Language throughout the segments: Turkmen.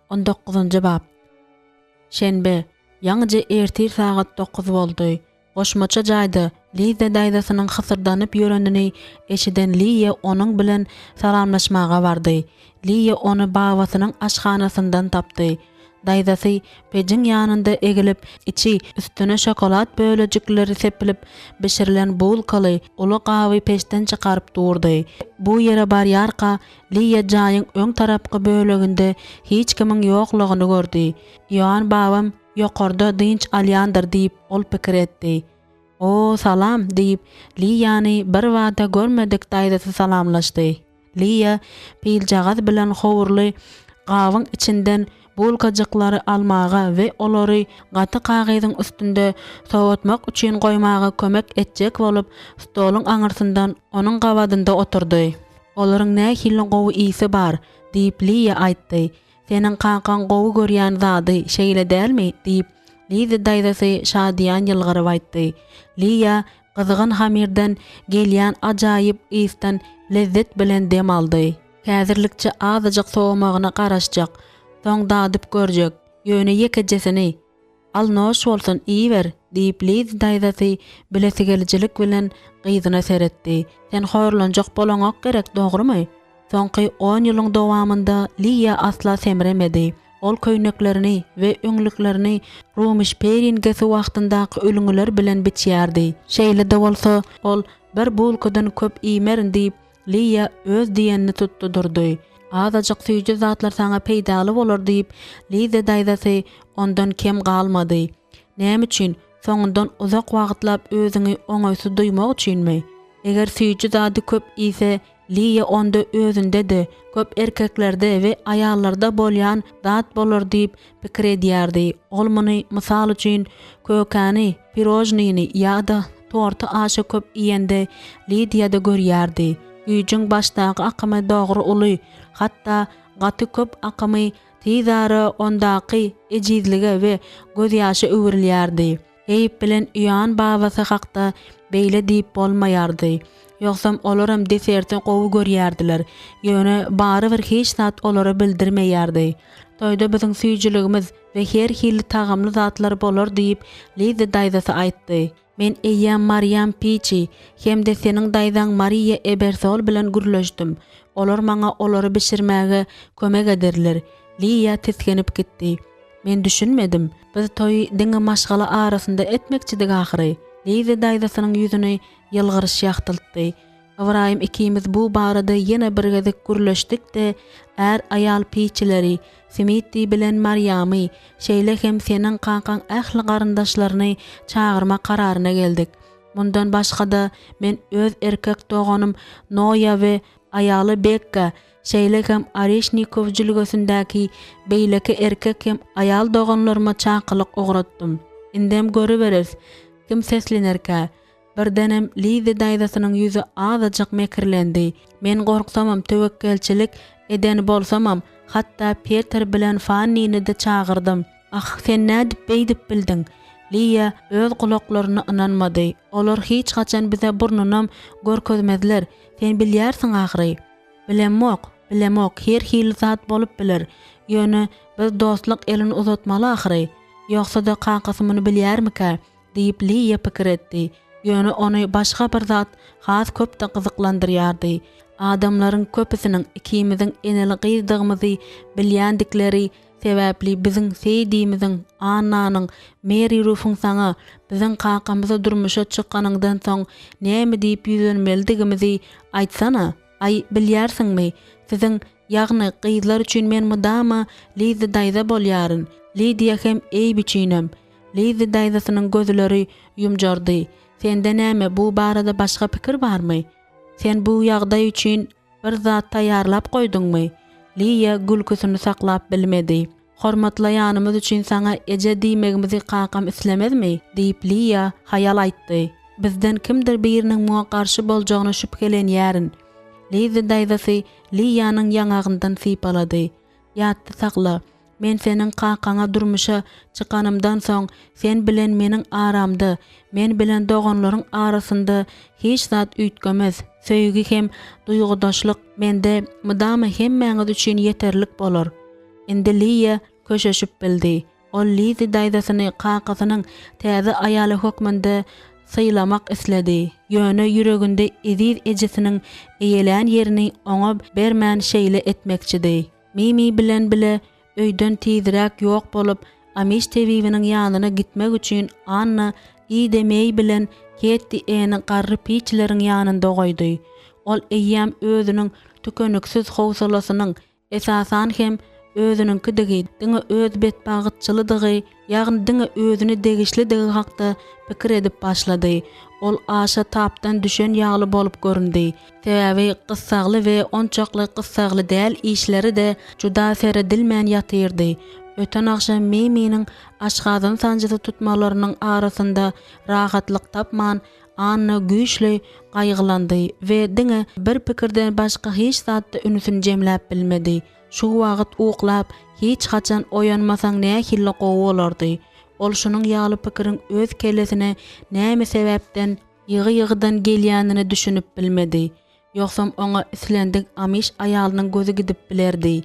On dokuzynjy bap. Şenbe, ýaňyja ertir sagat dokuz boldy. Goşmaça jaýda Liza daýzasynyň hysyrdanyp ýörenini eşiden Liýa onuň bilen salamlaşmaga bardy. Liýa ony babasynyň aşhanasyndan tapdy. Daýzasy pejiň ýanynda egilip, içi üstüne şokolad bölejikleri sepilip bişirilen bulkaly uly gaby peçden çykaryp durdy. Bu ýere barýarka, Liýa jaýyň öň tarapky böleginde hiç kimiň ýoklugyny gördi. Ioann babam ýokarda dynç alýandyr diýip, ol pikir etdi. O, salam, diýip, Liýany birbada görmedik daýzasy salamlaşdy. Liýa piljagaz bilen howurly gabyň içinden bulkajyklary almaga we olary gaty kagyzyň üstünde sowatmak üçin goýmaga kömek etjek bolup, stoluň aňyrsyndan onuň gabadynda oturdy. Olaryň nähili gowy ysy bar, diýip, Liýa aýtdy. Seniň kakaň gowy görýän zady, şeýle dälmi? diýip, Liza daýzasy şadyýan ýylgyryp aýtdy. Liýa gyzgyn hamirden gelýän ajaýyp ysdan lezzet bilen dem aldy. Häzirlikçe azajyk sowamagyna garaşjak. Soň dadyp görjek. Ýöne ýekejesini. Al noş bolsun, iýiber, diýip, Liza daýzasy bilesigelijilik bilen gyzyna seretdi. Sen horlanjak bolaňok gerek, dogrumy? Soňky on ýylyň dowamynda Liýa asla semremedi. Ol köýneklerini we öňlüklerini Rumiş peringesi wagtyndaky ülňüler bilen biçýärdi. Şeýle-de bolsa, ol bir bulkadan köp iýmerin diýip, Liýa öz diýenini tutdy durdy. Azajyk süýji zatlar saňa peýdaly bolar diýip, Liza daýzasy ondan kem galmady. Näme üçin? Soňundan uzak wagtlap özüňi oňaýsyz duýmak üçinmi? Eger süýji zady köp iýse, Liýa onda özünde-de, köp erkeklerde we aýallarda bolýan zat bolar diýip pikir edýärdi. Ol muny, mysal üçin, kökäni, pirožnyny ýa-da torty aşa köp iýende Lidiýada görýärdi. Güýjüň başdaky akymy dogry uly, hatda gaty köp akymy tizara ondaky ejizlige we gözýaşa öwrülýärdi. Eýip bilen Ioann babasy hakda beýle diýip bolmaýardy. Ýogsam olaram deserti gowy görýärdiler. Ýöne barybir hiç zat olara bildirmeýärdi. Toýda biziň süýjüligimiz we her hili tagamly zatlar bolar diýip, Liza daýzasy aýtdy. Men eýýäm Mariam Piçi hem-de seniň daýzaň Mariýa Ebersol bilen gürleşdim. Olar maňa olary bişirmäge kömek ederler. Liýa tisginip gitdi. Men düşünmedim. Biz toýy diňe maşgala arasynda etmekçidik ahyry. Liza daýzasynyň ýüzüni ýylgyryş ýagtyltdy. Ybraýym ikimiz bu barada ýene bir gezek gürleşdik-de, är-aýal piçileri, Smitti bilen Mariamy, şeýle hem seniň kakaň ähli garyndaşlaryny çagyrmak kararyna geldik. Mundan başga-da, men öz erkek doganym Noýa we aýaly Bekka, şeýle hem Oreşnikow jülgesindäki beýleki erkek hem aýal doganlaryma çakylyk ugratdym. Indem görüberis, kim seslenerkä? Birdenem Liza daýzasynyň ýüzi azajyk mekirlendi. Men gorksamam, töwekgelçilik eden bolsamam, hatda Peter bilen Fannini-de çagyrdym. Ah, sen nädip beýdip bildiň? Liýa öz gulaklaryna ynanmady. Olar hiç haçan bize burnunam görkezmezler, sen bilýärsiň ahyry. Bilemok, bilemok, her hili zat bolup biler. Ýöne biz dostluk elini uzatmaly ahyry. Ýogsa-da kakasy muny bilýärmikä? Diýip, Liýa pikir etdi. Ýöne ony başga bir zat has köp-de gyzyklandyrýardy. Adamlaryň köpüsiniň ikimiziň eneli-gyzdygymyzy bilýändikleri sebäpli biziň Seýdimiziň, Annanyň, Meri Rufuň saňa, biziň kakamyza durmuşa çykanyňdan soň näme diýip ýüzlenmelidigimizi aýtsana? Aý, bilýärsiňmi, siziň, ýagny gyzlar üçin men mydama Liza daýza bolýaryn, Lidiýa hem Eýb üçinem. Liza daýzasynyň gözleri ýumjardy. Sende näme, bu barada başga pikir barmy? Sen bu ýagdaý üçin bir zat taýýarlap goýduňmy? Liýa gülküsini saklap bilmedi. Hormatlaýanymyz üçin saňa eje diýmegimizi kakam islemezmi? diýip, Liýa haýal aýtdy. Bizden kimdir biriniň muňa garşy boljagyna şübhelenýärin. Liza daýzasy Liýanyň ýaňagyndan sypalady. Ýatda sakla, Men seniň kakaňa durmuşa çykanymdan soň, sen bilen meniň aramda, men bilen doganlaryň arasynda hiç zat üýtgemez. Söýgi hem duýgudaşlyk mende mydama hemmäňiz üçin ýeterlik bolar. Indi Liýa köşeşip bildi. Ol Lizi daýzasyny kakasynyň täze aýaly hökmünde sylamak isledi. Ýöne ýüreginde eziz ejesiniň eýelän ýerini oňa bermän şeýle etmekçidi. Mimi bilen bile öýden tizräk ýok bolup, Amiş tebibiniň ýanyna gitmek üçin Anna Ida Meý bilen Ketti Eni garry Piçleriň ýanynda goýdy. Ol eýýäm özüniň tükeniksiz howsalasynyň Esasan hem, özüniňkidigi, diňe öz betbagytçylydygy, ýagny diňe özüne degişlidigi hakda pikir edip başlady. Ol aşa tapdan düşen ýaly bolup göründi. Sebäbi gyssagly we onçakly gyssagly däl işleri-de juda seredilmän ýatyrdy. Öten agşam Miminiň aşgazan sanjysy tutmalarynyň arasynda rahatlyk tapman, Anna güýçli gaýgylandy we diňe bir pikirden başga hiç zatda ünsüni jemläp bilmedi. Şu wagt uklap, hiç haçan oýanmasaň nähili gowy bolardy. Ol şunuň ýaly pikiriň öz kellesine näme sebäpden ýygy-ýygydan gelýänine düşünip bilmedi. Ýogsam oňa islendik amiş aýalynyň gözi gidip bilerdi.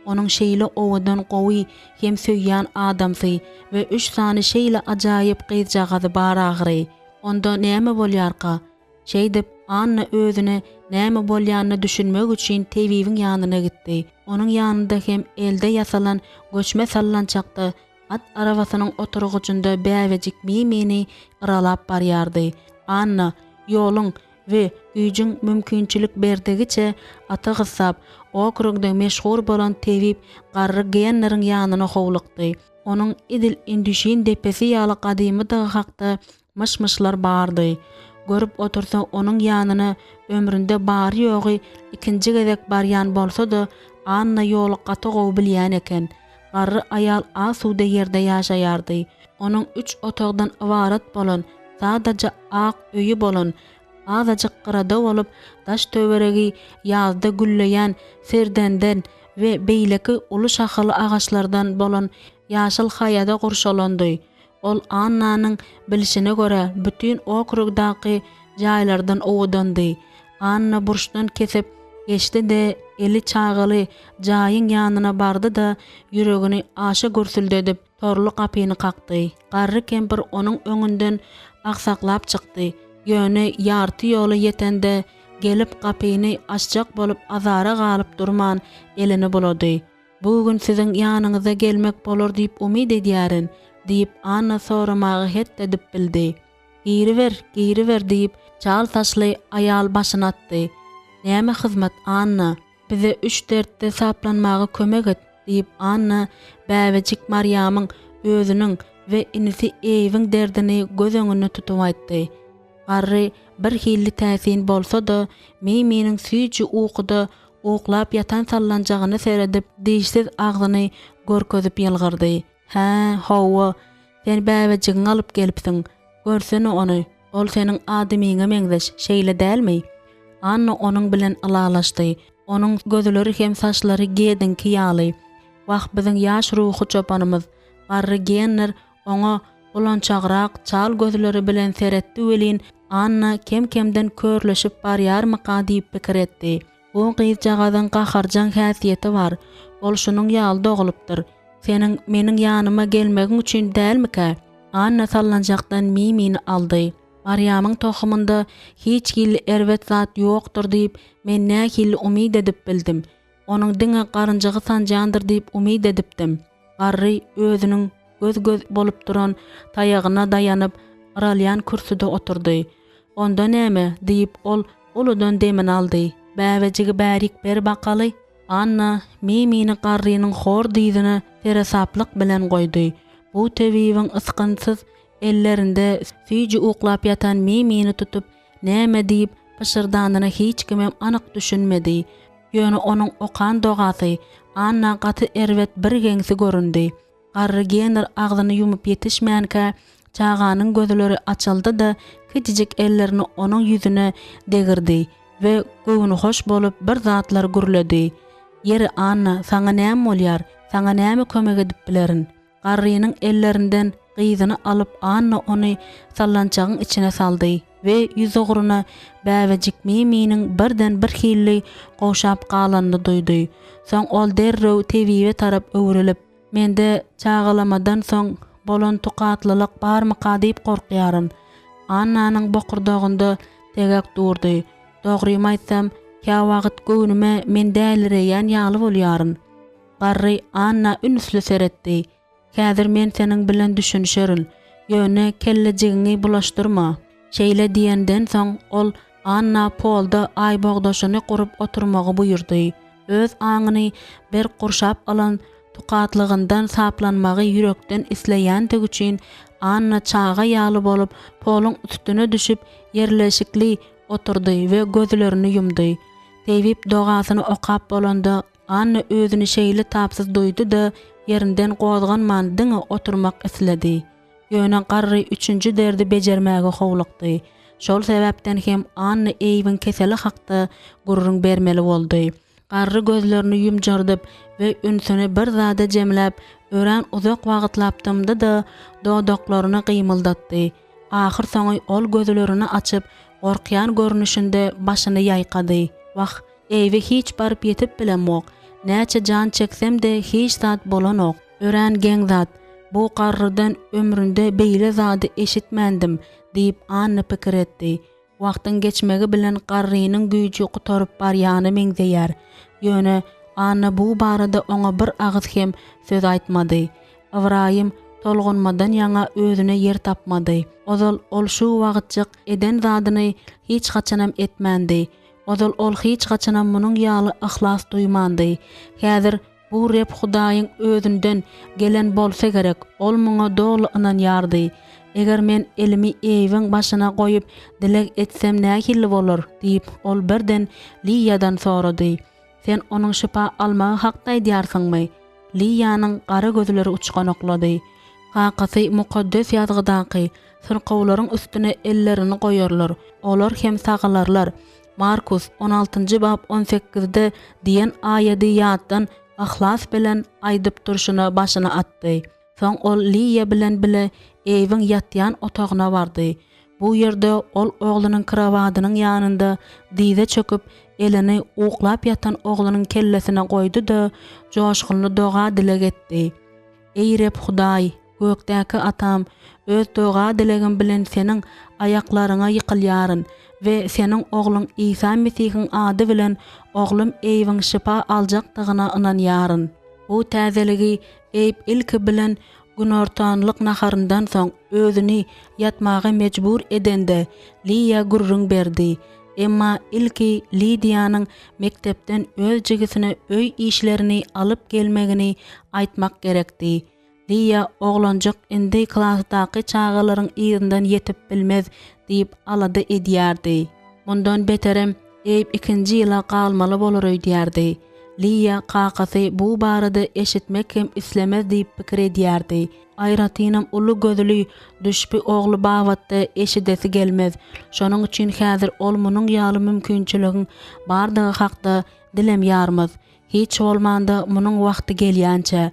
Onuň şeýle owadan, gowy hem söýýän adamsy we üç sany şeýle ajaýyp gyzjagazy bar ahyry. Onda näme bolýarka? Şeýdip, Anna özüne näme bolýanyna düşünmek üçin tebibiň ýanyna gitdi. Onuň ýanynda hem elde ýasalan göçme sallançakda at arabasynyň oturgyjynda bäbejik Mimini yralap barýardy. Anna, ýoluň we güýjüň mümkinçilik berdigiçe ata gyssap, okrugda meşhur bolan tebip garry Genneriň ýanyna howlukdy. Onuň edil Indüşin depesi ýaly gadymydygy hakda myş-myşlar bardy. Görüp otursa, onuň ýanyna ömründe bary-ýogy ikinji gezek barýan bolsa-da, Anna ýoly gaty gowy bilýän eken. Garry aýal asuda ýerde ýaşaýardy. Onuň üç otagdan ybarat bolan, sadaja ak öýi bolan, azajyk gyrada bolup, daş-töweregi ýazda gülleýän serdenden we beýleki uly şahaly agaçlardan bolan ýaşyl haýada gurşalandy. Ol Annanyň bilşine görä, bütin okrugdaky jaýlardan owadandy. Anna burçdan kesip geçdi-de, eli çagaly jaýyň ýanyna bardy-da, ýüregini aşa gürsüldedip, torly gapyny kakdy. Garry kempir onuň öňünden agsaklap çykdy. Ýöne ýarty ýola ýetende, gelip gapyny açjak bolup azara galyp durman, elini bulady. Bu gün siziň ýanyňyza gelmek bolar diýip umyt edýärin, diýip, Anna soramaga het edip bildi. Giriber, giriber, diýip, çal saçly aýal başyny atdy. Näme hyzmat, Anna? Bize üç dertde saplanmaga kömek et, diýip, Anna bäbejik Marýamyň, özüniň we inisi Eýwiň derdini göz öňünde tutup aýtdy. Garry birhilli täsin bolsa-da, Miminiň süýji ukuda uklap ýatan sallanjagyna seredip, dişsiz agzyny görkezip ýylgyrdy. Hä, hawa, sen bäbejigiňi alyp gelipsiň. Görsene ony, ol seniň adamyňa meňzeş, şeýle dälmi? Anna onuň bilen ylalaşdy. Onuň gözleri hem saçlary Gediňki ýaly. Wah, biziň ýaş ruhy çopanymyz, garry Genner oňa bulançagrak çal gözleri bilen seretdi welin, Anna kem-kemden körleşip barýarmyka diýip pikir etdi. Bu gyzjagazyň gaharjaň häsiýeti bar. Ol şunuň ýaly dogulypdyr. Seniň meniň ýanyma gelmegiň üçin dälmikä? Anna sallançakdan Mimini aldy. Marýamyň tohumynda hiç hili erbet zat ýokdur diýip, men nähili umyt edip bildim? Onuň diňe garynjygy sanjandyr diýip umyt edipdim. Garry özüniň göz-göz bolup duran taýagyna daýanyp, yralýan kürsüde oturdy. Onda näme? diýip, ol uludan demini aldy. Bäbejigi bärik ber bakaly. Anna Mimini garrynyň hor dyzyna seresaplyk bilen goýdy. Bu tebibiň ysgynsyz ellerinde süýji uklap ýatan Mimini tutup, näme diýip pyşyrdanyna hiç kimem anyk düşünmedi. Ýöne onuň okan dogasy Anna gaty erbet birgeňsi göründi. Garry Genr agzyny ýumup ýetişmänkä, çaganyň gözleri açyldy-da, kiçijik ellerini onuň ýüzüne degirdi we göwnühoş bolup bir zatlar gürledi. Ýeri, Anna, saňa näme bolýar? Saňa näme kömek edip bilerin? Garrynyň ellerinden. Gyzyny alyp Anna ony sallançagyň içine saldy we ýüzugruna bäbejik Miminiň birden birhilli gowşap galanyny duýdy. Soň ol derrew tebibe tarap öwrülip. Mende çagalamadan soň bolan tukatlylyk barmyka diýip gorkýaryn. Annanyň bokurdagynda tegek durdy. Dogrymy aýtsam, käwagt göwnüme men dälireýän ýaly bolýaryn. Garry Anna ünsli seretdi. Häzir men seniň bilen düşünişerin. Ýöne kellejigiňi bulaşdyrma. Şeýle diýenden soň ol Anna polda aýbogdaşyny gurup oturmagy buýurdy. Öz aňyny berk gurşap alan tukatlygyndan saplanmagy ýürekden isleýändigi üçin Anna çaga ýaly bolup poluň üstüne düşüp ýerleşikli oturdy we gözlerini ýumdy. Tebip dogasyny okap bolanda Anna özüni şeýle tapsyz duýdy-da, ýerinden gozganman diňe oturmak isledi. Ýöne garry üçünji derdi bejermäge howlukdy. Şol sebäpden hem Anna Eýbiň keseli hakda gürrüň bermeli boldy. Garry gözlerini ýumjardyp we ünsüni bir zada jemläp, örän uzak wagtlap dymdy-da, dodaklaryny gymyldatdy. Ahyrsoňy ol gözlerini açyp, gorkýan görnüşinde başyny ýaýkady. Wah, Eýbe hiç baryp ýetip bilemok. Näçe jan çeksem-de hiç zat bolanok. Örän geň zat. Bu garrydan ömründe beýle zady eşitmändim, diýip, Anna pikir etdi. Wagtyň geçmegi bilen garrynyň güýji gutaryp barýana meňzeýär. Ýöne Anna bu barada oňa bir agyz hem söz aýtmady. Ybraýym tolgunmadan ýaňa özüne ýer tapmady. Ozal ol şu wagtjyk eden zadyny hiç haçanam etmändi. Ozal ol hiç haçanam munuň ýaly yhlas duýmandy. Häzir bu Reb Hudaýyň Özünden gelen bolsa gerek, ol muňa doly ynanýardy. Eger men elimi Eýwiň başyna goýup dileg etsem nähili bolar? diýip, ol birden Liýadan sorady. Sen onuň şypa almagy hakda aýdýarsyňmy? Liýanyň gara gözleri uçganaklady. Kakasy Mukaddes Ýazgydaky, Syrkawlaryň üstüne ellerini goýarlar, olar hem sagalarlar, Markus, on altynjy bap on sekizde diýen aýady ýatdan yhlas bilen aýdyp durşuna başyny atdy. Soň ol Liýa bilen bile Eýwiň ýatýan otagyna bardy. Bu ýerde ol oglunyň krowadynyň ýanynda dyza çöküp, elini uklap ýatan oglunyň kellesine goýdy-da, joşgunly doga-dileg etdi. Eý Reb Hudaý, gökdäki Atam, öz doga-dilegim bilen Seniň aýaklaryňa ýykylýaryn we Seniň Ogluň Isa Mesihiň ady bilen oglum Eýwiň şypa aljakdygyna ynanýaryn. Bu täzeligi Eýb ilki bilen günortanlyk naharyndan soň özüni ýatmaga mejbur edende Liýa gürrüň berdi. Emma ilki Lidiýanyň mekdepden öz jigisine öý işlerini alyp gelmegini aýtmak gerekdi. Liýa oglanjyk indi klasdaky çagalaryň yzyndan ýetip bilmez diýip alada edýärdi. Mundan beterem Eýb ikinji ýyla galmaly bolar öýdýärdi. Liýa kakasy bu barada eşitmek hem islemez diýip pikir edýärdi. Aýratynam uly gözli düşbi ogly babatda eşidesi gelmez. Şonuň üçin häzir ol munuň ýaly mümkinçiligiň bardygy hakda dilem ýarmaz. Hiç bolmanda munuň wagty gelýänçä.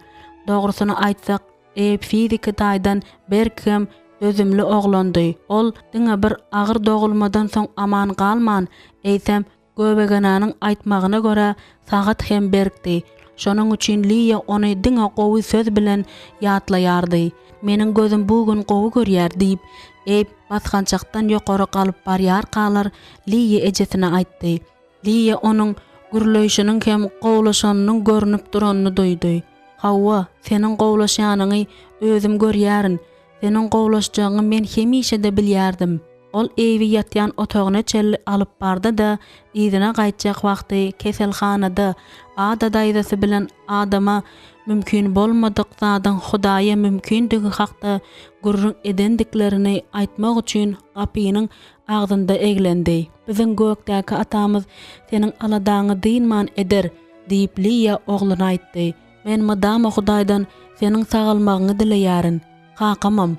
Dogrusyny aýtsak, Eýb fiziki taýdan berk hem dözümli oglandy. Ol diňe bir agyr dogulmadan soň aman galman, eýsem, Göbegenanyň aýtmagyna görä, sagat hem berkdi. Şonuň üçin Liýa ony diňe gowy söz bilen ýatlaýardy. Meniň gözüm bu gün gowy görýär, diýip, Eýb basgançakdan ýokary galyp barýarkalar, Liýa ejesine aýtdy. Liýa onuň gürleýşiniň hem gowulaşanynyň görnüp duranyny duýdy. Hawa, seniň gowulaşýanyňy özüm görýärin. Seniň gowulaşjagyňy men hemişe-de bilýärdim. Ol Eýbi ýatýan otagyna çenli alyp bardy-da, yzyna gaýtjak wagty keselhanada Ada daýzasy bilen adama mümkin bolmadyk zadyň Hudaýa mümkindigi hakda gürrüň edendiklerini aýtmak üçin gapynyň agzynda eglendi. Biziň gökdäki Atamyz seniň aladaňy dynman eder, diýip, Liýa ogluna aýtdy. Men mydama Hudaýdan seniň sagalmagyňy dileýärin. Kakamam.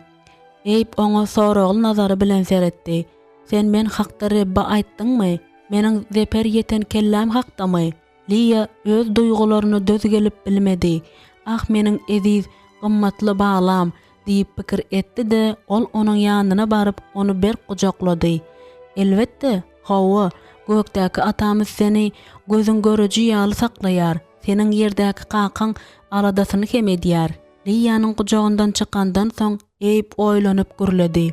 Eýb oňa soragly nazary bilen seretdi. Sen men hakda Rebbe aýtdyňmy? Meniň zeper ýeten kelläm hakdamy? Liýa öz duýgularyna döz gelip bilmedi. Ah, meniň eziz, gymmatly balam! Diýip pikir etdi-de, ol onuň ýanyna baryp, ony berk gujaklady. Elbetde, hawa, gökdäki Atamyz seni gözüň göreji ýaly saklaýar, seniň ýerdäki kakaň aladasyny hem edýär. Liýanyň gujagyndan çykandan soň, Eýb oýlanyp gürledi.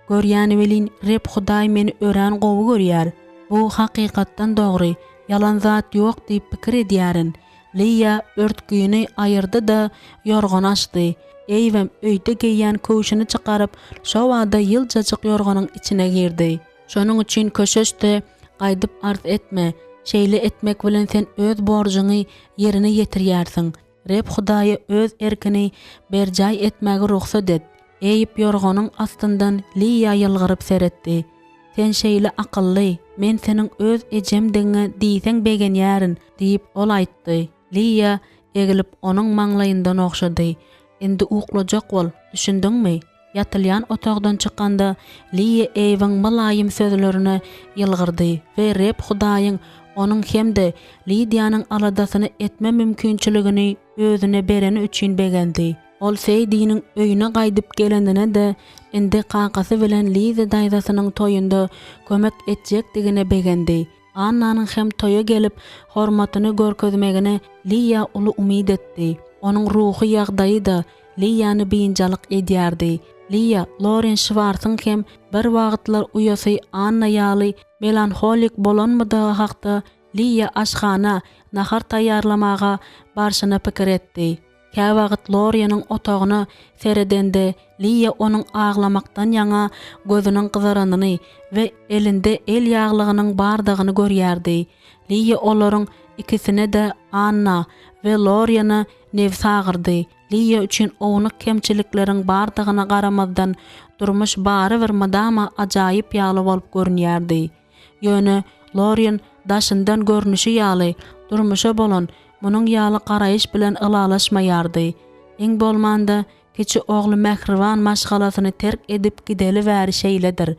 Görýän welin, Reb Hudaý meni örän gowy görýär. Bu hakykatdan dogry, ýalan zat ýok diýip pikir edýärin. Liýa örtgüni aýyrdy-da, ýorgany açdy. Eýbem öýde geýýän köwşüni çykaryp, şobada ýyljajyk ýorganyň içine girdi. Şonuň üçin köşeş-de, gaýdyp arz etme. Şeýle etmek bilen sen öz borjuňy ýerine ýetirýärsiň. Reb Hudaýa öz erkini berjaý etmäge rugsat et. Eýb ýorganyň astyndan Liýa ýylgyryp seretdi. Sen şeýle akylly, men seniň öz ejemdigiňe diýseň begenýärin, diýip, ol aýtdy. Liýa eglip onuň maňlaýyndan ogşady. Indi uklajak bol, düşündiňmi? Ýatylýan otagdan çykanda, Liýa Eýbiň mylaýym sözlerine ýylgyrdy we Reb Hudaýyň onuň hem-de Lidiýanyň aladasyny etme mümkinçiligini özüne bereni üçin begendi. Ol Seýdiniň öýüne gaýdyp gelenine-de, indi kakasy bilen Liza daýzasynyň toýunda kömek etjekdigine begendi. Annanyň hem toýa gelip, hormatyny görkezmegine Liýa uly umyt etdi. Onuň ruhy ýagdaýy-da Liýany biynjalyk edýärdi. Liýa Loren Şwarsyň hem bir wagtlar uýasy Anna ýaly melanholik bolanmydygy hakda Liýa aşhana nahar taýýarlamaga barşyna pikir etdi. Käwagt Loriýanyň otagyna seredende, Liýa onuň aglamakdan ýaňa gözüniň gyzaranyny we elinde el ýaglygynyň bardygyny görýärdi. Liýa olaryň ikisine-de Anna we Loriýana nebsi agyrdy. Liýa üçin ownuk kemçilikleriň bardygyna garamazdan, durmuş barybir mydama ajaýyp ýaly bolup görünýärdi. Ýöne Lorien daşyndan görnüşi ýaly durmuşa bolan munuň ýaly garaýyş bilen ylalaşmaýardy. Iň bolmanda, kiçi ogly mähriban maşgalasyny terk edip gideli bäri şeýledir.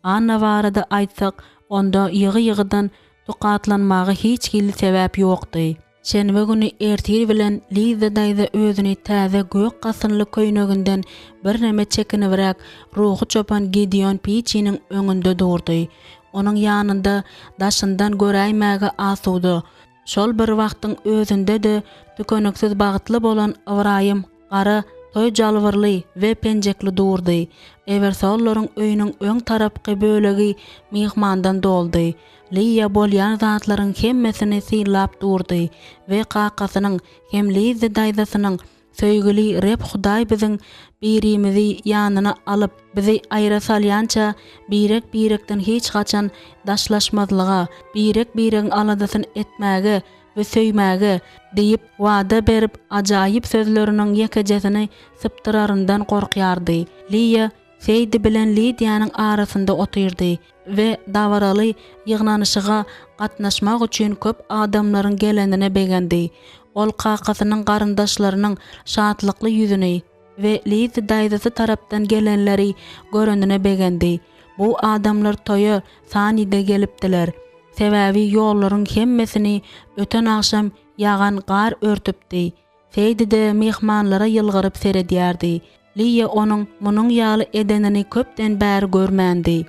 Anna barada aýtsak, onda ýygy-ýygydan tukatlanmaga hiç hili sebäp ýokdy. Şenbe güni ertir bilen Liza daýza özüni täze gök gasynly köýneginden birneme çekinibräk ruhy çopan Gideon Piçiniň öňünde durdy. Onuň ýanynda daşyndan göräýmäge asuda, şol bir wagtyň özünde-de tükeniksiz bagtly bolan Ybraýym gara toý jalbyrly we penjekli durdy. Ebersollaryň öýüniň öň tarapky bölegi myhmandan doldy. Liýa bolýan zatlaryň hemmesini synlap durdy we kakasynyň hem Lizzi daýzasynyň Söýgüli Reb Hudaý biziň birimizi ýanyna alyp, bizi aýra salýança birek-birekden hiç haçan daşlaşmazlyga, birek-biregiň aladasyny etmäge we söýmäge diýip wada berip ajaýyp sözleriniň ýekejesini sypdyraryndan gorkýardy. Liýa Seýdi bilen Lidiýanyň arasynda otyrdy we dabaraly ýygnanyşyga gatnaşmak üçin köp adamlaryň gelenine begendi. Ol kakasynyň garyndaşlarynyň şatlykly ýüzüni we Lizzi daýzasy tarapdan gelenleri görenine begendi. Bu adamlar toýa Sanide gelipdiler. Sebäbi ýollaryň hemmesini öten agşam ýagan gar örtüpdi. Seýdi-de myhmanlara ýylgyryp seredýärdi. Liýa onuň munuň ýaly edenini köpden bäri görmändi.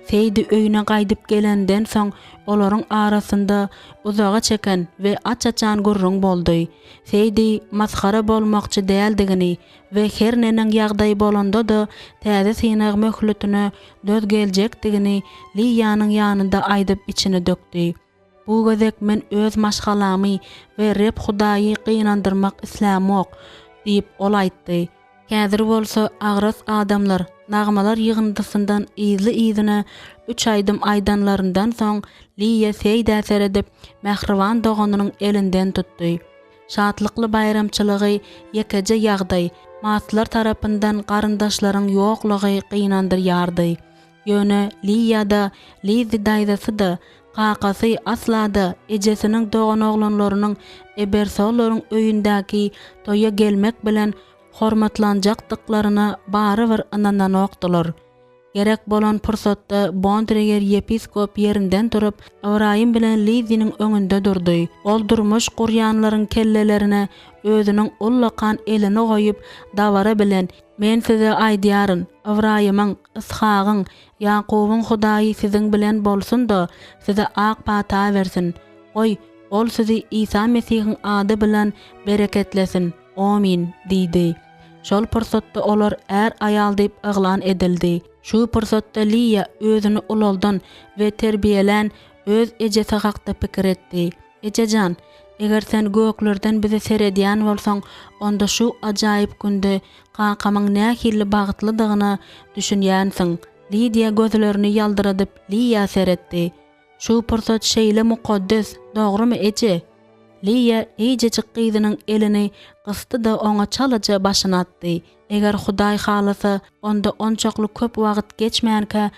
Seýdi öýüne gaýdyp gelenden soň olaryň arasynda uzaga çeken we aç-açan gürrüň boldy. Seýdi masgara bolmakçy däldigini we her neneň ýagdaý bolanda-da täze synag möhletine döz geljekdigini Liýanyň ýanynda aýdyp içini dökdi. Bu gezek men öz maşgalamy we Reb Hudaýy gynandyrmak islämok, diýip, ol aýtdy. Häzir bolsa agras adamlar nagmalar ýygyndysyndan yzly-yzyna üç aýdym aýdanlaryndan soň, Liýa Seýdä seredip, mähriban doganynyň elinden tutdy. Şatlykly baýramçylygy ýekeje ýagdaý, maslar tarapyndan garyndaşlaryň ýoklugy gynandyrýardy. Ýöne Liýa-da, Lizzi daýzasy-da, kakasy asla-da ejesiniň doganoglanlarynyň Ebersollaryň öýündäki toýa gelmek bilen hormatlanjakdyklaryna barybir ynananokdylar. Gerek bolan pursatda Bondreger ýepiskop ýerinden turup, Ybraýym bilen Lizziniň öňünde durdy. Ol durmuş gurýanlaryň kellelerine özüniň ullakan elini goýup, dabara bilen, Men size aýdýaryn, Ybraýymyň, Yshagyň, Ýakubyň Hudaýy siziň bilen bolsun-da, size ak pata bersin. Goý, Ol sizi Isa Mesihiň ady bilen bereketlesin. Omyn! diýdi. Şol pursatda olar är-aýal diýip yglan edildi. Şu pursatda Liýa özüni ulaldan we terbiýelän öz ejesi hakda pikir etdi. Eje jan, eger sen göklerden bize seredýän bolsaň, onda şu ajaýyp günde kakamyň nähili bagtlydygyna düşünýänsiň. Lidiýa gözlerini ýaldyradyp Liýa seretdi. Şu pursat şeýle mukaddes, dogrumy, eje? Liýa eýjejik gyzynyň elini gysdy-da oňa çalaja başyny atdy. Eger Hudaý halasa, onda onçakly köp wagt geçmänkä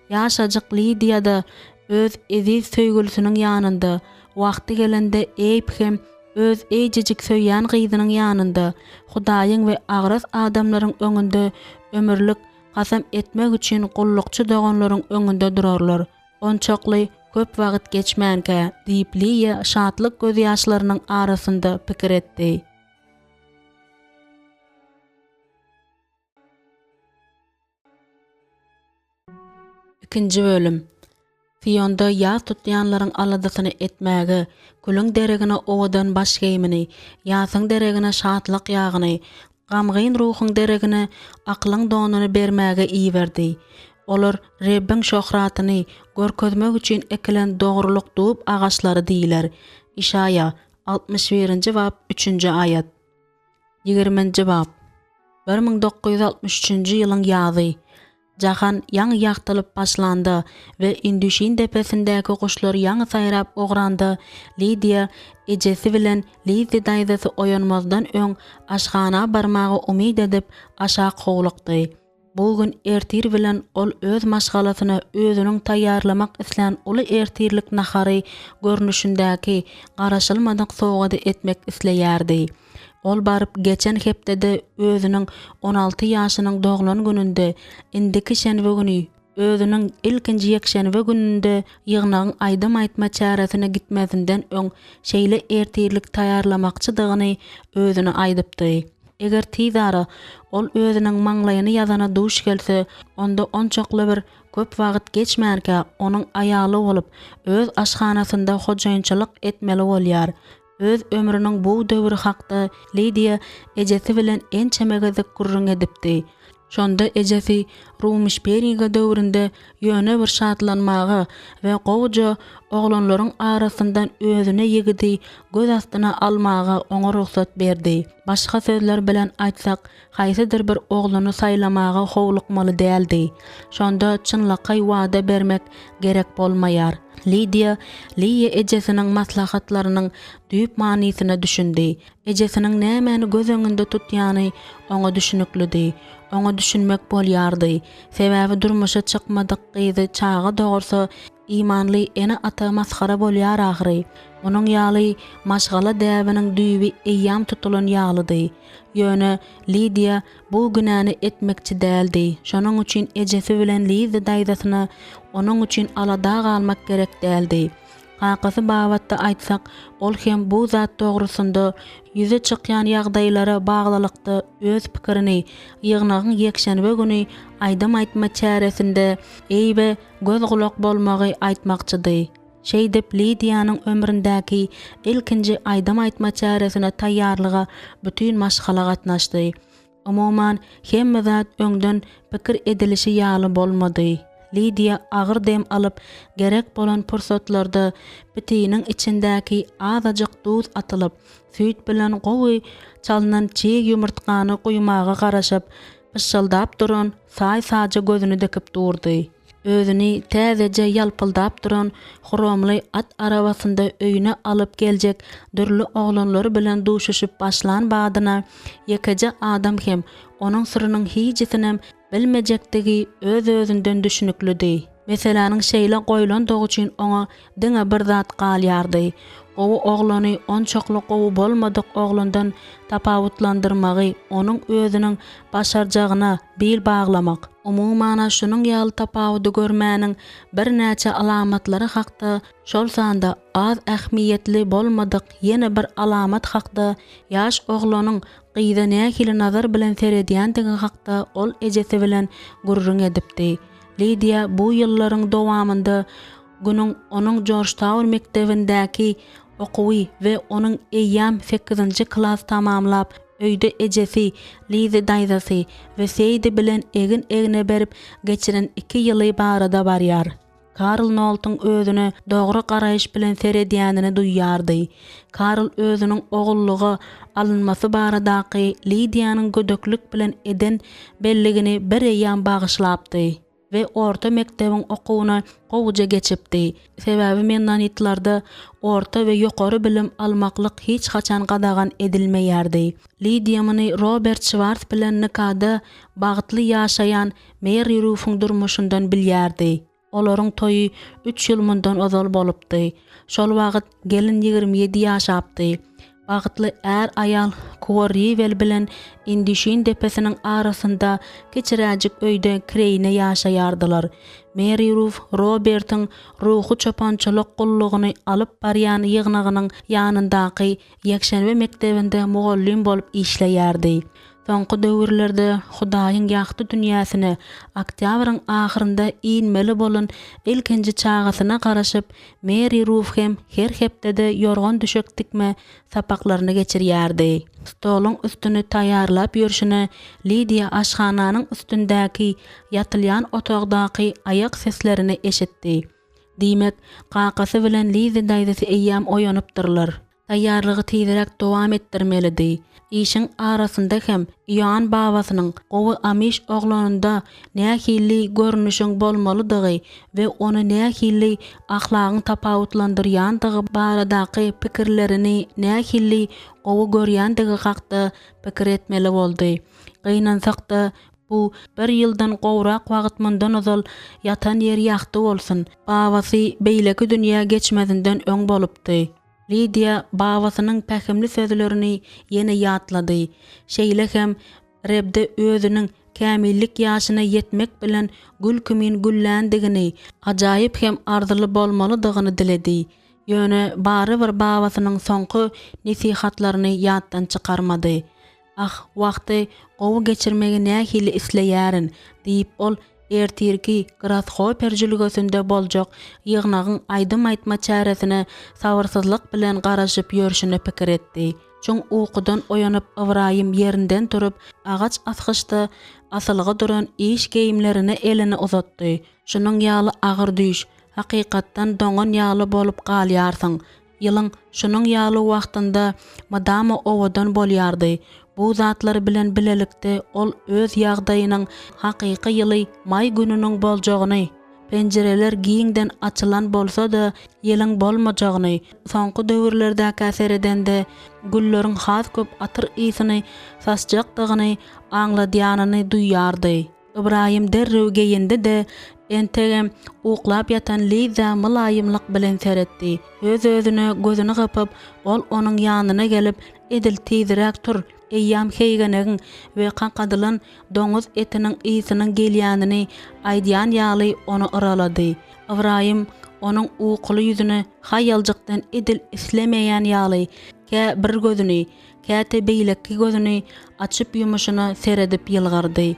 ýaşajyk Lidiýa-da öz eziz söýgülisiniň ýanynda, wagty gelende Eýb hem öz eýjejik söýýän gyzynyň ýanynda, Hudaýyň we agras adamlaryň öňünde ömürlik kasam etmek üçin gullukçy doganlaryň öňünde durarlar. Onçakly köp wagt geçmänkä, diýip Liýa şatlyk gözýaşlarynyň arasynda pikir etdi. Ikinji bölüm. Sionda ýas tutýanlaryň aladasyny etmäge, külüň deregine owadan baş geýimini, ýasyň deregine şatlyk ýagyny, Gamgyn ruhuň deregine akylyň donuny bermäge iberdi. Olar Rebbiň şöhratyny görkezmek üçin ekilen dogrulyk dub agaçlary diýler. Işaýa, altmyş birinji bap, üçünji aýat. Ýigriminji bap. 1963-nji ýylyň ýazy. Jahan ýaňy ýagtylyp başlanda we Indüşin depesindäki guşlar ýaňy saýrap ugranda, Lidiýa ejesi bilen Lizzi daýzasy oýanmazdan öň aşhana barmaga umyt edip, aşak howlukdy. Bu gün ertir bilen ol öz maşgalasyna özüniň taýýarlamak islän uly ertirlik nahary görnüşindäki garaşylmadyk sowgady etmek isleýärdi. Ol baryp geçen hepdede özüniň 16 ýaşynyň doglan gününde, indiki şenbe güni, özüniň ilkinji ýekşenbe gününde ýygnagyň aýdym aýtma çäresine gitmezinden öň şeýle ertirlik taýýarlamakçydygyny özüne aýdypdy. Eger tizara ol özüniň maňlaýyny ýazana duş gelse, onda onçakly bir köp wagt geçmänkä onuň aýaly bolup, öz aşhanasynda hojaýynçylyk etmeli bolýar. Öz ömrüniň bu döwri hakda Lidiýa ejesi bilen ençeme gezek gürrüň edipdi. Şonda ejesi Rumişperiga döwründe ýöne bir şatlanmaga we gowuja oglanlaryň arasyndan özüne ýigidi göz astyna almaga oňa rugsat berdi. Başga sözler bilen aýtsak, haýsydyr bir oglany saýlamaga howlukmaly däldi. Şonda çynlakaý wada bermek gerek bolmaýar. Lidiýa Liýa ejesiniň maslahatlarynyň düýp manysyna düşündi. Ejesiniň nämäni göz öňünde tutýany oňa düşüniklidi. Oňa düşünmek bolýardy. Sebäbi durmuşa çykmadyk gyzy çaga dogursa, Imanly ene-ata masgara bolýar ahyry. Munuň ýaly maşgala däbiniň düýbi eýýäm tutulan ýalydy. Ýöne Lidiýa bu günäni etmekçi däldi. Şonuň üçin ejesi bilen Liza daýzasyna onuň üçin alada galmak gerek däldi. Kakasy babatda aýtsak, ol hem bu zat dogrusynda ýüze çykýan ýagdaýlara baglylykda öz pikirini ýygnagyň ýekşenbe güni aýdym aýtma çäresinde Eýbe göz-gulak bolmagy aýtmakçydy. Şeýdip, Lidiýanyň ömründäki ilkinji aýdym aýtma çäresine taýýarlyga bütin maşgala gatnaşdy. Umuman, hemme zat öňden pikir edilişi ýaly bolmady. Lidiýa agyr dem alyp, gerek bolan pursatlarda pitiniň içindäki azajyk duz atylyp, süýt bilen gowy çalnan çig ýumurtgany guýmaga garaşyp, pyşşyldap duran saý-saja gözüni dikip durdy. Özüni täzeje ýalpyldap duran hromly at arabasynda öýüne alyp geljek dürli oglanlar bilen duşuşyp başlan badyna ýekeje adam hem onuň syrynyň hijisinem bilmejekdigi öz-özünden düşüniklidi. Meseläniň şeýle goýlandygy üçin oňa diňe bir zat galýardy, gowy oglany onçakly gowy bolmadyk oglandan tapawutlandyrmagy onuň özüniň başarjagyna bil baglamak. Umuman-a şunuň ýaly tapawudy görmäniň birnäçe alamatlary hakda, şol sanda az ähmiýetli bolmadyk ýene bir alamat hakda, ýaş oglanyň gyza nähili nazar bilen seredýändigi hakda ol ejesi bilen gürrüň edipdi. Lidiýa bu ýyllaryň dowamynda günüň onuň Jorjtaun mekdebindäki okuwy we onuň eýýäm sekizinji klas tamamlap, öýde ejesi, Lizi daýzasy we Seýdi bilen egin-egne berip geçiren iki ýyly barada barýar. Karl Noltuň özüne dogry garaýyş bilen seredýänini duýýardy. Karl özüniň ogullyga alynmasy baradaky Lidiýanyň gödeklik bilen eden belligini bireýýäm bagyşlapdy we orta mekdebiň okuwyny gowuja geçipdi, sebäbi mennonitlarda orta we ýokary bilim almaklyk hiç haçan gadagan edilmeýärdi. Lidiýa muny Robert Şwars bilen nikada bagtly ýaşaýan Meri Rufuň durmuşyndan bilýärdi. Olaryň toýy üç ýyl mundan ozal bolupdy. Şol wagt gelin 27 ýaşapdy. Bagtly är-aýal Kuor-Riwel bilen Indişin depesiniň arasynda kiçiräjik öýde kireýine ýaşaýardylar. Meri Ruf Robertiň ruhy çopançylyk gullugyny alyp barýan ýygnagynyň ýanyndaky ýekşenbe mekdebinde mugallym bolup işleýärdi. Soňky döwürlerde Hudaýyň ýagty dünýäsine oktýabryň ahyrynda inmeli bolan ilkinji çagasyna garaşyp, Meri Ruf hem her hepdede ýorgan-düşek tikme sapaklaryny geçirýärdi. Stoluň üstüni taýýarlap ýörşüne Lidiýa aşhananyň üstündäki ýatylýan otagdaky aýak seslerini eşitdi. Diýmek, kakasy bilen Lizi daýzasy eýýäm oýanypdyrlar. Taýýarlygy tizräk dowam etdirmelidi. Işiň arasynda hem Ioann babasynyň gowy amiş oglanynda nähili görnüşiň bolmalydygy we ony nähili ahlagyň tapawutlandyrýandygy baradaky pikirlerini nähili gowy görýändigi hakda pikir etmeli boldy. Gynansak-da, bu bir ýyldan gowrak wagt mundan ozal ýatan ýeri ýagty bolsun, babasy beýleki dünýä geçmezinden öň bolupdy. Lidiýa babasynyň pähimli sözlerini ýene ýatlady. Şeýle hem Rebde özüniň kämillik ýaşyna ýetmek bilen gül kimin gülländigini, ajaýyp hem arzyly bolmalydygyny diledi. Ýöne barybir babasynyň soňky nesihatlaryny ýatdan çykarmady. Ah, wagty gowy geçirmegi nähili isleýärin! diýip, ol ertirki Grashoper jülgesinde boljak ýygnagyň aýdym aýtma çäresine sabyrsyzlyk bilen garaşyp ýörşüne pikir etdi. Çuň ukudan oýanyp Ybraýym ýerinden turup, agaç asgyçda asylgy duran iş geýimlerine elini uzatdy. Şunuň ýaly agyr düýş, hakykatdan doňan ýaly bolup galýarsyň. Ýylyň şunuň ýaly wagtynda mydama owadan bolýardy. Bu zatlar bilen bilelikde ol öz ýagdaýynyň hakyky ýyly maý gününiň boljagyny, penjireler giňden açylan bolsa-da ýeliň bolmajagyny, soňky döwürlerdäkä seredende gülleriň has köp atyr ysyny saçjakdygyny aňladýanyny duýýardy. Ybraýym derrew geýindi-de, entegem uklap ýatan Lizä mylaýymlyk bilen seretdi. Öz-özüne gözüni gypyp, ol onuň ýanyna gelip, Edil tizräk tur, eýýäm heýgenegiň we kakadylan doňuz etiniň ysynyň gelýänini aýdýan ýaly ony yralady. Ybraýym onuň ukuly ýüzüne haýaljykdan edil islemeýän ýaly, kä bir gözüni, Käte beýleki gözüni açyp-ýumuşyna seredip ýylgyrdy.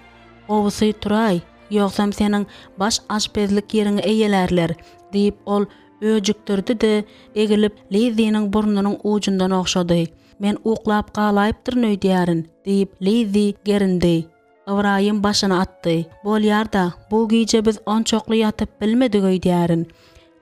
Gowusy turaý, ýogsam seniň baş aşpezlik ýeriňi eýelärler, diýip, ol öjükdirdi-de, egilip, Lizziniň burnunyň ujundan ogşady. Men uklap galaýypdyryn öýdýärin, diýip, Lizzi gerindi. Ybraýym başyny atdy. Bolýar-da, bu gije biz onçakly ýatyp bilmedik öýdýärin.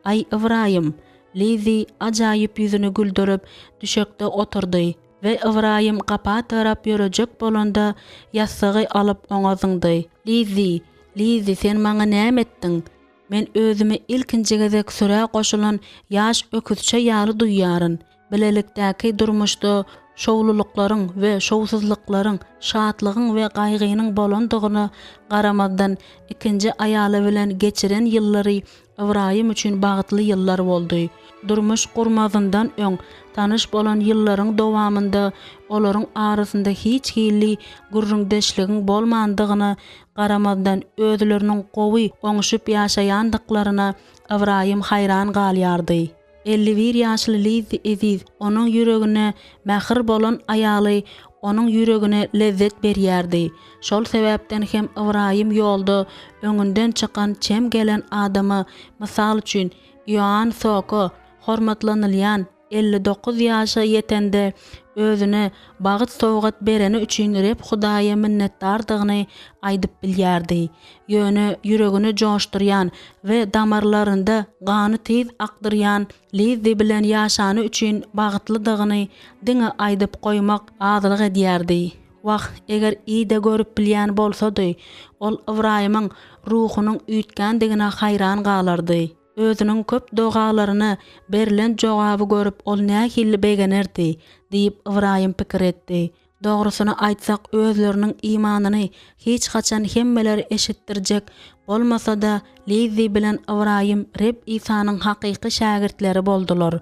Aý, Ybraýym! Lizzi ajaýyp ýüzüni güldürip, düşekde oturdy we Ybraýym gapa tarap ýörejek bolanda, ýassygy alyp oňa zyňdy. Lizzi, Lizzi, sen maňa näme etdiň? Men özümi ilkinji gezek sürä goşulan ýaş öküzçe ýaly duýýaryn. Bilelikdäki durmuşda. Şowlulyklaryň we şowsuzlyklaryň, şatlygyň we gaýgynyň bolandygyna garamazdan, ikinji aýaly bilen geçiren ýyllary Ybraýym üçin bagtly ýyllar boldy. Durmuş gurmazyndan öň tanyş bolan ýyllaryň dowamynda olaryň arasynda hiç hili gürrüňdeşligiň bolmandygyna garamazdan, özleriniň gowy oňşup ýaşaýandyklaryna Ybraýym haýran galýardy. 51 ýaşly Lizzi Eziz, onuň ýüregine mähir bolan aýaly onuň ýüregine lezzet berýärdi. Şol sebäpden hem Ybraýym ýolda öňünden çykan çem gelen adama, mysal üçin, Ioann Soka, hormatlanylýan 59 ýaşa ýetende özüne bagt sowgat bereni üçin Reb Hudaýa minnetdardygyny aýdyp bilýärdi. Ýöne ýüregini joşdurýan we damarlarynda gany tiz akdyrýan Lizzi bilen ýaşany üçin bagtlydygyny diňe aýdyp goýmak azlyk edýärdi. Wah, eger Ida görüp bilýän bolsady, ol Ybraýymyň ruhunyň üýtgändigine haýran galardy. Özüniň köp dogalaryna berlen jogaby görüp ol nähili begenerdi, diýip, Ybraýym pikir etdi. Dogrusyny aýtsak, özleriniň imanyny hiç haçan hemmelere eşitdirjek bolmasa-da, Lizzi bilen Ybraýym Reb Isanyň hakyky şägirtleri boldular.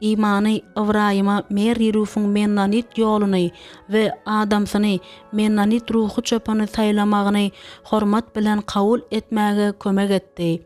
Imany Ybraýyma Merri Rufuň mennonit ýoluny we adamsyny mennonit ruhy çopany saýlamagyny hormat bilen kabul etmäge kömek etdi.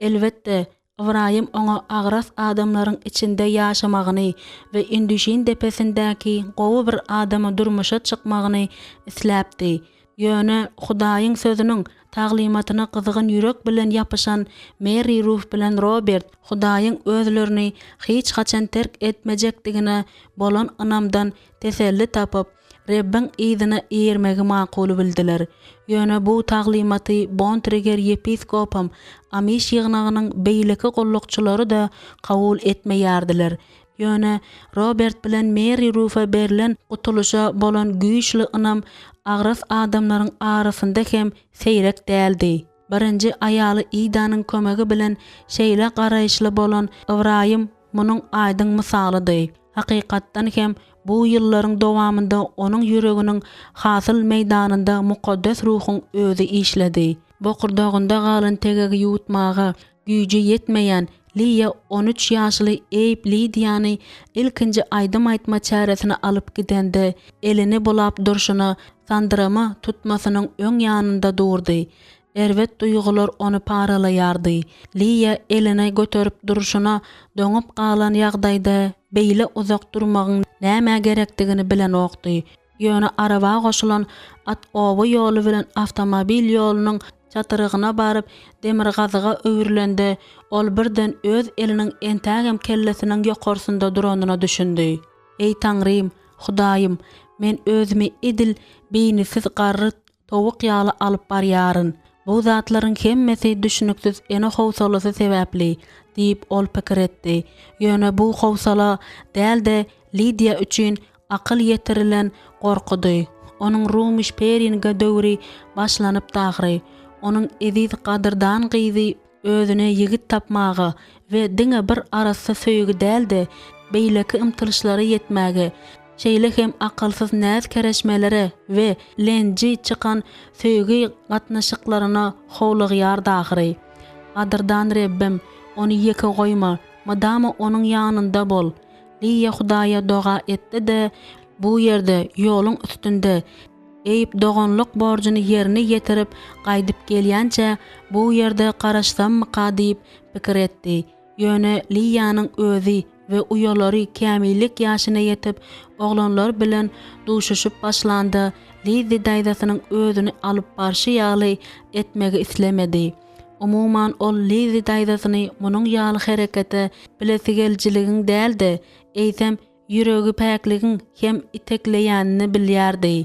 Elbetde, Ybraýym oňa agras adamlaryň içinde ýaşamagyny we Indüşin depesindäki gowy bir adama durmuşa çykmagyny isläpdi. Ýöne Hudaýyň Sözüniň taglymatyna gyzgyn ýürek bilen ýapyşan Merri Ruf bilen Robert Hudaýyň özlerini hiç haçan terk etmejekdigine bolan ynamdan teselli tapyp, Rebbiň yzyna eýermegi makul bildiler. Ýöne bu taglymaty Bontriger ýepiskopam, Amiş ýygnagynyň beýleki gullukçylary-da kabul etmeýärdiler. Ýöne Robert bilen Meri Rufa berlen gutulyşa bolan güýçli ynam agras adamlaryň arasynda hem seýrek däldi. Birinji aýaly Idanyň kömegi bilen şeýle garaýyşly bolan Ybraýym munuň aýdyň mysalydy. Hakykatdan hem, bu ýyllaryň dowamynda onuň ýüreginiň hasyl meýdanynda Mukaddes Ruhuň özi işledi. Bokurdagynda galan tegegi ýuwutmaga güýji ýetmeýän Liýa 13 ýaşly Eýb Lidiýany ilkinji aýdym aýtma çäresine alyp gidende, elini bulap durşuna sandyrama tutmasynyň öň ýanynda durdy. Erbet duýgular ony paralaýardy. Liýa elini göterip durşuna doňup galan ýagdaýda beýle uzak durmagyň nämä gerekdigini bilenokdy. Ýöne araba goşulan at oba ýoly bilen awtomobil ýolunyň çatrygyna baryp, demirgazyga öwrülende, ol birden öz eliniň entägem kellesiniň ýokarsynda duranyna düşündi. Eý, Taňrym, Hudaýym, men özümi edil beýnisiz garry towuk ýaly alyp barýaryn. Bu zatlaryň hemmesi düşnüksiz ene howsalasy sebäpli, diýip, ol pikir etdi. Ýöne bu howsala däl-de, Lidiýa üçin akyl ýetirilen gorkudy. Onuň Rumiş Peringe döwri başlanypdy ahyry. Onuň eziz gadyrdan gyzy özüne ýigit tapmaga we diňe bir arassa söýgi däl-de, beýleki ymtylyşlara ýetmäge, şeýle hem akylsyz näz-kereşmelere we lenji çykan söýgi gatnaşyklaryna howlugýardy ahyry. Gadyrdan Rebbim, ony ýeke goýma, mydama onuň ýanynda bol! Liýa Hudaýa doga etdi-de, bu ýerde, ýoluň üstünde, Eýp doganlyk borjuny ýerine ýetirip gaýdyp gelýänçä bu ýerde garaşsammyka diýip pikir etdi. Ýöne Liýanyň özi we uýalary kämillik ýaşyna ýetip, oglanlar bilen duşuşyp başlanda, Lizzi daýzasynyň özüni alyp barşy ýaly etmegi islemedi. Umuman, ol Lizzi daýzasyny munuň ýaly herekete bilesigelijiligiň däl-de, eýsem, ýüregi päkligiň hem itekleýänini bilýärdi.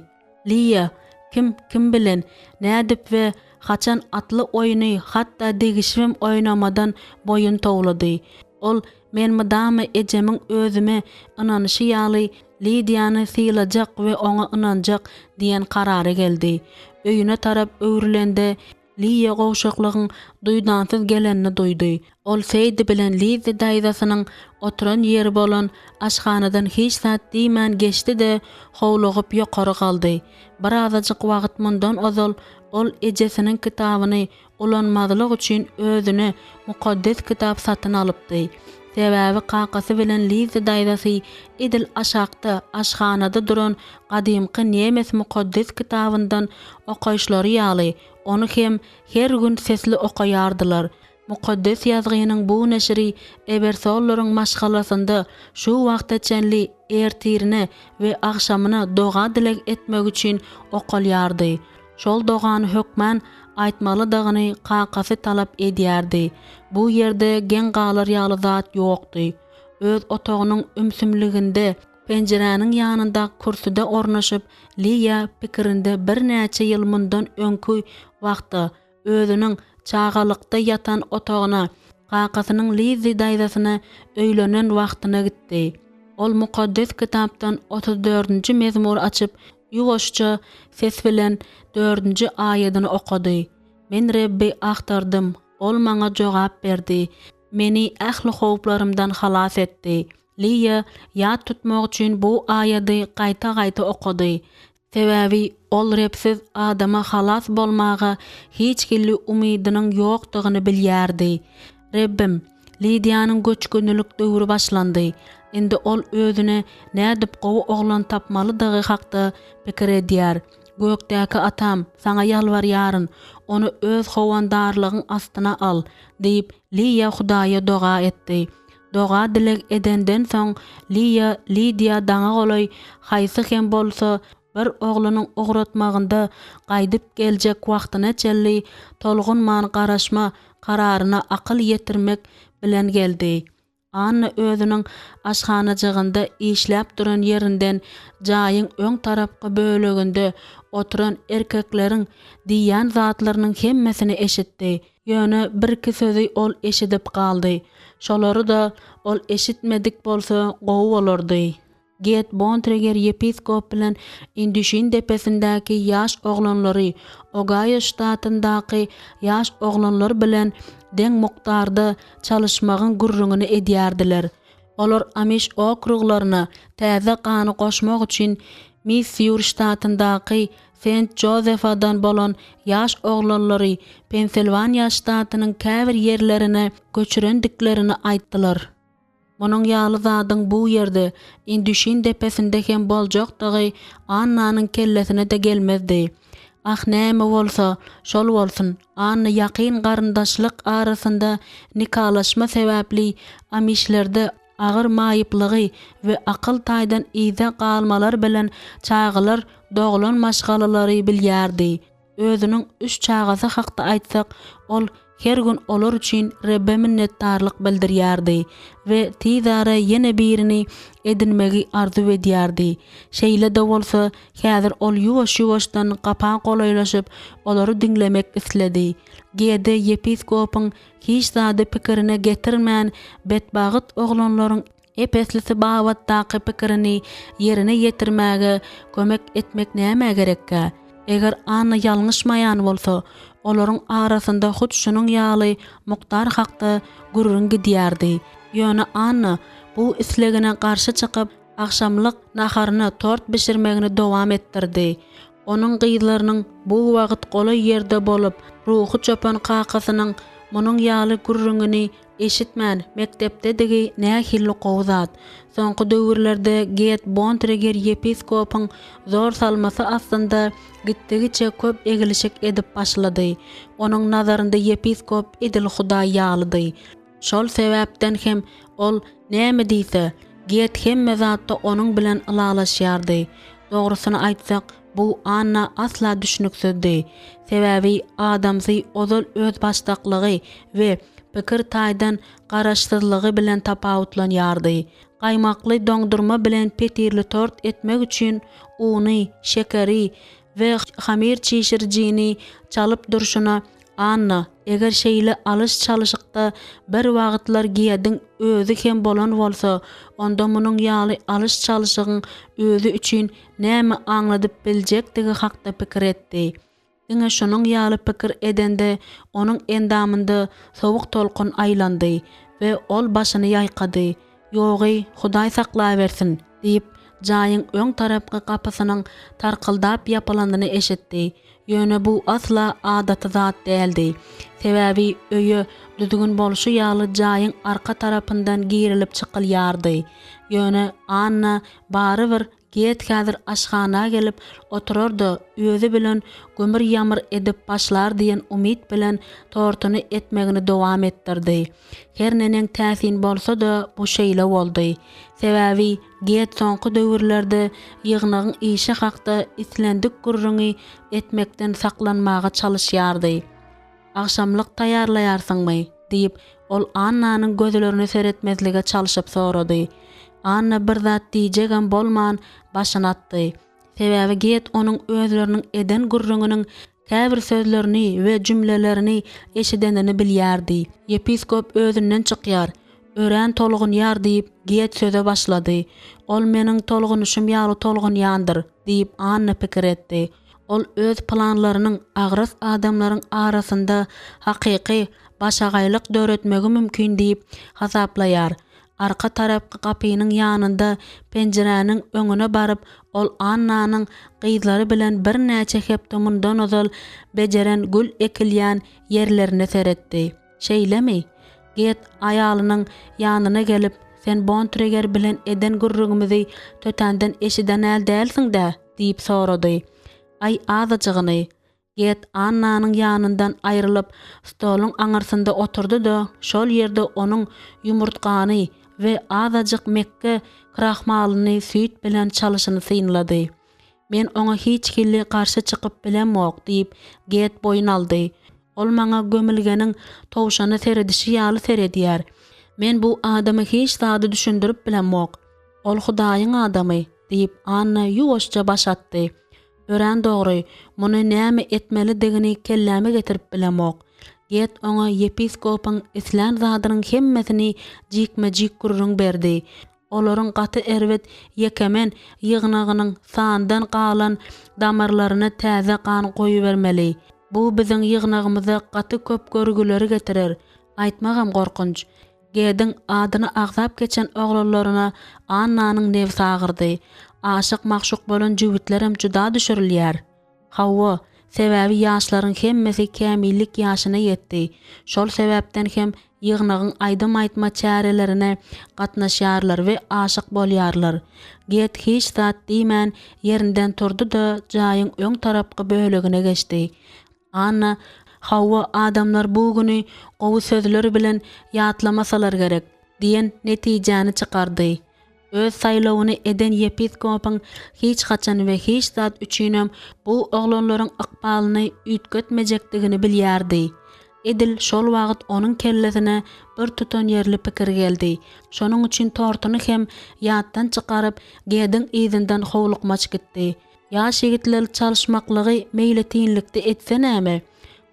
Liýa, Kim kim bilen, nädip we haçan atly oýny hatda degişibem oýnamadan boýun towlady. Ol, Men mydama ejemiň özüme ynanyşy ýaly Lidiýany sylajak we oňa ynanjak diýen karara geldi. Öýüne tarap öwrülende. Liýa gowşaklygyň duýdansyz gelenini duýdy. Ol Seýdi bilen Lizzi daýzasynyň oturan ýeri bolan aşhanadan hiç zat diýmän geçdi-de, howlugyp ýokary galdy. Birazajyk wagt mundan ozal ol ejesiniň kitabyny ulanmazlyk üçin özüne Mukaddes Kitap satyn alypdy. Sebäbi kakasy bilen Lizzi daýzasy edil aşakda, aşhanada duran gadymky nemes Mukaddes Kitabyndan okaýyşlary ýaly, ony hem her gün sesli okaýardylar. Mukaddes Ýazgynyň bu neşiri Ebersollaryň maşgalasynda şu wagta çenli ertirine we agşamyna doga-dileg etmek üçin okalýardy. Şol dogany hökman aýtmalydygyny kakasy talap edýärdi. Bu ýerde geň galar ýaly zat ýokdy. Öz otagynyň ümsümliginde, penjiräniň ýanyndaky kürsüde ornaşyp, Liýa pikirinde birnäçe ýyl mundan öňki wagta, özüniň çagalykda ýatan otagyna, kakasynyň Lizzi daýzasyna öýlenen wagtyna gitdi. Ol Mukaddes Kitapdan otuz dördünji mezmury açyp, ýuwaşja ses bilen dördünji aýadyny okady, Men Rebbi agtardym, Ol maňa jogap berdi, meni ähli howplarymdan halas etdi. Liýa ýat tutmak üçin bu aýady gaýta-gaýta okady. Sebäbi ol Rebsiz adama halas bolmaga hiç hili umydynyň ýokdugyny bilýärdi. Rebbim, Lidiýanyň göçgünlilik döwri başlandy. Indi ol özüne nädip gowy oglan tapmalydygy hakda pikir edýär. Gökdäki Atam, saňa ýalbarýaryn, ony öz howandarlygyň astyna al, diýip, Liýa Hudaýa doga etdi. Doga-dileg edenden soň, Liýa Lidiýa daňa golaý haýsy hem bolsa bir oglunyň ugratmagynda gaýdyp geljek wagtyna çenli tolgunman garaşma kararyna akyl ýetirmek bilen geldi. Anna özüniň aşhanajygynda işläp duran ýerinden jaýyň öň tarapky böleginde oturan erkekleriň diýýän zatlarynyň hemmesini eşitdi. Ýöne birki sözi ol eşidip galdy. Şolary-da ol eşitmedik bolsa gowy bolardy. Get Bontreger ýepiskop bilen Indüşin depesindäki ýaş oglanlary Ogaýo ştatyndaky ýaş oglanlar bilen deň mukdarda çalyşmagyň gürrüňini edýärdiler. Olar Amiş okruglaryna täze gany goşmak üçin Missýuri ştatyndaky Sent-Jozefadan bolan ýaş oglanlary Pensilwaniýa ştatynyň käbir ýerlerine göçürendiklerini aýtdylar. Munuň ýaly zadyň bu ýerde, Indüşin depesinde hem boljakdygy Annanyň kellesine-de gelmezdi. Ah, näme bolsa, şol bolsun, Anna ýakyn garyndaşlyk arasynda nikalaşma sebäpli amişlerde agyr maýyplygy we akyl taýdan yza galmalar bilen çagalar doglan maşgalalary bilýärdi. Özüniň üç çagasy hakda aýtsak, ol her gün olar üçin Rebbe minnetdarlyk bildirýärdi we tizara ýene birini edinmegi arzuw edýärdi. Şeýle-de bolsa, häzir ol ýuwaş-ýuwaşdan gapa golaýlaşyp, olary diňlemek isledi. Gede ýepiskopyň hiç zady pikirine getirmän, betbagt oglanlaryň Ep-eslisi babatdaky pikirini ýerine ýetirmäge kömek etmek nämä gerekkä? Eger Anna ýalňyşmaýan bolsa, olaryň arasynda hut şunuň ýaly mukdar hakda gürrüň gidýärdi. Ýöne Anna bu islegine garşy çykyp, agşamlyk naharyna tort bişirmegini dowam etdirdi. Onuň gyzlarynyň bu wagt golaý ýerde bolup, ruhy çopan kakasynyň munuň ýaly gürrüňini Eşitmän, mekdepdedigi nähili gowy zat. Soňky döwürlerde Get Bontreger ýepiskopyň zor salmasy astynda gitdigiçe köp eglişik edip başlady. Onuň nazarynda ýepiskop edil Hudaý ýalydy. Şol sebäpden hem ol näme diýse, Get hemme zatda onuň bilen ylalaşýardy. Dogrusyny aýtsak, bu Anna asla düşnüksizdi. Sebäbi adamsy ozal özbaşdaklygy we pikir taýdan garaşsyzlygy bilen tapawutlanýardy. Gaýmakly doňdurma bilen petirli tort etmek üçin uny, şekeri we hamyr çişirijini çalyp durşuna Anna, eger şeýle alyş-çalyşykda bir wagtlar Gediň özi hem bolan bolsa, onda munuň ýaly alyş-çalyşygyň özi üçin näme aňladyp biljekdigi hakda pikir etdi. Diňe şunuň ýaly pikir edende onuň endamynda sowuk tolkun aýlandy we ol başyny ýaýkady. Ýogy, Hudaý saklawersin! diýip, jaýyň öň tarapky gapysynyň tarkyldap ýapylanyny eşitdi. Ýöne bu asla adaty zat däldi. Sebäbi öýe düzgün bolşy ýaly jaýyň arka tarapyndan girilip çykylýardy. Ýöne Anna barybir Get häzir aşhana gelip oturar-da, özi bilen gümür-ýamyr edip başlar diýen umyt bilen tortuny etmegini dowam etdirdi. Her neneň täsin bolsa-da, bu şeýle boldy. Sebäbi Get soňky döwürlerde ýygnagyň işi hakda islendik gürrüňi etmekden saklanmaga çalyşýardy. Agşamlyk taýýarlaýarsyňmy? diýip, ol Annanyň gözlerine seretmezlige çalşyp sorady. Anna bir zat diýjegem bolman, başyny atdy. Sebäbi Get onuň özleriniň eden gürrüňiniň käbir sözlerini we jümlelerini eşidenini bilýärdi. Ýepiskop özünden çykýar, örän tolgunýar diýip, Get söze başlady. Ol meniň tolgunyşym ýaly tolgunýandyr, diýip, Anna pikir etdi. Ol öz planlarynyň agras adamlaryň arasynda hakyky başagaýlyk döretmegi mümkin diýip hasaplaýar. Arka tarapky gapynyň ýanynda penjiräniň öňüne baryp, ol Annanyň gyzlary bilen birnäçe hepde mundan ozal bejeren gül ekilýän ýerlerine seretdi. Şeýlemi? Get aýalynyň ýanyna gelip, Sen Bontreger bilen eden gürrüňimizi tötänden eşiden-ä dälsiň-dä? Diýip sorady. Aý, azajygyny. Get Annanyň ýanyndan aýrylyp, stoluň aňyrsynda oturdy-da, şol ýerde onuň ýumurtgany we azajyk mekge krahmalyny süýt bilen çalyşyny synlady. Men oňa hiç hili garşy çykyp bilemok, diýip, Get boýun aldy. Ol maňa gömülgeniň towşana seredişi ýaly seredýär. Men bu adama hiç zady düşündirip bilemok. Ol Hudaýyň adamy, diýip, Anna ýuwaşja baş atdy. Örän dogry, muny näme etmelidigini kelläme getirip bilemok. Get oňa ýepiskopyň islän zadynyň hemmesini jikme-jik gürrüň berdi. Olaryň gaty erbet ýekemen ýygnagynyň sandan galan damarlaryna täze gan goýubermeli. Bu biziň ýygnagymyza gaty köp görgüleri getirer. Aýtmagam gorkunç. Gediň adyny agzap geçen oglanlaryna Annanyň nebsi agyrdy. Aşyk-magşuk bolan jübütlerem juda düşürilýär. Hawa, sebäbi ýaşlaryň hemmesi kämillik ýaşyna ýetdi. Şol sebäpden hem ýygnagyň aýdym aýtma çärelerine gatnaşýarlar we aşyk bolýarlar. Get hiç zat diýmän ýerinden turdy-da, jaýyň öň tarapky bölegine geçdi. Anna, Hawa, adamlar bu güni gowy sözler bilen ýatlamasalar gerek, diýen netijäni çykardy. Öz saýlawyny eden ýepiskopyň hiç haçan we hiç zat üçinem bu oglanlaryň ykbalyny üýtgetmejekdigini bilýärdi. Edil şol wagt onuň kellesine bir tutanýerli pikir geldi. Şonuň üçin tortuny hem ýatdan çykaryp, Gediň yzyndan howlukmaç gitdi. Ýaş ýigitler çalyşmaklygy meýletinlikde etse näme?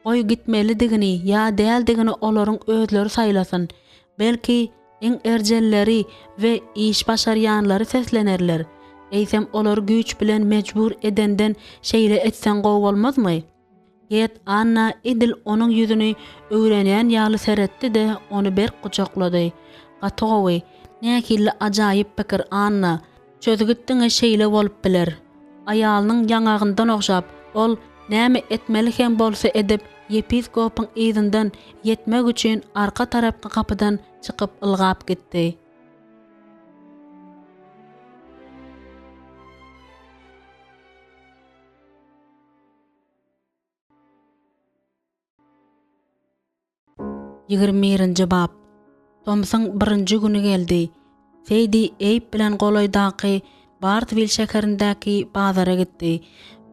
Goý gitmelidigini ýa däldigini olaryň özleri saýlasyn. Belki, iň erjelleri we iş başarýanlary seslenerler. Eýsem olary güýç bilen mejbur edenden şeýle etseň gowy bolmazmy? Get Anna edil onuň ýüzüni öwrenýän ýaly seretdi-de, ony berk gujaklady. Gaty gowy. Nähili ajaýyp pikir, Anna! Çözgüt diňe şeýle bolup biler. Aýalynyň ýaňagyndan ogşap, ol, näme etmeli hem bolsa edip, ýepiskopyň yzyndan ýetmek üçin arka tarapky gapydan çykyp ylgap gitdi. 21-nji bap. Tomsuň birinji güni geldi. Seýdi Eýb bilen golaýdaky Bartwil şäherindäki bazara gitdi.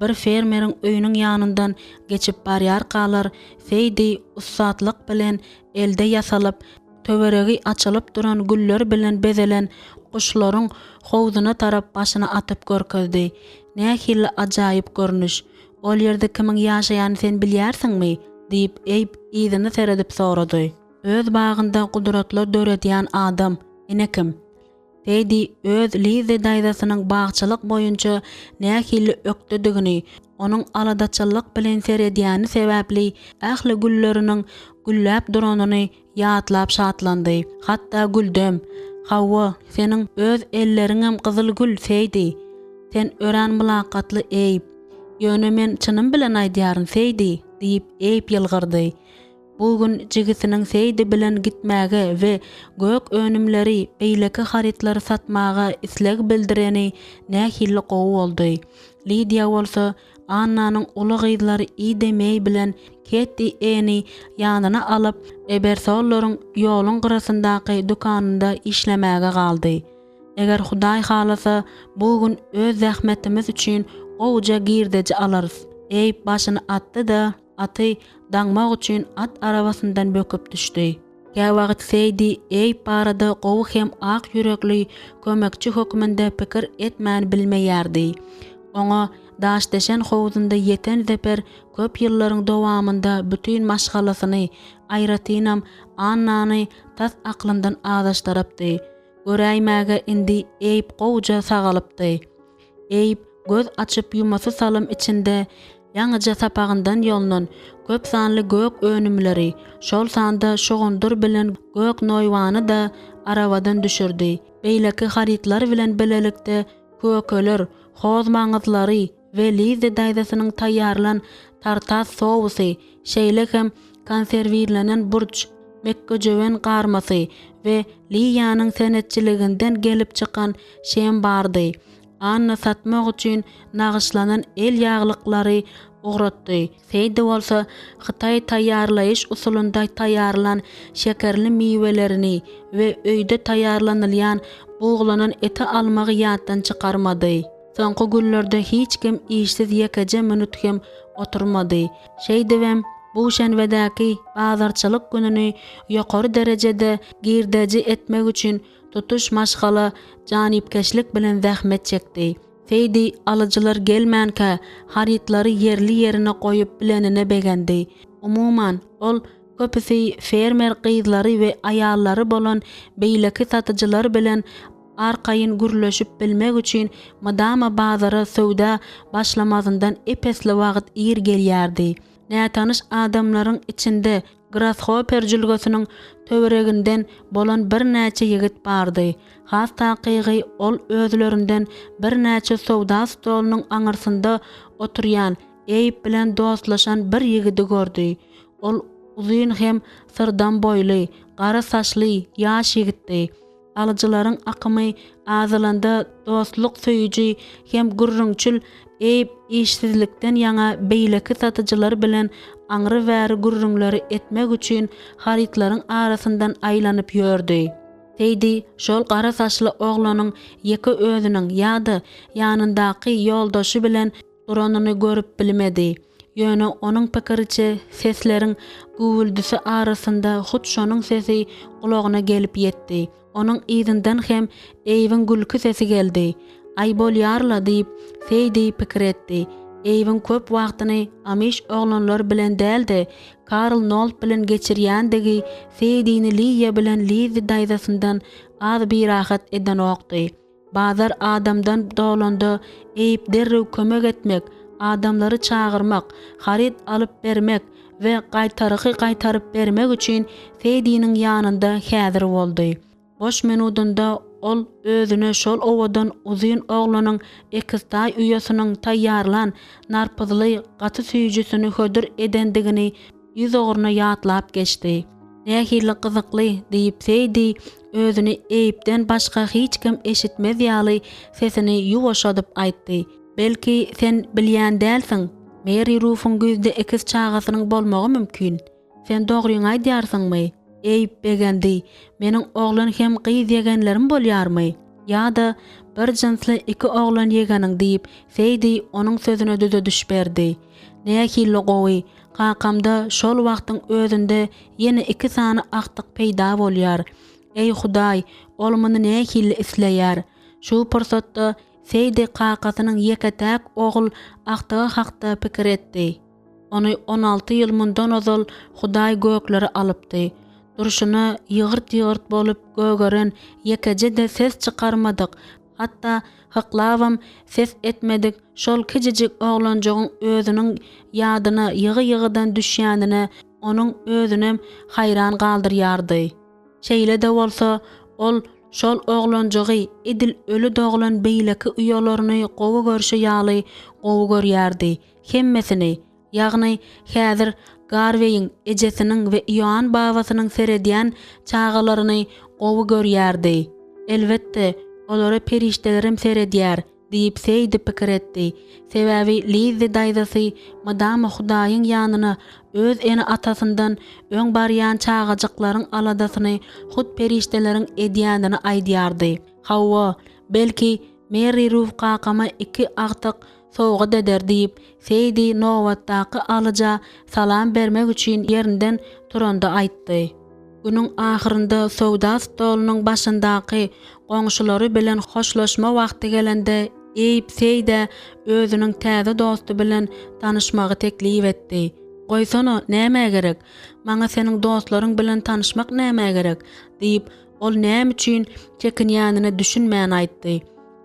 Bir fermeriň öýüniň ýanyndan geçip barýarkalar, Seýdi ussatlyk bilen elde ýasalyp, töweregi açylyp duran güller bilen bezelen guşlaryň howzuna tarap başyny atyp görkezdi. Nähili ajaýyp görnüş! Ol ýerde kimiň ýaşaýanyny sen bilýärsiňmi? diýip, Eýb yzyna seredip sorady. Öz bagynda gudratlar döredýän adam, ine kim. Teddi öz Lizzi daýzasynyň bagçylyk boýunça nähili ökdedigini, onuň aladaçyllyk bilen seredýäni sebäpli ähli gülleriniň gülläp duranyny ýatlap şatlandy. Hatda güldem. Hawa, seniň öz elleriňem gyzyl gül, Seýdi. Sen örän mylakatly Eýb. Ýöne men çynym bilen aýdýaryn, Seýdi, diýip, Eýb ýylgyrdy. Bu gün jigisiniň Seýdi bilen gitmäge we gök önümleri, beýleki harytlary satmaga isleg bildireni nähili gowy boldy. Lidiýa bolsa Annanyň uly gyzlary Ida Meý bilen Ketti Eni ýanyna alyp, Ebersollaryň ýoluň gyrasyndaky dükanynda işlemäge galdy. Eger Hudaý halasa, bu gün öz zähmetimiz üçin gowuja girdeji alarys. Eýb başyny atdy-da, aty daňmak üçin at arabasyndan böküp düşdi. Käwagt Seýdi Eýb barada gowy hem ak ýürekli kömekçi hökmünde pikir etmän bilmeýärdi. Oňa daşdeşen howzunda ýeten zeper köp ýyllaryň dowamynda bütin maşgalasyny, aýratynam Annany tas aklyndan azaşdyrypdy. Göräýmäge indi Eýb gowuja sagalypdy. Eýb göz açyp ýumasy salym içinde ýaňyja sapagyndan ýolnan köp sanly gök önümleri, şol sanda şugundyr bilen gök noýbany-da arabadan düşürdi. Beýleki harytlar bilen bilelikde kökeler, hoz maňyzlary we Lizzi daýzasynyň taýýarlan tartar sousy, şeýle hem konserwirlenen burç, mekgejöwen garmasy we Liýanyň senetçiliginden gelip çykan şem bardy. Anna satmak üçin nagyşlanan el ýaglyklary ugratdy. Seýdi bolsa hytaý taýýarlaýyş usulynda taýýarlan şekerli miwelerini we öýde taýýarlanylýan buglanan eti almagy ýatdan çykarmady. Soňky günlerde hiç kim işsiz ýekeje minut hem oturmady. Şeýdibem, bu şenbedäki bazarçylyk gününi ýokary derejede girdeji etmek üçin tutuş maşgala janypkeşlik bilen zähmet çekdi. Seýdi alyjylar gelmänkä harytlary ýerli-ýerine goýup bilenine begendi. Umuman, ol köpüsi fermer gyzlary we aýallary bolan beýleki satyjylar bilen arkaýyn gürleşip bilmek üçin mydama bazara söwda başlamazyndan ep-esli wagt ir gelýärdi. Nätanyş adamlaryň içinde Grashoper jülgesiniň töwereginden bolan birnäçe ýigit bardy. Has takygy, ol özlerinden birnäçe söwda stolunyň aňyrsynda oturýan Eýb bilen dostlaşan bir ýigidi gördi. Ol uzyn hem syrdam boýly, gara saçly ýaş ýigitdi. Alyjylaryň akymy azalanda dostluk söýüji hem gürrüňçil Eýb işsizlikden ýaňa beýleki satyjylar bilen aňry-bäri gürrüňleri etmek üçin harytlaryň arasyndan aýlanyp ýördi. Seýdi şol gara saçly oglanyň ýeke özüniň ýa-da ýanyndaky ýoldaşy bilen duranyny görüp bilmedi. Ýöne onuň pikiriçe sesleriň güwwüldisi arasynda hut şonuň sesi gulagyna gelip ýetdi. Onuň yzyndan hem Eýbiň gülki sesi geldi. Aý bolýar-la diýip, Seýdi pikir etdi. Eýbiň köp wagtyny amiş oglanlar bilen däl-de, Karl Nolt bilen geçirýändigi Seýdini Liýa bilen Lizzi daýzasyndan az birahat edenokdy. Bazar adamdan dolanda Eýp derrew kömek etmek, adamlary çagyrmak, haryt alyp bermek we gaýtargy gaýtaryp bermek üçin Seýdiniň ýanynda häzir boldy. Boş minudynda ol özüne şol owadan uzyn oglanyň ekiztaý uýasynyň taýýarlan narpyzly gaty süýjüsini hödür edendigini ýüzugruna ýatlap geçdi. Nähili gyzykly, diýip, Seýdi özüni Eýpden başga hiç kim eşitmez ýaly sesini ýuwaşadyp aýtdy. Belki, sen bilýän dälsiň, Meri Rufuň güýzde ekiz çagasynyň bolmagy mümkin. Sen dogryňy aýdýarsyňmy? Eýp begendi. Meniň oglan hem gyz ýegenlerim bolýarmy? Ýa-da bir jynsly iki oglan ýegeniň, diýip, Seýdi onuň sözüne düzediş berdi. Nähili gowy, kakamda şol wagtyň özünde ýene iki sany agtyk peýda bolýar. Eý, Hudaý, ol muny nähili isleýär! Şu pursatda Seýdi kakasynyň ýeke-täk ogul agtygy hakda pikir etdi. Ony 16 ýyl mundan ozal Hudaý göklere alypdy. Durşuna ýygyrt-ýygyrt bolup gögeren, ýekeje-de ses çykarmadyk, hatda hyklabam ses etmedik şol kijijik oglanjygyň özüniň ýadyna ýygy-ýygydan düşýänine onuň özünem haýran galdyrýardy. Şeýle-de bolsa, ol şol oglanjygy edil öli doglan beýleki uýalaryny gowy görşi ýaly gowy görýärdi. Hemmesini, ýagny häzir Garweýiň ejesiniň we Ioann babasynyň seredýän çagalaryny gowy görýärdi. Elbetde, olara perişdelerem seredýär. Diýip, Seýdi pikir etdi. Sebäbi Lizzi daýzasy mydama Hudaýyň ýanyna öz ene-atasyndan öň barýan çagajyklaryň aladasyny hut perişdeleriň edýänini aýdýardy. Hawa, belki, Merri Ruf kakama iki agtyk sowgat eder diýip, Seýdi nobatdaky alyja salam bermek üçin ýerinden turanda aýtdy. Günüň ahyrynda söwda stolunyň başyndaky goňşulary bilen hoşlaşma wagty gelende Eýb Seýdä özüniň täze dosty bilen tanyşmagy teklip etdi. Goýsana, nämä gerek? Maňa seniň dostlaryň bilen tanyşmak nämä gerek? diýip, ol näme üçin çekinýänine düşünmän aýtdy.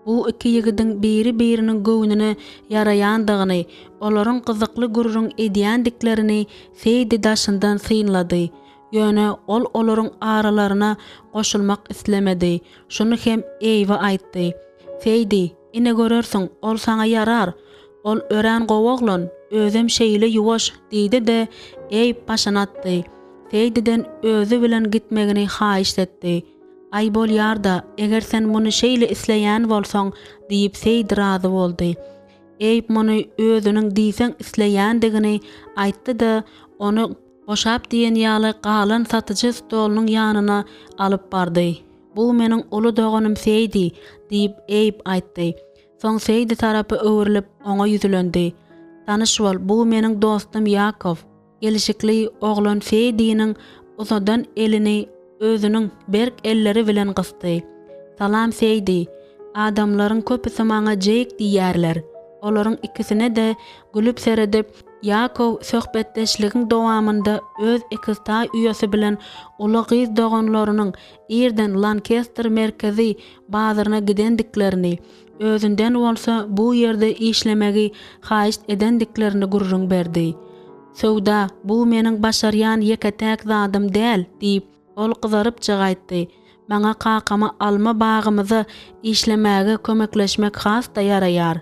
Bu iki ýigidiň biri-biriniň göwnüne ýaraýandygyny, olaryň gyzykly gürrüň edýändiklerini Seýdi daşyndan synlady. Ýöne ol olaryň aralaryna goşulmak islemedi. Şuny hem Eýbe aýtdy. Seýdi, ine görersiň, ol saňa ýarar. Ol örän gowy oglan, özem şeýle ýuwaş, diýdi-de, Eýb başyny atdy. Seýdiden özi bilen gitmegini haýyşt etdi. Aý bolýar-da, eger sen muny şeýle isleýän bolsaň, diýip Seýdi razy boldy. Eýb muny özüniň diýseň isleýändigini aýtdy-da, ony boşap diýen ýaly galan satyjy stolunyň ýanyna alyp bardy. Bu meniň uly doganym Seýdi, diýip Eýb aýtdy. Soň Seýdi tarapa öwrülip, oňa ýüzlendi. Tanyş bol, bu meniň dostum Ýakow. Gelşikli oglan Seýdiniň uzadan elini özüniň berk elleri bilen gysdy. Salam, Seýdi. Adamlaryň köpüsi maňa Jeýk diýýärler. Olaryň ikisine-de gülüp seredip, Ýakow söhbetdeşligiň dowamynda öz ekiztaý uýasy bilen uly gyz doganlarynyň irden Lankester merkezi bazaryna gidendiklerini, özünden bolsa bu ýerde işlemegi haýyşt edendiklerini gürrüň berdi. Söwda, bu meniň başarýan ýeke-täk zadym däl, diýip, ol gyzarypjyk aýtdy. Maňa kakama alma bagymyza işlemäge kömekleşmek has-da ýaraýar.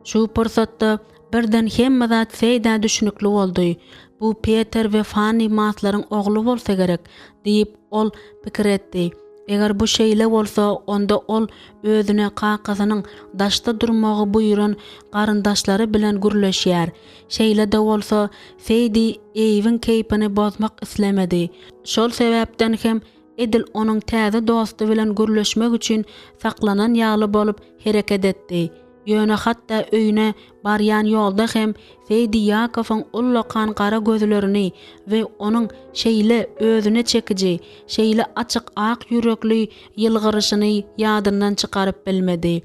Şu pursatda birden hemme zat Seýdä düşnükli boldy. Bu Peter we Fanni Maslaryň ogly bolsa gerek, diýip, ol pikir etdi. Eger bu şeýle bolsa, onda ol özüne kakasynyň daşda durmagy buýran garyndaşlary bilen gürleşýär. Şeýle-de bolsa, Seýdi Eýwiň keýpini bozmak islemedi. Şol sebäpden hem edil onuň täze dosty bilen gürleşmek üçin saklanan ýaly bolup hereket etdi. Ýöne hatda öýüne barýan ýolda hem Seýdi Ýakowyň ullakan gara gözlerini we onuň şeýle özüne çekiji, şeýle açyk ak ýürekli ýylgyryşyny ýadyndan çykaryp bilmedi.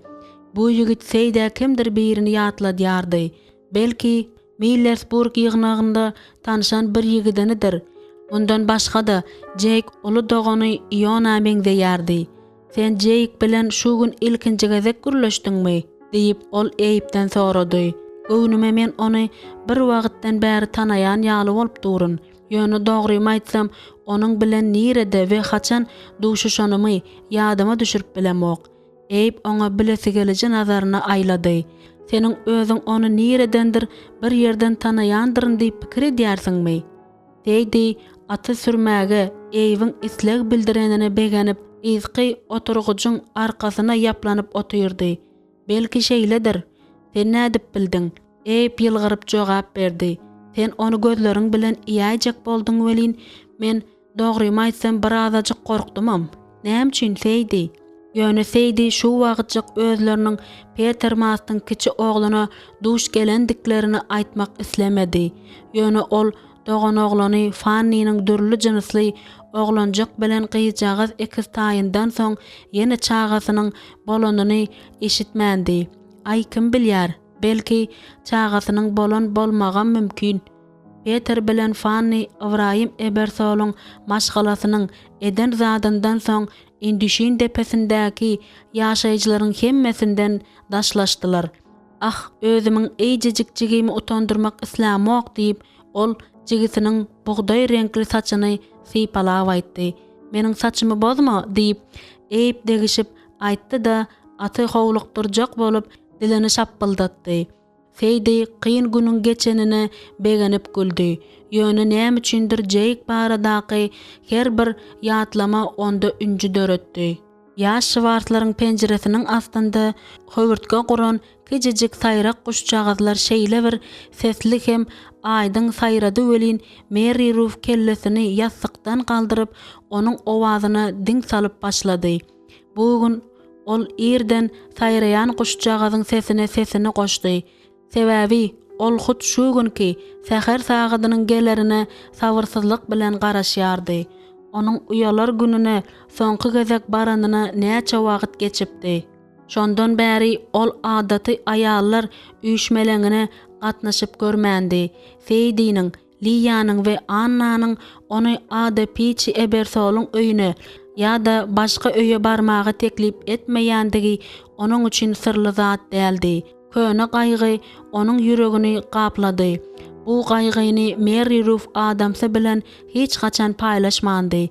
Bu ýigit Seýdä kimdir birini ýatladýardy. Belki, Millersburg ýygnagynda tanşan bir ýigidinidir. Mundan başga-da, Jeýk uly dogany Iona meňzeýärdi. Sen Jeýk bilen şu gün ilkinji gezek gürleşdiňmi? diýip, ol Eýbden sorady. Göwnüme men ony bir wagtdan bäri tanaýan ýaly bolup durun. Ýöne dogrymy aýtsam, onuň bilen nirede we haçan duşuşanymy ýadyma düşürip bilemok. Eýb oňa bilesigeliji nazaryny aýlady. Seniň özüň ony niredendir bir ýerden tanaýandyryn diýip pikir edýärsiňmi? Seýdi aty sürmäge Eýbiň isleg bildirenine begenip, yzky oturgyjyň arkasyna ýaplanyp otyrdy. Belki şeýledir. Sen nädip bildiň? Eýb ýylgyryp jogap berdi. Sen ony gözleriň bilen iýäýjek bolduň welin, men Dogrymy aýtsam birazajyk gorkdumam. Näme üçin Seýdi? Ýöne Seýdi şu wagtjyk özleriniň Peter Mastyň kiçi ogluna duş gelendiklerini aýtmak islemedi. Ýöne ol doganoglany Fanniniň dürli jynsly oglanjyk bilen gyzjagaz ekiztaýyndan soň ýene çagasynyň bolanyny eşitmändi. Aý kim bilýär, belki çagasynyň bolan bolmagam mümkin. Peter bilen Fanni Ybraýym Ebersolyň maşgalasynyň eden zadyndan soň Indüşin depesindäki ýaşaýjylaryň hemmesinden daşlaşdylar. Ah, özümiň eýjejik jigimi utandyrmak islämok, diýip, ol jigisiniň bugdaý reňkli saçyny sypalap aýtdy. Meniň saçymy bozma, diýip, Eýb degişip aýtdy-da, aty howlukdyrjak bolup, dilini şapbyldatdy. Seýdi kyn günüň geçenine begenip güldi. Ýöne näme üçindir Jeýk baradaky her bir ýatlama onda ünji döretdi. Ýaş şwarslaryň penjiresiniň astynda höwürtge guran kiçijik saýrak guşjagazlar şeýle bir sesli hem aýdyň saýrady welin, Merri Ruf kellesini ýassykdan galdyryp, onuň owazyna diň salyp başlady. Bu gün ol irden saýraýan guşjagazyň sesine sesini goşdy. Sebäbi ol hut şu günki säher sagadynyň gelerine sabyrsyzlyk bilen garaşýardy. Onuň uýalar gününe soňky gezek baranyna näçe wagt geçipdi. Şondan bäri ol adaty aýallar üýşmeleňine gatnaşyp görmändi. Seýdiniň Liýanyň we Annanyň ony Ada Piçi Ebersolyň öýüne ýa-da başga öýe barmaga teklip etmeýändigi onuň üçin syrly zat däldi. Köne gaýgy onuň ýüregini gaplady. Bu gaýgyny Merri Ruf adamsy bilen hiç haçan paýlaşmandy.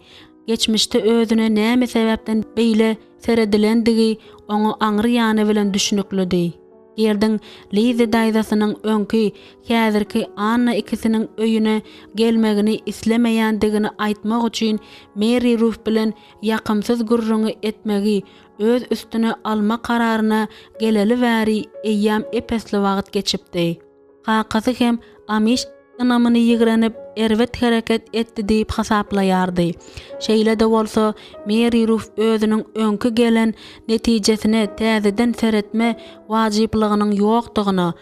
Geçmişde özüne näme sebäpden beýle seredilendigi oňa aňry ýany bilen düşnüklidi. Gerdiň Lizi daýzasynyň öňki, häzirki Anna ikisiniň öýüne gelmegini islemeýändigini aýtmak üçin Merri Ruf bilen ýakymsyz gürrüňi etmegi öz üstüne alma kararyna geleli bäri eýýäm ep-esli wagt geçipdi. Kakasy hem Amiş ynamyny ýigrenip, erbet hereket etdi diýip hasaplaýardy. Şeýle-de bolsa, Meri Ruf özüniň öňki gelen netijesine täzeden seretme wajyplygynyň ýokdugyna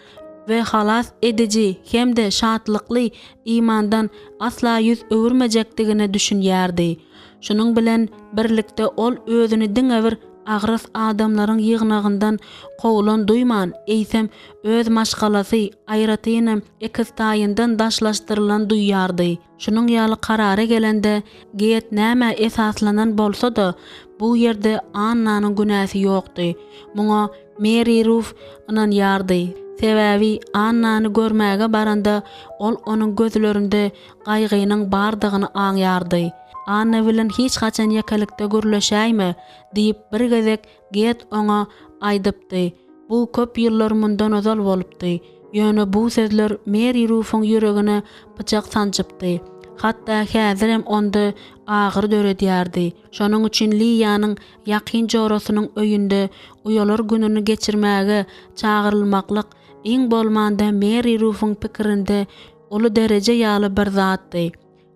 we halas ediji hem-de şatlykly imandan asla ýüz öwürmejekdigine düşünýärdi. Şunuň bilen birlikde ol özüni diňe bir agras adamlaryň ýygnagyndan kowlan duýman, eýsem, öz maşgalasy, aýratynam, ekiztaýyndan daşlaşdyrylan duýýardy. Şunuň ýaly karara gelende, Geet nämä esaslanan bolsa-da, bu ýerde Annanyň günäsi ýokdy. Muňa Meri Ruf ynanýardy. Sebäbi Annany görmäge baranda, ol onuň gözlerinde gaýgynyň bardygyny aňýardy. Anna bilen hiç haçan ýekelikde gürleşäýme, diýip, bir gezek Get oňa aýdypdy. Bu köp ýyllar mundan ozal bolupdy. Ýöne bu sözler Meri Rufuň ýüregine pyçak sanjypdy. Hatda häzirem onda agyry döredýärdi. Şonuň üçin Liýanyň ýakyn jorasynyň öýünde uýalar gününi geçirmäge çagyrylmaklyk iň bolmanda Meri Rufuň pikirinde uly dereje ýaly bir zatdy.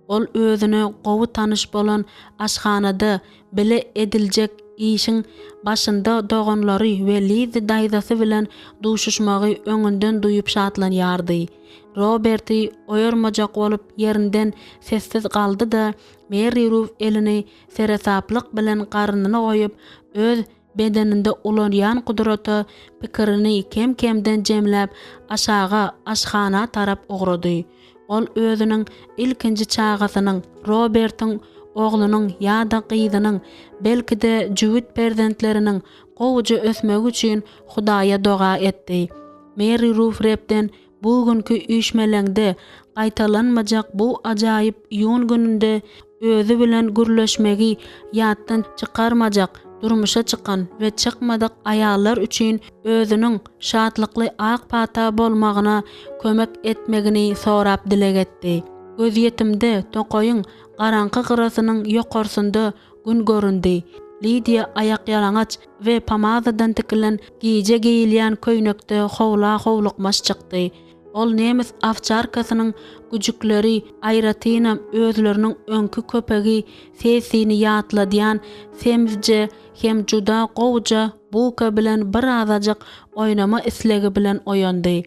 Ol özüne gowy tanyş bolan aşhanada bile ediljek işiň başynda doganlary we Lizzi daýzasy bilen duşuşmagy öňünden duýup şatlanýardy. Roberti oýarmajak bolup ýerinden sessiz galdy-da, Merri Ruf elini seresaplyk bilen garnyna goýup, öz bedeninde ulanýan gudrata pikirini kem-kemden jemläp, aşaga, aşhana tarap ugrady. Ol özüniň ilkinji çagasynyň, Robertiň oglunyň ýa-da gyzynyň, belki-de, jübüt perzentleriniň gowuja ösmegi üçin Hudaýa doga etdi. Meri Ruf Rebden Bu günki üýşmeleňde gaýtalanmajak bu ajaýyp iýun gününde özi bilen gürleşmegi ýatdan çykarmajak durmuşa çykan we çykmadyk aýallar üçin özüniň şatlykly ak pata bolmagyna kömek etmegini sorap dileg etdi. Gözýetimde tokaýyň garaňky gyrasynyň ýokarsynda Gün göründi. Lidiýa aýakýalaňaç we pomadadan tikilen gije geýilýän köýnekde howla howlukmaç çykdy. Ol nemes owçarkasynyň güjükleri, aýratynam özleriniň öňki köpegi Sessini ýatladýan semizje hem juda gowuja Buka bilen birazajyk oýnama islegi bilen oýandy.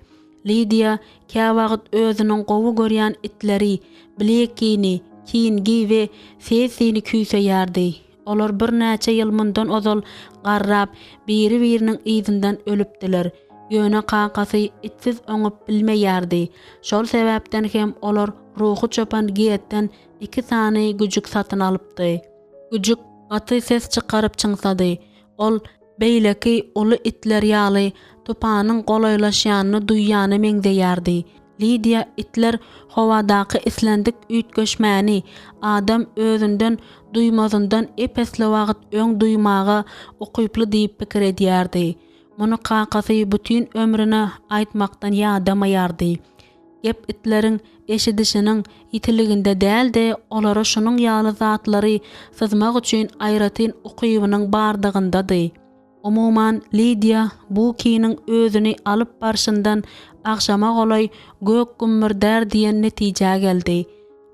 Lidiýa käwagt özüniň gowy görýän itleri Blekini, Kingi we Sessini küýseýärdi. Olar birnäçe ýyl mundan ozal garrap, biri-biriniň yzyndan ölüpdiler. Ýöne kakasy itsiz oňup bilmeýärdi. Şol sebäpden hem olar ruhy çopan Getden iki sany güjük satyn alypdy. Güjük gaty ses çykaryp çyňsady. Ol beýleki uly itler ýaly tupanyň golaýlaşýanyny duýýana meňzeýärdi. Lidiýa itler howadaky islendik üýtgeşmäni adam özünden duýmazyndan ep-esli wagt öň duýmaga ukyply diýip pikir edýärdi. Muny kakasy bütin ömrüne aýtmakdan ýadamaýardy. Gep itleriň eşidişiniň ýitiliginde däl-de, olara şunuň ýaly zatlary syzmak üçin aýratyn ukybynyň bardygyndady. Umuman, Lidiýa Bukiniň özüni alyp barşyndan agşama golaý gök gümmürdär diýen netijä geldi.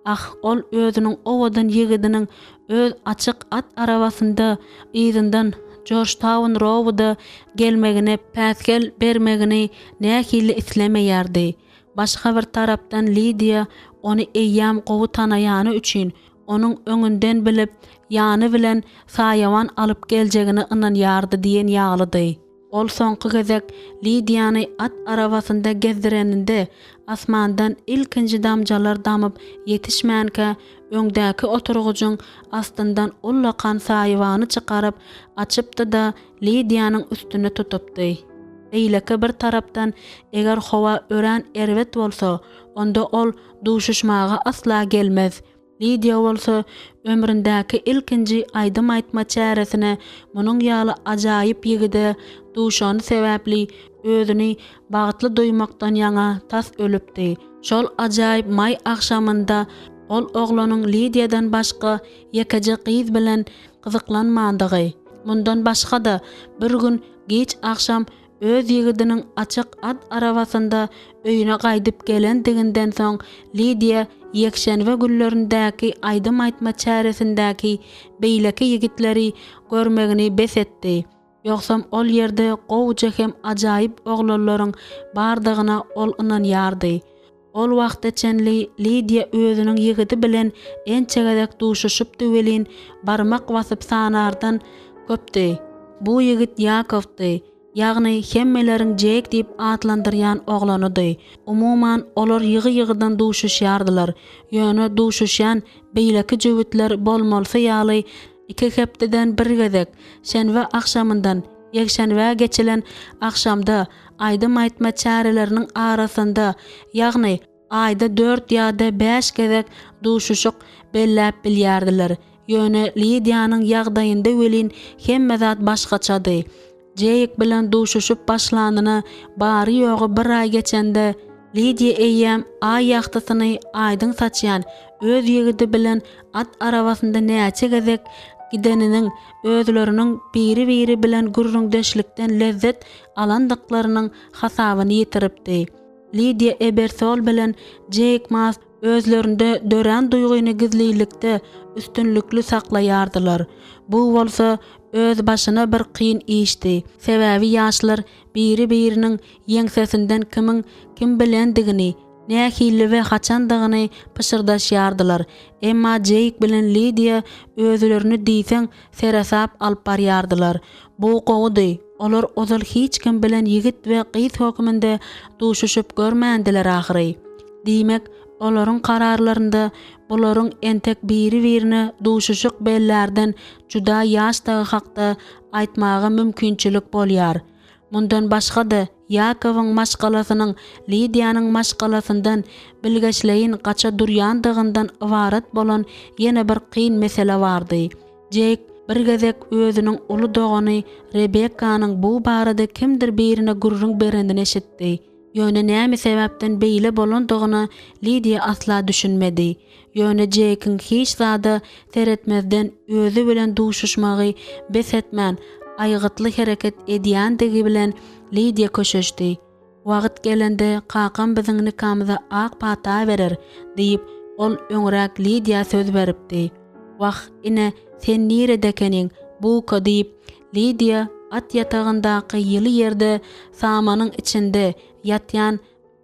Ah, ol özüniň owadan ýigidiniň öz açyk at arabasynda yzyndan Jorjtaun Rouda gelmegine päsgel bermegini nähili islemeýärdi. Başga bir tarapdan Lidiýa ony eýýäm gowy tanaýany üçin, onuň öňünden bilip, ýany bilen saýawan alyp geljegine ynanýardy diýen ýalydy. Ol soňky gezek Lidiýany at arabasynda gezdireninde, asmandan ilkinji damjalar damyp ýetişmänkä, öňdäki oturgyjyň astyndan ullakan saýawany çykaryp, açypdy-da, Lidiýanyň üstüne tutupdy. Beýleki bir tarapdan, eger howa örän erbet bolsa, onda ol duşuşmaga asla gelmez. Lidiýa bolsa ömründäki ilkinji aýdym aýtma çäresine munuň ýaly ajaýyp ýigide duşany sebäpli özüni bagtly duýmakdan ýaňa tas ölüpdi. Şol ajaýyp maý agşamynda ol oglanyň Lidiýadan başga ýekeje gyz bilen gyzyklanmandygy, mundan başga-da bir gün giç agşam Öz ýigidiniň açyk at arabasynda öýüne gaýdyp gelendiginden soň Lidiýa ýekşenbe günlerindäki aýdym aýtma çäresindäki beýleki ýigitleri görmegini bes etdi. Ýogsam ol ýerde gowuja hem ajaýyp oglanlaryň bardygyna ol ynanýardy. Ol wagta çenli Lidiýa özüniň ýigidi bilen ençe gezek duşuşypdy welin, barmak basyp sanardan köpdi. Bu ýigit Ýakowdy, ýagny hemmeleriň Jeýk diýip atlandyrýan oglanydy. Umuman, olar ýygy-ýygydan duşuşýardylar. Ýöne duşuşýan beýleki jübütler bolmalysy ýaly iki hepdeden bir gezek, şenbe agşamyndan ýekşenbä geçilen agşamda aýdym aýtma çäreleriniň arasynda, ýagny aýda dört ýa-da bäş gezek duşuşyk belläp bilýärdiler. Ýöne Lidiýanyň ýagdaýynda welin hemme zat başgaçady. Jeýk bilen duşuşyp başlanyna bary-ýogy bir aý geçende, Lidiýa eýýäm aý ýagtysyny aýdyň saçýan öz ýigidi bilen at arabasynda näçe gezek gideniniň, özleriniň biri-biri bilen gürrüňdeşlikden lezzet alandyklarynyň hasabyny ýitiripdi. Lidiýa Ebersol bilen Jeýk Mas özlerinde dörän duýgyny gizlilikde üstünlikli saklaýardylar. Bu bolsa özbaşyna bir kyn işdi. Sebäbi ýaşlar biri-biriniň ýeňsesinden kimiň kim bilendigini, nähili we haçandygyny pyşyrdaşýardylar. Emma Jeýk bilen Lidiýa özlerini diýseň seresap alyp barýardylar. Bu gowudy, olar ozal hiç kim bilen ýigit we gyz hökmünde duşuşyp görmändiler ahyry. Diýmek, olaryň kararlarynda bularyň entek biri-birine duşuşyk bellärden juda ýaşdygy hakda aýtmaga mümkinçilik bolýar. Mundan başga-da, Ýakowyň maşgalasynyň Lidiýanyň maşgalasyndan bilgeşleýin gaça durýandygyndan ybarat bolan ýene bir kyn mesele bardy. Jeýk bir gezek özüniň uly dogany Rebekkanyň bu barada kimdir birine gürrüň berenini eşitdi. Ýöne näme sebäpden beýle bolandygyna Lidiýa asla düşünmedi. Ýöne Jeýkiň hiç zada seretmezden özi bilen duşuşmagy bes etmän, aýgytly hereket edýändigi bilen Lidiýa köşeşdi. Wagt gelende kakam biziň nikamyza ak pata berer, diýip, ol öňräk Lidiýa söz beripdi. Wah, ine, sen nirede ekeniň, Buka, diýip, Lidiýa at ýatagyndaky ýyly ýerde samanyň içinde ýatýan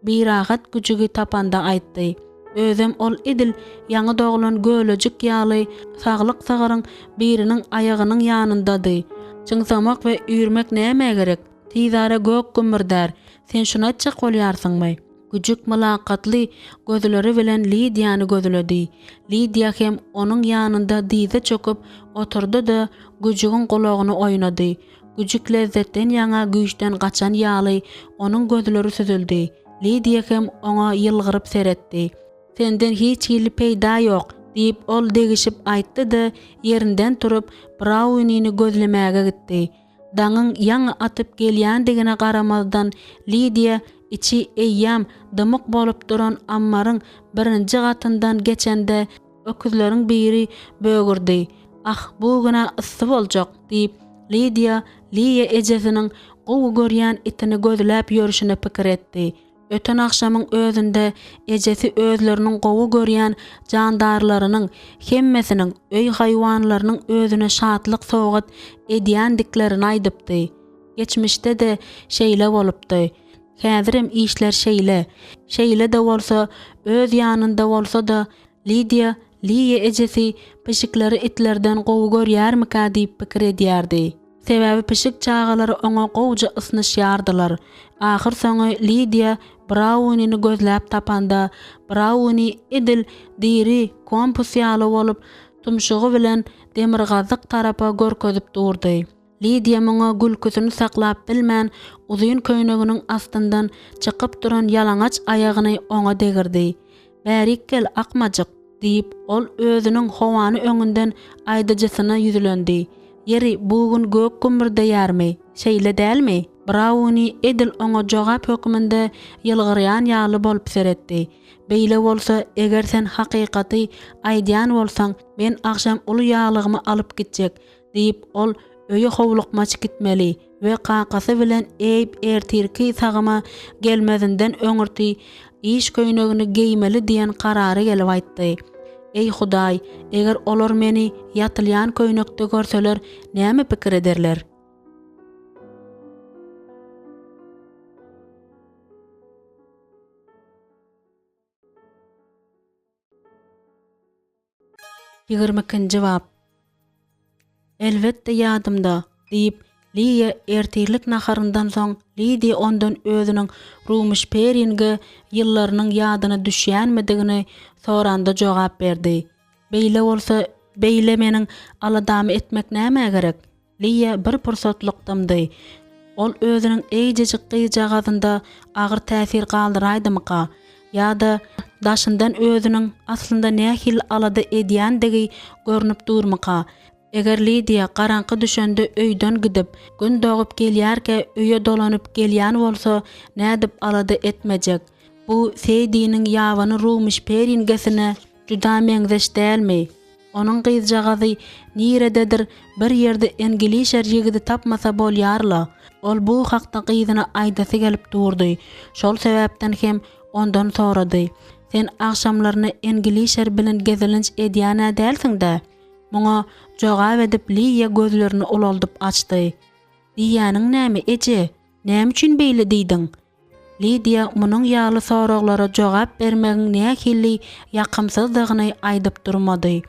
birahat güjügi tapanda aýtdy. Özem ol edil ýaňy doglan gölejik ýaly saglyk sygyryň biriniň aýagynyň ýanyndady. Çyňsamak we üýrmek nämä gerek? Tizara gök gümmürdär. Sen şuny aýtjak bolýarsyňmy? Güjük mylakatly gözleri bilen Lidiýany gözledi. Lidiýa hem onuň ýanynda dyza çöküp oturdy-da, güjügiň gulagyny oýnady. Güjük lezzetden ýaňa güýçden gaçan ýaly, onuň gözleri süzüldi. Lidiýa hem oňa ýylgyryp seretdi. Senden hiç hili peýda ýok, diýip, ol degişip aýtdy-da, ýerinden turup, Braunini gözlemäge gitdi. Daňyň ýaňy atyp gelýändigine garamazdan, Lidiýa içi eýýäm dymyk bolup duran ammaryň birinji gatyndan geçende, öküzleriň biri bögürdi. Ah, bu gün-ä yssy boljak, diýip, Lidiýa Liýa ejesiniň gowy görýän itini gözläp ýörşüne pikir etdi. Öten agşamyň özünde ejesi özleriniň gowy görýän jandarlarynyň hemmesiniň öý haýwanlarynyň özüne şatlyk sowgat edýändiklerini aýdypdy. Geçmişde-de şeýle bolupdy. Häzirem işler şeýle. Şeýle-de bolsa, öz ýanynda bolsa-da, Lidiýa Liýa ejesi pişikleri itlerden gowy görýärmikä diýip pikir edýärdi. Sebäbi pişik çagalary oňa gowuja ysnyşýardylar. Ahyrsoňy Lidiýa Braunini gözläp tapanda, Brauni edil diri kompus ýaly bolup, tumşugy bilen demirgazyk tarapa görkezip durdy. Lidiýa muňa gülküsini saklap bilmän, uzyn köýneginiň astyndan çykyp duran ýalaňaç aýagyny oňa degirdi. Bärik gel, akmajyk! Diýip, ol özüniň howany öňünden aýdyjysyna ýüzlendi. Ýeri, bu gün gök gümmürdeýärmi? Şeýle dälmi? Brauni edil oňa jogap hökmünde ýylgyrýan ýaly bolup seretdi. Beýle bolsa, eger sen hakykaty aýdýan bolsaň, men agşam uly ýaglygymy alyp gitjek. Diýip, ol öýe howlukmaç gitmeli we kakasy bilen Eýb ertirki sagyma gelmezinden öňürti iş köýnegini geýmeli diýen karara gelip aýtdy. Eý, Hudaý, eger olar meni ýatylýan köýnekde görseler, näme pikir ederler? 22-nji bap. Elbetde ýadymda, diýip, Liýa ertirlik naharyndan soň Lidiýa ondan özüniň Rumyş-Peringe ýyllarynyň ýadyna düşýänmidigini soranda jogap berdi. Beýle bolsa, beýle meniň aladamy etmek nämä gerek? Liýa bir pursatlyk dymdy. Ol özüniň eýjejik gyzjagazynda agyr täsir galdyraýdymyka? Ýa-da daşyndan özüniň aslynda nähili alada edýändigi görnüp durmyka? Eger Lidiýa garaňky düşende öýden gidip, Gün dogup gelýärkä öýe dolanyp gelýän bolsa, nädip alada etmejek? Bu Seýdiniň ýabany rumyş peringesine juda meňzeş dälmi? Onuň gyzjagazy nirededir bir ýerde englişer ýigidi tapmasa bolýar-la. Ol bu hakda gyzyna aýdasy gelip durdy. Şol sebäpden hem ondan sorady. Sen agşamlaryna englişer bilen gezelenç edýän-ä dälsiň-dä? Muňa jogap edip Liýa gözlerini ulaldyp açdy. Diýýäniň näme, eje? Näme üçin beýle diýdiň? Lidiýa munuň ýaly soraglara jogap bermegiň nähili ýakymsyzdygyny aýdyp durmady.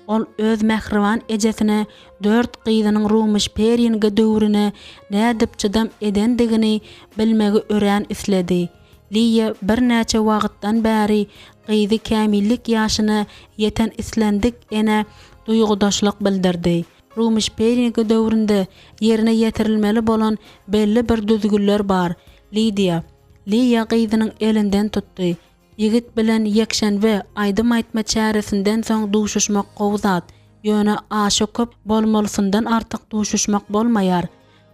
Ol öz mähriban ejesine dört gyzynyň rumyş-peringe döwrüne nädip çydam edendigini bilmegi örän isledi. Liýa birnäçe wagtdan bäri gyzy kämillik ýaşyna ýeten islendik enä duýgudaşlyk bildirdi. Rumyş-Peringe döwründe ýerine ýetirilmeli bolan belli bir düzgünler bar. Lidiýa. Liýa gyzynyň elinden tutdy. Ýigit bilen ýekşenbe aýdym aýtma çäresinden soň duşuşmak gowy zat. Ýöne aşa köp bolmalysyndan artyk duşuşmak bolmaýar.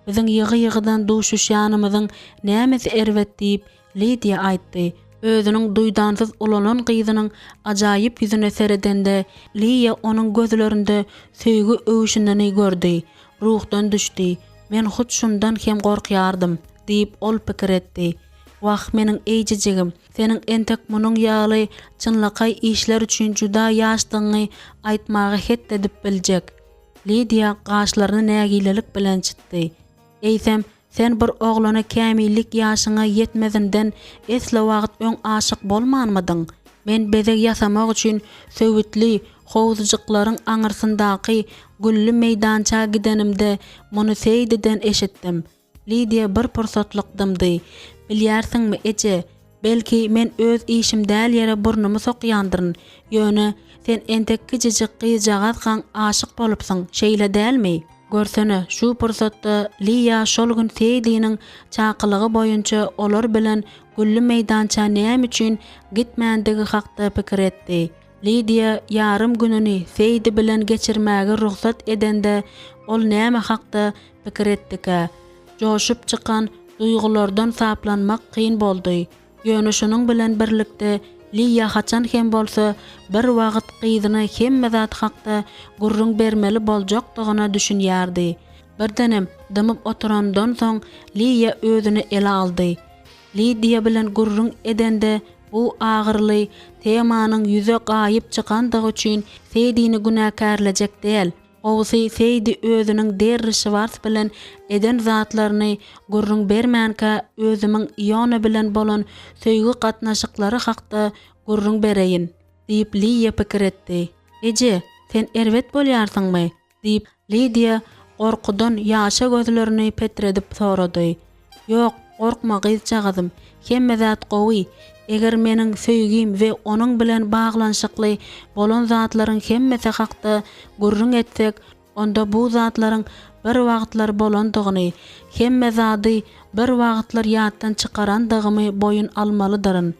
Biziň ýygy-ýygydan duşuşýanymyzyň nämesi erbet diýip, Lidiýa aýtdy. Özüniň duýdansyz ulalan gyzynyň ajaýyp ýüzüne seredende, Liýa onuň gözlerinde söýgi öwşünini gördi. Ruhdan düşdi. Men hut şundan hem gorkýardym, diýip, ol pikir etdi. Wah, meniň eýjejigim, seniň entek munuň ýaly çynlakaý işler üçin juda ýaşdygyňy aýtmaga het edip biljek. Lidiýa gaşlaryny nägilelik bilen çytdy. Eýsem, sen bir oglana kämillik ýaşyňa ýetmezinden esli wagt öň aşyk bolmanmydyň? Men bezeg ýasamak üçin söwütli howuzjyklaryň aňyrsyndaky gülli meýdança gidenimde muny Seýdiden eşitdim. Lidiýa bir pursatlyk dymdy. Bilýärsiňmi, eje, belki, men öz işim däl ýere burnumy sokýandyryn, ýöne sen entek kiçijik gyzjagazkaň aşyk bolupsyň, şeýle dälmi? Görsene, şu pursatda Liýa şol gün Seýdiniň çakylygy boýunça olar bilen gülli meýdança näme üçin gitmändigi hakda pikir etdi. Lidiýa ýarym gününi Seýdi bilen geçirmäge rugsat edende ol näme hakda pikir etdikä? Joşup çykan duýgulardan saplanmak kyn boldy. Ýöne şunuň bilen birlikde Liýa haçan hem bolsa bir wagt gyzyna hemme zat hakda gürrüň bermeli boljakdygyna düşünýärdi. Birdenem dymyp oturandan soň Liýa özüni ele aldy. Lidiýa bilen gürrüň edende bu agyryly temanyň ýüze gaýyp çykandygy üçin Seýdini günäkärlejek däl. Gowusy Seýdi özüniň Derri Şwars bilen eden zatlaryny gürrüň bermänkä özümiň Iona bilen bolan söýgi gatnaşyklary hakda gürrüň bereýin, diýip Liýa pikir etdi. Eje, sen erbet bolýarsyňmy? Diýip, Lidiýa gorkudan ýaşa gözlerini petredip sorady. Ýok, gorkma gyzjagazym, hemme zat gowy. Eger meniň söýgim we onuň bilen baglanyşykly bolan zatlaryň hemmesi hakda gürrüň etsek, onda bu zatlaryň bir wagtlar bolandygyny, hemme zady bir wagtlar ýatdan çykarandygymy boýun almalydyryn.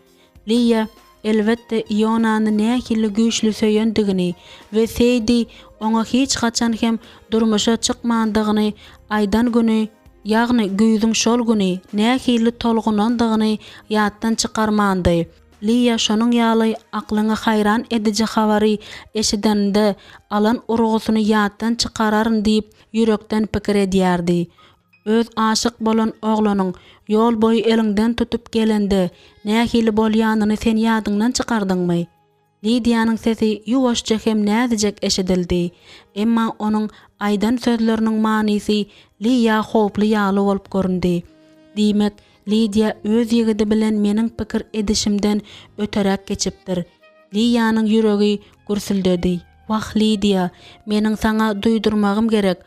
Liýa, elbetde, Ionany nähili güýçli söýendigini we Seýdi oňa hiç haçan hem durmuşa çykmandygyny aýdan güni, ýagny güýzüň şol güni nähili tolgunandygyny ýatdan çykarmandy. Liýa şonuň ýaly aklyňy haýran ediji habary eşideninde alan urgusyny ýatdan çykararyn diýip ýürekden pikir edýärdi. Öz aşyk bolan oglanyň ýol boýy eliňden tutup gelende nähili bolýanyny sen ýadyňdan çykardyňmy? Lidiýanyň sesi ýuwaşja hem näzijek eşidildi. Emma onuň aýdan sözleriniň manysy Liýa howply ýaly bolup göründi. Diýmek, Lidiýa öz ýigidi bilen meniň pikir edişimden öteräk geçipdir. Liýanyň ýüregi gürsüldedi. Wah, Lidiýa, meniň saňa duýdurmagym gerek.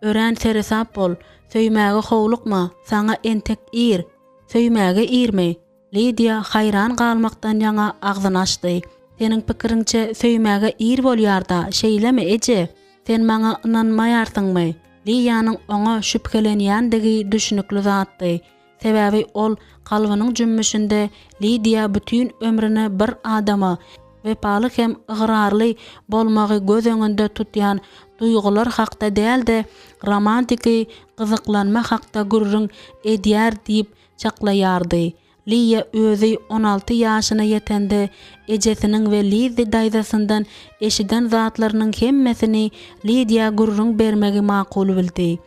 Örän seresap bol, söýmäge howlukma, saňa entek ir. Söýmäge irmi? Lidiýa haýran galmakdan ýaňa agzyny açdy. Seniň pikiriňçe söýmäge ir bolýar-da, şeýlemi, eje? Sen maňa ynanmaýarsyňmy? Liýanyň oňa şübhelenýändigi düşnükli zatdy. Sebäbi ol kalbynyň jümmüşinde Lidiýa bütin ömrüne bir adama wepaly hem ygrarly bolmagy göz öňünde tutýan duýgular hakda däl-de, romantiki gyzyklanma hakda gürrüň edýär diýip çaklaýardy. Liýa özi 16 ýaşyna ýetende ejesiniň we Lizzi daýzasyndan eşiden zatlarynyň hemmesini Lidiýa gürrüň bermegi makul bildi.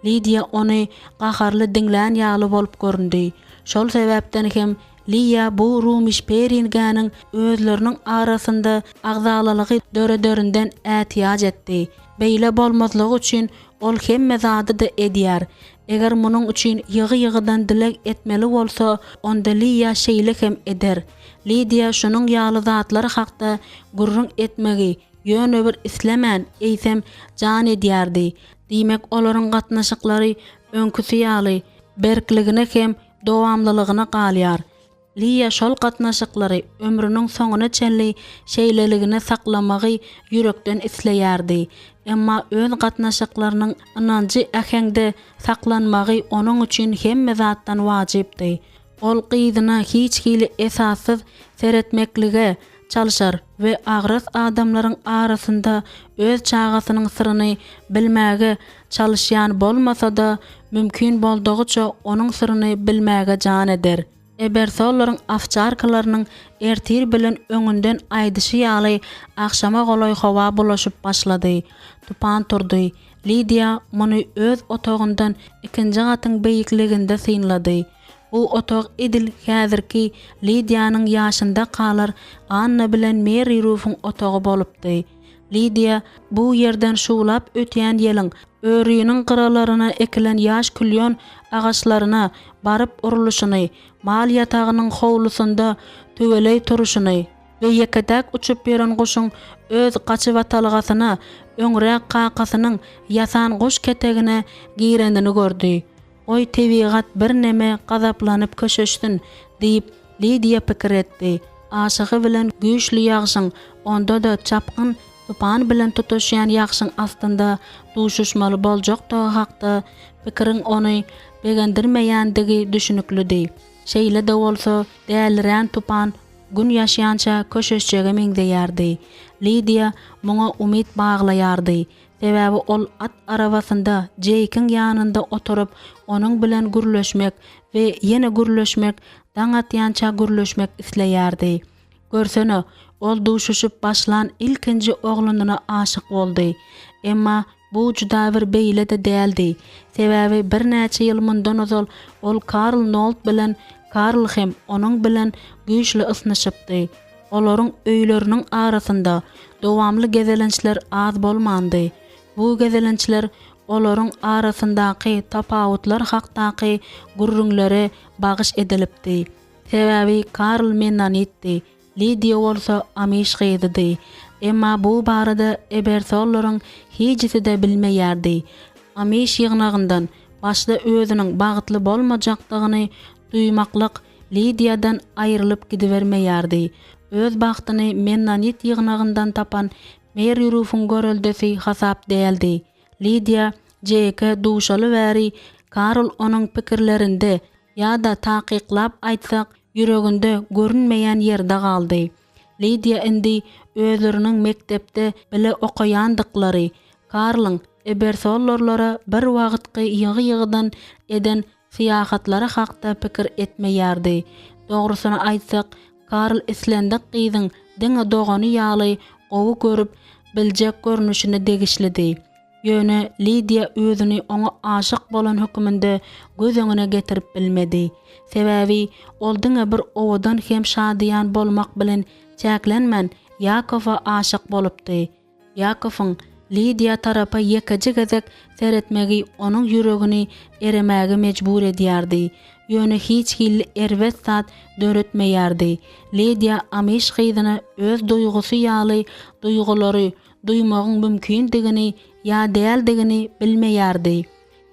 Lidiýa ony gaharly diňlän ýaly bolup göründi. Şol sebäpden hem Liýa bu Rumişperingäniň özleriniň arasynda agzalalygy dörederinden ätiýaç etdi. Beýle bolmazlygy üçin ol hemme zady-da edýär. Eger munuň üçin ýygy-ýygydan dileg etmeli bolsa, onda Liýa şeýle hem eder. Lidiýa şunuň ýaly zatlar hakda gürrüň etmegi ýöne bir islemän, eýsem, jan edýärdi. Diýmek, olaryň gatnaşyklary öňküsi ýaly berkligine hem dowamlylygyna galýar. Liýa şol gatnaşyklary ömrüniň soňuna çenli şeýleligine saklamagy ýürekden isleýärdi. Emma öz gatnaşyklarynyň ynanjy äheňde saklanmagy onuň üçin hemme zatdan wajypdy. Ol gyzyna hiç hili esassyz seretmeklige çalşar we agras adamlaryň arasynda öz çagasynyň syryny bilmäge çalyşýan bolmasa-da, mümkin boldugyça onuň syryny bilmäge jan eder. Ebersollaryň owçarkalarynyň ertir bilen öňünden aýdyşy ýaly agşama golaý howa bulaşyp başlady. Tupan turdy. Lidiýa muny öz otagyndan ikinji gatyň beýikliginde synlady. Bu otag edil häzirki Lidiýanyň ýaşyndakalar Anna bilen Meri Rufuň otagy bolupdy. Lidiýa bu ýerden şuwlap ötýän ýeliň öriniň gyralaryna ekilen ýaş klýon agaçlaryna baryp urluşyny, mal ýatagynyň howlusynda tüweleý turuşyny we ýeke-täk uçup ýören guşuň öz gaçybatalgasyna, öňräk kakasynyň ýasan guş ketegine girenini gördi. Goý, tebigat birneme gazaplanyp köşeşsin, diýip, Lidiýa pikir etdi. Aşygy bilen güýçli ýagşyň, onda-da çapgyn tupan bilen tutuşýan ýagşyň astynda duşuşmaly boljakdygy hakda pikiriň ony begendirmeýändigi düşüniklidi. Şeýle-de bolsa, dälirän tupan Gün ýaşýança köşeşjege meňzeýärdi. Lidiýa muňa umyt baglaýardy. Sebäbi ol at arabasynda Jeýkiň ýanynda oturyp, onuň bilen gürleşmek we ýene gürleşmek, daň atýança gürleşmek isleýärdi. Görsene, ol duşuşyp başlan ilkinji oglanyna aşyk boldy. Emma Bu juda bir beýle-de däldi. Sebäbi birnäçe ýyl mundan ozal ol Karl Nold bilen Karl hem onuň bilen güýçli ysnyşypdy. Olaryň öýleriniň arasynda dowamly gezelençler az bolmandy. Bu gezelençler olaryň arasyndaky tapawutlar hakdaky gürrüňlere bagyş edilipdi. Sebäbi Karl mennonitdi, Lidiýa bolsa amiş gyzydy. Emma bu barada Ebersollaryň hijisi-de bilmeýärdi. Amiş ýygnagyndan başda özüniň bagtly bolmajakdygyny duýmaklyk Lidiýadan aýrylyp gidibermeýärdi. Öz bagtyny mennonit ýygnagyndan tapan Meri Rufuň göreldesi hasap däldi. Lidiýa Jeýke duşaly bäri Karl onuň pikirlerinde Ýa-da takyklap aýtsak, ýüreginde görünmeýän ýerde galdy. Lidiýa indi özleriniň mekdepde bile okaýandyklary, Karlyň Ebersollerlere bir wagtky ýygy-ýygydan eden syýahatlary hakda pikir etmeýärdi. Dogrusyny aýtsak, Karl islendik gyzyň diňe dogany ýaly gowy görüp biljek görnüşine degişlidi. Ýöne Lidiýa özüni oňa aşyk bolan höküminde göz öňüne getirip bilmedi. Sebäbi ol diňe bir owadan hem şadyýan bolmak bilen çäklenmän, Ýakowa aşyk bolupdy. Ýakowyň Lidiýa tarapa ýekeje gezek seretmegi onuň ýüregini eremäge mejbur edýärdi. Ýöne hiç hili erbet zat döretmeýärdi. Lidiýa amiş gyzyna öz duýgusy ýaly duýgulary duýmagyň mümkindigini ýa däldigini bilmeýärdi.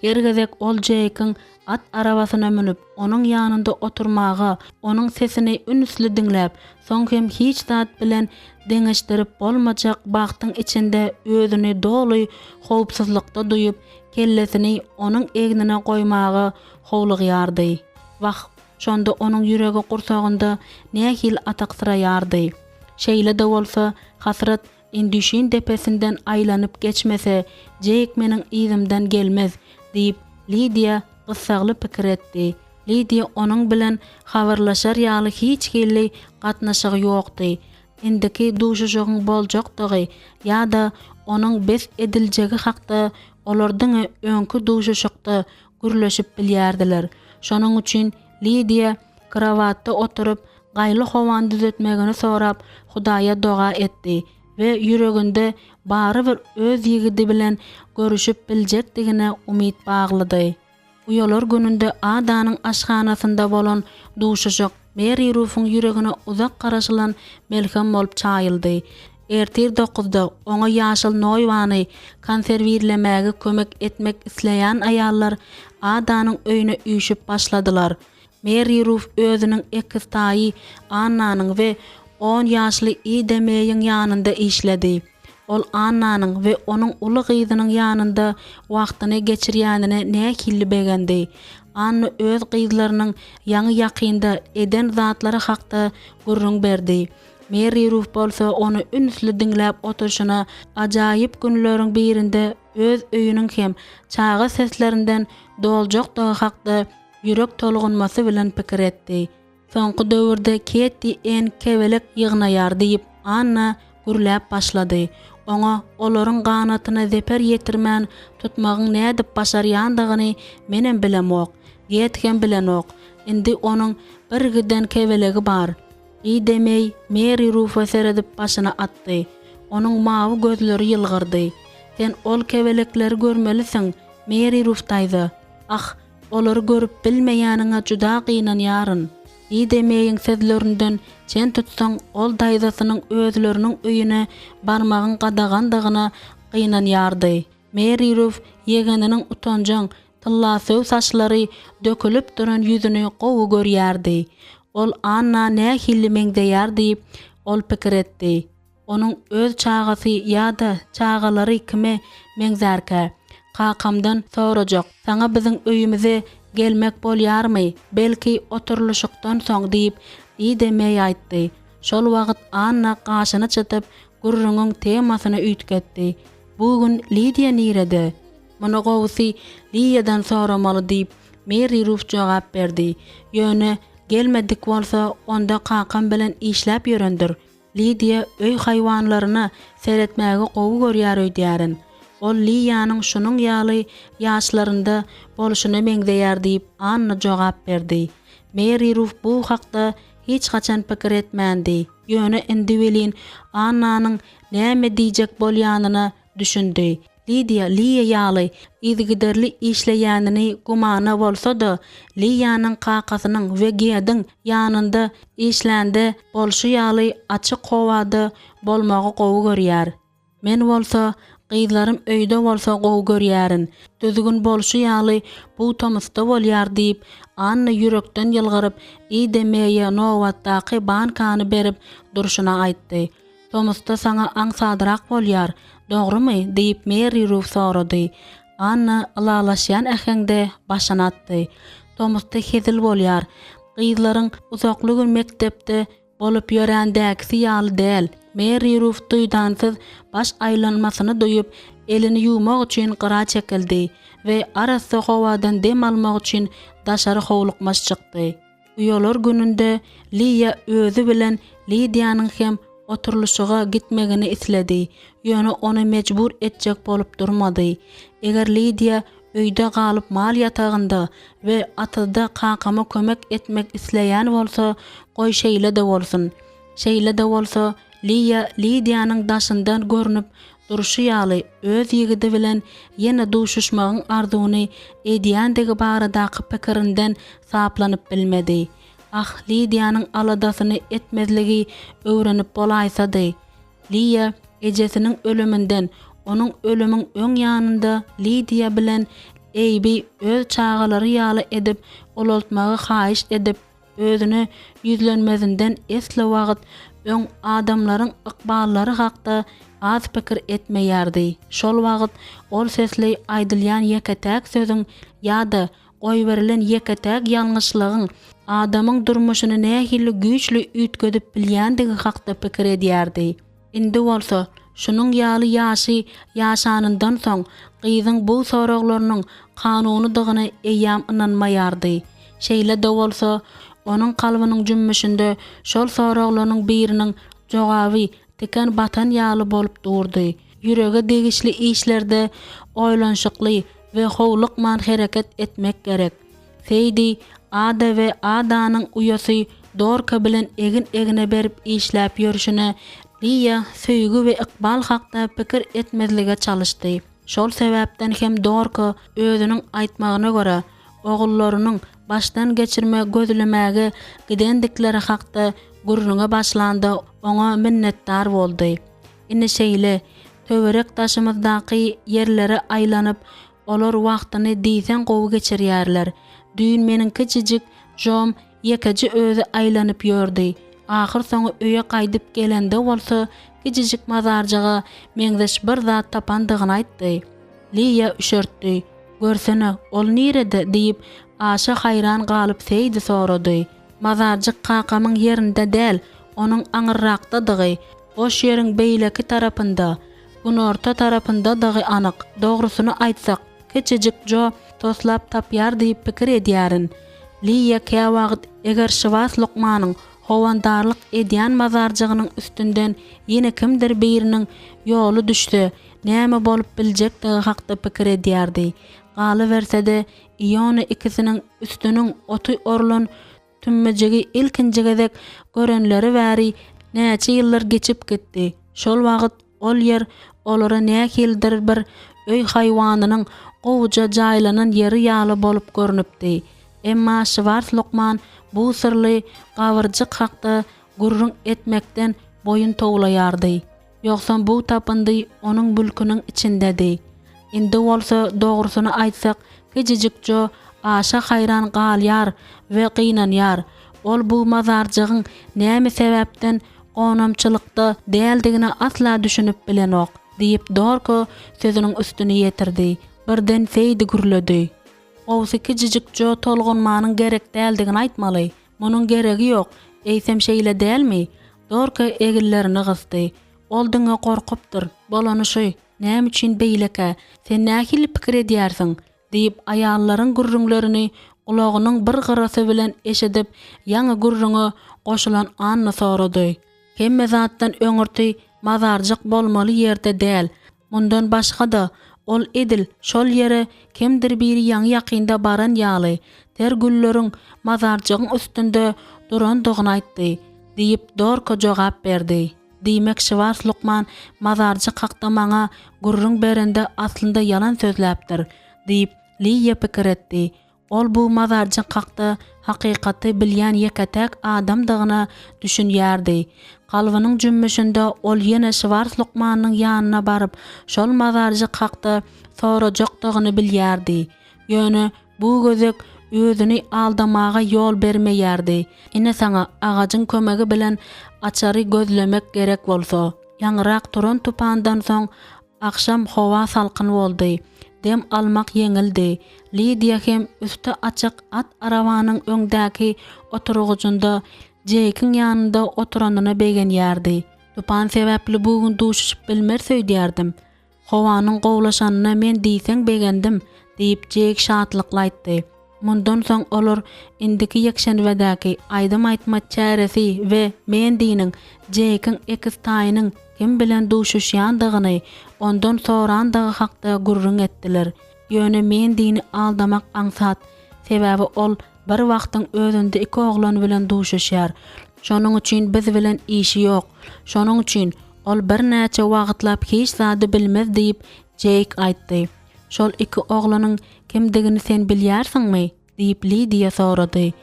Her gezek ol Jeýkiň at arabasyna münüp, onuň ýanynda oturmaga, onuň sesini ünsli diňläp, soň hem hiç zat bilen deňeşdirip bolmajak bagtyň içinde özüni doly howpsuzlykda duýup, kellesini onuň egnine goýmaga howlugýardy. Wah, şonda onuň ýüregi gursagynda nähili ataksyraýardy. Şeýle-de bolsa, hasrat Indüşin depesinden aýlanyp geçmese, Jeýk meniň yzymdan gelmez, diýip, Lidiýa gyssagly pikir etdi. Lidiýa onuň bilen habarlaşar ýaly hiç hili gatnaşygy ýokdy. Indiki duşuşygyň boljakdygy ýa-da onuň bes ediljegi hakda olar diňe öňki duşuşykda gürleşip bilýärdiler. Şonuň üçin Lidiýa krowatda oturyp, gaýly howany düzetmegini sorap, Hudaýa doga etdi we ýüreginde barybir öz ýigidi bilen görüşip biljekdigine umyt baglady. Uýalar gününde Adanyň aşhanasynda bolan duşuşyk Meri Rufuň ýüregine uzak garaşylan melhem bolup çaýyldy. Ertir dokuzda oňa ýaşyl noýbany konserwirlemäge kömek etmek isleýän aýallar Adanyň öýüne üýşüp başladylar. Meri Ruf özüniň ekiztaýy Annanyň we on ýaşly Ida Meýiň ýanynda işledi. Ol Annanyň we onuň uly gyzynyň ýanynda wagtyny geçirýänine nähili begendi. Anna öz gyzlarynyň ýaňy-ýakynda eden zatlary hakda gürrüň berdi. Meri Ruf bolsa ony ünsli diňläp oturyşyna ajaýyp günleriň birinde öz öýüniň hem çaga seslerinden doljakdygy hakda ýürek tolgunmasy bilen pikir etdi. Soňky döwürde Ketti Enn kebelek ýygnaýar diýip, Anna gürläp başlady. Oňa olaryň ganatyna zeper ýetirmän tutmagyň nädip başarýandygyny menem bilemok, Get hem bilenok. Indi onuň birgiden kebelegi bar. Ida Meý Meri Rufa seredip başyny atdy. Onuň mawy gözleri ýylgyrdy. Sen ol kebelekleri görmelisiň, Meri Ruf daýza. Ah, olary görüp bilmeýäniňe juda gynanýaryn. Ida Meýiň sözlerinden çen tutsaň, ol daýzasynyň özleriniň öýüne barmagyň gadagandygyna gynanýardy. Meri Ruf ýegeniniň utanjaň, tyllasöw saçlary dökülip duran ýüzüni gowy görýärdi. Ol Anna nähili meňzeýär diýip, ol pikir etdi. Onuň öz çagasy ýa-da çagalary kime meňzärkä? Kakamdan sorajak, saňa biziň öýümize gelmek bolýarmy, belki oturylyşykdan soň diýip, Ida Meý aýtdy. Şol wagt Anna gaşyny çytyp, gürrüňiň temasyny üýtgetdi. Bu gün Lidiýa nirede? Muny gowusy Liýadan soramaly diýip, Merri Ruf jogap berdi. Ýöne gelmedik bolsa, onda kakam bilen işläp ýörendir. Lidiýa öý haýwanlaryna seretmägi gowy görýär öýdýärin. Ol Liýanyň şunuň ýaly ýaşlarynda bolşuna meňzeýär diýip, Anna jogap berdi. Meri Ruf bu hakda hiç haçan pikir etmändi, ýöne indi welin Annanyň näme diýjek bolýanyna düşündi. Lidiýa Liýa ýaly yzygiderli işleýänini gümana bolsa-da, Liýanyň kakasynyň we Gediň ýanynda işlände bolşy ýaly açyk howada bolmagy gowy görýär. Men bolsa, gyzlarym öýde bolsa gowy görýärin. Düzgün bolşy ýaly bu tomusda bolýar diýip, Anna ýürekden ýylgyryp, Ida Meýe nobatdaky bankany berip durşuna aýtdy. Tomusda saňa aňsadrak bolýar, dogrumy? diýip, Merri Ruf sorady. Anna ylalaşýan äheňde başyny atdy. Tomusda hezil bolýar. Gyzlaryň uzakly gün mekdepde bolup ýörändäkisi ýaly däl. Merri Ruf duýdansyz baş aýlanmasyny duýup, elini ýuwmak üçin gyra çekildi we arassa howadan dem almak üçin daşary howlukmaç çykdy. Uýalar gününde Liýa özi bilen Lidiýanyň hem oturylyşyga gitmegini isledi, ýöne ony mejbur etjek bolup durmady. Eger Lidiýa öýde galyp mal ýatagynda we atyzda kakama kömek etmek isleýän bolsa, goý şeýle-de bolsun. Şeýle-de bolsa, Liýa Lidiýanyň daşyndan görnüp durşy ýaly öz ýigidi bilen ýene duşuşmagyň arzuwyny edýändigi baradaky pikirinden saplanyp bilmedi. Ah, Lidiýanyň aladasyny etmezligi öwrenip bolaýsady! Liýa ejesiniň ölüminden, onuň ölümiň öň ýanynda Lidiýa bilen Eýbi öz çagalary ýaly edip ulaltmagy haýyş edip, Özüne ýüzlenmezinden esli wagt öň adamlaryň ykballary hakda az pikir etmeýärdi. Şol wagt ol sesli aýdylýan ýeke-täk sözüň ýa-da goýberilen ýeke-täk ýalňyşlygyň adamyň durmuşyny nähili güýçli üýtgedip bilýändigi hakda pikir edýärdi. Indi bolsa, şunuň ýaly ýaşy ýaşanyndan soň, gyzyň bu soraglarynyň kanunydygyna eýýäm ynanmaýardy. Şeýle-de bolsa, onuň kalbynyň jümmüşinde şol soraglarynyň biriniň jogaby tiken batan ýaly bolup durdy. Ýürege degişli işlerde oýlanyşykly we howlukman hereket etmek gerek. Seýdi Ada we Adanyň uýasy Dorka bilen egin-egne berip işläp ýörşüne Liýa söýgi we ykbal hakda pikir etmezlige çalyşdy. Şol sebäpden hem Dorka özüniň aýtmagyna görä, ogullarynyň başdan geçirme gözlemäge gidendikleri hakda gürrüňe başlanda oňa minnetdar boldy. Ine şeýle, töwerek-daşymyzdaky ýerlere aýlanyp, Olar wagtyny diýseň gowy geçirýärler. Düýn meniň kiçijik Jom ýekeje özi aýlanyp ýördi. Ahyrsoňy öýe gaýdyp gelende bolsa kiçijik mazarjyga meňzeş bir zat tapandygyny aýtdy. Liýa üşertdi. Görsene, ol nirede? diýip, aşa haýran galyp Seýdi sorady. Mazarjyk kakamyň ýerinde däl, onuň aňyrrakdadygy, boş ýeriň beýleki tarapynda. Günorta tarapyndadygy anyk. Dogrusyny aýtsak, kiçijik Jo toslap tapýar diýip pikir edýärin. Liýa käwagt eger Şiwas lukmanyň howandarlyk edýän mazarjygynyň üstünden ýene kimdir biriniň ýoly düşse, näme bolup biljekdigi hakda pikir edýärdi. Galyberse-de, Iona ikisiniň üstüniň oty orlan Tümmejigi ilkinji gezek görenleri bäri näçe ýyllar geçip gitdi. Şol wagt ol ýer olara nähilidir bir öý haýwanynyň gowuja jaýlanan ýeri ýaly bolup görnüpdi. Emma Şwars lukman bu syrly gabyrjyk hakda gürrüň etmekden boýun towlaýardy. Ýogsam bu tapyndy onuň mülküniň içindedi. Indi bolsa dogrusyny aýtsak, kiçijik Jo aşa haýran galýar we gynanýar. Ol bu mazarjygyň näme sebäpden gonamçylykda däldigine asla düşünip bilenok, diýip, Dorka sözüniň üstüni ýetirdi. Birden Seýdi gürledi. Gowusy kiçijik Jo tolgunmanyň gerek däldigini aýtmaly. Munuň geregi ýok, eýsem şeýle dälmi? Dorka eginlerini gysdy. Ol diňe gorkupdyr. Bolany şu. Näme üçin beýlekä? Sen nähili pikir edýärsiň? diýip, aýallaryň gürrüňlerini gulagynyň bir gyrasy bilen eşidip, ýaňy gürrüňe goşulan Anna sorady. Hemme zatdan öňürti mazarjyk bolmaly ýerde däl. Mundan başga-da, ol edil şol ýere kimdir biri ýaňy-ýakynda baran ýaly, ter gülleriň mazarjygyň üstünde durandygyny aýtdy, diýip, Dorka jogap berdi. Diýmek, Şwars lukman mazarjyk hakda maňa gürrüň berende aslynda ýalan sözläpdir, diýip, Liýa pikir etdi. Ol bu mazarjyk hakda hakykaty bilýän ýeke-täk adamdygyna düşünýärdi. Kalbynyň jümmüşinde ol ýene Şwars lukmanyň ýanyna baryp, şol mazarjyk hakda sorajakdygyny bilýärdi. Ýöne bu gezek özüni aldamaga ýol bermeýärdi. Ine saňa agajyň kömegi bilen açary gözlemek gerek bolsa. Ýaňyrak turan tupandan soň Agşam howa salkyn boldy. Dem almak ýeňildi. Lidiýa hem üsti açyk at arabanyň öňdäki oturgyjynda Jeýkiň ýanynda oturanyna begenýärdi. Tupan sebäpli bu gün duşuşyp bilmeris öýdýärdim. Howanyň gowulaşanyna men diýseň begendim, diýip, Jeýk şatlykly aýtdy. Mundan soň olar indiki ýekşenbedäki aýdym aýtma çäresi we Mendiniň Jeýkiň ekiztaýynyň kim bilen duşuşýandygyny ondan sorandygy hakda gürrüň etdiler. Ýöne Mendini aldamak aňsat, sebäbi ol bir wagtyň özünde iki oglan bilen duşuşýar. Şonuň üçin biz bilen işi ýok. Şonuň üçin ol birnäçe wagtlap hiç zady bilmez diýip, Jeýk aýtdy. Şol iki oglanyň kimdigini sen bilýärsiňmi? diýip, Lidiýa sorady.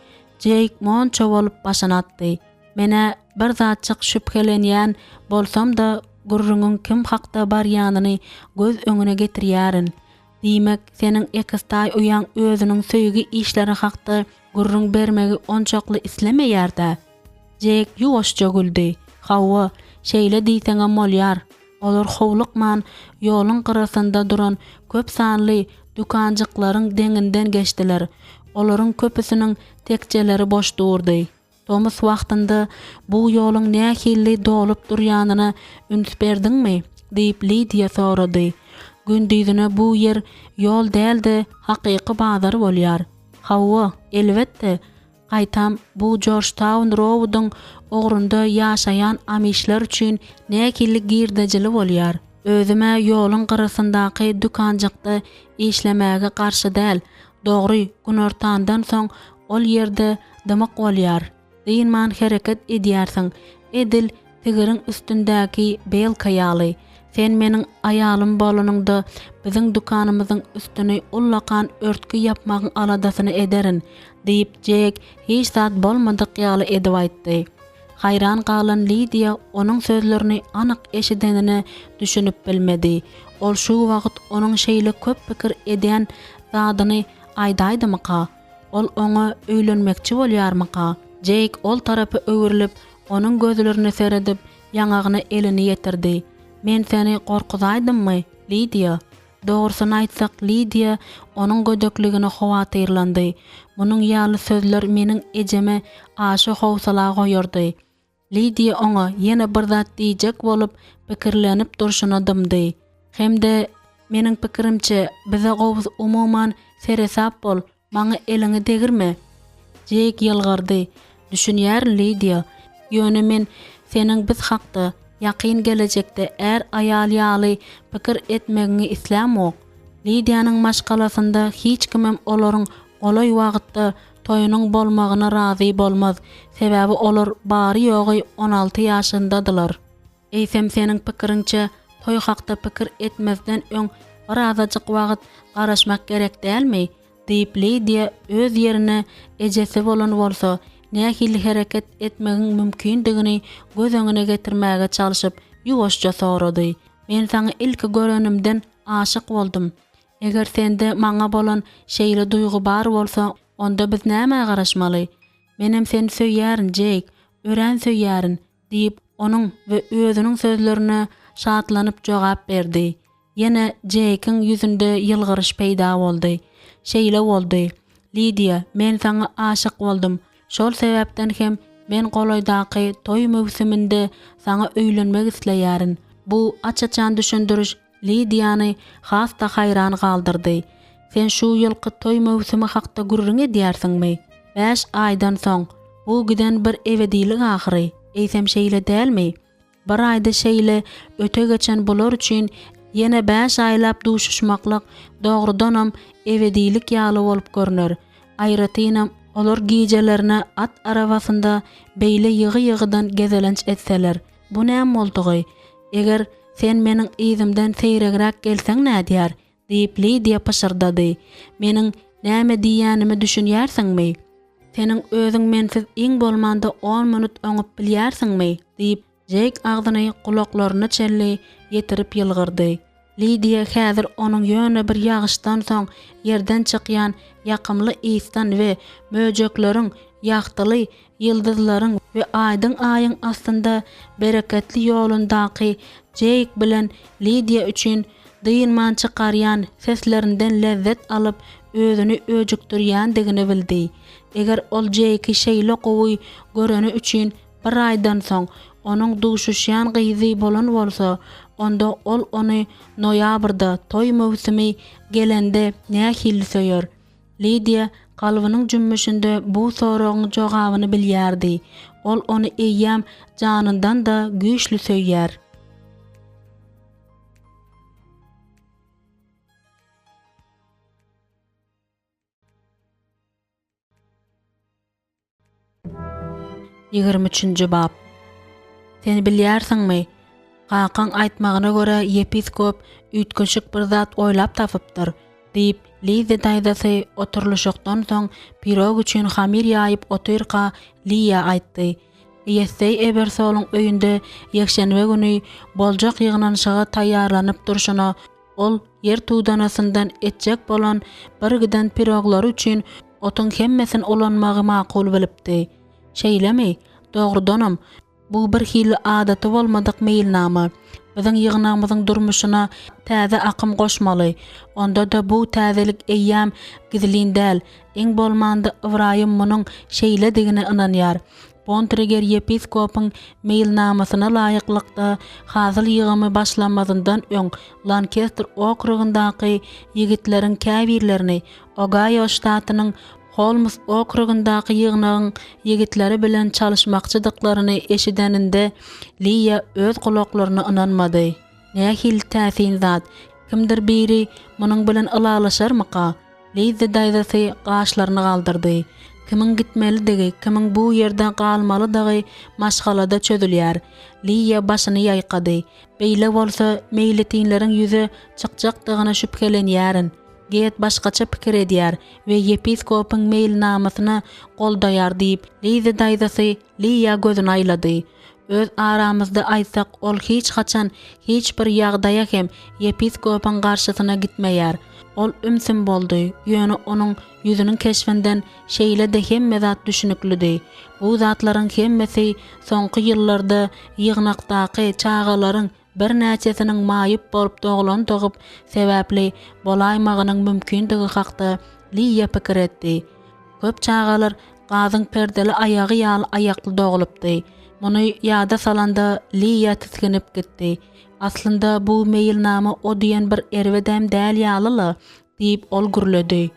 Jeýk monça bolup başyny atdy. Men-ä bir zatjyk şübhelenýän bolsam-da, gürrüňiň kim hakda barýanyny göz öňüne getirýärin. Diýmek, seniň ekiztaý uýaň özüniň söýgi işleri hakda gürrüň bermegi onçakly islemeýär-dä? Jeýk ýuwaşja güldi. Hawa, şeýle diýseňem bolýar. Olar howlukman ýoluň gyrasynda duran köp sanly dükanjyklaryň deňinden geçdiler. Olaryň köpüsiniň tekjeleri boş durdy. Tomus wagtynda bu ýoluň nähili dolup durýanyna üns berdiňmi? diýip, Lidiýa sorady. Gündizine bu ýer ýol däl-de, hakyky bazar bolýar. Hawa, elbetde, Gaýtam, bu Jorjtaun Roudyň ugrunda ýaşaýan amişler üçin nähili girdejili bolýar. Özüm-ä ýoluň gyrasyndaky dükanjykda işlemäge garşy däl. Dogry, günortandan soň ol ýerde dymyk bolýar. Dynman hereket edýärsiň, edil Tigiriň üstündäki belka ýaly. Sen meniň aýalym bolanyňda, biziň dükanymyzyň üstüni ullakan örtgi ýapmagyň aladasyny ederin, diýip, Jek hiç zat bolmadyk ýaly edip aýtdy. Haýran galan Lidiýa onuň sözlerini anyk eşidenine düşünip bilmedi. Ol şu wagt onuň şeýle köp pikir edýän zadyny aýdaýdymyka? Ol oňa öýlenmekçi bolýarmyka? Jeýk ol tarapa öwrülip, onuň gözlerine seredip, ýaňagyna elini ýetirdi. Men seni gorkuzaýdymmy, Lidiýa? Dogrusyny aýtsak, Lidiýa onuň gödekligine howatyrlandy. Munuň ýaly sözler meniň ejeme aşa howsala goýardy. Lidiýa oňa ýene bir zat diýjek bolup pikirlenip durşuna dymdy. Hem-de, meniň pikirimçe, bize gowusy umuman seresap bol, maňa eliňi degirme. Jeýk ýylgyrdy. Düşünýärin, Lidiýa. Ýöne men seniň biz hakda, ýakyn gelejekde är-aýal ýaly pikir etmegiňi islämok. Lidiýanyň maşgalasynda hiç kimem olaryň golaý wagtda toýunyň bolmagyna razy bolmaz, sebäbi olar bary-ýogy 16 ýaşyndadylar. Eýsem seniň pikiriňçe toý hakda pikir etmezden öň birazajyk wagt garaşmak gerek dälmi? diýip Lidiýa öz ýerine ejesi bolan bolsa nähili hereket etmegiň mümkindigini göz öňüne getirmäge çalşyp ýuwaşja sorady. Men saňa ilki görenimden. aşyk boldum. Eger sende maňa bolan şeýle duýgy bar bolsa, onda biz nämä garaşmaly? Menem seni söýýärin, Jeýk, örän söýýärin, diýip, onuň we özüniň sözlerine şatlanyp jogap berdi. Ýene Jeýkiň ýüzünde ýylgyryş peýda boldy. Şeýle boldy. Lidiýa, men saňa aşyk boldum. Şol sebäpden hem men golaýdaky toý möwsüminde saňa öýlenmek isleýärin. Bu aç-açan düşündiriş Lidiýany has-da haýran galdyrdy. Sen şu ýylky toý möwsümi hakda gürrüň edýärsiňmi? Bäş aýdan soň. Bu giden bir ebedilik ahyry, eýsem şeýle dälmi? Bir aýda şeýle öte geçen bular üçin ýene bäş aýlap duşuşmaklyk dogrudanam ebedilik ýaly bolup görner. Aýratynam olar gijelerine at arabasynda beýle ýygy-ýygydan gezelenç etseler. Bu näme boldugy? Eger sen meniň yzymdan seýregräk gelseň nädýär? diýip, Lidiýa pyşyrdady. Meniň näme diýýänime düşünýärsiňmi? Seniň özüň mensiz iň bolmanda on minut oňup bilýärsiňmi? diýip, Jeýk agzyny gulaklaryna çenli ýetirip ýylgyrdy. Lidiýa häzir onuň ýöne bir ýagyşdan soň ýerden çykýan ýakymly ysdan we möjekleriň ýagtyly ýyldyzlaryň we aýdyň aýyň astynda bereketli ýolundaky Jeýk bilen Lidiýa üçin dynman çykarýan seslerinden lezzet alyp özüni öjükdirýändigini bildi. Eger ol Jeýki şeýle gowy göreni üçin bir aýdan soň onuň duşuşýan gyzy bolan bolsa, onda ol ony noýabrda, toý möwsümi gelende nähili söýer? Lidiýa kalbynyň jümmüşinde bu soragyň jogabyny bilýärdi. Ol ony eýýäm janyndan-da güýçli söýýär. 23-nji bap. Sen bilýärsiňmi, kakaň aýtmagyna görä ýepiskop üýtgeşik bir zat oýlap tapypdyr, diýip, Liza daýzasy oturylyşykdan soň pirog üçin hamyr ýaýyp otyrka Liýa aýtdy. Ýesseý Ebersolyň öýünde ýekşenbe güni boljak ýygnanyşyga taýýarlanyp durşuna Ol ýer tudanasyndan etjek bolan birgiden piroglary üçin otuň hemmesini ulanmagy makul bilipdi. Şeýlemi? Dogrudanam, bu bir hili adaty bolmadyk meýilnama. Biziň ýygnagymyzyň durmuşyna täze akym goşmaly. Onda-da bu täzelik eýýäm gizlin däl. Iň bolmanda Ybraýym munuň şeýledigine ynanýar. Bontriger ýepiskopyň meýilnamasyna laýyklykda, hasyl ýygymy başlamazyndan öň Lankester okrugyndaky ýigitleriň käbirlerini Ogaýo ştatynyň Holms okrugyndaky ýygnagyň ýigitleri bilen çalyşmakçydyklaryny eşideninde Liýa öz gulaklaryna ynanmady. Nähili täsin zat! Kimdir biri munuň bilen ylalaşarmyka? Lizzi daýzasy gaşlaryny galdyrdy. Kimiň gitmelidigi, kimiň bu ýerde galmalydygy maşgalada çözülýär. Liýa başyny ýaýkady. Beýle bolsa, meýletinleriň ýüze çykjakdygyna şübhelenýärin. Get başgaça pikir edýär we ýepiskopyň meýilnamasyny goldaýar diýip, Lizzi daýzasy Liýa gözüni aýlady. Öz aramyzda aýtsak, ol hiç haçan, hiç bir ýagdaýa hem ýepiskopyň garşysyna gitmeýär. Ol ümsüm boldy, ýöne onuň ýüzüniň keşbinden şeýle-de hemme zat düşüniklidi. Bu zatlaryň hemmesi soňky ýyllarda ýygnakdaky çagalaryň birnäçesiniň maýyp bolup doglandygy sebäpli bolaýmagynyň mümkindigi hakda Liýa pikir etdi. Köp çagalar gazyň perdeli aýagy ýaly aýakly doglupdy. Muny ýada salanda Liýa tisginip gitdi. Aslynda bu meýilnama o diýen bir erbedem däl ýaly-la, diýip ol gürledi.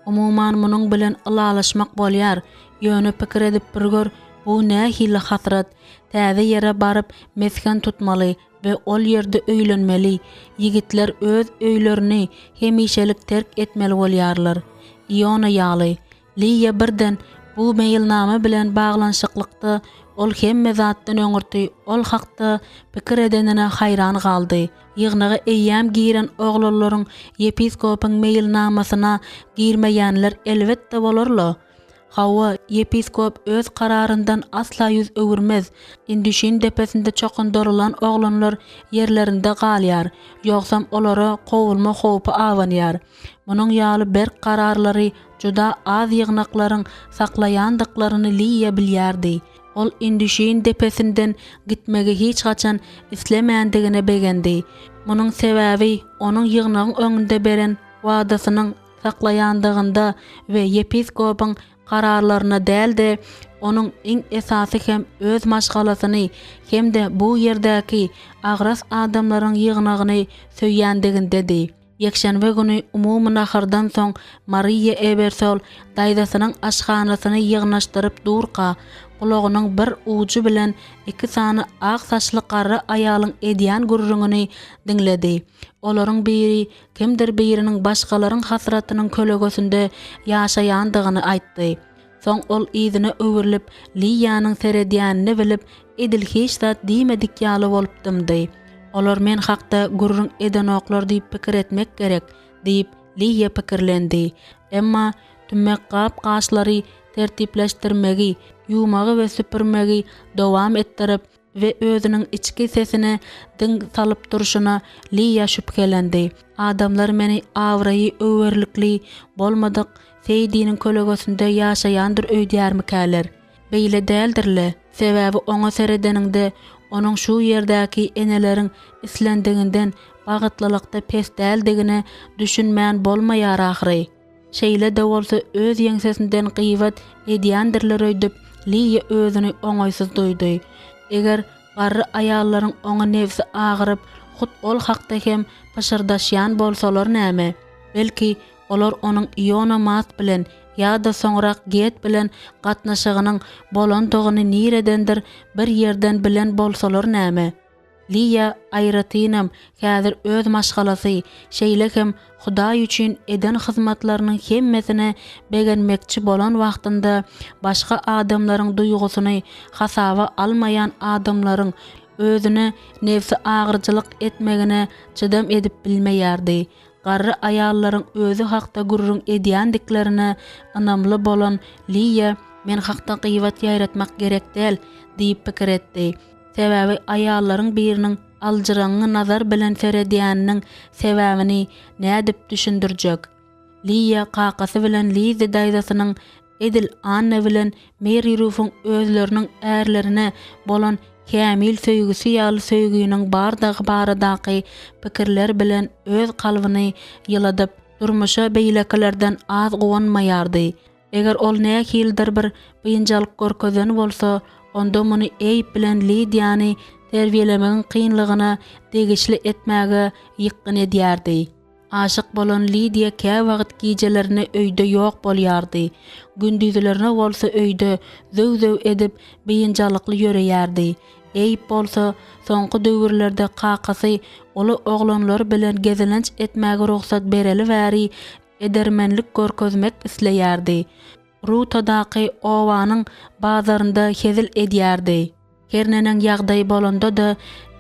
Umuman munuň bilen ylalaşmak bolýar, ýöne pikir edip bir gör, bu nähili hasrat, täze ýere baryp mesgen tutmaly we ol ýerde öýlenmeli, ýigitler öz öýlerini hemişelik terk etmeli bolýarlar. Iona ýaly. Liýa birden bu meýilnama bilen baglanyşyklykda ol hemme zatdan öňürti ol hakda pikir edenine haýran galdy. Ýygnaga eýýäm giren oglanlaryň ýepiskopyň meýilnamasyna girmeýänler elbetde bolar-la. Hawa, ýepiskop öz kararyndan asla ýüz öwürmez. Indüşin depesinde çokundyrylan oglanlar ýerlerinde galýar, ýogsam olara kowulma howpy abanýar. Munuň ýaly berk kararlary juda az ýygnaklaryň saklaýandyklaryny Liýa bilýärdi. Ol Indüşin depesinden gitmegi hiç haçan islemändigine begendi. Munuň sebäbi onuň ýygnagyň öňünde beren wadasynyň saklaýandygynda we ýepiskopyň kararlaryna däl-de, onuň iň esasy hem öz maşgalasyny hem-de bu ýerdäki agras adamlaryň ýygnagyny söýýändigindedi. Ýekşenbe güni umumy nahardan soň Mariýa Ebersol daýzasynyň aşhanasyny ýygnaşdyryp durka, gulagynyň bir ujy bilen iki sany ak saçly garry aýalyň edýän gürrüňini diňledi. Olaryň biri kimdir biriniň başgalaryň hasratynyň kölegesinde ýaşaýandygyny aýtdy. Soň ol yzyna öwrülip, Liýanyň seredýänini bilip, edil hiç zat diýmedik ýaly bolup dymdy. Olar men hakda gürrüň edenoklar diýip pikir etmek gerek, diýip, Liýa pikirlendi. Emma tümmek gap-gaçlary tertipleşdirmegi, ýuwmagy we süpürmegi dowam etdirip, we özüniň içki sesine diň salyp durşuna Liýa şübhelendi. Adamlar meni abraýy öwerlikli bolmadyk Seýdiniň kölegesinde ýaşaýandyr öýdýärmikäler? Beýle däldir-le, sebäbi oňa seredeniňde, onuň şu ýerdäki eneleriň islendiginden bagtlylykda pes däldigine düşünmän bolmaýar ahyry. Şeýle-de bolsa öz ýeňsesinden gybat edýändirler öýdüp, Liýa özüni oňaýsyz duýdy. Eger garry aýallaryň oňa nebsi agyryp, hut ol hakda hem pyşyrdaşýan bolsalar näme? Belki, olar onuň Iona Mast bilen ýa-da soňrak Get bilen gatnaşygynyň bolandygyny niredendir bir ýerden bilen bolsalar näme? Liýa aýratynam häzir öz maşgalasy, şeýle hem Hudaý üçin eden hyzmatlarynyň hemmesine begenmekçi bolan wagtynda başga adamlaryň duýgusyny hasaba almaýan adamlaryň özüne nebsi agyryjylyk etmegine çydam edip bilmeýärdi. Garry aýallaryň özi hakda gürrüň edýändiklerine ynamly bolan Liýa men hakda gybat ýaýratmak gerek däl diýip pikir etdi. Sebäbi aýallaryň biriniň aljyraňňy nazar bilen seredýäniniň sebäbini nädip düşündirjek? Liýa kakasy bilen Lizzi daýzasynyň edil Anna bilen Meri Rufuň özleriniň ärlerine bolan kämil söýgüsi ýaly söýginiň bardygy baradaky pikirler bilen öz kalbyny ýyladyp, durmuşa beýlekilerden az guwanmaýardy. Eger ol nähilidir bir biynjalyk görkezen bolsa, onda muny Eýb bilen Lidiýany terbiýelemegiň kynlygyna degişli etmäge ýykgyn edýärdi. Aşyk bolan Lidiýa käwagt gijelerine öýde ýok bolýardy, gündizlerine bolsa öýde zöw-zöw edip biynjalykly ýöreýärdi. Eýb bolsa soňky döwürlerde kakasy uly oglanlar bilen gezelenç etmäge rugsat bereli bäri edermenlik görkezmek isleýärdi. Rutadaky obanyň bazarynda hezil edýärdi. Her neneň ýagdaý bolanda-da,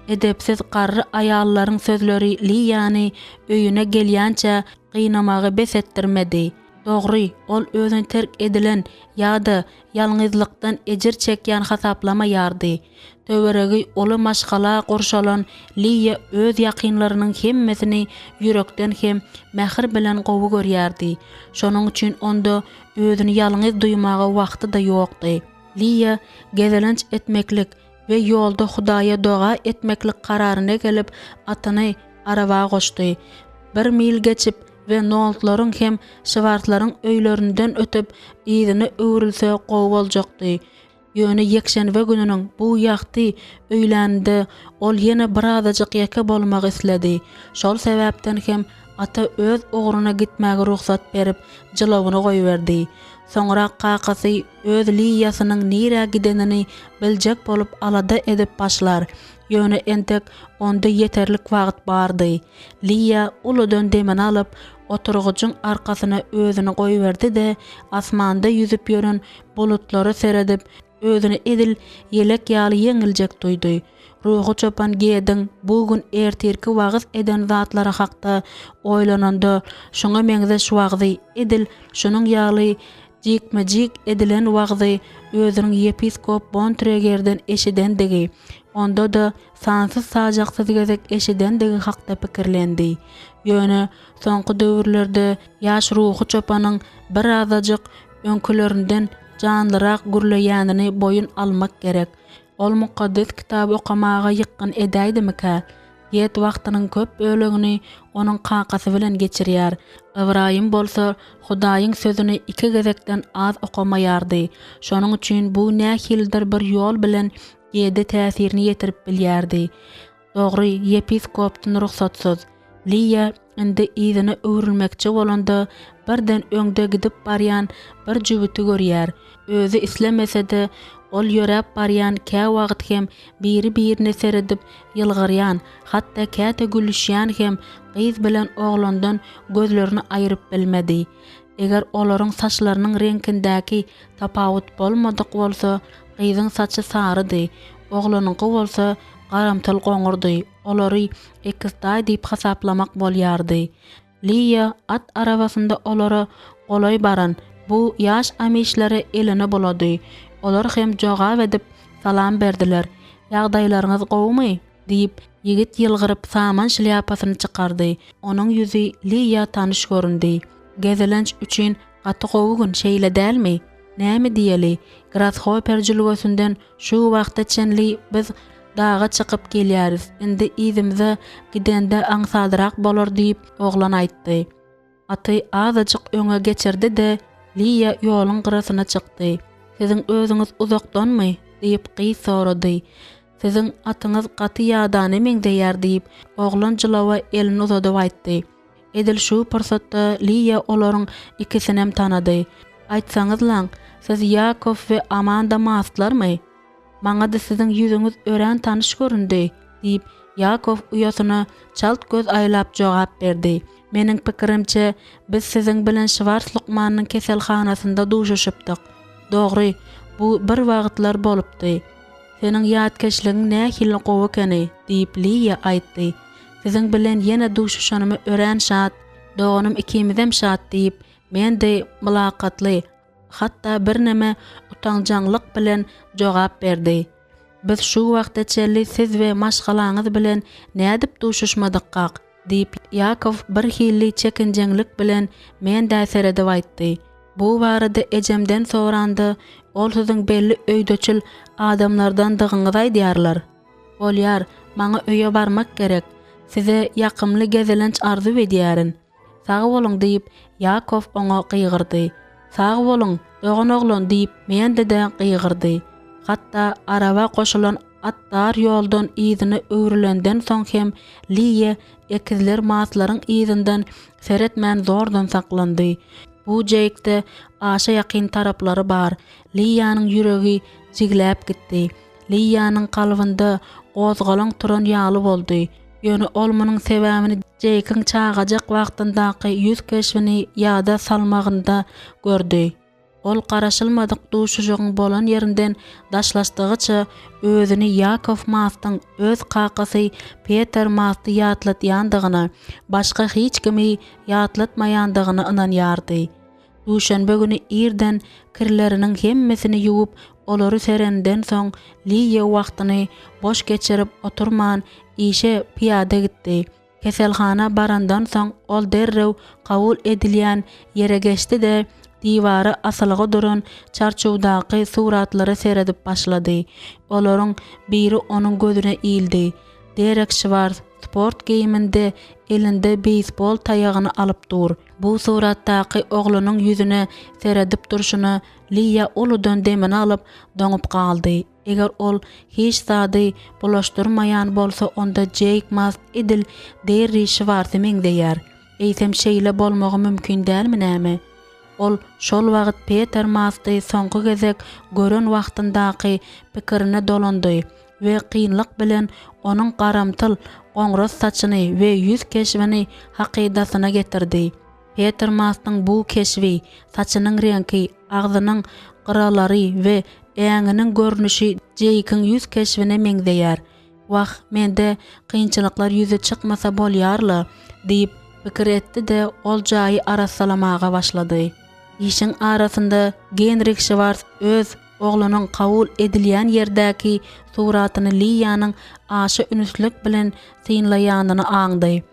edepsiz garry aýallaryň sözleri Liýany öýüne gelýänçä gynamagy bes etdirmedi. Dogry, ol özüni terk edilen ýa-da ýalňyzlykdan ejir çekýän hasaplamaýardy. Töweregi uly maşgala gurşalan Liýa öz ýakynlarynyň hemmesini ýürekden hem mähir bilen gowy görýärdi. Şonuň üçin onda özüni ýalňyz duýmaga wagty-da ýokdy. Liýa gezelenç etmeklik we ýolda Hudaýa doga etmeklik kararyna gelip, atyny araba goşdy. Bir mil geçip we Noldlaryň hem Şwarslaryň öýlerinden ötüp, yzyna öwrülse gowy boljakdy. Ýöne ýekşenbe gününiň bu ýagty öýläninde ol ýene birazajyk ýeke bolmak isledi. Şol sebäpden hem ata öz ugruna gitmäge rugsat berip, jylawyny goýberdi. Soňrak kakasy öz Liýasynyň nirä gidenini biljek bolup alada edip başlar. Ýöne entek onda ýeterlik wagt bardy. Liýa uludan demini alyp, oturgyjyň arkasyna özüni goýberdi-de, asmanda ýüzüp ýören bulutlara seredip, özüni edil ýelek ýaly ýeňiljek duýdy. Ruhy çopan Gediň bu gün ertirki wagyz eden zatlary hakda oýlananda, şuňa meňzeş wagzy edil şunuň ýaly. jikme-jik edilen wagzy özüniň ýepiskop Bontregerden eşidendigi, onda-da sansyz-sajaksyz gezek eşidendigi hakda pikirlendi. Ýöne soňky döwürlerde ýaş ruhy çopanyň birazajyk öňkülerinden janlyrak gürleýänini boýun almak gerek. Ol Mukaddes Kitaby okamaga ýykgyn edäýdimikä? Get wagtynyň köp bölegini onuň kakasy bilen geçirýär. Ybraýym bolsa Hudaýyň Sözüni iki gezekden az okamaýardy. Şonuň üçin bu nähilidir bir ýol bilen Gede täsirini ýetirip bilýärdi. Dogry, ýepiskopdan rugsatsyz. Liýa indi yzyna öwrülmekçi bolanda, birden öňde gidip barýan bir jübüti görýär. Özi islemese-de, ol ýöräp barýan käwagt hem biri-birine seredip ýylgyrýan, hatda käte gülüşýän hem gyz bilen oglandan gözlerini aýryp bilmedi. Eger olaryň saçlarynyň reňkindäki tapawut bolmadyk bolsa, gyzyň saçy sarydy, oglanyňky bolsa garamtyl goňurdy, olary ekiztaý diýip hasaplamak bolýardy. Liýa at arabasynda olara golaý baran bu ýaş amişlere elini bulady. Olar hem jogap edip, salam berdiler. Ýagdaýlaryňyz gowumy? diýip, ýigit ýylgyryp saman şlýapasyny çykardy. Onuň ýüzi Liýa tanyş göründi. Gezelenç üçin gaty gowy gün, şeýle dälmi? Näme diýeli, Grashoper jülgesinden şu wagta çenli biz daga çykyp gelýäris, indi yzymyza gidende aňsadrak bolar diýip, oglan aýtdy. Aty azajyk öňe geçirdi-de, Liýa ýoluň gyrasyna çykdy. Siziň özüňiz uzakdanmy? diýip, gyz sorady. Siziň atyňyz gaty ýadana meňzeýär diýip, oglan jylawa elini uzadyp aýtdy. Edil şu pursatda Liýa olaryň ikisinem tanady. Aýtsaňyzlaň, siz Ýakow we Amanda Mastlarmy? Maňa-da siziň ýüzüňiz örän tanyş göründi, diýip, Ýakow uýasyna çalt göz aýlap jogap berdi. Meniň pikirimçe, biz siziň bilen Şwars lukmanyň keselhanasynda duşuşypdyk. Dogry, bu bir wagtlar bolupdy. Seniň ýatkeşligiň nähili gowy ekeni, diýip, Liýa aýtdy. Siziň bilen ýene duşuşanyma örän şat, doganym ikimizem şat, diýip, Mendi mylakatly, hatda birneme utanjaňlyk bilen jogap berdi. Biz şu wagta çenli siz we maşgalaňyz bilen nädip duşuşmadykkak? diýip, Ýakow birhili çekinjeňlik bilen Mendä seredip aýtdy. Bu barada ejemden soranda, ol siziň belli öýdeçil adamlardandygyňyzy aýdýarlar. Bolýar, maňa öýe barmak gerek. Size ýakymly gezelenç arzuw edýärin. Sag boluň, diýip, Ýakow oňa gygyrdy. Sag boluň, dogan oglan, diýip, Mende-de gygyrdy. Hatda araba goşulan at dar ýoldan yzyna öwrülenden soň hem Liýe ekizler Maslaryň yzyndan seretmän zordan saklandy. Bu Jeýkde aşa ýakyn taraplary bar. Liýanyň ýüregi jigläp gitdi. Liýanyň kalbynda gozgalaň turan ýaly boldy. Ýöne ol munuň sebäbini Jeýkiň çagajyk wagtyndaky ýüz keşbini ýada salmagynda gördi. Ol garaşylmadyk duşuşygyň bolan ýerinden daşlaşdygyça özüni Ýakow Mastyň öz kakasy Peter Masty ýatladýandygyna, başga hiç kimi ýatlatmaýandygyna ynanýardy. Duşenbe güni irden kirleriniň hemmesini ýuwup, olary serenden soň, Liýa wagtyny boş geçirip oturman, işe pyýada gitdi. Keselhana barandan soň, ol derrew kabul edilýän ýere geçdi-de, diwara asylgy duran çarçuwdaky suratlara seredip başlady. Olaryň biri onuň gözüne ildi. Derek Şwars sport geýiminde elinde beýsbol taýagyny alyp dur. Bu suratdaky oglanyň ýüzüne seredip durşuna Liýa uludan demini alyp, doňup galdy. Eger ol hiç zady bulaşdyrmaýan bolsa onda Jeýk Mast edil Derri Şwarsa meňzeýär. Eýsem şeýle bolmagy mümkin dälmi näme? Ol şol wagt Peter Masty soňky gezek gören wagtyndaky pikirine dolandy we kynlyk bilen onuň garamtyl goňras saçyny we ýüz keşbini hakydasyna getirdi. Peter Mastyň bu keşbi, saçynyň reňki, agzynyň gyralary we äňiniň görnüşi Jeýkiň ýüz keşbine meňzeýär. Wah, mende kynçylyklar ýüze çykmasa bolýar-la, diýip, pikir etdi-de, ol jaýy arassalamaga başlady. Işiň arasynda Genrih Şwars öz oglunyň kabul edilýän ýerdäki suratyny Liýanyň aşa ünslük bilen synlaýanyny aňdy.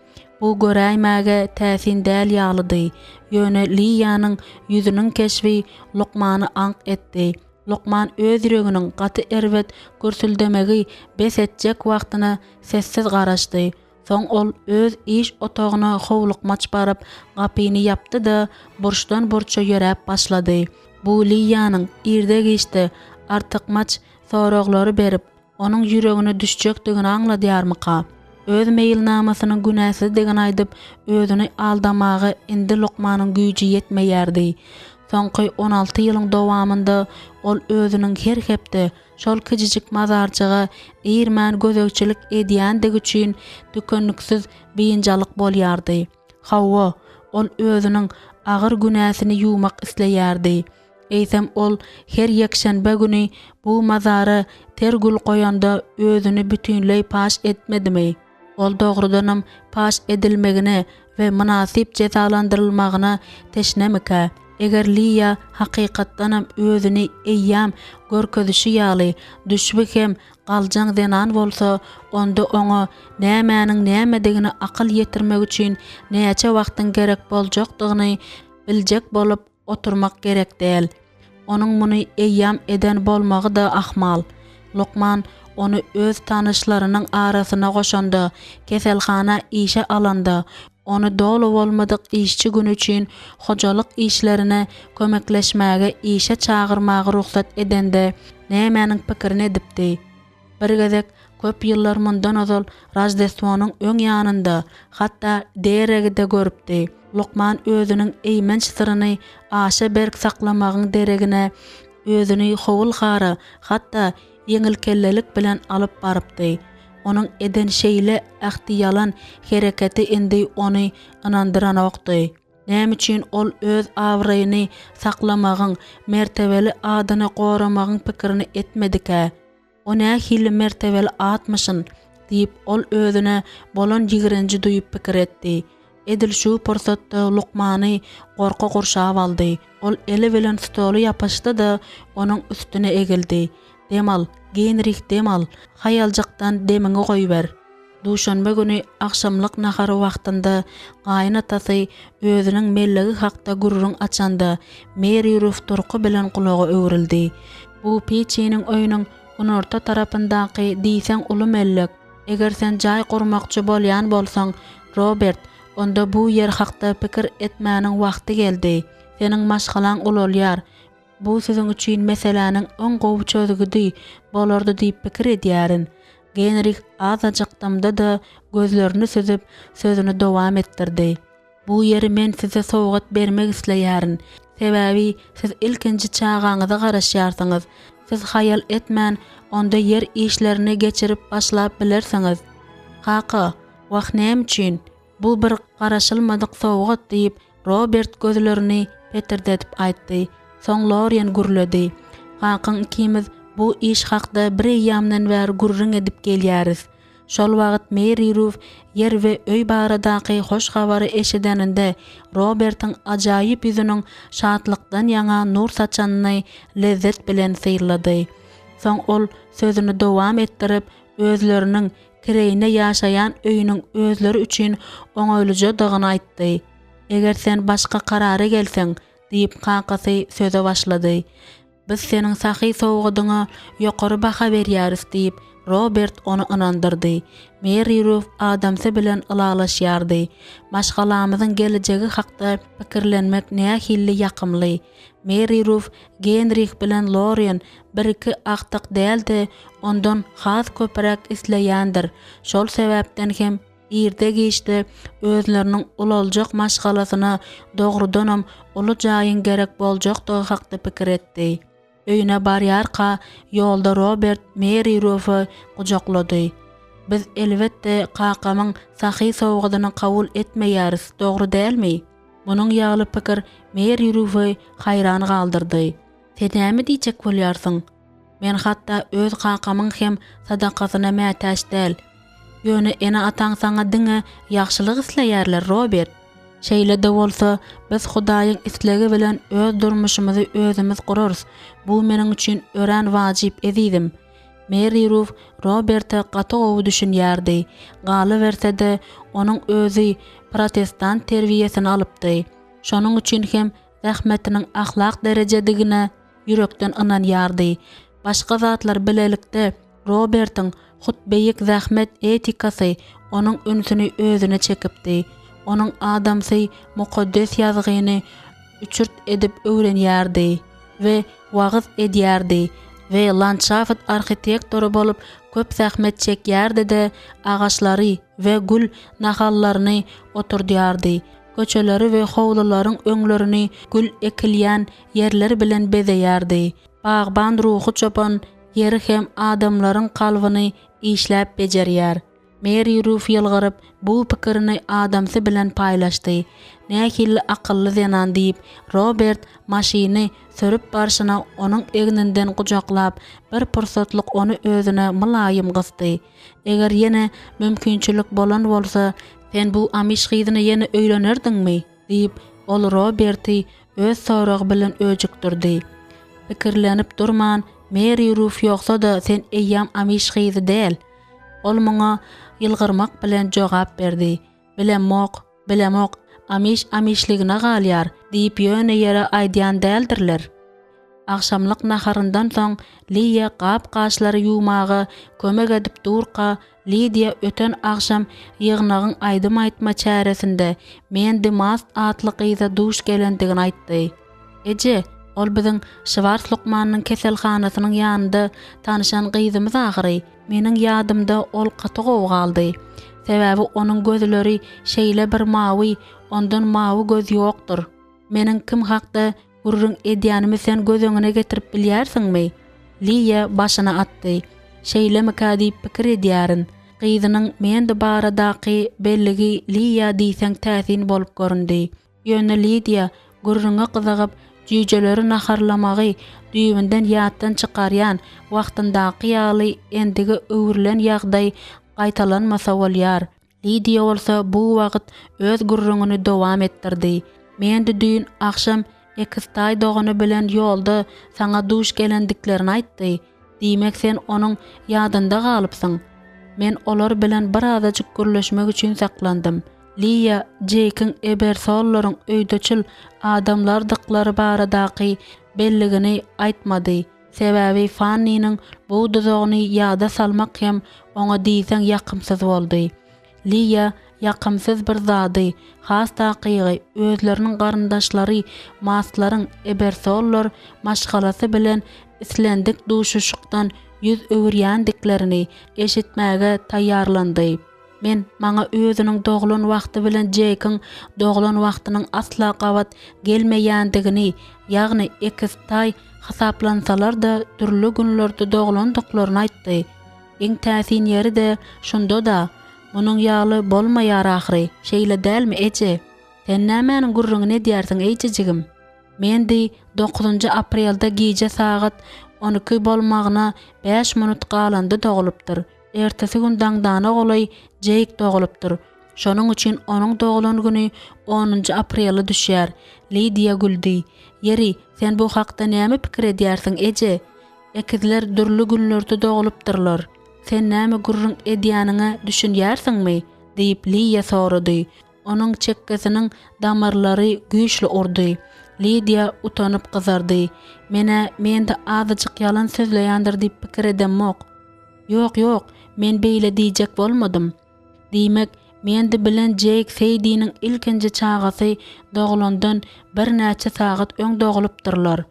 Bu göräýmäge täsin däl ýalydy, ýöne Liýanyň ýüzüniň keşbi lukmany aňk etdi. Lukman öz ýüreginiň gaty erbet gürsüldemegi bes etjek wagtyna sessiz garaşdy. Soň ol öz iş otagyna howlukmaç baryp, gapyny ýapdy-da, burçdan-burça ýöräp başlady. Bu Liýanyň irde-giçde artykmaç soraglary berip, onuň ýüregine düşjekdigini aňladýarmyka? Öz meýilnamasynyň günäsizdigini aýdyp, özüni aldamaga indi lukmanyň güýji ýetmeýärdi. Soňky 16 ýylyň dowamynda ol özüniň her hepde şol kiçijik mazarjyga irmän gözegçilik edýändigi üçin tükeniksiz biynjalyk bolýardy. Hawa, ol özüniň agyr günäsini ýuwmak isleýärdi. Eýsem ol her ýekşenbe güni bu mazara ter gül goýanda özüni bütinleý paş etmedimi? Ol dogrudanam paş edilmegine we mynasyp jezalandyrylmagyna teşnemikä? Eger Liýa hakykatdanam özüni eýýäm görkezişi ýaly düşbi hem galjaň zenan bolsa, onda oňa nämäniň nämedigine akyl ýetirmek üçin näçe wagtyň gerek boljakdygyny biljek bolup oturmak gerek däl. Onuň muny eýýäm eden bolmagy-da ahmal. Lukman ony öz tanyşlarynyň arasyna goşanda, keselhana işe alanda, ony doly bolmadyk işçi güni üçin hojalyk işlerine kömekleşmäge işe çagyrmaga rugsat edende nämäniň pikirini edipdi? Bir gezek, köp ýyllar mundan ozal Roždestwonyň öň ýanynda, hatda Deregi-de görüpdi. Lukman özüniň eýmenç syryny aşa berk saklamagyň deregine, özüni howul-hara, hatda ýeňilkellelik bilen alyp barypdy. Onuň eden şeýle ähtiýalan hereketi indi ony ynandyranokdy. Näme üçin ol öz abraýyny saklamagyň, mertebeli adyny goramagyň pikirini etmedikä? O nähili mertebeli atmyşyn? diýip, ol özüne bolan ýigrenji duýup pikir etdi. Edil şu pursatda lukmany gorky gurşap aldy. Ol eli bilen stola ýapyşdy-da, onuň üstüne egildi. Dem al, Genrih, dem al! Haýaljykdan demiňi goýber. Duşenbe güni agşamlyk nahary wagtynda gaýynatasy özüniň mellegi hakda gürrüň açanda, Meri Ruf durky bilen gulaga öwrüldi. Bu Piçiniň öýüniň günorta tarapyndaky diýseň uly mellek. Eger sen jaý gurmakçy bolýan bolsaň, Robert, onda bu ýer hakda pikir etmäniň wagty geldi. Seniň maşgalaň ulalýar. Bu siziň üçin meseläniň iň gowy çözgüdi bolardy diýip pikir edýärin. Genrih azajyk dymdy-da, gözlerini süzüp, sözüni dowam etdirdi. Bu ýeri men size sowgat bermek isleýärin. Sebäbi siz ilkinji çagaňyza garaşýarsyňyz. Siz haýal etmän, onda ýer işlerini geçirip başlap bilersiňiz. Kaka, wah näme üçin? Bu bir garaşylmadyk sowgat, diýip, Robert gözlerini petirdedip aýtdy. Soň Lorien gürledi. Kakaň ikimiz bu iş hakda bireýýämden bäri gürrüň edip gelýäris. Şol wagt Meri Ruf ýer we öý baradaky hoş habary eşideninde Robertiň ajaýyp ýüzüniň şatlykdan ýaňa nur saçanyny lezzet bilen synlady. Soň ol sözüni dowam etdirip, özleriniň kireýine ýaşaýan öýüniň özleri üçin oňaýlyjadygyny aýtdy. Eger sen başga karara gelseň, diýip, kakasy söze başlady. Biz seniň sahy sowgadyňa ýokary baha berýäris, diýip, Robert ony ynandyrdy. Meri Ruf adamsy bilen ylalaşýardy. Maşgalamyzyň gelejegi hakda pikirlenmek nähili ýakymly. Meri Ruf Genrih bilen Loren bir-iki agtyk däl-de, ondan has köpräk isleýändir. Şol sebäpden hem irde-giçde özleriniň ulaljak maşgalasyna dogrudanam uly jaýyň gerek boljakdygy hakda pikir etdi. Öýüne barýarka, ýolda Robert Meri Rufy gujaklady. Biz, elbetde, kakamyň sahy sowgadyny kabul etmeýäris, dogry dälmi? Munuň ýaly pikir Meri Rufy haýran galdyrdy. Sen näme diýjek bolýarsyň? Men hatda öz kakamyň hem sadakasyna mätäç däl. Ýöne ene-ataň saňa diňe ýagşylyk isleýärler, Robert. Şeýle-de bolsa, biz Hudaýyň islegi bilen öz durmuşymyzy özümiz gurarys. Bu meniň üçin örän wajyp, ezizim. Meri Ruf Roberte gaty gowy düşünýärdi. Galyberse-de, onuň özi protestant terbiýesini alypdy. Şonuň üçin hem zähmetiniň ahlak derejedigine ýürekden ynanýardy. Başga zatlar bilelikde Robertiň hut beýik zähmet etikasy onuň ünsüni özüne çekipdi. Onuň adamsy Mukaddes Ýazgyny üçürt edip öwrenýärdi we wagyz edýärdi we landşaft arhitektory bolup köp zähmet çekýärdi-de, agaçlary we gül nahallaryny oturdýardy, köçeleri we howlularyň öňlerini gül ekilýän ýerler bilen bezeýärdi. Bagban ruhy çopan ýeri hem adamlaryň kalbyny işläp bejerýär. Meri Ruf ýylgyryp, bu pikirini adamsy bilen paýlaşdy. Nähili akylly zenan diýip, Robert maşyny sürüp barşyna onuň egninden gujaklap, bir pursatlyk ony özüne mylaýym gysdy. Eger ýene mümkinçilik bolan bolsa, sen bu amiş gyzyna ýene öýlenerdiňmi? Diýip, ol Roberti öz soragy bilen öjükdirdi. Pikirlenip durman, Meri Ruf ýogsa-da sen eýýäm amiş gyzy däl. Ol muňa ýylgyrmak bilen jogap berdi. Bilemok, bilemok, amiş amişligine galýar diýip ýöne ýere aýdýan däldirler. Agşamlyk naharyndan soň Liýa gap-gaçlary ýuwmaga kömek edip durka, Lidiýa öten agşam ýygnagyň aýdym aýtma çäresinde Mendi Mast atly gyza duş gelendigini aýtdy. Eje, ol biziň Şwars lukmanynyň keselhanasynyň ýanynda tanyşan gyzymyz ahyry. Meniň ýadymda ol gaty gowy galdy. Sebäbi onuň gözleri şeýle bir mawy, ondan mawy göz ýokdur. Meniň kim hakda gürrüň edýänimi sen göz öňüne getirip bilýärsiňmi? Liýa başyny atdy. Şeýlemikä diýip pikir edýärin. Gyzynyň Mendi baradaky belligi Liýa diýseň täsin bolup göründi. Ýöne Lidiýa gürrüňe gyzygyp, jüýjeleri naharlamagy düýbünden ýatdan çykarýan wagtyndaky ýaly endige öwrülen ýagdaý gaýtalanmasa bolýar. Lidiýa bolsa bu wagt öz gürrüňini dowam etdirdi. Mendi düýn agşam ekiztaý dogany bilen ýolda saňa duş gelendiklerini aýtdy. Diýmek sen onuň ýadynda galypsyň. Men olar bilen birazajyk gürleşmek üçin saklandym. Liýa Jeýkiň Ebersollaryň öýdeçil adamlardyklary baradaky belligini aýtmady. Sebäbi Fanniniň bu duzagyny ýada salmak hem oňa diýseň ýakymsyz boldy. Liýa ýakymsyz bir zady, has takygy, özleriniň garyndaşlary Mastlaryň Ebersollar maşgalasy bilen islendik duşuşykdan ýüz öwürýändiklerini eşitmäge taýýarlandy. Men maňa özüniň doglan wagty bilen Jeýkiň doglan wagtynyň asla gabat gelmeýändigini, ýagny ekiztaý hasaplansalar-da dürli günlerde doglandyklaryny aýtdy. Iň täsin ýeri-de şunda-da, munuň ýaly bolmaýar ahyry, şeýle dälmi, eje? Sen nämäniň gürrüňini edýärsiň, eýjejigim? Mendi dokuzynjy aprelde gije sagat 12 bolmagyna bäş minut galanda dogulypdyr. Ertesi gün daňdana golaý Jeýk dogulypdyr. Şonuň üçin onuň doglan güni onunjy aprele düşýär. Lidiýa güldi. Ýeri, sen bu hakda näme pikir edýärsiň, eje? Ekizler dürli günlerde dogulypdyrlar. Sen näme gürrüň edýäniňe düşünýärsiňmi? diýip, Liýa sorady. Onuň çekgesiniň damarlary güýçli urdy. Lidiýa utanyp gyzardy. Men-ä mende azajyk ýalan sözleýändir diýip pikir edemok. Ýok, ýok, men beýle diýjek bolmadym. Diýmek, Mendi bilen Jeýk Seýdiniň ilkinji çagasy doglandan birnäçe sagat öň dogulypdyrlar.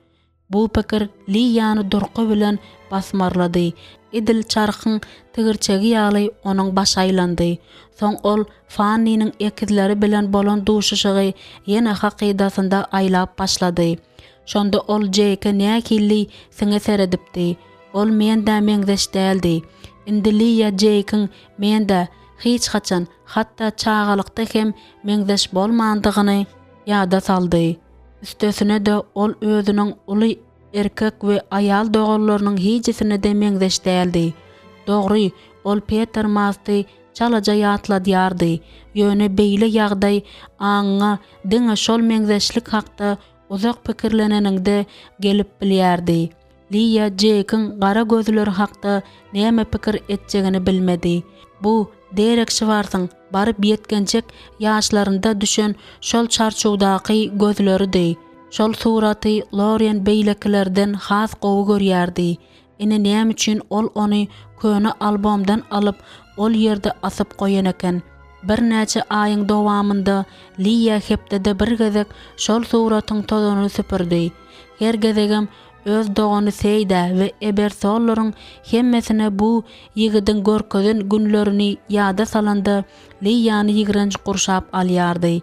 Bu pikir Liýany durky bilen basmarlady. Edil çarhyň tigirçegi ýaly onuň başy aýlandy. Soň ol Fanniniň ekizleri bilen bolan duşuşygy ýene hakydasynda aýlap başlady. Şonda ol Jeýke nähili siňe seredipdi. Ol Mendä meňzeş däldi. Indi Liýa Jeýkiň Mendä hiç haçan, hatda çagalykda hem meňzeş bolmandygyny ýada saldy. Üstesine-de ol özüniň uly erkek we aýal doganlarynyň hijisine-de meňzeş däldi. Dogry, ol Peter Masty. çalaja ýatladýardy, ýöne beýle ýagdaý aňyňa diňe şol meňzeşlik hakda uzak pikirleneniňde gelip bilýärdi. Liýa Jeýkiň gara gözleri hakda näme pikir etjegini bilmedi. Bu Derek Şwarsyň baryp ýetginjek ýaşlarynda düşen şol çarçuwdaky gözleridi. Şol suraty Loren beýlekilerden has gowy görýärdi. Ine näme üçin ol ony köne albomdan alyp, ol ýerde asyp goýan eken. Birnäçe aýyň dowamynda Liýa hepdede bir gezek şol suratyň tozanyny süpürdi. Her gezegem öz dogany Seýdä we Ebersollaryň hemmesine bu ýigidiň görkezen günlerini ýada salanda Liýany ýigrenç gurşap alýardy.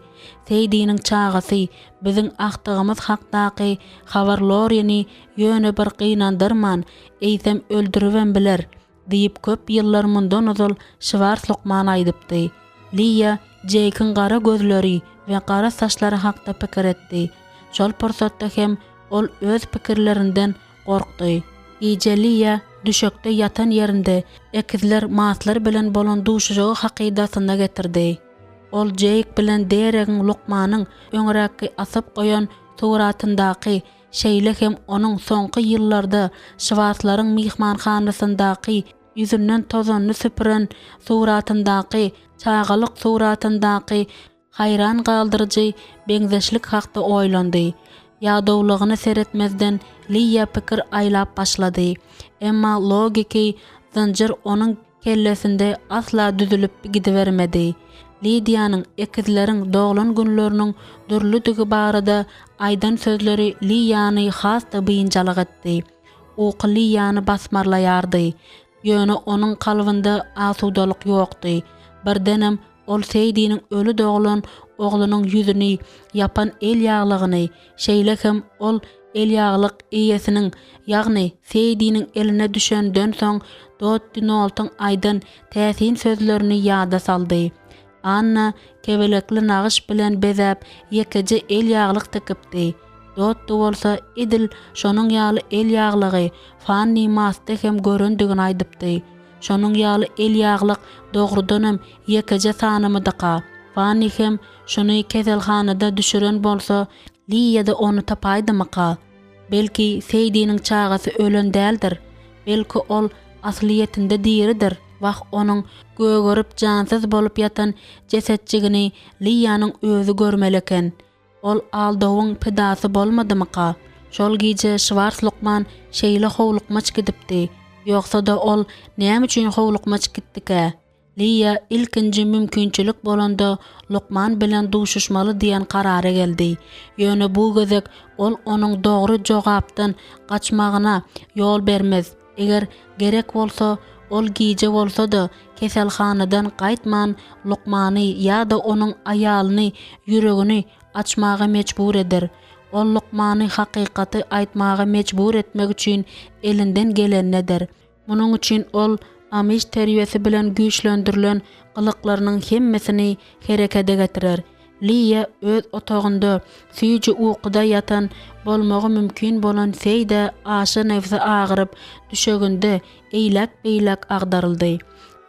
Seýdiniň çagasy biziň agtygymyz hakdaky habar Lorini ýöne bir gynandyrman, eýsem öldüribem biler, diýip köp ýyllar mundan ozal Şwars lukman aýdypdy. Liýa Jeýkiň gara gözleri we gara saçlary hakda pikir etdi. Şol pursatda hem ol öz pikirlerinden gorkdy. Gije Liýa düşekde ýatan ýerinde ekizler Maslar bilen bolan duşuşygy hakydasyna getirdi. Ol Jeýk bilen Deregiň lukmanyň öňräkki asyp goýan suratyndaky, şeýle hem onuň soňky ýyllarda Şwarslaryň myhmanhanasyndaky ýüzünden tozanyny süpüren suratyndaky çagalyk suratyndaky haýran galdyryjy meňzeşlik hakda oýlandy. Ýadawlygyna seretmezden Liýa pikir aýlap başlady. Emma logiki zynjyr onuň kellesinde asla düzülip gidibermedi. Lidiýanyň ekizleriň doglan günleriniň dürlüdigi barada aýdan sözleri Liýany has-da biynjalyk etdi. Uky Liýany basmarlaýardy. Ýöne onuň kalbynda asudalyk ýokdy. Birdenem ol Seýdiniň öli doglan oglunyň ýüzüni ýapan elýaglygyny, şeýle hem ol elýaglyk eýesiniň, ýagny Seýdiniň eline düşenden soň Dotti Noltuň aýdan täsin sözlerini ýada saldy. Anna kebelekli nagyş bilen bezäp ýekeje elýaglyk tikipdi. Dotti bolsa edil şonuň ýaly elýaglygy Fanni Masda hem görendigini aýdypdy. Şonuň ýaly elýaglyk dogrudanam ýekeje sanymydyka? Fanni hem şuny keselhanada düşüren bolsa, Liýa-da ony tapaýdymyka? Belki, Seýdiniň çagasy ölen däldir? Belki, ol aslyýetinde diridir? Wah, onuň gögerip jansyz bolup ýatan jesetjigini Liýanyň özi görmeli eken. Ol aldawyň pidasy bolmadymyka? Şol gije Şwars lukman şeýle howlukmaç gidipdi. Ýogsa-da ol näme üçin howlukmaç gitdikä? Liýa ilkinji mümkinçilik bolanda lukman bilen duşuşmaly diýen karara geldi. Ýöne bu gezek ol onuň dogry jogapdan gaçmagyna ýol bermez. Eger gerek bolsa, ol gije bolsa-da keselhanadan gaýtman lukmany ýa-da onuň aýalyny ýüregini açmaga mejbur eder. Ol lukmany hakykaty aýtmaga mejbur etmek üçin elinden gelenini eder. Munuň üçin ol Amiş terbiýesi bilen güýçlendirilen gylyklarynyň hemmesini herekede getirer. Liýa öz otagynda süýji ukuda ýatan bolmagy mümkin bolan Seýdä aşa nebsi agyryp, düşeginde eýläk-beýläk agdaryldy.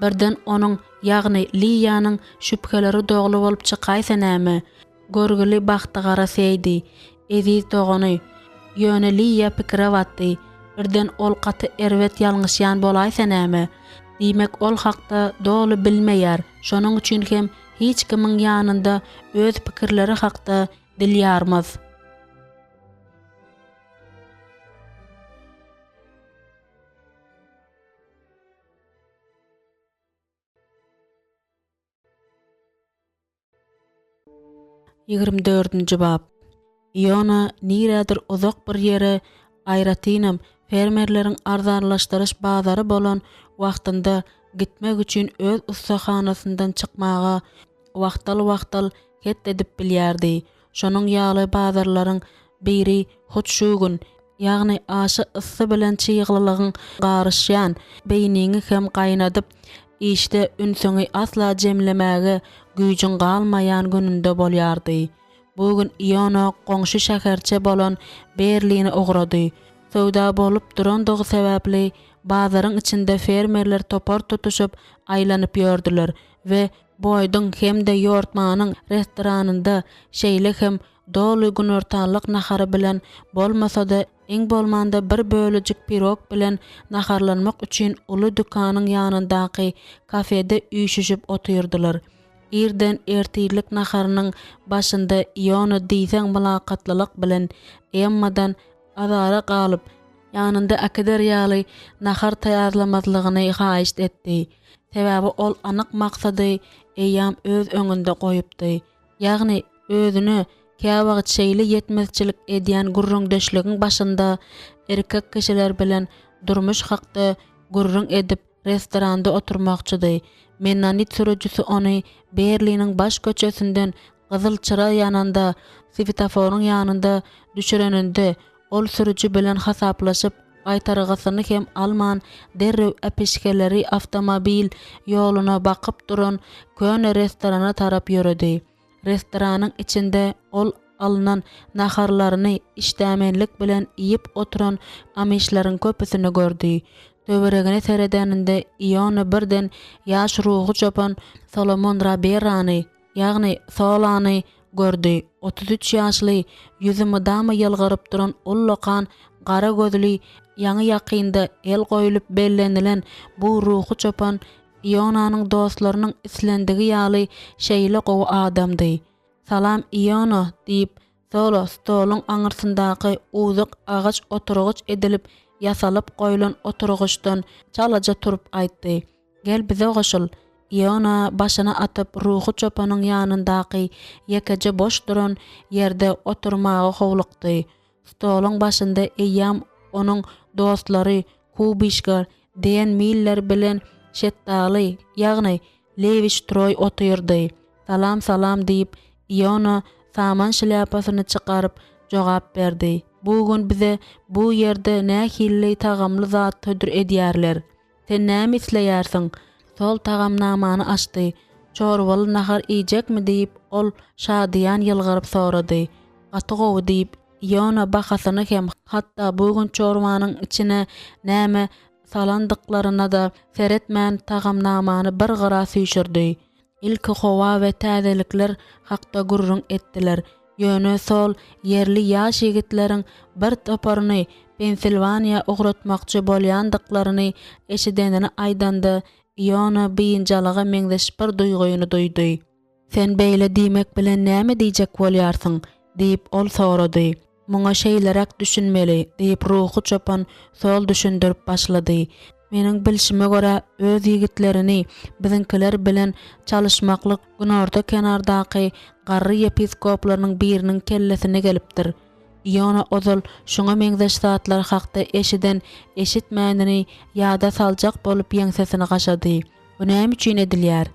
Birden onuň, ýagny Liýanyň şübheleri dogry bolup çykaýsa näme? Görgüli bagtygara Seýdi, eziz dogany. Ýöne Liýa pikire batdy. Birden ol gaty erbet ýalňyşýan bolaýsa näme? Diýmek, ol hakda doly bilmeýär, şonuň üçin hem hiç kimiň ýanynda öz pikirleri hakda dil ýarmaz. 24-nji bap. Iona nirädir uzak bir ýere, aýratynam, fermerleriň arzanlaşdyryş bazary bolan wagtynda gitmek üçin öz ussahanasyndan çykmaga wagtal-wagtal het edip bilýärdi. Şonuň ýaly bazarlaryň biri hut şu gün, ýagny aşa yssy bilen çyglylygyň garyşýan, beýniňi hem gaýnadyp, işde ünsüňi asla jemlemäge güýjüň galmaýan gününde bolýardy. Bu gün Iona goňşy şäherçe bolan Berline ugrady. Söwda bolup durandygy sebäpli, bazaryň içinde fermerler topar tutuşyp aýlanyp ýördüler. we Boýduň hem-de Ýortmanyň restoranynda şeýle hem doly günortanlyk nahary bilen bolmasa-da iň bolmanda bir bölejik pirog bilen naharlanmak üçin uly dükanyň ýanyndaky kafede üýşüşip otyrdylar. Irden ertirlik naharynyň başynda Iona diýseň mylakatlylyk bilen Emmadan azara galyp, ýanynda äkider ýaly nahar taýýarlamazlygyny haýyşt etdi. Sebäbi ol anyk maksady eýýäm öz öňünde goýupdy. Ýagny özüne käwagt şeýle ýetmezçilik edýän gürrüňdeşligiň başynda erkek kişiler bilen durmuş hakda gürrüň edip restoranda oturmakçydy. Mennonit sürüjisi ony Berliniň baş köçesinden gyzyl çyra ýananda swetoforyň ýanynda düşüreninde ol sürüji bilen hasaplaşyp gaýtargysyny hem alman derrew äpişgeleri awtomobil ýoluna bakyp duran köne restorana tarap ýöredi. Restoranyň içinde ol alnan naharlaryny işdämenlik bilen iýip oturan amişleriň köpüsini gördi. Töweregine seredeninde Iona birden ýaş ruhy çopan Solomon Raberany, ýagny Solany gördi. 33 ýaşly, ýüzi mydama ýylgyryp duran ullakan gara gözli, ýaňy-ýakynda el goýlup bellenilen bu ruhy çopan Ionanyň dostlarynyň islendigi ýaly şeýle gowy adamdy. Salam, Iona, diýip, Solo stoluň aňyrsyndaky uzuk agaç oturgyç edilip ýasalyp goýlan oturgyçdan çalaja turup aýtdy. Gel bize goşul. Iona başyny atyp ruhy çopanyň ýanyndaky ýekeje boş duran ýerde oturmaga howlukdy. Stoluň başynda eýýäm onuň dostlary Kubişka, Den Miller bilen Şetdaly, ýagny Lewi Ştroý otyrdy. Salam, salam, diýip, Iona saman şlýapasyny çykaryp, jogap berdi. Bu gün bize bu ýerde nähili tagamly zat hödür edýärler. Sen näme isleýärsiň? Sol tagamnamany açdy. Çorbaly nahar iýjekmi? diýip, ol şadyýan ýylgyryp sorady. Gaty gowy, diýip, Iona bahasyny hem, hatda bu gün çorbanyň içine näme salandyklaryna-da seretmän tagamnamany bir gyra süýşürdi. Ilki howa we täzelikler hakda gürrüň etdiler. Ýöne Sol ýerli ýaş ýigitleriň bir toparyny Pensilwaniýa ugratmakçy bolýandyklaryny eşidenini aýdanda, Iona biynjalyga meňzeş bir duýgyny duýdy. Sen beýle diýmek bilen näme diýjek bolýarsyň? diýip, ol sorady. Muňa şeýleräk düşünmeli, diýip, ruhy çopan Sol düşündirip başlady. Meniň bilşime görä, öz ýigitlerini biziňkiler bilen çalyşmaklyk günorta kenardaky garry ýepiskoplarynyň biriniň kellesine gelipdir. Iona ozal şuňa meňzeş zatlar hakda eşiden eşitmänini ýada saljak bolup ýeňsesini gaşady. Bu näme üçin edilýär?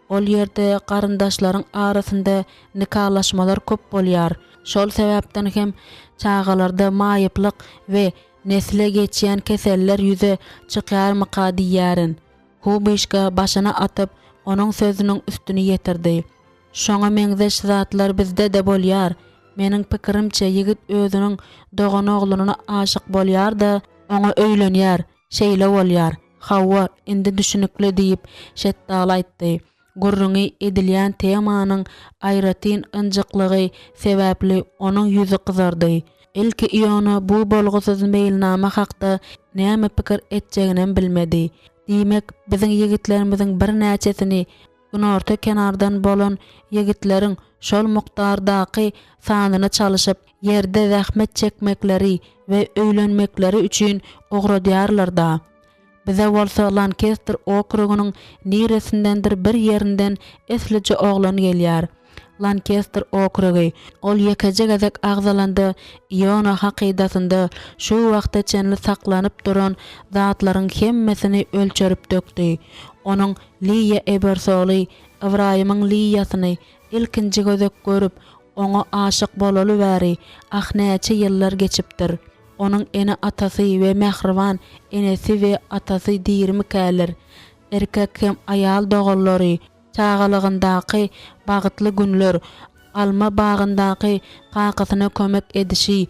Ol ýerde garyndaşlaryň arasynda nikalaşmalar köp bolýar. Şol sebäpden hem çagalarda maýyplyk we nesle geçýän keseller ýüze çykýarmyka diýýärin. Kubyşka başyny atyp, onuň sözüniň üstüni ýetirdi. Şoňa meňzeş zatlar bizde-de bolýar. Meniň pikirimçe, ýigit özüniň doganoglanyna aşyk bolýar-da, oňa öýlenýär. Şeýle bolýar. Hawa, indi düşünikli, diýip, Şetdaly aýtdy. Gürrüňi edilýän temanyň aýratyn ynjyklygy sebäpli onuň ýüzi gyzardy. Ilki Iona bu bolgusyz meýilnama hakda näme pikir etjeginem bilmedi. Diýmek, biziň ýigitlerimiziň birnäçesini günorta kenardan bolan ýigitleriň şol mukdardaky sanyna çalyşyp, ýerde zähmet çekmekleri we öýlenmekleri üçin ugradýarlar-da. Bize bolsa Lankester okrugynyň niresindendir bir ýerinden eslije oglan gelýär. Lankester okrugy, ol ýekeje gezek agzalanda Iona hakydasynda şu wagta çenli saklanyp duran zatlaryň hemmesini ölçerip dökdi. Onuň Liýa Ebersoly, Ybraýymyň Liýasyny ilkinji gezek görüp, oňa aşyk bolaly bäri, ah, näçe ýyllar geçipdir. Onuň ene-atasy we mähriban enesi we atasy dirimikäler? Erkek hem aýal doganlary, çagalygyndaky bagtly günler, alma bagyndaky kakasyna kömek edişi,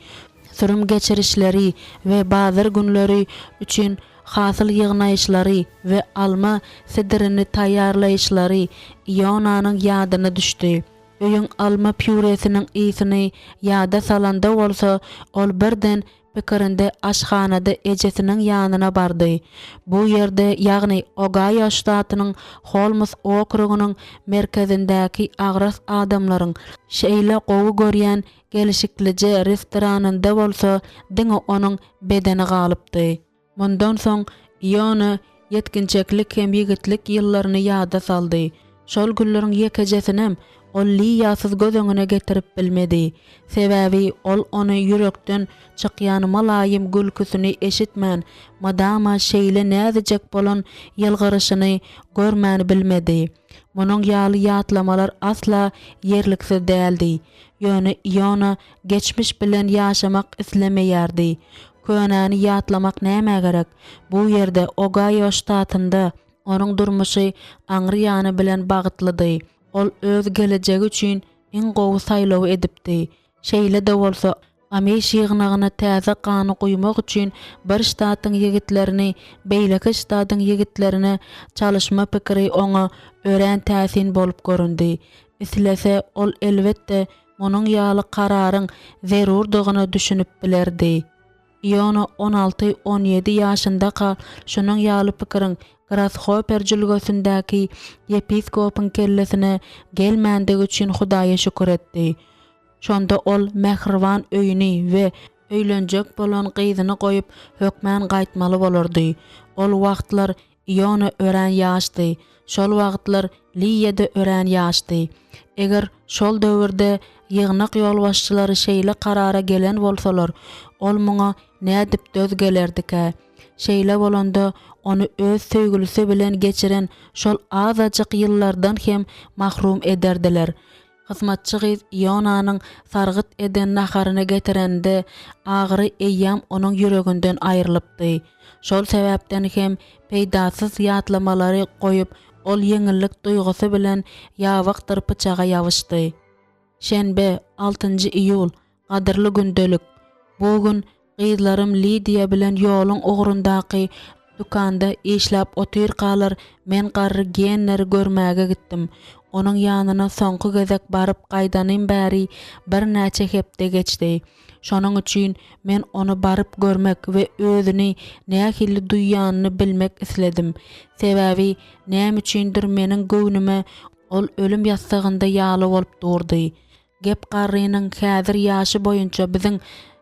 sürüm geçirişleri we bazar günleri üçin. hasyl ýygnaýyşlary we alma sidrini taýýarlaýyşlary Ionanyň ýadyna düşdi. Öýüň alma pýuresiniň ysyny ýada salanda bolsa, ol birden pikirinde aşhanada ejesiniň ýanyna bardy. Bu ýerde, ýagny Ogaýo ştatynyň Holmes okrugynyň merkezindäki agras adamlaryň şeýle gowy görýän gelşiklije restoranynda bolsa diňe onuň bedeni galypdy. Mundan soň Iona ýetginjeklik hem ýigitlik ýyllaryny ýada saldy. Şol günleriň ýekejesinem ol Liýasyz göz öňüne getirip bilmedi. Sebäbi ol ony ýürekden çykýan mylaýym gülküsini eşitmän, mydama şeýle näzijek bolan ýylgyryşyny görmän bilmedi. Munuň ýaly ýatlamalar asla ýerliksiz däldi. Ýöne Iona geçmiş bilen ýaşamak islemeýärdi. Könäni ýatlamak nämä gerek? Bu ýerde, Ogaýo ştatynda, onuň durmuşy aňry ýany bilen bagtlydy. Ol öz gelejegi üçin iň gowy saýlawy edipdi. Şeýle-de bolsa, Amiş ýygnagyna täze gany guýmak üçin bir ştatyň ýigitlerini beýleki ştatyň ýigitlerine çalyşma pikiri oňa örän täsin bolup göründi. Islese, ol elbetde munuň ýaly kararyň zerurdygyna düşünip bilerdi. Iona on alty-on ýedi ýaşyndaka şunuň ýaly pikiriň Grashoper jülgesindäki ýepiskopyň kellesine gelmändigi üçin Hudaýa şükür etdi. Şonda ol mähriban öýüni we öýlenjek bolan gyzyny goýup hökmän gaýtmaly bolardy. Ol wagtlar Iona örän ýaşdy. Şol wagtlar Liýa-da örän ýaşdy. Eger şol döwürde ýygnak ýolbaşçylary şeýle karara gelen bolsalar, ol muňa nädip döz gelerdikä? Şeýle bolanda, ony öz söýgülisi bilen geçiren şol azajyk ýyllardan hem mahrum ederdiler. Hyzmatçy gyz Ionanyň sargyt eden naharyny getirende, agyry eýýäm onuň ýüreginden aýrylypdy. Şol sebäpden hem peýdasyz ýatlamalary goýup, ol ýeňillik duýgusy bilen ýabakdyr pyçaga ýabyşdy. Şenbe, altynjy iýul, Gadyrly gündelik! Bu gün gyzlarym Lidiýa bilen ýoluň ugrundaky dükanda işläp otyrkalar men garry Genneri görmäge gitdim. Onuň ýanyna soňky gezek baryp gaýdanym bäri birnäçe hepde geçdi. Şonuň üçin men ony baryp görmek we özüni nähili duýýanyny bilmek isledim. Sebäbi näme üçindir meniň göwnüme ol ölüm ýassygynda ýaly bolup durdy. Gep garrynyň häzir ýaşy boýunça biziň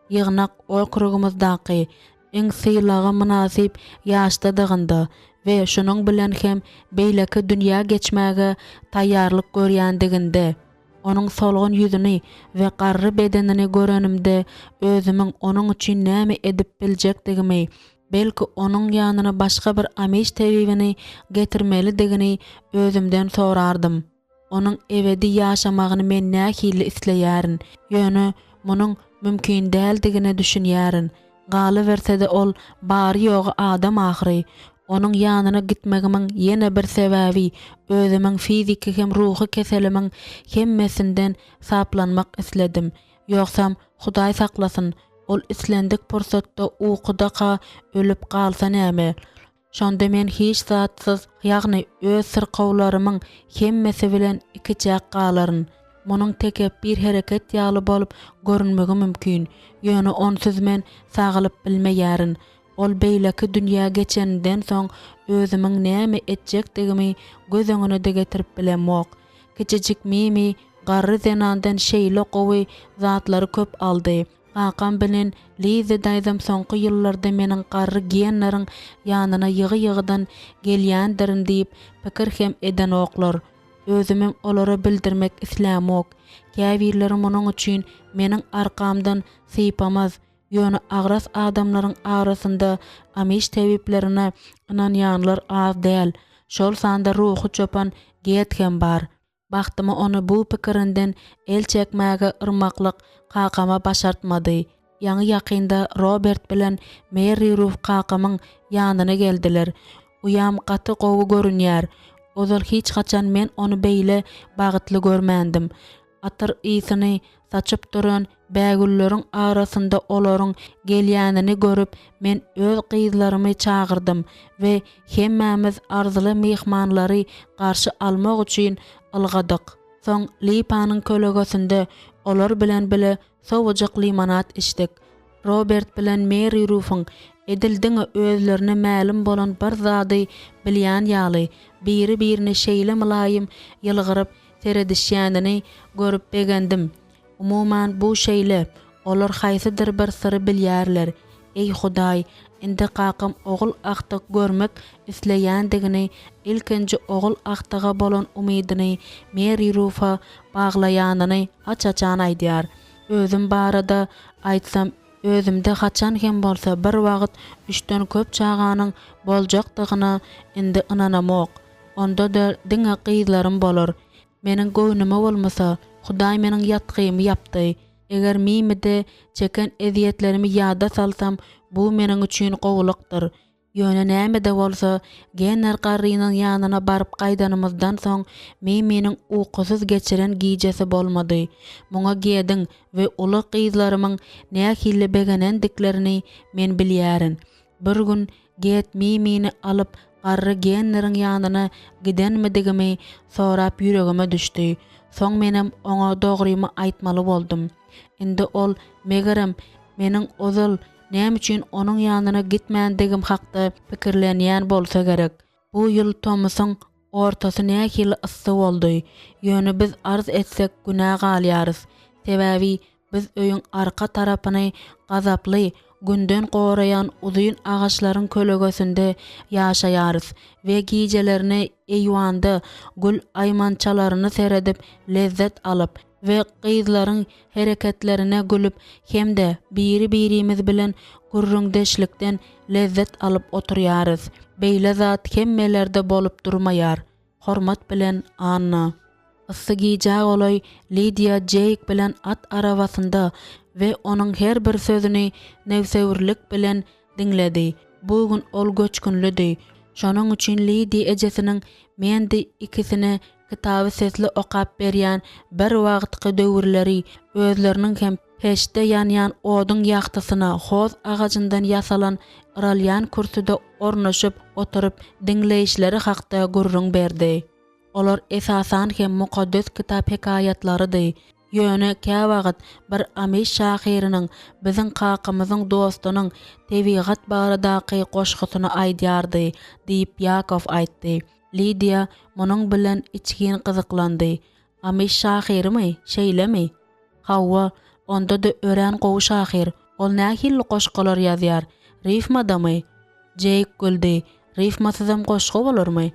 ýygnak okrugymyzdaky iň sylaga mynasyp ýaşdadygynda we şunuň bilen hem beýleki dünýä geçmäge taýýarlyk görýändiginde. Onuň solgun ýüzüni we garry bedenini görenimde özümiň onuň üçin näme edip biljekdigimi, belki onuň ýanyna başga bir amiş tebibini getirmelidigini özümden sorardym. Onuň ebedi ýaşamagyny men nähili isleýärin, ýöne munuň mümkin däldigine düşünýärin. Galyberse-de ol bary-ýogy adam ahyry. Onuň ýanyna gitmegimiň ýene bir sebäbi özümiň fiziki hem ruhy keselimiň hemmesinden saplanmak isledim. Ýogsam, Hudaý saklasyn, ol islendik pursatda ukudaka ölüp galsa näme? Şonda men hiç zatsyz, ýagny öz syrkawlarymyň hemmesi bilen ikiçäk galaryn. Munuň tekepbir hereket ýaly bolup görünmegi mümkin, ýöne onsuz men sagalyp bilmeýärin. Ol beýleki dünýä geçeninden soň özümiň näme etjekdigimi göz öňüne-de getirip bilemok. Kiçijik Mimi garry zenandan şeýle gowy zatlary köp aldy. Kakam bilen Liza daýzam soňky ýyllarda meniň garry Genneriň ýanyna ýygy-ýygydan gelýändirin diýip pikir hem edenoklar. Özümem olara bildirmek islämok. Käbirleri munuň üçin meniň arkamdan sypamaz, ýöne agras adamlaryň arasynda amiş tebiplerine ynanýanlar az däl. Şol sanda ruhy çopan Ged hem bar. Bagtyma ony bu pikirinden el çekmäge yrmaklyk kakama başartmady. Ýaňy-ýakynda Robert bilen Merri Ruf kakamyň ýanyna geldiler. Uýam gaty gowy görünýär. Ozal hiç haçan men ony beýle bagtly görmändim. Atyr ysyny saçyp duran bägülleriň arasynda olaryň gelýänini görüp, men öz gyzlarymy çagyrdym we hemmämiz arzyly myhmanlary garşy almak üçin ylgadyk. Soň lipanyň kölegesinde olar bilen bile sowujak limonad içdik. Robert bilen Meri Rufuň edil diňe özlerine mälim bolan bir zady bilýän ýaly, biri-birine şeýle mylaýym ýylgyryp seredişýänini görüp begendim. Umuman, bu şeýle, olar haýsydyr bir syry bilýärler. Eý, Hudaý, indi kakam ogul agtyk görmek isleýändigini, ilkinji ogul agtyga bolan umydyny Meri Rufa baglaýanyny aç-açan aýdýar. Özüm barada aýtsam, özümde haçan hem bolsa bir wagt üçden köp çaganyň boljakdygyna indi ynanamok. Onda-da diňe gyzlarym bolar. Meniň göwnüme bolmasa, Hudaý meniň ýatgymy ýapdy. Eger Mimide çeken ezýetlerimi ýada salsam, bu meniň üçin gowulykdyr. Ýöne näme-de bolsa, Genner garrynyň ýanyna baryp gaýdanymyzdan soň, Miminiň ukusyz geçiren gijesi bolmady. Muňa Gediň we uly gyzlarymyň nähili begenendiklerini men bilýärin. Bir gün Ged Mimini alyp garry Genneriň ýanyna gidenmidigimi sorap ýüregime düşdi. Soň menem oňa dogrymy aýtmaly boldum. Indi ol, megerem, meniň ozal näme üçin onuň ýanyna gitmändigim hakda pikirlenýän bolsa gerek. Bu ýyl tomusyň ortasy nähili yssy boldy. Ýöne biz arz etsek günä galýarys. Sebäbi biz öýüň arka tarapyny gazaply Günden goraýan uzyn agaçlaryň kölegesinde ýaşaýarys we gijelerine eýwanda gül aýmançalaryny seredip lezzet alyp we gyzlaryň hereketlerine gülüp hem-de biri-birimiz bilen gürrüňdeşlikden lezzet alyp oturýarys. Beýle zat hemmelerde bolup durmaýar. Hormat bilen, Anna. Yssy gijä golaý Lidiýa Jeýk bilen at arabasynda we onuň her bir sözüni nebsewürlik bilen diňledi. Bu gün ol göçgünlidi. Şonuň üçin Lidiýa ejesiniň Mendi ikisine kitaby sesli okap berýän bir wagtky döwürleri özleriniň hem peçde ýanýan oduň ýagtysyna hoz agajyndan ýasalan yralýan kürsüde ornaşyp oturyp diňleýişleri hakda gürrüň berdi. Olar esasan hem Mukaddes Kitap hekaýatlarydy. Ýöne käwagt bir amiş şahyrynyň, biziň kakamyzyň dostunyň tebigat baradaky goşgusyny aýdýardy, diýip, Ýakow aýtdy. Lidiýa munuň bilen içgin gyzyklandy. Amiş şahyrymy, şeýlemi? Hawa, onda-da örän gowy şahyr. Ol nähili goşgular ýazýar? Rifmadamy? Jeýk güldi. Rifmasyzam goşgy bolarmy?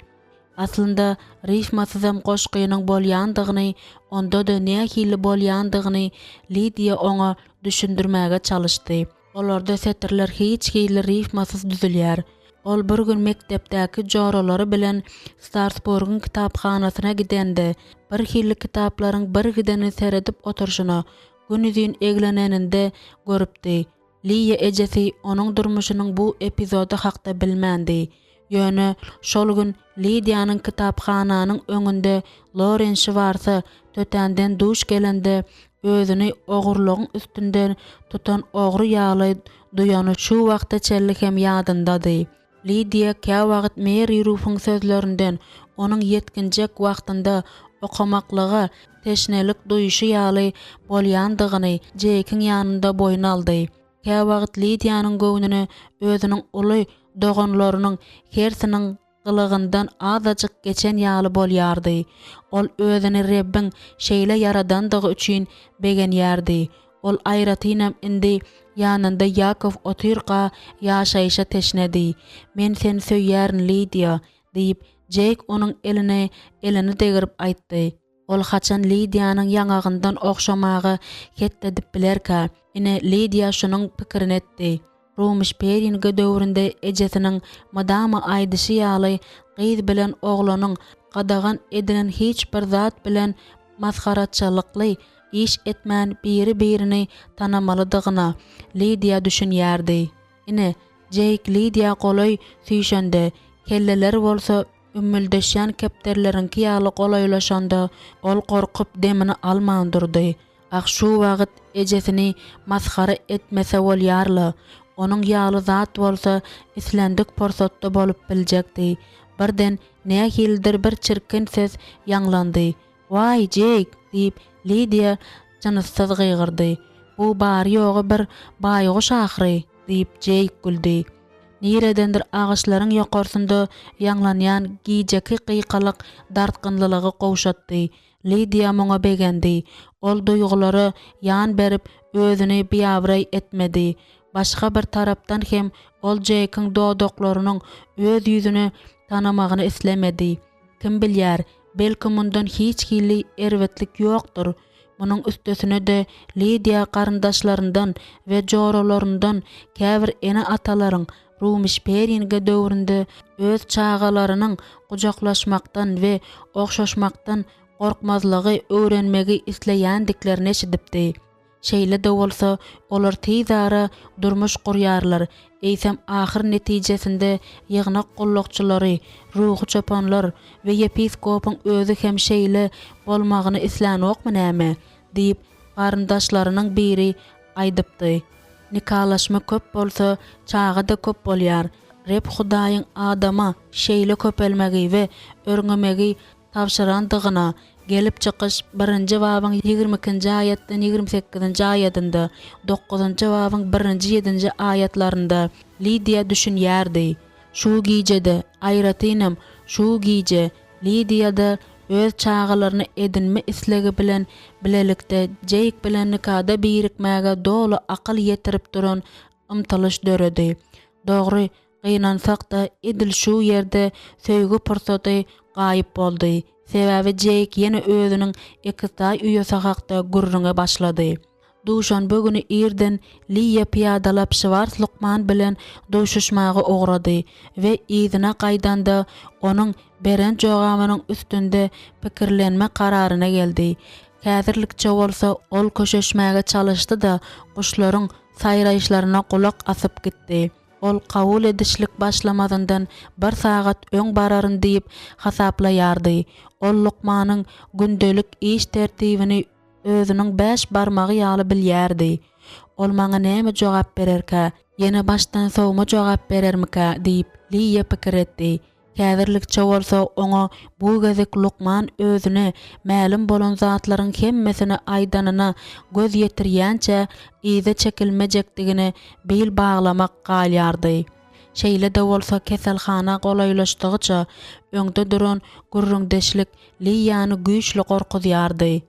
Aslynda, rifmasyzam goşgynyň bolýandygyny, onda-da nähili bolýandygyny Lidiýa oňa düşündirmäge çalyşdy. Olarda setirler hiç hili rifmasyz düzülýär. Ol bir gün mekdepdäki joralary bilen Starsburgyň kitaphanasyna gidende, bir hili kitaplaryň birgidenini seredip oturyşyna, günuzyn egleneninde görüpdi. Liýa ejesi onuň durmuşynyň bu epizody hakda bilmändi. Ýöne şol gün Lidiýanyň kitaphananyň öňünde Loren Şwarsa tötänden duş gelende özüni ogurlygyň üstünden tutan ogry ýaly duýany şu wagta çenli hem ýadyndady. Lidiýa käwagt Meri Rufuň sözlerinden onuň ýetginjek wagtynda okamaklyga teşnelik duýşy ýaly bolýandygyny Jeýkiň ýanynda boýun aldy. Käwagt Lidiýanyň göwnüne özüniň uly doganlarynyň hersiniň gylygyndan azajyk geçen ýaly bolýardy. Ol özüni Rebbiň şeýle ýaradandygy üçin begenýärdi. Ol aýratynam indi ýanynda Ýakow otyrka ýaşaýşa teşnedi. Men seni söýýärin, Lidiýa, diýip, Jeýk onuň eline elini degrip aýtdy. Ol haçan Lidiýanyň ýaňagyndan ogşamaga het edip bilerkä? Ine, Lidiýa şunuň pikirini etdi. Rumyş-Peringe döwründe ejesiniň mydama aýdyşy ýaly, gyz bilen oglanyň gadagan edilen hiç bir zat bilen masgaraçylykly iş etmän biri-birini tanamalydygyna Lidiýa düşünýärdi. Ine, Jeýk Lidiýa golaý süýşende, kelleleri bolsa. ümmüldeşýän kepderileriňki ýaly golaýlaşanda, ol gorkup demini alman durdy. Ah, şu wagt ejesini masgara etmese bolýar-la. Onuň ýaly zat bolsa islendik pursatda bolup biljekdi. Birden nähilidir bir çirkin ses ýaňlandy. Waý, Jeýk! diýip, Lidiýa jynssyz gygyrdy. Bu bary-ýogy bir baýguş ahyry! diýip, Jeýk güldi. Niredendir agaçlaryň ýokarsynda ýaňlanýan gijeki gykylyk dartgynlylygy gowşatdy. Lidiýa muňa begendi. Ol duýgulara ýan berip, özüni biabraý etmedi. Başga bir tarapdan hem ol Jeýkiň dodaklarynyň öz ýüzüni tanamagyny islemedi. Kim bilýär, belki mundan hiç hili erbetlik ýokdur. Munuň üstesine-de Lidiýa garyndaşlaryndan we joralaryndan käbir ene-atalaryň Rumişperinge döwründe öz çagalarynyň gujaklaşmakdan we ogşaşmakdan gorkmazlygy öwrenmegi isleýändiklerini eşidipdi. Şeýle-de bolsa, olar tizara durmuş gurýarlar, eýsem ahyr netijesinde ýygnak gullukçylary, ruhy çopanlar we ýepiskopyň özi hem şeýle bolmagyny islänokmy näme? diýip, garyndaşlarynyň biri aýdypdy. Nikalaşma köp bolsa, çaga-da köp bolýar. Reb Hudaýyň adama şeýle köpelmegi we örňemegi tabşyrandygyna Gelip çykyş birinji babyň 22-nji aýatdan 28-nji aýadynda, dokuzynjy babyň birinji ýedinji aýatlarynda Lidiýa düşünýärdi. Şu gijede, aýratynam, şu gije Lidiýada öz çagalaryny edinme islegi bilen bilelikde Jeýk bilen nikada birikmäge doly akyl ýetirip duran ymtylyş döredi. Dogry, Gynansak-da, edil şu ýerde söýgi pursady gaýyp boldy. Sebäbi Jeýk ýene özüniň ekiztaý uýasy hakda gürrüňe başlady. Duşanbe güni irden Liýa pyýadalap Şwars lukman bilen duşuşmaga ugrady we yzyna gaýdanda onuň beren jogabynyň üstünde pikirlenme kararyna geldi. Häzirlikçe bolsa ol köşeşmäge çalyşdy-da, guşlaryň saýraýyşlaryna gulak asyp gitdi. Ol kabul edişlik başlamazyndan bir sagat öň bararyn diýip hasaplaýardy. Ol lukmanyň gündelik iş tertibini özüniň bäş barmagy ýaly bilýärdi. Ol maňa näme jogap bererkä? Ýene başdan sowma jogap berermikä? diýip, Liýa pikir etdi. Häzirlikçe bolsa oňa bu gezek lukman özüne mälim bolan zatlaryň hemmesini aýdanyna göz ýetirýänçä yza çekilmejekdigine bil baglamak galýardy. Şeýle-de bolsa keselhana golaýlaşdygyça öňde duran gürrüňdeşlik Liýany güýçli gorkuzýardy.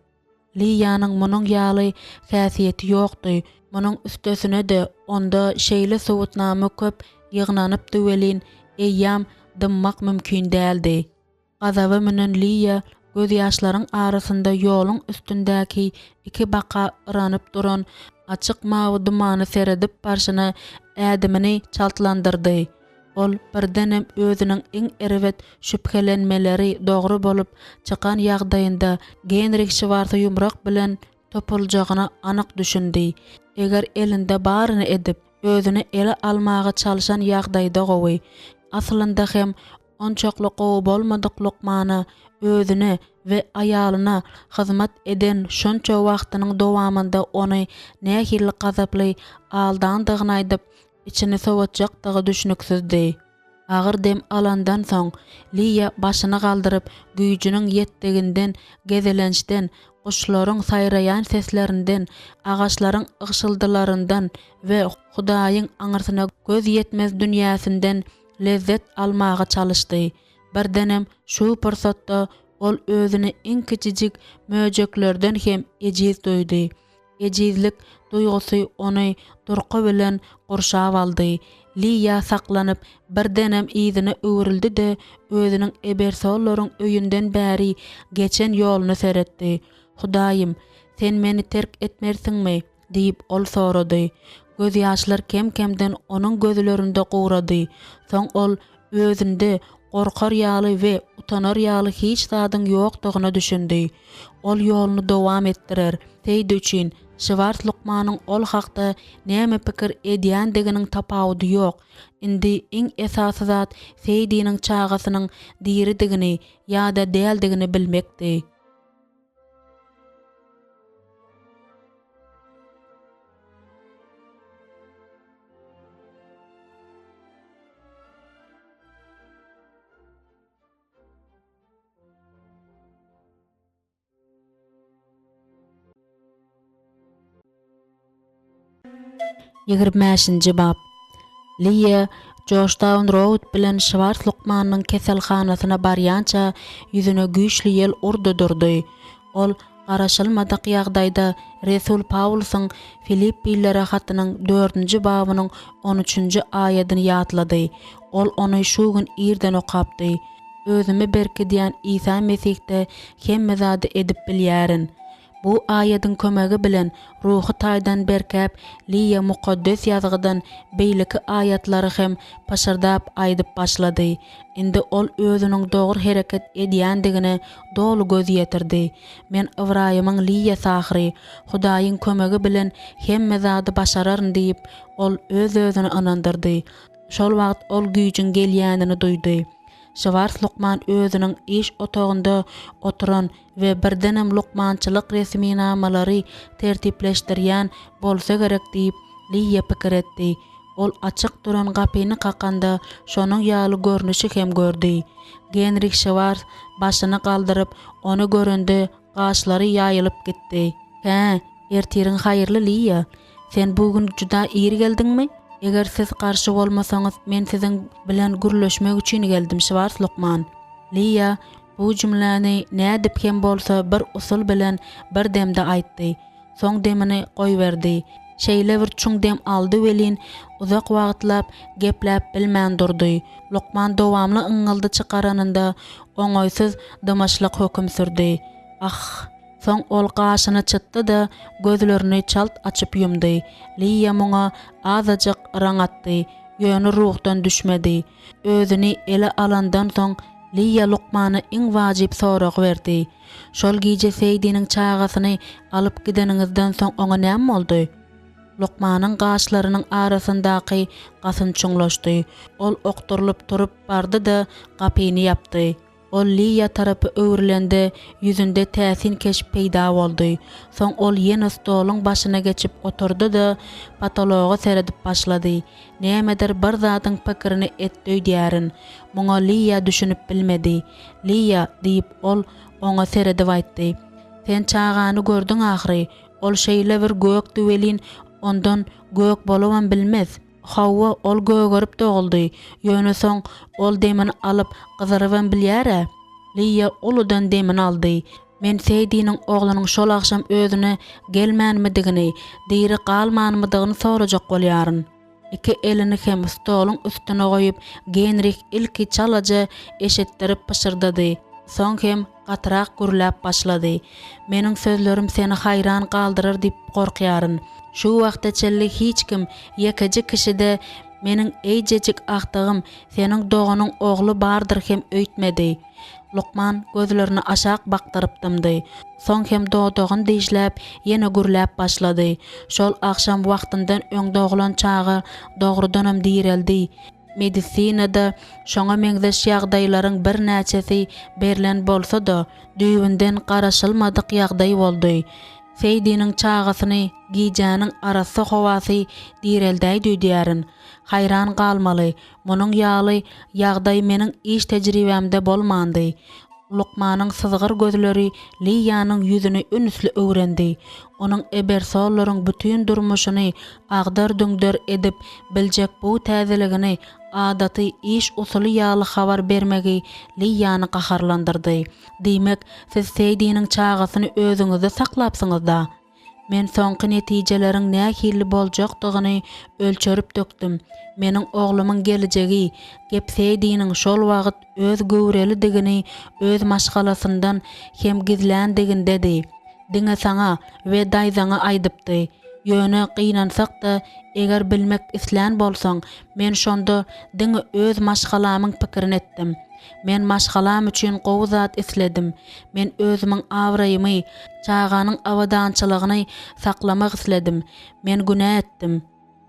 Liýanyň munuň ýaly häsiýeti ýokdy, munuň üstesine-de onda şeýle subutnama köp ýygnanypdy welin, eýýäm dymmak mümkin däldi. Gazaba münen Liýa gözýaşlaryň arasynda ýoluň üstündäki iki-baka yranyp duran açyk mawy dumana seredip barşyna ädimini çaltlandyrdy. Ol birdenem özüniň iň erbet şübhelenmeleri dogry bolup çykan ýagdaýynda Genrih Şwarsa ýumrak bilen topuljagyna anyk düşündi. Eger elinde baryny edip, özüni ele almaga çalşan ýagdaýda gowy. Aslynda hem onçakly gowy bolmadyk lukmana özüne we aýalyna hyzmat eden şonça wagtynyň dowamynda ony nähili gazaply aldandygyny aýdyp, içini sowatjakdygy düşnüksizdi. Agyr dem alandan soň, Liýa başyny galdyryp, güýjüniň ýetdiginden gezelençden, guşlaryň saýraýan seslerinden, agaçlaryň ygşyldylaryndan we Hudaýyň aňyrsyna göz ýetmez dünýäsinden lezzet almaga çalyşdy. Birdenem şu pursatda ol özüni iň kiçijik möjeklerden hem ejiz duýdy. Ejizlik duýgusy ony durky bilen gurşap aldy. Liýa saklanyp, birdenem yzyna öwrüldi-de, özüniň Ebersollaryň öýünden bäri geçen ýoluna seretdi. Hudaýym, Sen meni terk etmersiňmi? diýip, ol sorady. Gözýaşlar kem-kemden onuň gözlerinde gurady. Soň ol özünde gorkar ýaly we utanar ýaly hiç zadyň ýokdugyna düşündi. Ol ýoluny dowam etdirer. Seýdi üçin. Şwars lukmanyň ol hakda näme pikir edýändiginiň tapawudy ýok. Indi iň esasy zat Seýdiniň çagasynyň diridigini ýa-da däldigini bilmekdi. 25-nji bap. Liýa Jorjtaun Roud bilen Şwars lukmanynyň keselhanasyna barýança ýüzüne güýçli ýel urdy durdy. Ol garaşylmadyk ýagdaýda resul Pawlusyň Filippililere hatynyň dördünji babynyň on üçünji aýadyny ýatlady. Ol ony şu gün irden okapdy. Özümi berkidýän Isa Mesihde hemme zady edip bilýärin. Bu aýadyň kömegi bilen ruhy taýdan berkäp, Liýa Mukaddes Ýazgydan beýleki aýatlary hem pyşyrdap aýdyp başlady. Indi ol özüniň dogry hereket edýändigine doly göz ýetirdi. Men Ybraýymyň Liýasy ahyry, Hudaýyň kömegi bilen hemme zady başararyn diýip, ol öz-özüni ynandyrdy. Şol wagt ol güýjüň gelýänini duýdy. Şwars lukman özüniň iş otagynda oturan we birdenem lukmançylyk resminamalary tertipleşdirýän bolsa gerek diýip, Liýa pikir etdi. Ol açyk duran gapyny kakanda şonuň ýaly görnüşi hem gördi. Genrih Şwars başyny galdyryp, ony görende gaşlary ýaýylyp gitdi. Hä, ertiriň haýyrly, Liýa! Sen bu gün juda ir geldiňmi? Eger siz garşy bolmasaňyz, men siziň bilen gürleşmek üçin geldim, Şwars lukman. Liýa bu jümläni nädip hem bolsa bir usul bilen bir demde aýtdy. Soň demini goýberdi. Şeýle bir çuň dem aldy welin, uzak wagtlap gepläp bilmän durdy. Lukman dowamly yňňyldy çykaranynda oňaýsyz dymyşlyk höküm sürdi. Ah! Soň ol gaşyny çytdy-da, gözlerini çalt açyp ýumdy. Liýa muňa azajyk yraň atdy, ýöne ruhdan düşmedi. Özüni ele alandan soň, Liýa lukmana iň wajyp soragy berdi. Şol gije Seýdiniň çagasyny alyp gideniňizden soň oňa näme boldy? Lukmanyň gaşlarynyň arasyndaky gasyn çuňlaşdy. Ol okdurylyp turup bardy-da, gapyny ýapdy. Ol Liýa tarapa öwrülende, ýüzünde täsin keşp peýda boldy. Soň ol ýene stoluň başyna geçip oturdy-da, potologa seredip başlady. Nämedir bir zadyň pikirini etdi öýdýärin. Muňa Liýa düşünip bilmedi. Liýa, diýip, ol oňa seredip aýtdy. Sen çagany gördüň ahyry. Ol şeýle bir gökdi welin, ondan gök bolubam bilmez. Hawa, ol gögerip doguldy. Ýöne soň ol demini alyp, gyzarybam bilýär-ä. Liýa uludan demini aldy. Men Seýdiniň oglunyň şol agşam özüne gelmänmidigini, diri galmanmydygyny sorajak bolýaryn. Iki elini hem stoluň üstüne goýup, Genrih ilki çalaja eşitdirip pyşyrdady. Soň hem gatyrak gürläp başlady. Meniň sözlerim seni haýran galdyrar diýip gorkýaryn. Şu wagta çenli hiç kim, ýekeje kişi-de meniň eýjejik agtygym, seniň doganyň ogly bardyr hem öýtmedi. Lukman gözlerini aşak bakdyryp dymdy. Soň hem dodagyny dişläp, ýene gürläp başlady. Şol agşam wagtyndan öň doglan çaga dogrudanam direldi. Medisinada şoňa meňzeş ýagdaýlaryň birnäçesi berlen bolsa-da, düýbünden garaşylmadyk ýagdaý boldy. Seýdiniň çagasyny gijäniň arassa howasy direldäýdi öýdýärin. Haýran galmaly, munuň ýaly ýagdaý meniň iş tejribämde bolmandy. Lukmanyň syzgyr gözleri Liýanyň ýüzüni ünsli öwrendi. Onuň Ebersollaryň bütin durmuşyny agdar-düňder edip biljek bu täzeligini adaty iş usuly ýaly habar bermegi Liýany gaharlandyrdy. Diýmek, siz Seýdiniň çagasyny özüňizde saklapsyňyz-da? Men soňky netijeleriň nähili boljakdygyny ölçerip dökdüm. Meniň oglumyň gelejegi, Gepseýdiniň şol wagt öz göwrelidigini öz maşgalasyndan hem gizländigindedi. Diňe saňa we daýzaňa aýdypdy. Ýöne, gynansak-da, eger bilmek islän bolsaň, men şonda diňe öz maşgalamyň pikirini etdim. Men maşgalam üçin gowy zat isledim. Men özümiň abraýymy, çaganyň abadançylygyny saklamak isledim. Men günä etdim.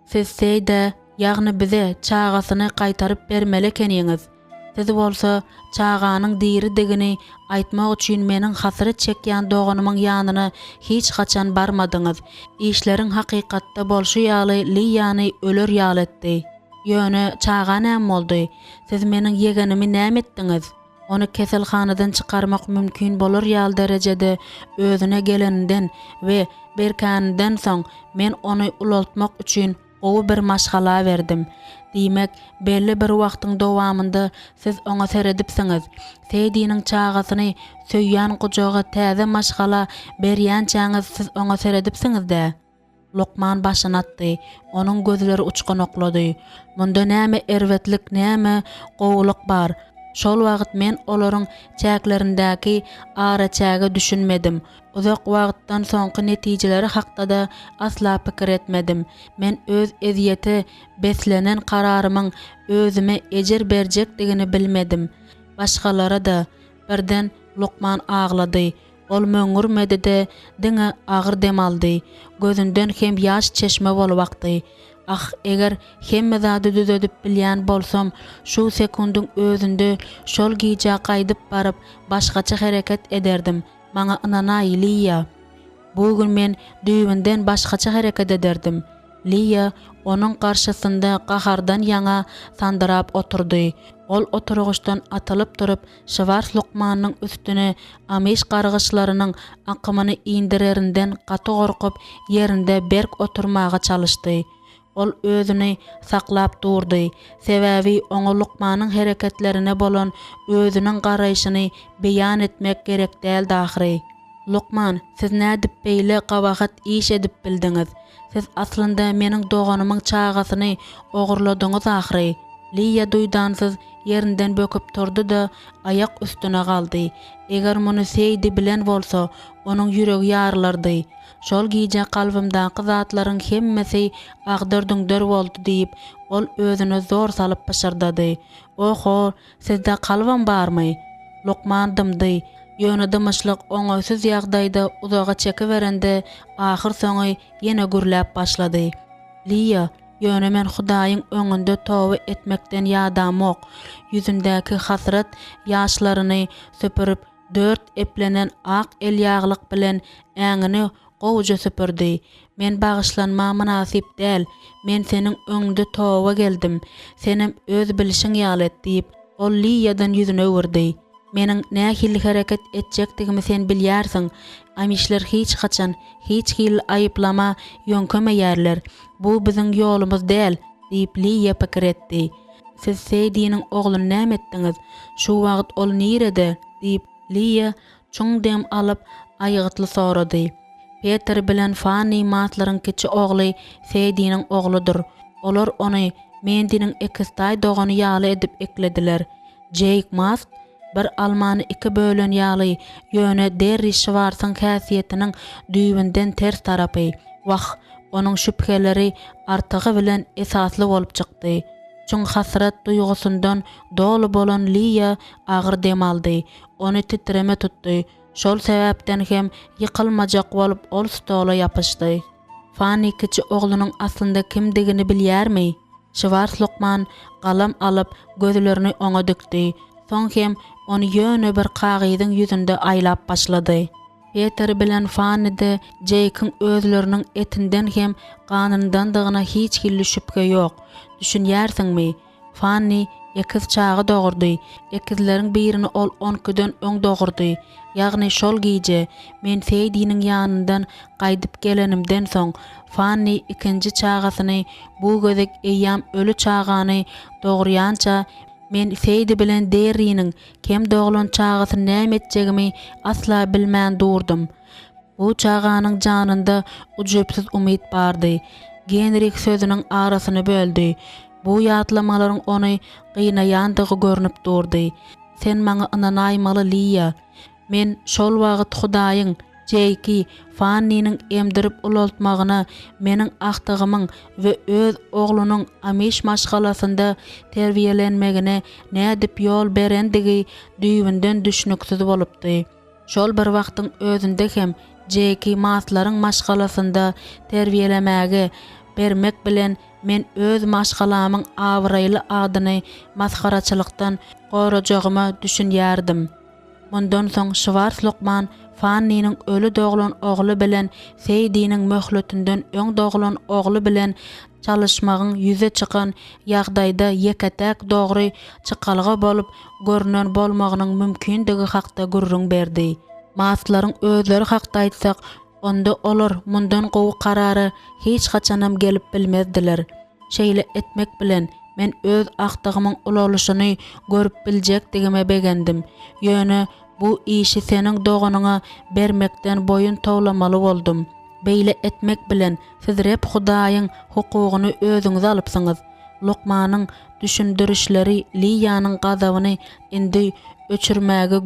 Siz Seýdä, ýagny bize çagasyny gaýtaryp bermeli ekeniňiz. Siz bolsa çaganyň diridigini aýtmak üçin meniň hasrat çekýän doganymyň ýanyna hiç haçan barmadyňyz. Işleriň hakykatda bolşy ýaly Liýany öler ýaly etdi. Ýöne çaga näme boldy? Siz meniň ýegenimi näme etdiňiz? Ony keselhanadan çykarmak mümkin bolar ýaly derejede özüne geleninden we berkäninden soň men ony ulaltmak üçin gowy bir maşgala berdim. Diýmek, belli bir wagtyň dowamynda siz oňa seredipsiňiz. Seýdiniň çagasyny söýýän gujaga täze maşgala berýänçäňiz siz oňa seredipsiňiz-dä? Lukman başyny atdy. Onuň gözleri uçganaklady. Munda näme erbetlik, näme gowulyk bar? Şol wagt men olaryň çäklerindäki araçäge düşünmedim. Uzak wagtdan soňky netijeleri hakda-da asla pikir etmedim. Men öz ezýete beslenen kararymyň özüme ejir berjekdigini bilmedim. Başgalara-da. Birden lukman aglady. Ol möňňürmedi-de, diňe agyr dem aldy. Gözünden hem ýaş çeşme bolup akdy. Ah, eger hemme zady düzedip bilýän bolsam, şu sekundyň özünde şol gijä gaýdyp baryp, başgaça hereket ederdim. Maňa ynanaý, Liýa. Bu gün men düýbünden başgaça hereket ederdim. Liýa onuň garşysynda gahardan ýaňa sandyrap oturdy. Ol oturgyçdan atylyp turup, Şwars lukmanyň üstüne amiş gargyşlarynyň akymyny indirerinden gaty gorkup, ýerinde berk oturmaga çalyşdy. Ol özüni saklap durdy, sebäbi oňa lukmanyň hereketlerine bolan özüniň garaýşyny beýan etmek gerek däldi ahyry. Lukman, siz nädip beýle gabahat iş edip bildiňiz? Siz aslynda meniň doganymyň çagasyny ogurladyňyz ahyry! Liýa duýdansyz ýerinden böküp turdy-da, aýak üstüne galdy. Eger muny Seýdi bilen bolsa, onuň ýüregi ýarylardy. Şol gije kalbymdaky zatlaryň hemmesi agdar-düňder boldy diýip, ol özüne zor salyp pyşyrdady. O-ho, sizde kalbam barmy? Lukman dymdy. Ýöne dymyşlyk oňaýsyz ýagdaýda uzaga çekiberende, ahyrsoňy ýene gürläp başlady. Liýa, ýöne men Hudaýyň öňünde toba etmekden ýadamok. Ýüzündäki hasrat ýaşlaryny süpürip, dört eplenen ak elýaglyk bilen äňini gowuja süpürdi. Men bagyşlanma mynasyp däl. Men seniň öňüňde toba geldim. Senem öz bilşiň ýaly et diýip, ol Liýadan ýüzüni öwürdi. Meniň nähili hereket etjekdigimi sen bilýärsiň. Amişler hiç haçan, hiç hili aýyplama ýöňkemeýärler. Bu biziň ýolumyz däl, diýip, Liýa pikir etdi. Siz Seýdiniň ogluny näme etdiňiz? Şu wagt ol nirede? diýip, Liýa çuň dem alyp, aýgytly sorady. Peter bilen Fanni Maslaryň kiçi ogly Seýdiniň ogludyr. Olar ony Mendiniň ekiztaý dogany ýaly edip eklediler. Jeýk Mast bir almany iki bölen ýaly, ýöne Derri Şwarsyň häsiýetiniň düýbünden ters tarapy. Wah, onuň şübheleri artygy bilen esasly bolup çykdy. Çuň hasrat duýgusyndan doly bolan Liýa agyr dem aldy. Ony titreme tutdy. Şol sebäpden hem ýykylmajak bolup ol stola ýapyşdy. Fanni kiçi oglunyň aslynda kimdigini bilýärmi? Şwars lukman galam alyp, gözlerini oňa dikdi. Soň hem ony ýöne bir kagyzyň ýüzünde aýlap başlady. Peter bilen Fanni-de Jeýkiň özleriniň etinden hem ganyndandygyna hiç hili şübhe ýok. Düşünýärsiňmi? Fanni ekiz çaga dogurdy. Ekizleriň birini ol on ikiden öň dogurdy. Ýagny şol gije, men Seýdiniň ýanyndan gaýdyp gelenimden soň, Fanni ikinji çagasyny, bu gezek eýýäm öli çagany dogurýança, men Seýdi bilen Derriniň kem doglan çagasyny näme etjegimi asla bilmän durdum. Bu çaganyň janynda ujypsyz umyt bardy. Genrih sözüniň arasyny böldi. Bu ýatlamalaryň ony gynaýandygy görnüp durdy. Sen maňa ynanaýmaly, Liýa. Men şol wagt Hudaýyň. Jeýki Fanniniň emdirip ulaltmagyna meniň agtygymyň we öz oglunyň amiş maşgalasynda terbiýelenmegine nädip ýol berendigi düýbünden düşnüksiz bolupdy. Şol bir wagtyň özünde hem Jeýki Maslaryň maşgalasynda terbiýelemäge bermek bilen men öz maşgalamyň abraýly adyny masgaraçylykdan gorajagyma düşünýärdim. Mundan soň Şwars lukman Fanniniň öli doglan ogly bilen Seýdiniň möhletinden öň doglan ogly bilen çalyşmagyň ýüze çykan ýagdaýda ýeke-täk dogry çykalga bolup görnen bolmagynyň mümkindigi hakda gürrüň berdi. Maslaryň özleri hakda aýtsak, onda olar mundan gowy karara hiç haçanam gelip bilmezdiler. Şeýle etmek bilen, men öz agtygymyň ulalyşyny görüp biljekdigime begendim. Ýöne bu işi seniň doganyňa bermekden boýun towlamaly boldum. Beýle etmek bilen, siz Reb Hudaýyň hukugyny özüňize alypsyňyz. Lukmanyň düşündirişleri Liýanyň gazabyny indi öçürmäge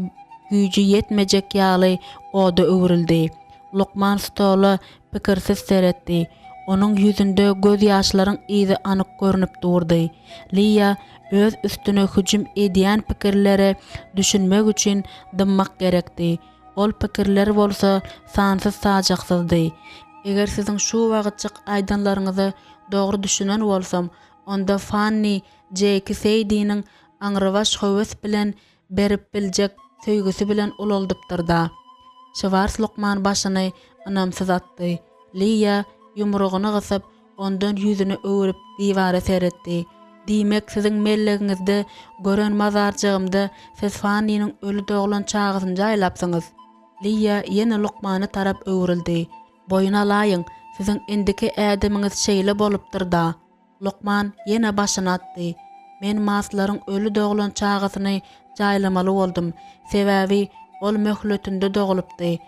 güýji ýetmejek ýaly oda öwrüldi. Lukman stola pikirsiz seretdi. Onuň ýüzünde gözýaşlaryň yzy anyk görnüp durdy. Liýa öz üstüne hüjüm edýän pikirlere düşünmek üçin dymmak gerekdi. Ol pikirler bolsa sansyz-sajaksyzdy. Eger siziň şu wagtjyk aýdanlaryňyza dogry düşünen bolsam, onda Fanni Jeýki Seýdiniň aňrybaş höwes bilen berip biljek söýgüsi bilen ulaldypdyr-da. Şwars lukman başyny ynamsyz atdy. Liýa ýumrugyny gysyp, ondan ýüzüni öwrüp diwara seretdi. Diýmek, siziň mellegiňizde gören mazarjygymda siz Fanniniň öli doglan çagasyny jaýlapsyňyz? Liýa ýene lukmana tarap öwrüldi. Boýun alaýyň, siziň indiki ädimiňiz şeýle bolupdyr-da. Lukman ýene başyny atdy. Men Maslaryň öli doglan çagasyny jaýlamaly boldum. Sebäbi ol möhletinde dogulypdy.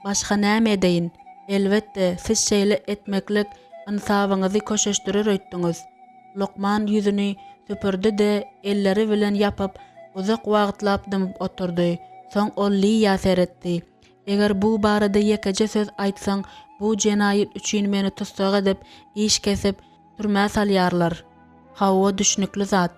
Başga näme edeýin? Elbetde, siz şeýle etmeklik ynsabyňyzy köşeşdirer öýtdüňiz. Lukman ýüzüni süpürdi-de, elleri bilen ýapyp, uzak wagtlap dymyp oturdy. Soň ol Liýa seretdi. Eger bu barada ýekeje söz aýtsaň, bu jenaýat üçin meni tussag edip, iş kesip, türmä salýarlar. Hawa, düşnükli zat.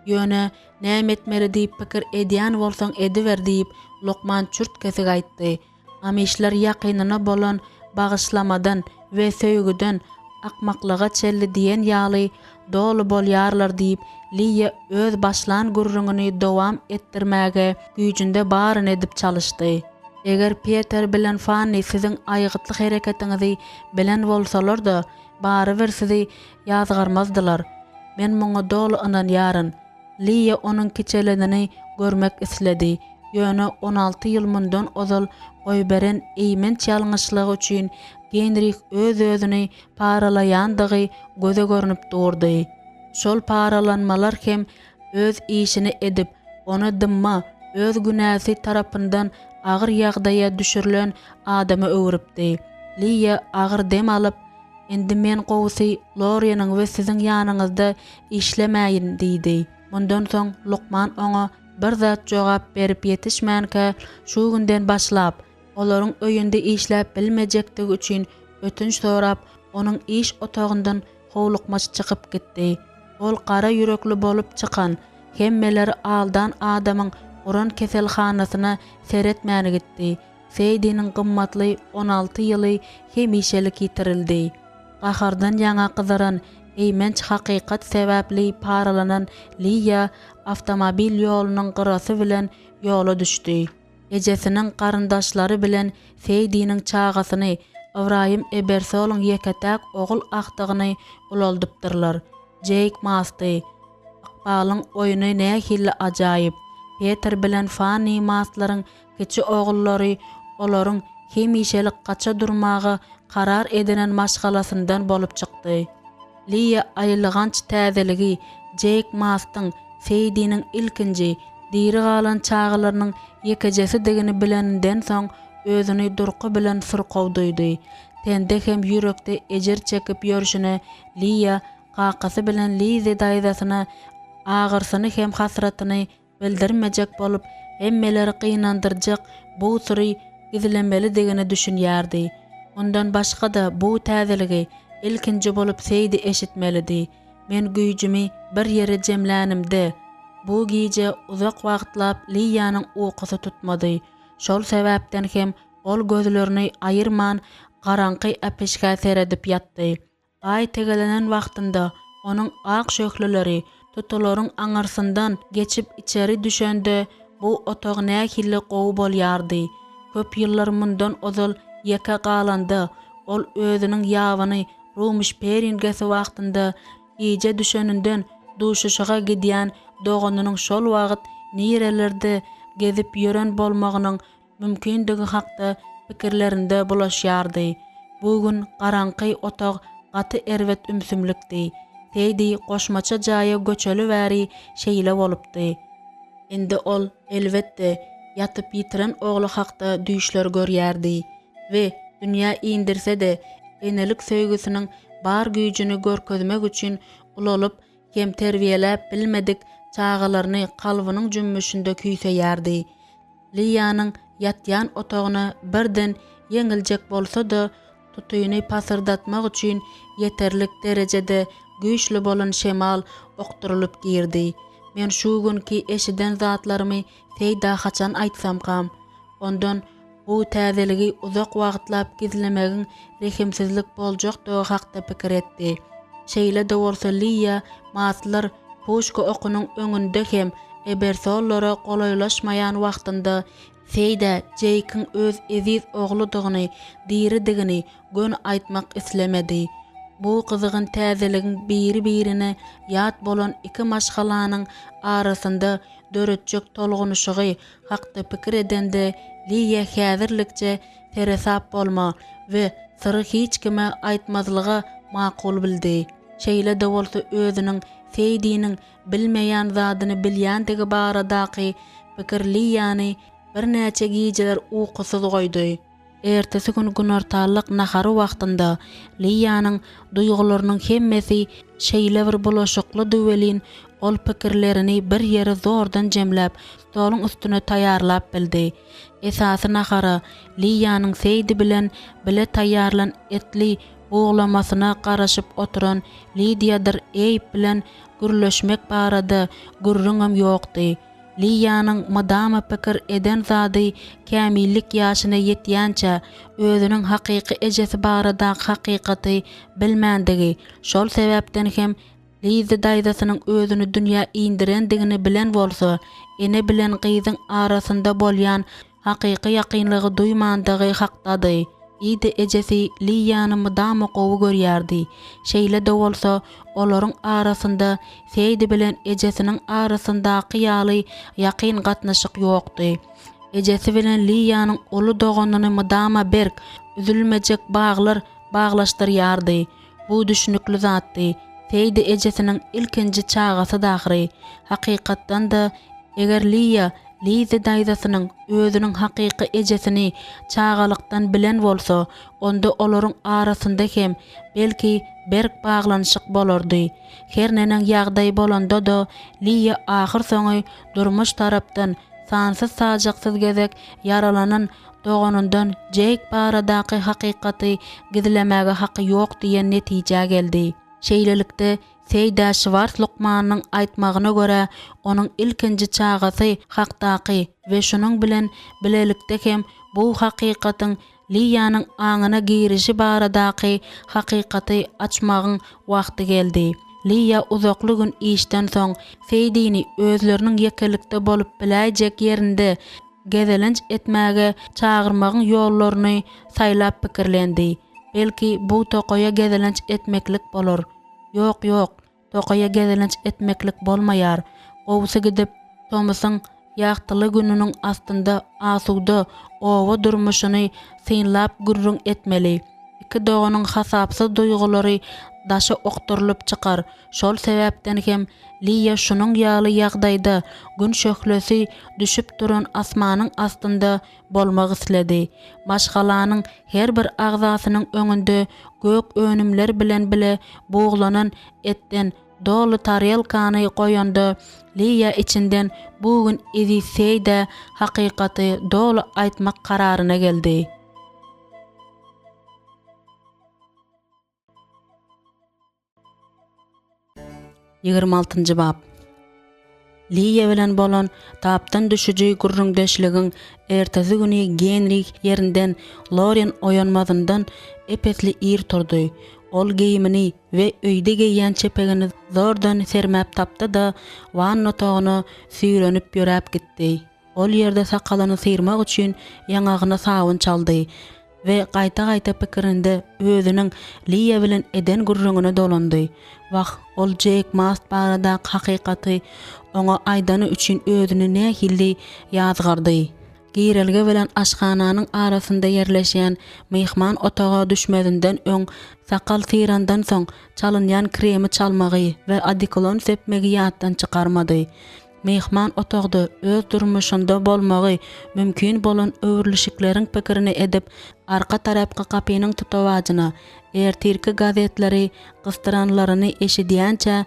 Ýöne, näme etmeli diýip pikir edýän bolsaň ediber diýip, lukman çürt-kesik aýtdy. Amişler ýakynyna bolan bagyşlamadan we söýgüden akmaklyga çenli diýen ýaly doly bolýarlar diýip, Liýa öz başlan gürrüňini dowam etdirmäge güýjünde baryny edip çalyşdy. Eger Peter bilen Fanni siziň aýgytly hereketiňizi bilen bolsalar-da, barybir sizi ýazgarmazdylar. Men muňa doly ynanýaryn. Liýa onuň kiçelenini görmek isledi, ýöne 16 ýyl mundan ozal goýberen eýmenç ýalňyşlygy üçin Genrih öz-özüni paralaýandygy göze görnüp durdy. Şol paralanmalar hem öz işini edip, ony dymma, öz günäsi tarapyndan agyr ýagdaýa düşürilen adama öwrüpdi. Liýa agyr dem alyp, Indi men gowusy Loreniň we siziň ýanyňyzda işlemäýin diýdi. Mundan soň lukman oňa bir zat jogap berip ýetişmänkä, şu günden başlap, olaryň öýünde işläp bilmejekdigi üçin ötünç sorap, onuň iş otagyndan howlukmaç çykyp gitdi. Ol gara ýürekli bolup çykan, hemmeleri aldan adamyň guran keselhanasyna seretmän gitdi. Seýdiniň gymmatly 16 ýyly hemişelik ýitirildi. Gahardan ýaňa gyzaran, eýmenç hakykat sebäpli paralanan Liýa awtomobil ýolunyň gyrasy bilen ýola düşdi. Ejesiniň garyndaşlary bilen Seýdiniň çagasyny, Ybraýym Ebersolyň ýeke-täk ogul agtygyny ulaldypdyrlar. Jeýk Masty. Ykbalyň oýny nähili ajaýyp! Peter bilen Fanni Mastlaryň Kiçi ogullary olaryň hemişelik gaça durmaga karar edinen maşgalasyndan bolup çykdy. Liýa aýylganç täzeligi Jeýk Mastyň Seýdiniň ilkinji, diri galan çagalarynyň ýekejesidigini bileninden soň özüni durky bilen syrkaw duýdy. Tende hem ýürekde ejir çekip ýörşüne Liýa kakasy bilen Lizi daýzasyna agyrsyny hem hasratyny bildirmejek bolup, hemmeleri gynandyrjak bu syry gizlemelidigine düşünýärdi. Mundan başga-da bu täzeligi ilkinji bolup Seýdi eşitmelidi. Men güýjümi bir ýere jemlänimde, bu gije uzak wagtlap Liýanyň ukusy tutmady. Şol sebäpden hem ol gözlerini aýyrman garaňky äpişgä seredip ýatdy. Aý tegelenen wagtynda onuň ak şöhleleri tutularyň aňyrsyndan geçip içeri düşende bu otag nähili gowy bolýardy. Köp ýyllar mundan ozal ýeke galanda ol özüniň ýabyny Rumyş peringesi wagtynda gije düşeninden duşuşyga gidýän doganynyň şol wagt nirelerde gezip ýören bolmagynyň mümkindigi hakda pikirlerinde bulaşýardy. Bu gün garaňky otag gaty erbet ümsümlikdi. Seýdi goşmaça jaýa göçeli bäri şeýle bolupdy. Indi ol, elbetde, ýatyp ýitiren ogly hakda düýşler görýärdi we dünýä indirse-de, enelik söýgüsiniň bar güýjüni görkezmek üçin ulalyp hem terbiýeläp bilmedik çagalaryny kalbynyň jümmüşinde küýseýärdi. Liýanyň ýatýan otagyna birden ýeňiljek bolsa-da, tutyny pasyrdatmak üçin ýeterlik derejede güýçli bolan şemal okdurylyp girdi. Men şu günki eşiden zatlarymy Seýda haçan aýtsamkam? Ondan bu täzeligi uzak wagtlap gizlemegiň rehimsizlik boljakdygy hakda pikir etdi. Şeýle-de bolsa Liýa Maslar puşka okunyň öňünde hem Ebersollara golaýlaşmaýan wagtynda Seýdä Jeýkiň öz eziz ogludygyny, diridigini göni aýtmak islemedi. Bu gyzgyn täzeligiň biri-birine ýat bolan iki maşgalanyň arasynda döretjek tolgunyşygy hakda pikir edende Liýa häzirlikçe seresap bolma we syry hiç kime aýtmazlyga makul bildi. Şeýle-de bolsa özüniň Seýdiniň bilmeýän zadyny bilýändigi baradaky pikir Liýany birnäçe gijeler ukusyz goýdy. Ertesi gün günortanlyk nahary wagtynda Liýanyň duýgularynyň hemmesi şeýle bir bulaşyklydy welin, ol pikirlerini bir ýere zordan jemläp, stoluň üstüne taýýarlap bildi. Esasy nahara Liýanyň Seýdi bilen bile taýýarlan etli buglamasyna garaşyp oturan Lidiýadyr Eýb bilen gürleşmek barada gürrüňem ýokdy. Liýanyň mydama pikir eden zady kämillik ýaşyna ýetýänçä özüniň hakyky ejesi baradaky hakykaty bilmändigi, şol sebäpden hem Lizi daýzasynyň özüni dünýä indirendigini bilen bolsa, ene bilen gyzyň arasynda bolýan hakyky ýakynlygy duýmandygy hakdady. Ida ejesi Liýany mydama gowy görýärdi. Şeýle-de bolsa, olaryň arasynda Seýdi bilen ejesiniň arasyndaky ýaly ýakyn gatnaşyk ýokdy. Ejesi bilen Liýanyň uly doganyny mydama berk, üzülmejek baglar baglaşdyrýardy. Bu düşnükli zatdy. Seýdi ejesiniň ilkinji çagasydy ahyry. Hakykatdan-da, eger Liýa Lizi daýzasynyň özüniň hakyky ejesini çagalykdan bilen bolsa, onda olaryň arasynda hem, belki, berk baglanyşyk bolardy. Her neneň ýagdaý bolanda-da, Liýa ahyrsoňy durmuş tarapdan sansyz-sajaksyz gezek ýaralanan doganyndan Jeýk baradaky hakykaty gizlemäge haky ýok diýen netijä geldi. Şeýlelikde, Seýdä Şwars lukmanynyň aýtmagyna görä, onuň ilkinji çagasy hakdaky we şunuň bilen bilelikde hem bu hakykatyň Liýanyň aňyna girişi baradaky hakykaty açmagyň wagty geldi. Liýa uzakly gün işden soň Seýdini özleriniň ýekelikde bolup biläýjek ýerinde gezelenç etmäge çagyrmagyň ýollaryny saýlap pikirlendi. Belki, bu tokaýa gezelenç etmeklik bolar. Ýok, ýok, tokaýa gezelenç etmeklik bolmaýar. Gowusy gidip, tomusyň ýagtyly gününiň astynda asuda oba durmuşyny synlap gürrüň etmeli. Iki doganyň hasapsyz duýgulary daşa okdurylyp çykar. Şol sebäpden hem Liýa şunuň ýaly ýagdaýda gün şöhlesi düşüp duran asmanyň astynda bolmak isledi. Maşgalanyň her bir agzasynyň öňünde gök önümler bilen bile buglanan etden. doly tarelkany goýanda Liýa içinden bu gün Eziz Seýdä hakykaty doly aýtmak kararyna geldi. 26-njy bap. Liýa bilen bolan tapdan düşüji gürrüňdeşligiň ertesi güni Genrih ýerinden Loren oýanmazyndan ep-esli ir turdy. Ol geýimini we öýde geýýän çepegini zordan sermäp tapdy-da, wanna otagyna süýrenip ýöräp gitdi. Ol ýerde sakalyny syrmak üçin ýaňagyna sabyn çaldy we gaýta-gaýta pikirinde özüniň Liýa bilen eden gürrüňine dolandy. Wah, ol Jeýk Mast baradaky hakykaty oňa aýdany üçin özüni nähili ýazgardy. Girelge bilen aşhananyň arasynda ýerleşýän myhman otaga düşmezinden öň sakal syrandan soň çalynýan kremi çalmagy we odekolon sepmegi ýatdan çykarmady. Myhman otagda öz durmuşynda bolmagy mümkin bolan öwrülişikleriň pikirini edip, arka tarapky gapynyň tutawajyna ertirki gazetleri gysdyranlaryny eşidýänçä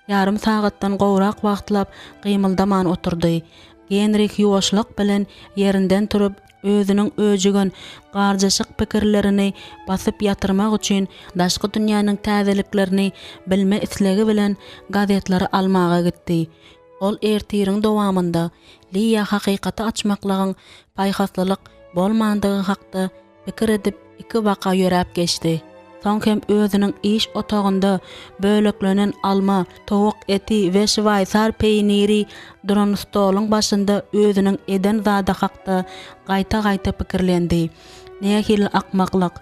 ýarym sagatdan gowrak wagtlap gymyldaman oturdy. Genrih ýuwaşlyk bilen ýerinden turup, özüniň öjügen garjaşyk pikirlerini basyp ýatyrmak üçin daşky dünýäniň täzeliklerini bilme islegi bilen gazetleri almaga gitdi. Ol ertiriň dowamynda Liýa hakykaty açmaklygyň paýhaslylyk bolmandygy hakda pikir edip ikibaka ýöräp geçdi. Soň hem özüniň iş otagynda böleklenen alma, towuk eti we şwaýsar peýniri duran stoluň başynda özüniň eden zady hakda gaýta-gaýta pikirlendi. Nähili akmaklyk!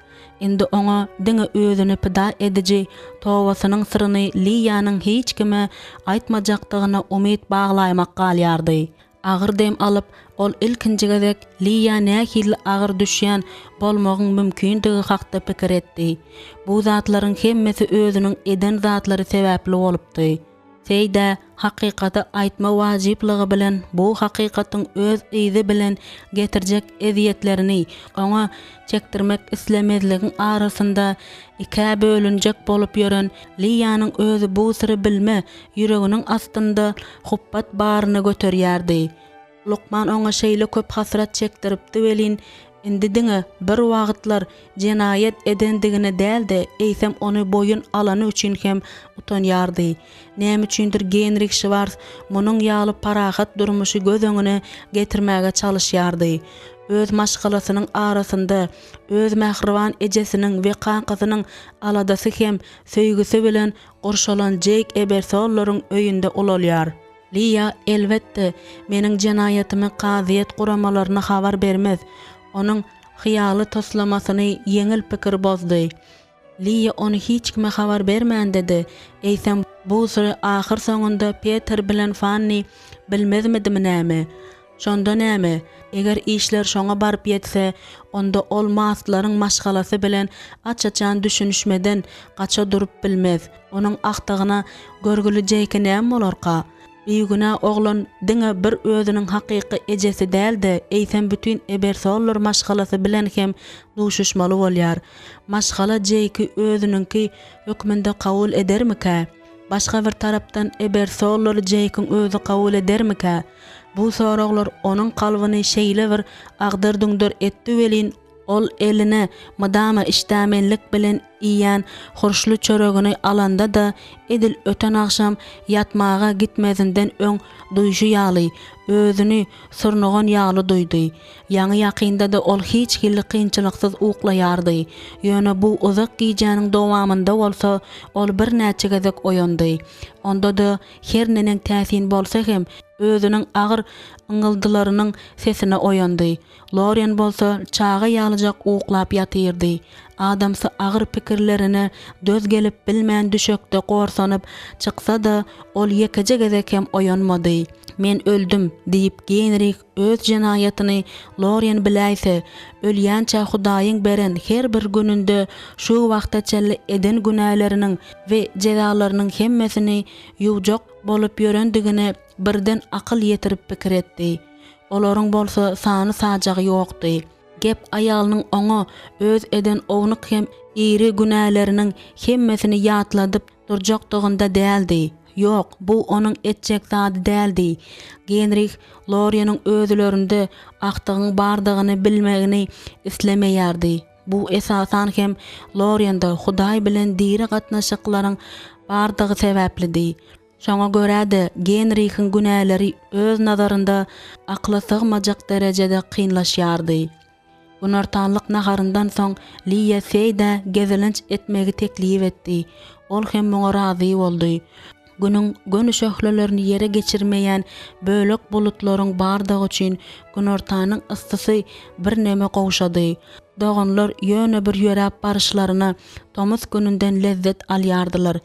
Indi oňa diňe özüni pida ediji tobasynyň syryny Liýanyň hiç kime aýtmajakdygyna umyt baglaýmak galýardy. Agyr dem alyp, ol ilkinji gezek Liýa nähili agyr düşýän bolmagyň mümkindigi hakda pikir etdi. Bu zatlaryň hemmesi özüniň eden zatlary sebäpli bolupdy. Seýdä hakykaty aýtma wajyplygy bilen bu hakykatyň öz yzy bilen getirjek ezýetlerini oňa çekdirmek islemezligiň arasynda ikä bölünjek bolup ýören Liýanyň özi bu syry bilme ýüreginiň astynda hupbat baryny göterýärdi. Lukman oňa şeýle köp hasrat çekdiripdi welin, indi diňe bir wagtlar jenaýat edendigine däl-de, eýsem ony boýun alany üçin hem utanýardy. Näme üçindir Genrih Şwars munuň ýaly parahat durmuşy göz öňüne getirmäge çalyşýardy. Öz maşgalasynyň arasynda öz mähriban ejesiniň we kakasynyň aladasy hem söýgüsi bilen gurşalan Jeýk Ebersollaryň öýünde ulalýar. Liýa, elbetde, meniň jenaýatymy kazyýet guramalaryna habar bermez. Onuň hyýaly toslamasyny ýeňil pikir bozdy. Liýa ony hiç kime habar bermände-de, eýsem, bu syry ahyrsoňunda Peter bilen Fanni bilmezmidimi näme? Şonda näme, eger işler şoňa baryp ýetse, onda ol Mastlaryň maşgalasy bilen aç-açan düşünişmeden gaça durup bilmez. Onuň agtygyna görgüli Jeýke näme bolarka? Bigünä oglan diňe bir özüniň hakyky ejesi däl-de, eýsem bütin Ebersollar maşgalasy bilen hem duşuşmaly bolýar. Maşgala Jeýki özüniňki hökmünde kabul edermikä? Başga bir tarapdan Ebersollary Jeýkiň özi kabul edermikä? Bu soraglar onuň kalbyny şeýle bir agdar-düňder etdi welin, ol eline mydama işdämenlik bilen iýen hurşly çöregini alanda-da, edil öten agşam ýatmaga gitmezinden öň duýşy ýaly, özüni surnugan ýaly duýdy. Ýaňy-ýakynda-da ol hiç hili kynçylyksyz uklaýardy, ýöne bu uzak gijäniň dowamynda bolsa ol birnäçe gezek oýandy. Onda-da Her neneň täsin bolsa hem, özüniň agyr yňňyldylarynyň sesine oýandy. Loren bolsa çaga ýalyjak uklap ýatyrdy. Adamsy agyr pikirlerine döz gelip bilmän düşekde gorsanyp çyksa-da, ol ýekeje gezek hem oýanmady. Men öldüm, diýip, Genrih Öz jenaýatyny Lorien biläýse, ölýänçä Hudaýyň beren her bir gününde şu wagta çenli eden günäleriniň we jezalarynyň hemmesini ýuwjak bolup ýörendigine birden akyl ýetirip pikir etdi. Olaryň bolsa sany-sajagy ýokdy. Gep aýalynyň oňa öz eden ownuk hem iri günäleriniň hemmesini ýatladyp. durjakdygynda däldi. Ýok, bu onuň etjek zady däldi. Genrih Lorýeniň özlerinde agtygyň bardygyny bilmegini islemeýärdi. Bu esasan hem Lorýende Hudaý bilen diri gatnaşyklaryň bardygy sebäplidi. Şoňa görä-de, Genrihiň günäleri öz nazarynda akyla sygmajak derejede kynlaşýardy. Günortanlyk naharyndan soň Liýa Seýdä gezelenç etmegi teklip etdi. Ol hem muňa razy boldy. Günüň göni şöhlelerini ýere geçirmeýän bölek bulutlaryň bardygy üçin günortanyň yssysy birneme gowşady. Doganlar ýöne bir ýöräp baryşlaryna tomus gününden lezzet alýardylar.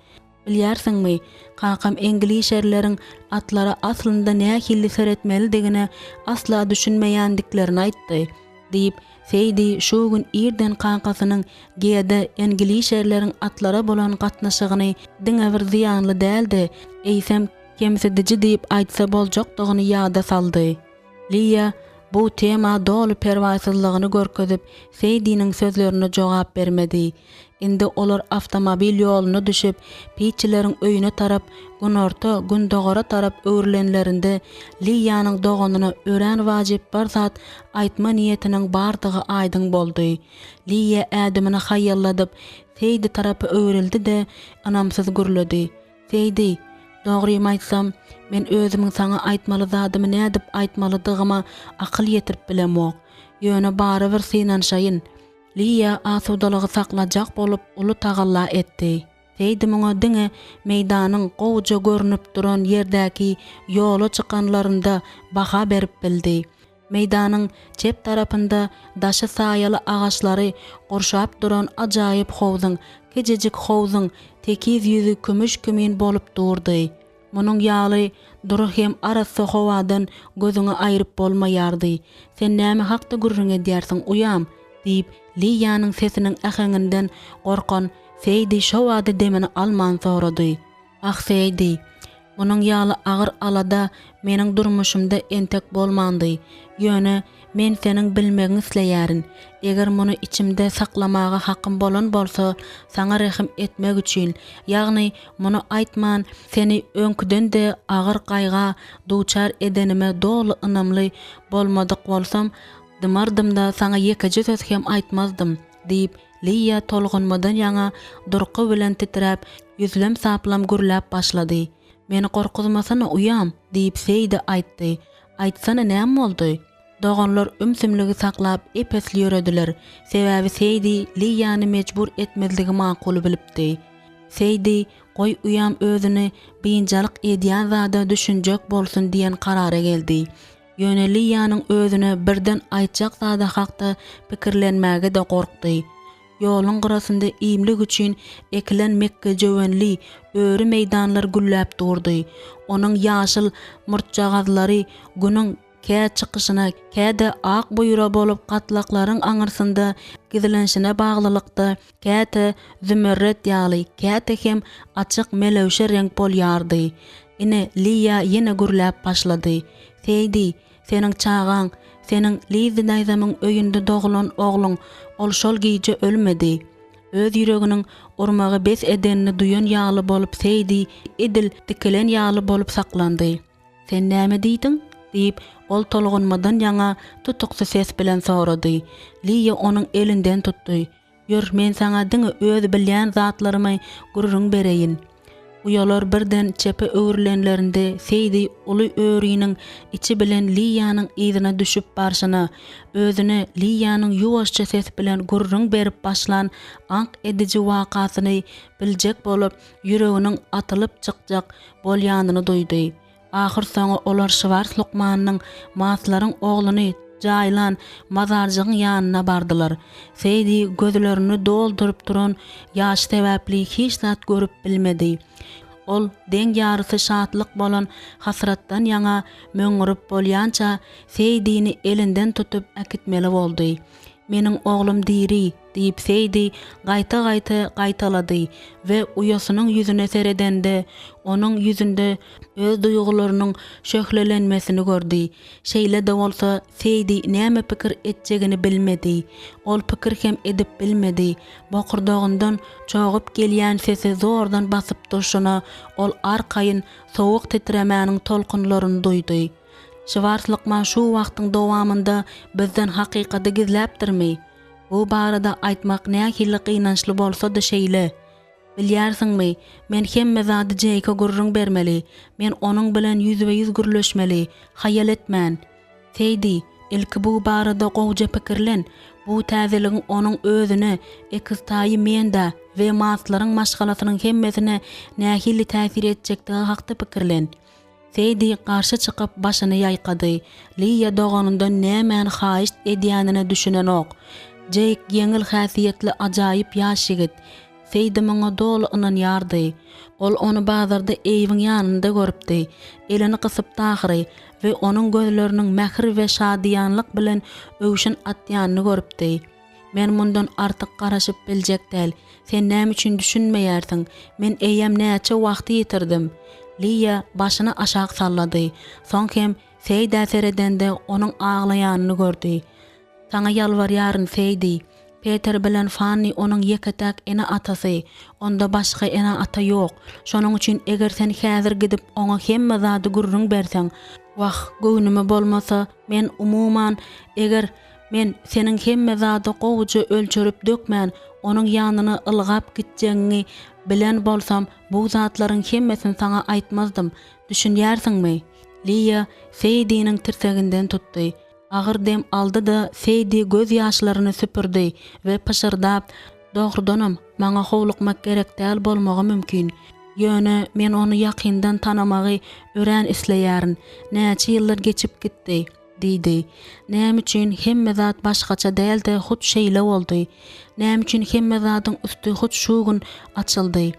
Bilýärsiňmi, kakam eňglişerleriň atlara aslynda nähili seretmelidigine asla düşünmeýändiklerini aýtdy, diýip, Seýdi şu gün irden kakasynyň G-de eňglişerleriň atlara bolan gatnaşygyny diňe bir zyýanly däl-de, eýsem, kemsidiji diýip aýtsa boljakdygyny ýada saldy. Liýa bu tema doly perwaýsyzlygyny görkezip, Seýdiniň sözlerine jogap bermedi. Indi olar awtomobil ýoluna düşüp, Pitçileriň öýüne tarap günorta, gündogara tarap öwrülenlerinde, Liýanyň doganyna örän wajyp bir zat aýtma niýetiniň bardygy aýdyň boldy. Liýa ädimini haýalladyp, Seýdi tarapa öwrüldi-de, ynamsyz gürledi. Seýdi, dogrymy aýtsam, men özümiň saňa aýtmaly zadymy nädip aýtmalydygyma akyl ýetirip bilemok. Ýöne barybir synanyşaýyn. Liýa asudalygy saklajak bolup uly tagalla etdi. Seýdi muňa diňe meýdanyň gowuja görnüp duran ýerdäki ýola çykanlarynda baha berip bildi. Meýdanyň çep tarapynda daşy saýaly agaçlary gurşap duran ajaýyp howzuň, kiçijik howzuň tekiz ýüzi kümüş kimin bolup durdy. Munuň ýaly dury hem arassa howadan gözüňi aýryp bolmaýardy. Sen näme hakda gürrüň edýärsiň, uýam? diýip, Liýanyň sesiniň äheňinden gorkan Seýdi şobada demini alman sorady. Ah, Seýdi, munuň ýaly agyr alada meniň durmuşymda entek bolmandy. Ýöne men seniň bilmegiňi isleýärin. Eger muny içimde saklamaga hakym bolan bolsa, saňa rehim etmek üçin, ýagny muny aýtman, seni öňküden-de agyr gaýga duçar edenime doly ynamly bolmadyk bolsam, dymardym-da saňa ýekeje söz hem aýtmazdym, diýip, Liýa tolgunmadan ýaňa durky bilen titräp, ýüzlem-saplam gürläp başlady. Meni gorkuzmasana, uýam, diýip, Seýdi aýtdy. Aýtsana, näme boldy? Doganlar ümsümligi saklap ep-esli ýörediler. Sebäbi Seýdi Liýany mejbur etmezligi makul bilipdi. Seýdi, goý uýam özüni biynjalyk edýän zada düşünjek bolsun diýen karara geldi. Ýöne Liýanyň özüne birden aýtjak zady hakda pikirlenmäge-de gorkdy. Ýoluň gyrasynda iýmlik üçin ekilen mekgejöwenli öri meýdanlar gülläp durdy. Onuň ýaşyl murtjagazlary Günüň kä çykyşyna, käte ak buýra bolup gatlaklaryň aňyrsynda gizlenşine baglylykda käte zümerret ýaly, käte hem açyk melewşe reňk bolýardy. Ine, Liýa ýene gürläp başlady. Seýdi, seniň çagaň, seniň Lizzi daýzamyň öýünde doglan ogluň, ol şol gije ölmedi. Öz ýüreginiň urmagy bes edenini duýan ýaly bolup Seýdi edil dikilen ýaly bolup saklandy. Sen näme diýdiň? diýip, ol tolgunmadan ýaňa tutuksy ses bilen sorady. Liýa onuň elinden tutdy. Ýör, men saňa diňe öz bilýän zatlarymy gürrüň bereýin. Uýalar birden çepe öwrülenlerinde Seýdi uly öriniň içi bilen Liýanyň yzyna düşüp barşyna, özüne Liýanyň ýuwaşja ses bilen gürrüň berip başlan aňk ediji wakasyny biljek bolup, ýüreginiň atylyp çykjak bolýanyny duýdy. Ahyrsoňy olar Şwars lukmanynyň Maslaryň ogluny jaýlan mazarjygyň ýanyna bardylar. Seýdi gözlerini dolduryp duran ýaş sebäpli hiç zat görüp bilmedi. Ol deň ýarysy şatlyk bolan hasratdan ýaňa möňňürip bolýança Seýdini elinden tutup äkitmeli boldy. Meniň oglum diri! Diýip, Seýdi gaýta-gaýta gaýtalady we uýasynyň ýüzüne seredende, onuň ýüzünde öz duýgularynyň şöhlelenmesini gördi. Şeýle-de bolsa, Seýdi näme pikir etjegini bilmedi. Ol pikir hem edip bilmedi. Bokurdagyndan çogup gelýän sesi zordan basyp durşuna, ol arkaýyn sowuk titremäniň tolkunlaryny duýdy. Şwars lukman şu wagtyň dowamynda bizden hakykaty gizläpdirmi? Bu barada aýtmak nähili gynançly bolsa-da şeýle. Bilýärsiňmi, men hemme zady Jeýke gürrüň bermeli. Men onuň bilen ýüzbe-ýüz gürleşmeli, haýal etmän. Seýdi, ilki bu barada gowja pikirlen. Bu täzeligiň onuň özüne, ekiztaýy Mendä we Maslaryň maşgalasynyň hemmesine nähili täsir etjekdigi hakda pikirlen. Seýdi garşy çykyp başyny ýaýkady. Liýa doganyndan nämäni haýyşt edýänine düşünenok. Jeýk ýeňil häsiýetli ajaýyp ýaş ýigit. Seýdi muňa doly ynanýardy. Ol ony bazarda Eýwiň ýanynda görüpdi. Elini gysypdy ahyry we onuň gözleriniň mähir we şadyýanlyk bilen öwşün atýanyny görüpdi. Men mundan artyk garaşyp biljek däl. Sen näme üçin düşünmeýärsiň? Men eýýäm näçe wagty ýitirdim. Liýa başyny aşak sallady. Soň hem Seýdä seredende onuň aglaýanyny gördi. Saňa ýalbarýaryn, Seýdi. Peter bilen Fanni onuň ýeke-täk ene-atasy. Onda başga ene-ata ýok. Şonuň üçin eger sen häzir gidip oňa hemme zady gürrüň berseň, wah, göwnüme bolmasa, men umuman, eger Men seniň hemme zady gowuja ölçerip-dökmän, onuň ýanyna ylgap gitjegiňi bilen bolsam, bu zatlaryň hemmesini saňa aýtmazdym. Düşünýärsiňmi? Liýa Seýdiniň tirseginden tutdy. Agyr dem aldy-da, Seýdi göz ýaşlaryny süpürdi we pyşyrdap, Dogrudanam, maňa howlukmak gerek däl bolmagy mümkin. Ýöne men ony ýakyndan tanamagy örän isleýärin. Näçe ýyllar geçip gitdi. Diýdi. Näme üçin hemme zat başgaça däl-de hut şeýle boldy? Näme üçin hemme zadyň üsti hut şu gün açyldy?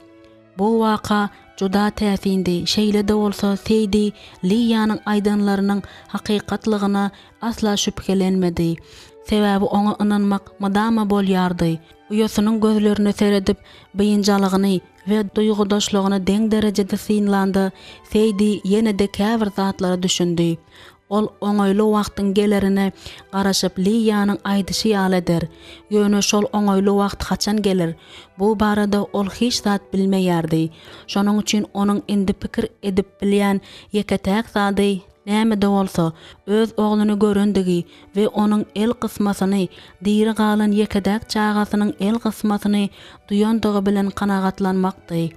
Bu waka juda täsindi, şeýle-de bolsa Seýdi Liýanyň aýdanlarynyň hakykatlygyna asla şübhelenmedi. Sebäbi oňa ynanmak mydama bolýardy. Uýasynyň gözlerine seredip, biynjalygyny we duýgudaşlygyny deň derejede synlanda, Seýdi ýene-de käbir zatlara düşündi. Ol oňaýly wagtyň gelerine garaşyp Liýanyň aýdyşy ýaly eder. Ýöne şol oňaýly wagt haçan geler? Bu barada ol hiç zat bilmeýärdi. Şonuň üçin onuň indi pikir edip bilýän ýeke-täk zady, näme-de bolsa, öz ogluny görendigi we onuň el gysmasyny, diri galan ýeke-täk çagasynyň el gysmasyny duýandygy bilen kanagatlanmakdy.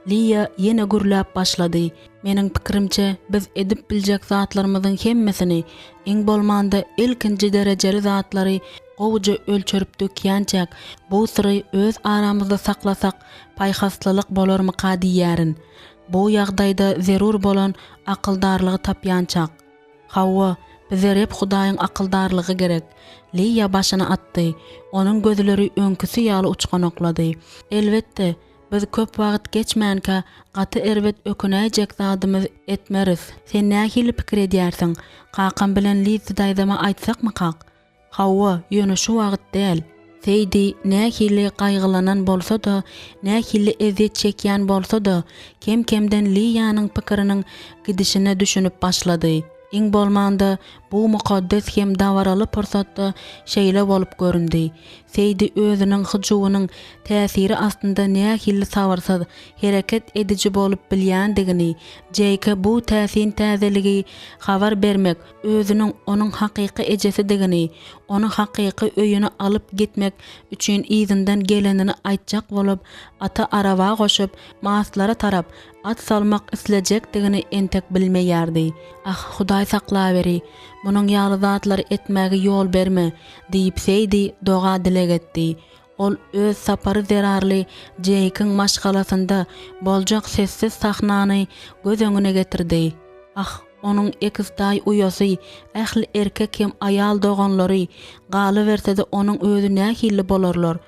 Liýa ýene gürläp başlady, Meniň pikirimçe, biz edip biljek zatlarymyzyň hemmesini, iň bolmanda ilkinji derejeli zatlary gowuja ölçerip dökýänçäk, bu syry öz aramyzda saklasak paýhaslylyk bolarmyka diýýärin. Bu ýagdaýda zerur bolan akyldarlygy tapýançak. Hawa, bize Reb Hudaýyň akyldarlygy gerek. Liýa başyny atdy. Onuň gözleri öňküsi ýaly uçganaklady. Elbetde, Biz köp wagt geçmänkä gaty erbet ökünäýjek zadymyz etmeris. Sen nähili pikir edýärsiň, kakam bilen Lizzi daýzama aýtsakmykak? Hawa, ýöne şu wagt däl. Seýdi nähili gaýgylanan bolsa-da, nähili ezýet çekýän bolsa-da, kem-kemden Liýanyň pikiriniň gidişine düşünip başlady. Iň bolmanda, bu mukaddes hem dabaraly pursatda şeýle bolup göründi. Seýdi özüniň hyjuwynyň täsiri astynda nähili sabyrsyz, hereket ediji bolup bilýändigini, Jeýke bu täsin täzeligi habar bermek, özüniň onuň hakyky ejesidigini, ony hakyky öýüne alyp gitmek üçin yzyndan gelenini aýtjak bolup, ata araba goşup, Maslara tarap at salmak islejekdigini entek bilmeýärdi. Ah, Hudaý saklaweri, munuň ýaly zatlary etmäge ýol berme! diýip Seýdi doga-dileg etdi. Ol öz sapary zerarly Jeýkiň maşgalasynda boljak sessiz sahnany göz öňüne getirdi. Ah, onuň ekiztaý uýasy, ähli erkek hem aýal doganlary, galyberse-de onuň özi nähili bolarlar?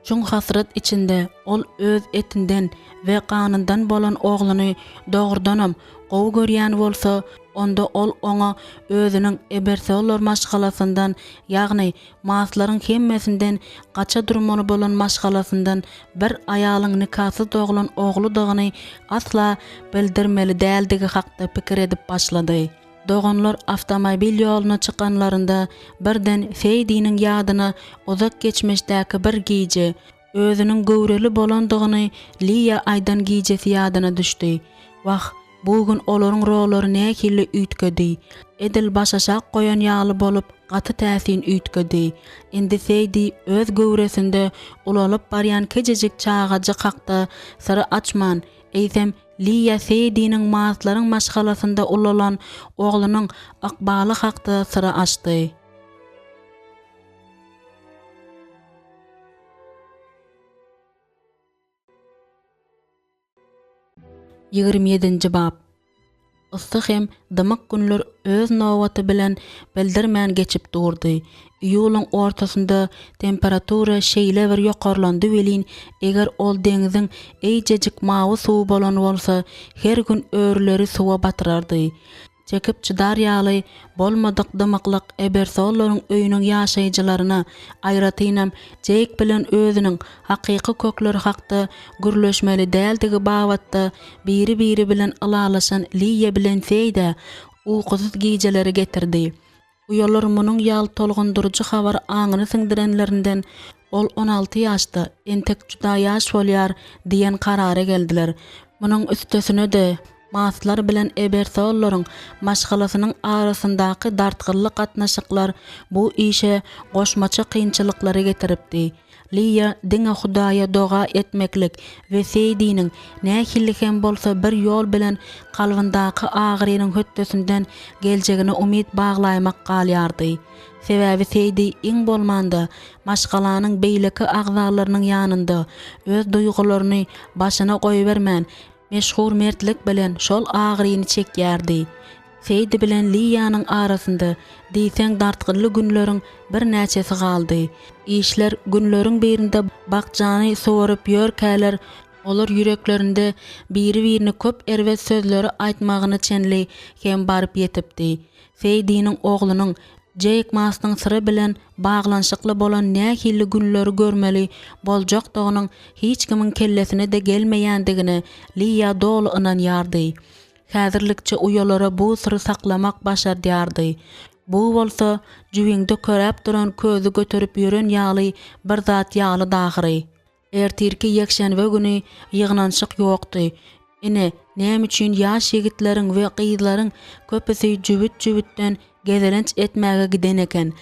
Çuň hasrat içinde ol öz etinden we ganyndan bolan ogluny dogrudanam gowy görýän bolsa, onda ol oňa özüniň Ebersollar maşgalasyndan, ýagny Maslaryň hemmesinden gaça durmaly bolan maşgalasyndan bir aýalyň nikasyz doglan ogludygyny asla bildirmeli däldigi hakda pikir edip başlady. Doganlar awtomobil ýoluna çykanlarynda birden Seýdiniň ýadyna uzak geçmişdäki bir gije, özüniň göwreli bolandygyny Liýa aýdan gijesi ýadyna düşdi. Wah, bu gün olaryň rollary nähili üýtgedi. Edil başaşak goýan ýaly bolup, gaty täsin üýtgedi. Indi Seýdi öz göwresinde ulalyp barýan kiçijik çagajyk hakda syry açman, eýsem, Liýa Seýdiniň Maslaryň maşgalasynda ulalan oglunyň ykbaly hakda syry açdy. 27-nji bap. Yssy hem dymyk günler öz nobaty bilen bildirmän geçip durdy. Iýulyň ortasynda temperatura şeýle bir ýokarlandy welin, eger ol deňziň eýjejik mawy suwy bolan bolsa, her gün örüleri suwa batyrardy. Çekip çydar ýaly bolmadyk dymyklyk Ebersollaryň öýüniň ýaşaýjylaryna, aýratynam Jeýk bilen özüniň hakyky kökleri hakda gürleşmeli däldigi babatda biri-biri bilen ylalaşan Liýa bilen Seýdä ukusyz gijeleri getirdi. Uýalar munuň ýaly tolgundyryjy habary aňyna siňdirenlerinden, ol 16 ýaşda, entek juda ýaş bolýar diýen karara geldiler. Munuň üstesine-de, Maslar bilen Ebersollaryň maşgalasynyň arasyndaky dartgynly gatnaşyklar bu işe goşmaça kynçylyklary getiripdi. Liýa diňe Hudaýa doga etmeklik we Seýdiniň nähili hem bolsa bir ýol bilen kalbyndaky agyrynyň hötdesinden geljegine umyt baglaýmak galýardy. Sebäbi Seýdi iň bolmanda maşgalanyň beýleki agzalarynyň ýanynda öz duýgularyny başyna goýbermän, meşhur mertlik bilen şol agyryny çekýärdi. Seýdi bilen Liýanyň arasynda diýseň dartgynly günleriň birnäçesi galdy. Işler günleriň birinde bakjany suwaryp ýörkäler, olar ýüreklerinde biri-birine köp erbet sözleri aýtmagyna çenli hem baryp ýetipdi. Seýdiniň oglunyň Jeýk Mastyň syry bilen baglanyşykly bolan nähili günleri görmeli boljakdygynyň hiç kimiň kellesine-de gelmeýändigine Liýa doly ynanýardy. Häzirlikçe uýalara bu syry saklamak başardýardy. Bu bolsa jübiňde köräp duran közi göterip ýören ýaly bir zat ýalydy ahyry. Ertirki ýekşenbe güni ýygnanyşyk ýokdy. Ine, näme üçin ýaş ýigitleriň we gyzlaryň köpüsi jübüt-jübütden gezelenç etmäge giden eken.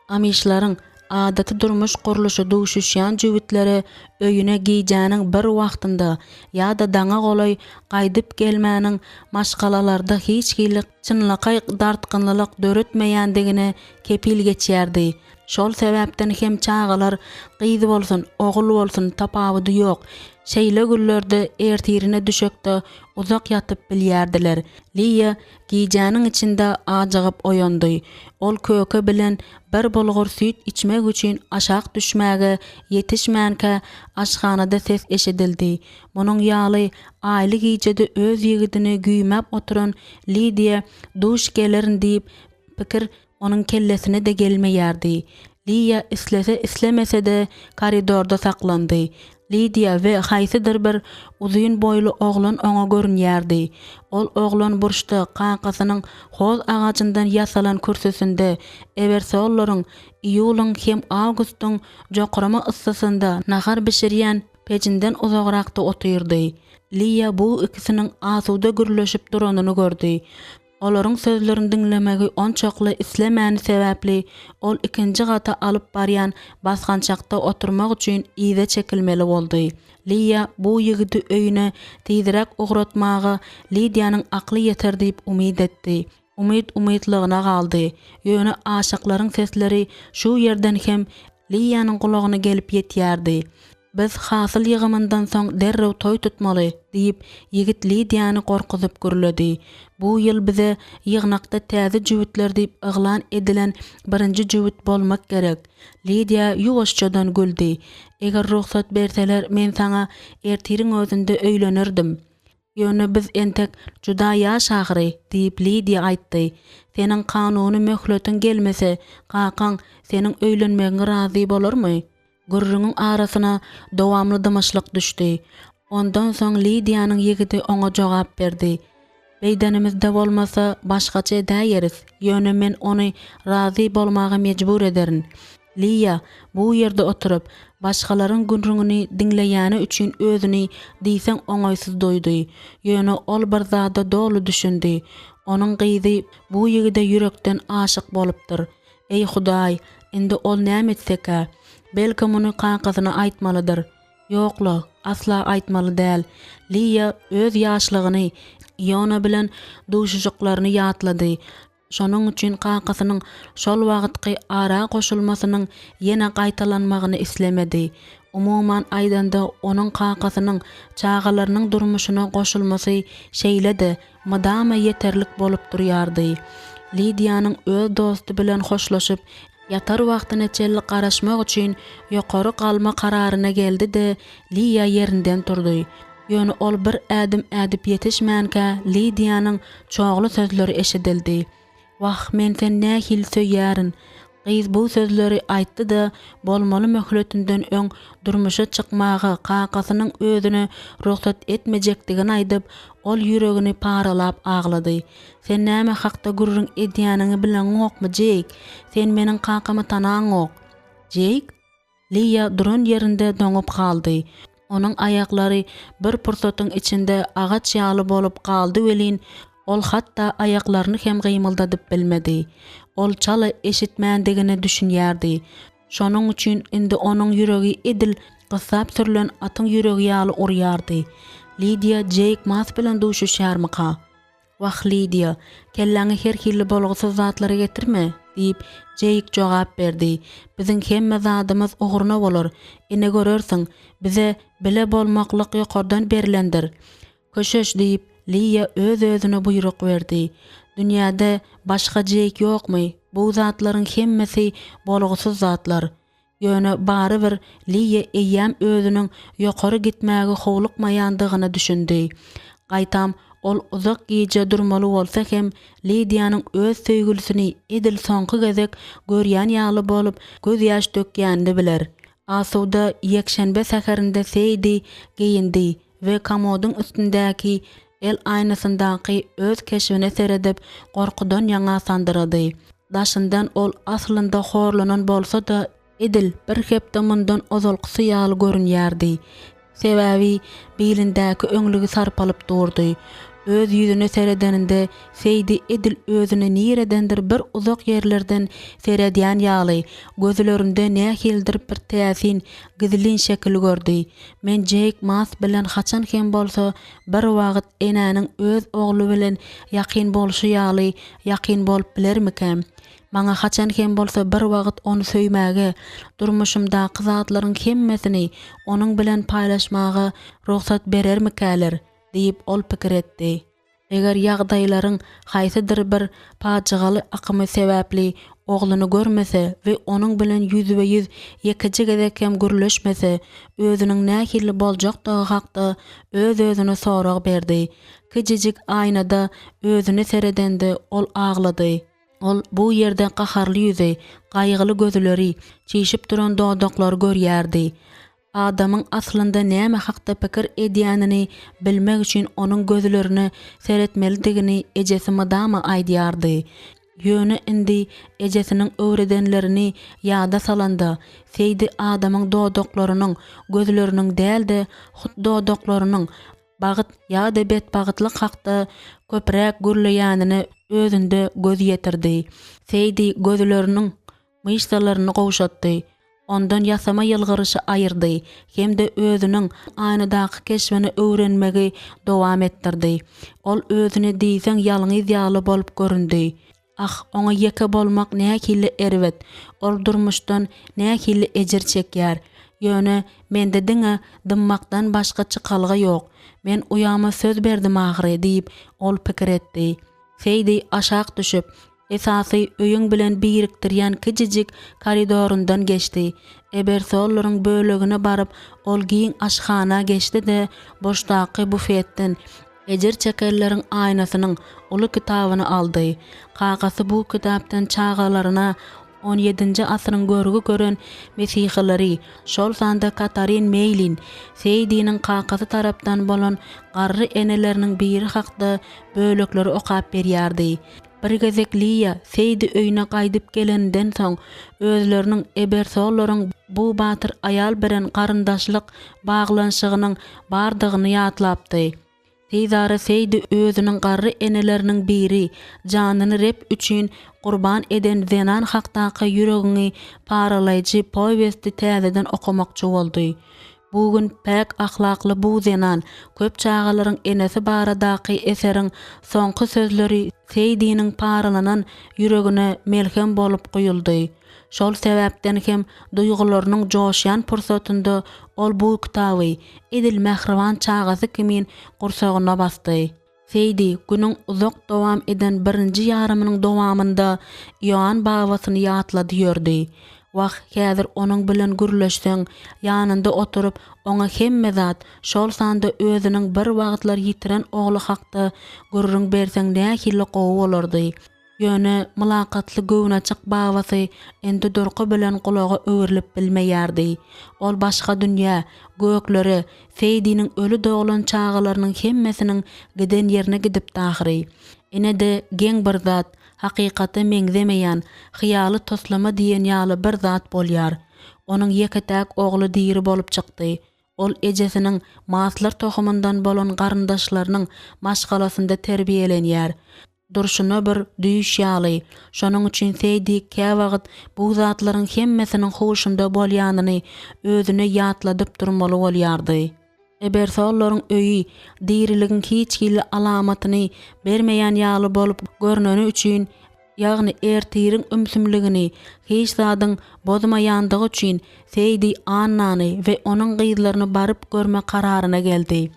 Amişleriň adaty durmuş gurluşy duşuşýan jübütlere öýüne gijäniň bir wagtynda ýa-da daňa golaý gaýdyp gelmäniň maşgalalarda hiç hili çynlakaý dartgynlylyk döretmeýändigine kepil geçýärdi. Şol sebäpden hem çagalar, gyz bolsun, ogul bolsun, tapawudy ýok, şeýle günlerde ertirine düşekde uzak ýatyp bilýärdiler. Liýa gijäniň içinde ajygyp oýandy. Ol köke bilen bir bulgur süýt içmek üçin aşak düşmäge ýetişmänkä aşhanada ses eşidildi. Munuň ýaly aýly gijede öz ýigidini güýmäp oturan Lidiýa duş gelerin diýip pikir Onuň kellesine-de gelmeýärdi. Liýa islese-islemese-de koridorda saklandy. Lidiýa we haýsydyr bir uzyn boýly oglan oňa görünýärdi. Ol oglan burçda kakasynyň hoz agajyndan ýasalan kürsüsinde Ebersollaryň iýulyň hem awgustyň jokrama yssysynda nahar bişirýän pejinden uzagrakda otyrdy. Liýa bu ikisiniň asuda gürleşip duranyny gördi. Olaryň sözlerini diňlemegi onçakly islemäni sebäpli, ol ikinji gata alyp barýan basgançakda oturmak üçin yza çekilmeli boldy. Liýa bu ýigidi öýüne tizräk ugratmaga Lidiýanyň akly ýeter diýip umyt etdi. Umyt umytlygyna galdy. Ýöne aşyklaryň sesleri şu ýerden hem Liýanyň gulagyna gelip ýetýärdi. Biz hasyl ýygymyndan soň derrew toý tutmaly, diýip, ýigit Lidiýany gorkuzyp gürledi. Bu ýyl bize ýygnakda täze jübütler diýip yglan edilen birinji jübüt bolmak gerek. Lidiýa ýuwaşjadan güldi. Eger rugsat berseler, men saňa ertiriň özünde öýlenerdim. Ýöne biz entek juda ýaş ahyry, diýip, Lidiýa aýtdy. Seniň kanuny möhletiň gelmese, kakaň seniň öýlenmegiňe razy bolarmy? Gürrüňiň arasyna dowamly dymyşlyk düşdi. Ondan soň Lidiýanyň ýigidi oňa jogap berdi. Beýdenimizde bolmasa, başgaça edäýeris, ýöne men ony razy bolmaga mejbur ederin. Liýa bu ýerde oturyp, başgalaryň gürrüňini diňleýäni üçin özüni diýseň oňaýsyz duýdy. Ýöne ol bir zada doly düşündi. Onuň gyzy bu ýigide ýürekden aşyk bolupdyr. Eý, Hudaý, indi ol näme etsekä? Belki muny kakasyna aýtmalydyr. Ýok-la, asla aýtmaly däl. Liýa öz ýaşlygyny, Iona bilen duşuşyklaryny ýatlady. Şonuň üçin kakasynyň şol wagtky ara goşulmasynyň ýene gaýtalanmagyny islemedi. Umuman aýdanda, onuň kakasynyň çagalarynyň durmuşyna goşulmasy şeýle-de mydama ýeterlik bolup durýardy. Lidiýanyň öz dosty bilen hoşlaşyp, ýatar wagtyna çenli garaşmak üçin ýokary galma kararyna geldi-de, Liýa ýerinden turdy. Ýöne ol bir ädim ädip ýetişmänkä Lidiýanyň çogly sözleri eşidildi. Wah, men seni nähili söýýärin! Gyz bu sözleri aýtdy-da, bolmaly möhletinden öň durmuşa çykmaga kakasynyň özüne rugsat etmejekdigini aýdyp, ol ýüregini paralap aglady. Sen näme hakda gürrüň edýäniňi bileňokmy, Jeýk? Sen meniň kakamy tanaňok. Jeýk? Liýa duran ýerinde doňup galdy. Onuň aýaklary bir pursatyň içinde agaç ýaly bolup galdy welin, ol hatda aýaklaryny hem gymyldadyp bilmedi. Ol çala eşitmändigine düşünýärdi. Şonuň üçin indi onuň ýüregi edil gyssap sürlen atyň ýüregi ýaly urýardy. Lidiýa Jeýk Mas bilen duşuşýarmyka? Wah, Lidiýa, kelläňe her hili bolgusyz zatlary getirme, diýip, Jeýk jogap berdi. Biziň hemme zadymyz ugruna bolar. Ine görersiň, bize bile bolmaklyk ýokardan berlendir. Köşeş, diýip, Liýa öz-özüne buýruk berdi. Dünýäde başga Jeýk ýokmy? Bu zatlaryň hemmesi bolgusyz zatlar. Ýöne barybir Liýa eýýäm özüniň ýokary gitmäge howlukmaýandygyna düşündi. Gaýtam, ol uzak gije durmaly bolsa hem, Lidiýanyň öz söýgülisini edil soňky gezek görýän ýaly bolup gözýaş dökýänini biler. Asuda ýekşenbe säherinde Seýdi geýindi we komodyň üstündäki el aýnasyndaky öz keşbine seredip, gorkudan ýaňa sandyrady. Daşyndan ol aslynda horlanan bolsa-da, edil bir hepde mundan ozalkysy ýaly görünýärdi. Sebäbi bilindäki öňlügi sarpalyp durdy. Öz ýüzüne seredeninde Seýdi edil özüne niredendir bir uzak ýerlerden seredýän ýaly, gözlerinde nähilidir bir täsin, gizlin şekil gördi. Men Jeýk Mas bilen haçan hem bolsa bir wagt enäniň öz ogly bilen ýakyn bolşy ýaly ýakyn bolup bilermikäm? Maňa haçan hem bolsa bir wagt ony söýmäge, durmuşymdaky zatlaryň hemmesini onuň bilen paýlaşmaga rugsat berermikäler? diýip, ol pikir etdi. Eger ýagdaýlaryň haýsydyr bir pajygaly akymy sebäpli ogluny görmese we onuň bilen ýüzbe-ýüz ýekeje gezek hem gürleşmese, özüniň nähili boljakdygy hakda öz-özüne sorag berdi. Kiçijik aýnada özüne seredende ol aglady. Ol bu ýerde gaharly ýüzi, gaýgyly gözleri, çişip duran dodaklary görýärdi. Adamyň aslynda näme hakda pikir edýänini bilmek üçin onuň gözlerine seretmelidigini ejesi mydama aýdýardy. Ýöne indi ejesiniň öwredenlerini ýada salanda, Seýdi adamyň dodaklarynyň, gözleriniň däl-de, hut dodaklarynyň bagt ýa-da betbagtlyk hakda köpräk gürleýänine özünde göz ýetirdi. Seýdi gözleriniň myşsalaryny gowşatdy, ondan ýasama ýylgyryşy aýyrdy hem-de özüniň aýnadaky keşbini öwrenmegi dowam etdirdi. Ol özüne diýseň ýalňyz ýaly bolup göründi. Ah, oňa ýeke bolmak nähili erbet, ol durmuşdan nähili ejir çekýär. Ýöne mende diňe dymmakdan başga çykalga ýok. Men uýama söz berdim ahyry diýip, ol pikir etdi. Seýdi aşak düşüp, esasy öýüň bilen birikdirýän kiçijik koridoryndan geçdi. Ebersollaryň bölegine baryp, ol giň aşhana geçdi-de, burçdaky bufetden Ejir çekenleriň aýnasynyň uly kitabyny aldy. Kakasy bu kitapdan çagalaryna on ýedinji asyryň görgi gören mesihileri, şol sanda Katarin Meýlin, Seýdiniň kakasy tarapdan bolan garry eneleriniň biri hakda bölekleri okap berýärdi. Bir gezek Liýa Seýdi öýüne gaýdyp geleninden soň, özleriniň Ebersollaryň bu batyr aýal bilen garyndaşlyk baglanyşygynyň bardygyny ýatlapdy. Tizara Seýdi özüniň garry eneleriniň biri, janyny Reb üçin gurban eden zenan hakdaky ýüregiňi paralaýjy powesti täzeden okamakçy boldy. Bu gün päk ahlakly bu zenan, köp çagalaryň enesi baradaky eseriň soňky sözleri Seýdiniň paralanan ýüregine melhem bolup guýuldy. Şol sebäpden hem duýgularynyň joşýan pursatynda ol bu kitaby, edil mähriban çagasy kimin gursagyna basdy. Seýdi günüň uzak dowam eden birinji ýarymynyň dowamynda Ioann babasyny ýatlady ýördi. Wah, häzir onuň bilen gürleşseň, ýanynda oturyp, oňa hemme zat, şol sanda özüniň bir wagtlar ýitiren ogly hakda gürrüň berseň nähili gowy bolardy. Ýöne mylakatly göwnaçyk babasy indi durky bilen gulaga öwrülip bilmeýärdi. Ol başga dünýä, göklere, Seýdiniň öli doglan çagalarynyň hemmesiniň giden ýerine gidipdi ahyry. Ine-de geň bir zat, hakykata meňzemeýän, hyýaly toslama diýen ýaly bir zat bolýar. Onuň ýeke-täk ogly diri bolup çykdy. Ol ejesiniň maslar tohumyndan bolan garyndaşlarynyň maşgalasynda terbiýelenýär. Durşuna bir düýş ýaly. Şonuň üçin Seýdi käwagt bu zatlaryň hemmesiniň huşunda bolýanyny özüne ýatladyp durmaly bolýardy. Ebersollaryň öýi diriligiň hiç hili alamatyny bermeýän ýaly bolup görneni üçin, ýagny ertiriň ümsümligini hiç zadyň bozmaýandygy üçin Seýdi Annany we onuň gyzlaryny baryp görme kararyna geldi.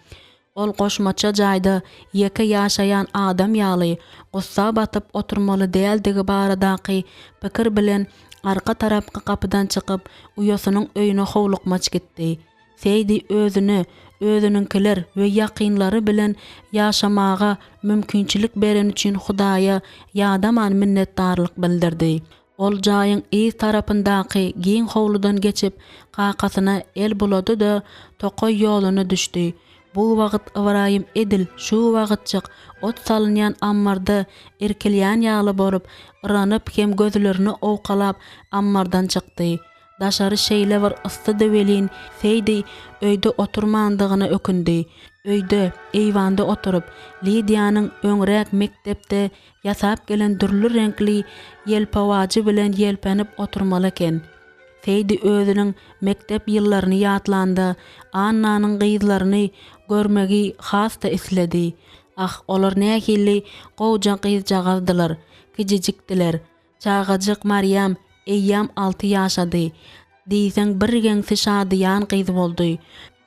Ol goşmaça jaýda ýeke ýaşaýan adam ýaly gussa batyp oturmaly däldigi baradaky pikir bilen arka tarapky gapydan çykyp, uýasynyň öýüne howlukmaç gitdi. Seýdi özüne özüniňkiler we ýakynlary bilen ýaşamaga mümkinçilik bereni üçin Hudaýa ýadaman minnetdarlyk bildirdi. Ol jaýyň yz tarapyndaky giň howludan geçip, kakasyna el bulady-da, tokaý ýoluna düşdi. Bu wagt Ybraýym edil şu wagtjyk ot salynýan ammarda irkilýän ýaly bolup, yranyp hem gözlerini owkalap ammardan çykdy. Daşary şeýle bir yssydy welin, Seýdi öýde oturmandygyna ökündi. Öýde, eýwanda oturyp, Lidiýanyň öňräk mekdepde ýasap gelen dürli reňkli ýelpewajy bilen ýelpenip oturmaly eken. Seýdi özüniň mekdep ýyllaryny ýatlanda, Annanyň gyzlaryny görmegi has-da isledi. Ah, olar nähili gowja gyzjagazdylar, kijijikdiler. Çagajyk Marýam eýýäm alty ýaşady. Diýseň birgeňsi şadyýan gyz boldy.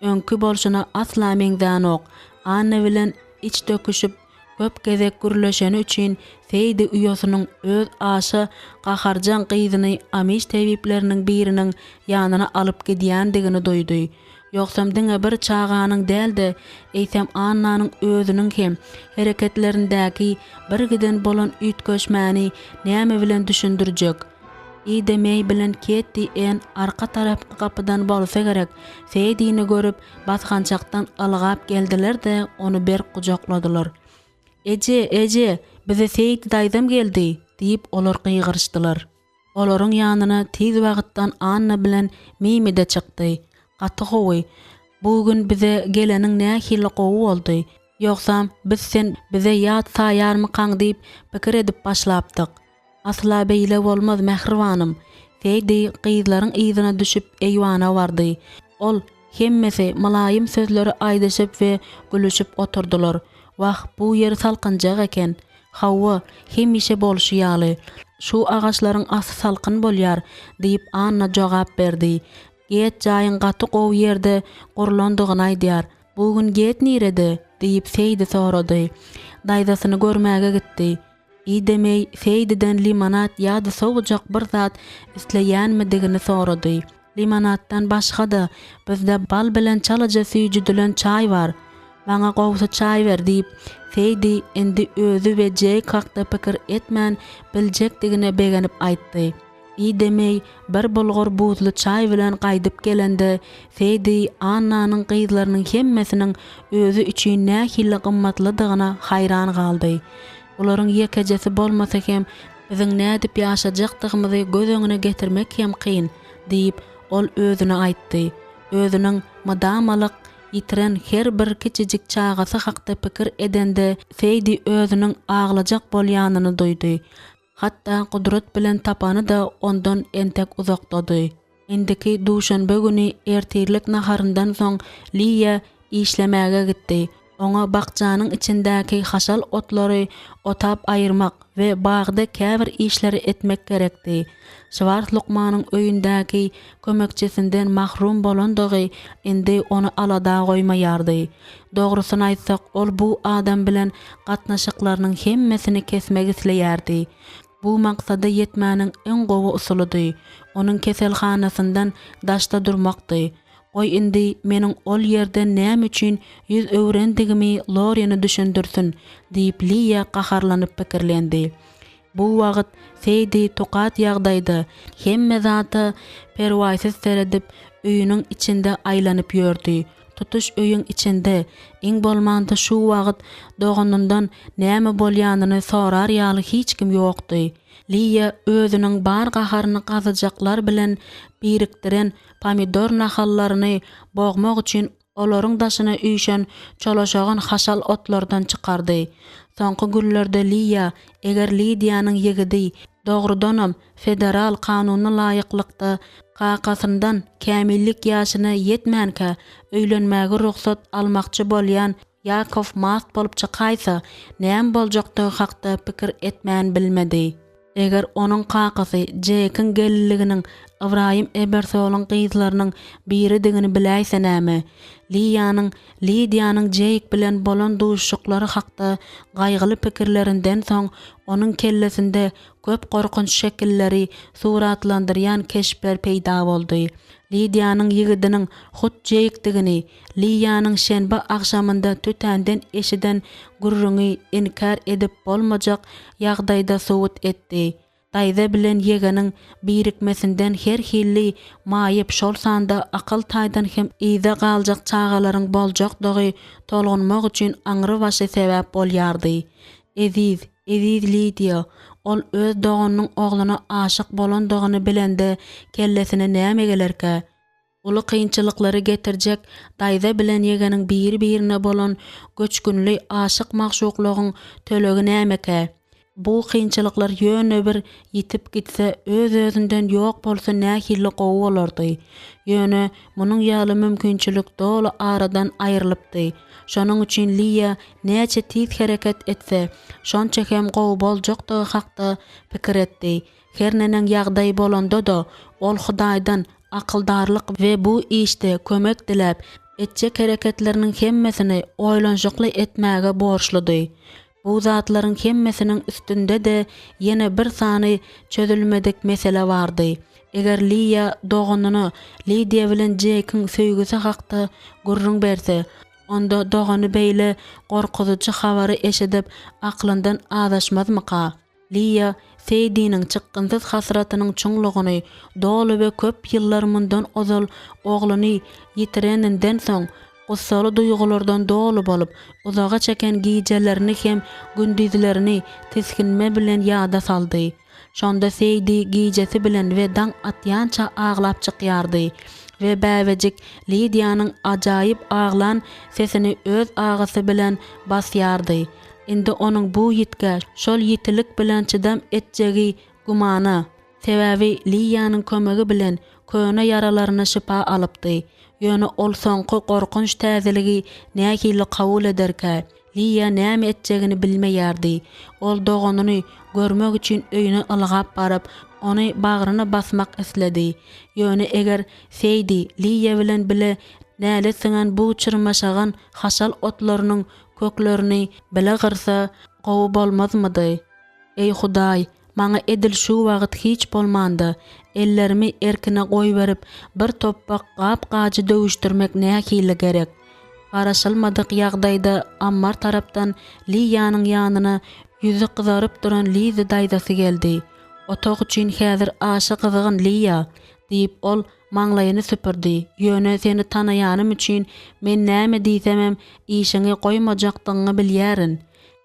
Öňki bolşuna asla meňzänok. Anna bilen iç döküşip, köp gezek gürleşeni üçin Seýdi uýasynyň öz aşa gaharjaň gyzyny amiş tebipleriniň biriniň ýanyna alyp gidýändigini duýdy. Ýogsam diňe bir çaganyň däl-de, eýsem Annanyň özüniň hem hereketlerindäki birgiden bolan üýtgeşmäni näme bilen düşündirjek? Ida Meý bilen Ketti Enn arka tarapky gapydan bolsa gerek, Seýdini görüp, basgançakdan ylgap geldiler-de, ony berk gujakladylar. Eje, eje, bize Seýdi daýzam geldi! diýip, olar gygyryşdylar. Olaryň ýanyna tiz wagtdan Anna bilen Mimi-de çykdy. Gaty gowy. Bu gün bize geleniň nähili gowy boldy. Ýogsam, biz sen bize ýat saýarmykaň diýip pikir edip başlapdyk. Asla beýle bolmaz, mähribanym. Seýdi gyzlaryň yzyna düşüp eýwana bardy. Ol, hemmesi mylaýym sözleri aýdyşyp we gülüşip oturdylar. Wah, bu ýer salkynjak eken. Hawa, hemişe bolşy ýaly. Şu agaçlaryň asy salkyn bolýar, diýip, Anna jogap berdi. Get jaýyň gaty gowy ýerde gurlandygyny aýdýar. Bu gün Get nirede? diýip, Seýdi sorady. Daýzasyny görmäge gitdi. Ida Meý Seýdiden limonad ýa-da sowujak bir zat isleýänmidigini sorady. Limonaddan başga-da, bizde bal bilen çalaja süýjüdilen çaý bar. Maňa gowusy çaý ber, diýip, Seýdi indi özi we Jeýk hakda pikir etmän biljekdigine begenip aýtdy. Ida Meý bir bulgur buzly çaý bilen gaýdyp gelende, Seýdi Annanyň gyzlarynyň hemmesiniň özi üçin nähili gymmatlydygyna haýran galdy. Bularyň ýekejesi bolmasa hem biziň nädip ýaşajakdygymyzy göz öňüne getirmek hem kyn, diýip, ol özüne aýtdy. Özüniň mydamalyk ýitiren her bir kiçijik çagasy hakda pikir edende, Seýdi özüniň aglajak bolýanyny duýdy. Hatda gudrat bilen tapany-da ondan entek uzakdady. Indiki duşenbe güni ertirlik naharyndan soň Liýa işlemäge gitdi. Oňa bakjanyň içindäki haşal otlary otap aýyrmak we bagda käbir işleri etmek gerekdi. Şwars lukmanyň öýündäki kömekçisinden mahrum bolandygy indi ony alada goýmaýardy. Dogrusyny aýtsak, ol bu adam bilen gatnaşyklarynyň hemmesini kesmek isleýärdi. Bu maksada ýetmäniň iň gowy usulydy, onuň keselhanasyndan daşda durmakdy. Goý indi meniň ol ýerden näme üçin ýüz öwrendigimi Lorine düşündirsin, diýip Liýa gaharlanyp pikirlendi. Bu wagt Seýdi tukat ýagdaýda, hemme zada perwaýsyz seredip, öýüniň içinde aýlanyp ýördi. Tutuş öýüň içinde, iň bolmanda şu wagt doganyndan näme bolýanyny sorar ýaly hiç kim ýokdy. Liýa özüniň bar gaharyny gazyjaklar bilen birikdiren pomidor nahallaryny bogmak üçin olaryň daşyna üýşen çolaşagan haşal otlardan çykardy. Soňky günlerde Liýa, eger Lidiýanyň ýigidi, dogrudanam, federal kanuna laýyklykda kakasyndan kämillik ýaşyna ýetmänkä öýlenmäge rugsat almakçy bolýan Ýakow mast bolup çykaýsa, näme boljakdygy hakda pikir etmän bilmedi. Eger onuň kakasy Jekiň gelinliginiň Ybraýym Ebersolyň gyzlarynyň biridigini biläýse näme? Liýanyň Lidiýanyň Jeýk bilen bolan duşuşyklary hakda gaýgyly pikirlerinden soň onuň kellesinde köp gorkunç şekilleri suratlandyrýan keşpler peýda boldy. Lidiýanyň ýigidiniň hut Jeýkdigini Liýanyň şenbe agşamynda tötänden eşiden gürrüňi inkär edip bolmajak ýagdaýda subut etdi. Daýza bilen ýegeniň birikmesinden her hilli maýyp, şol sanda akyl taýdan hem yza galjak çagalaryň boljakdygy tolgunmak üçin aňrybaşy sebäp bolýardy. Eziz, eziz Lidiýa, ol öz doganynyň ogluna aşyk bolandygyny bilende kellesine näme gelerkä? Uly kynçylyklary getirjek daýza bilen ýegeniň biri-birine bolan göçgünli aşyk-magşuklygyň tölegi nämekä? Bu kynçylyklar ýöne bir ýitip gitse, öz-özünden ýok bolsa nähili gowy bolardy. Ýöne munuň ýaly mümkinçilik doly aradan aýrylypdy. Şonuň üçin Liýa näçe tiz hereket etse, şonça hem gowy boljakdygy hakda pikir etdi. Her neneň ýagdaý bolanda-da, ol Hudaýdan akyldarlyk we bu işde kömek diläp, etjek hereketleriniň hemmesini oýlanyşykly etmäge borçludy. Bu zatlaryň hemmesiniň üstünde-de ýene bir sany çözülmedik mesele bardy. Eger Liýa doganyna Lidiýa bilen Jekiň söýgüsi hakda gürrüň berse, onda dogany beýle gorkuzyjy habary eşidip aklyndan azaşmazmyka? Liýa Seýdiniň çykgynsyz hasratynyň çuňlugyny doly we köp ýyllar mundan ozal ogluny ýitireninden soň, gussaly duýgulardan doly bolup, uzaga çeken gijelerini hem gündizlerini tisginme bilen ýada saldy. Şonda Seýdi gijesi bilen we daň atýança aglap çykýardy we bäbejik Lidiýanyň ajaýyp aglan sesini öz agysy bilen basýardy. Indi onuň bu ýitgä şol ýitilik bilen çydam etjegi gümana. Sebäbi Liýanyň kömegi bilen köne ýaralaryna şypa alypdy. Ýöne ol soňky gorkunç täzeligi nähili kabul ederkä? Liýa näme etjegini bilmeýärdi. Ol doganyny görmek üçin öýüne ylgap baryp. ony bagryna basmak isledi. Ýöne eger Seýdi Liýa bilen bile nälet siňen bu çyrmaşagan haşal otlarynyň köklerini bile gyrsa, gowy bolmazmydy? Eý, Hudaý, maňa edil şu wagt hiç bolmanda, ellerimi erkine goýberip, bir topbak gap-gajy döwüşdirmek nähili gerek? Garaşylmadyk ýagdaýda ammar tarapdan Liýanyň ýanyna ýüzi gyzaryp duran Liza daýzasy geldi. Otag üçin häzir aşa gyzgyn, Liýa, diýip, ol maňlaýyny süpürdi, ýöne seni tanaýanym üçin men näme diýsemem işiňi goýmajakdygyňy bilýärin.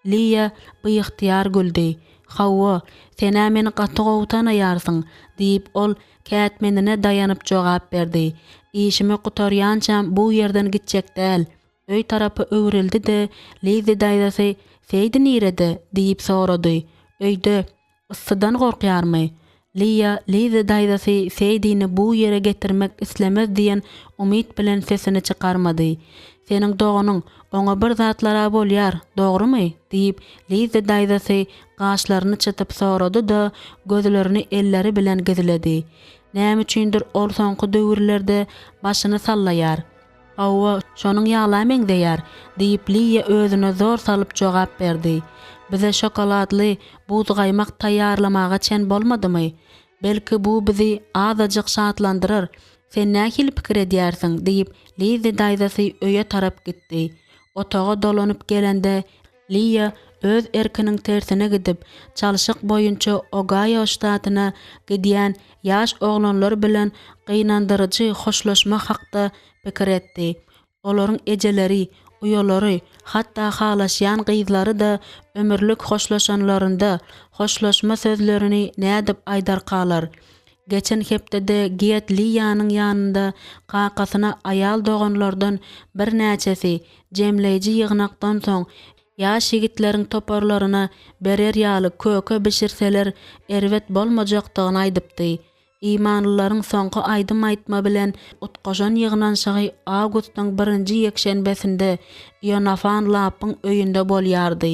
Liýa biygtyýar güldi. Hawa, sen-ä meni gaty gowy tanaýarsyň, diýip, ol kätmenine daýanyp jogap berdi. Işimi gutarýançam bu ýerden gitjek däl. Öý tarapa öwrüldi-de, Lizzi daýzasy, Seýdi nirede? diýip sorady. Öýde. Yssydan gorkýarmy? Liýa Lizzi daýzasy Seýdini bu ýere getirmek islemez diýen umyt bilen sesini çykarmady. Seniň doganyň, oňa bir zatlar-a bolýar, dogrumy? diýip, Lizzi daýzasy gaşlaryny çytyp sorady-da, gözlerini elleri bilen gizledi. Näme üçindir ol soňky döwürlerde başyny sallaýar. Hawa, şonuň ýala meňzeýär, diýip, Liýa özüne zor salyp jogap berdi. Bize şokoladly buzgaýmak taýýarlamaga çen bolmadymy? Belki, bu bizi azajyk şatlandyrar. Sen nähili pikir edýärsiň? diýip, Lizzi daýzasy öýe tarap gitdi. Otaga dolanyp gelende, Liýa öz erkiniň tersine gidip, çalşyk boýunça Ogaýo ştatyna gidýän ýaş oglanlar bilen gynandyryjy hoşlaşma hakda pikir etdi. Olaryň ejeleri, uýalary, hatda halaşýan gyzlary-da ömürlik hoşlaşanlarynda, hoşlaşma sözlerini nädip aýdarkalar? Geçen hepdede Get Liýanyň ýanynda kakasyna aýal doganlardan birnäçesi jemleýji ýygnakdan soň ýaş ýigitleriň toparlaryna berer ýaly köke bişirseler erbet bolmajakdygyny aýdypdy. Imanlylaryň soňky aýdym aýtma bilen utgaşan ýygnanyşygy awgustyň birinji ýekşenbesinde Ionafan Lappyň öýünde bolýardy.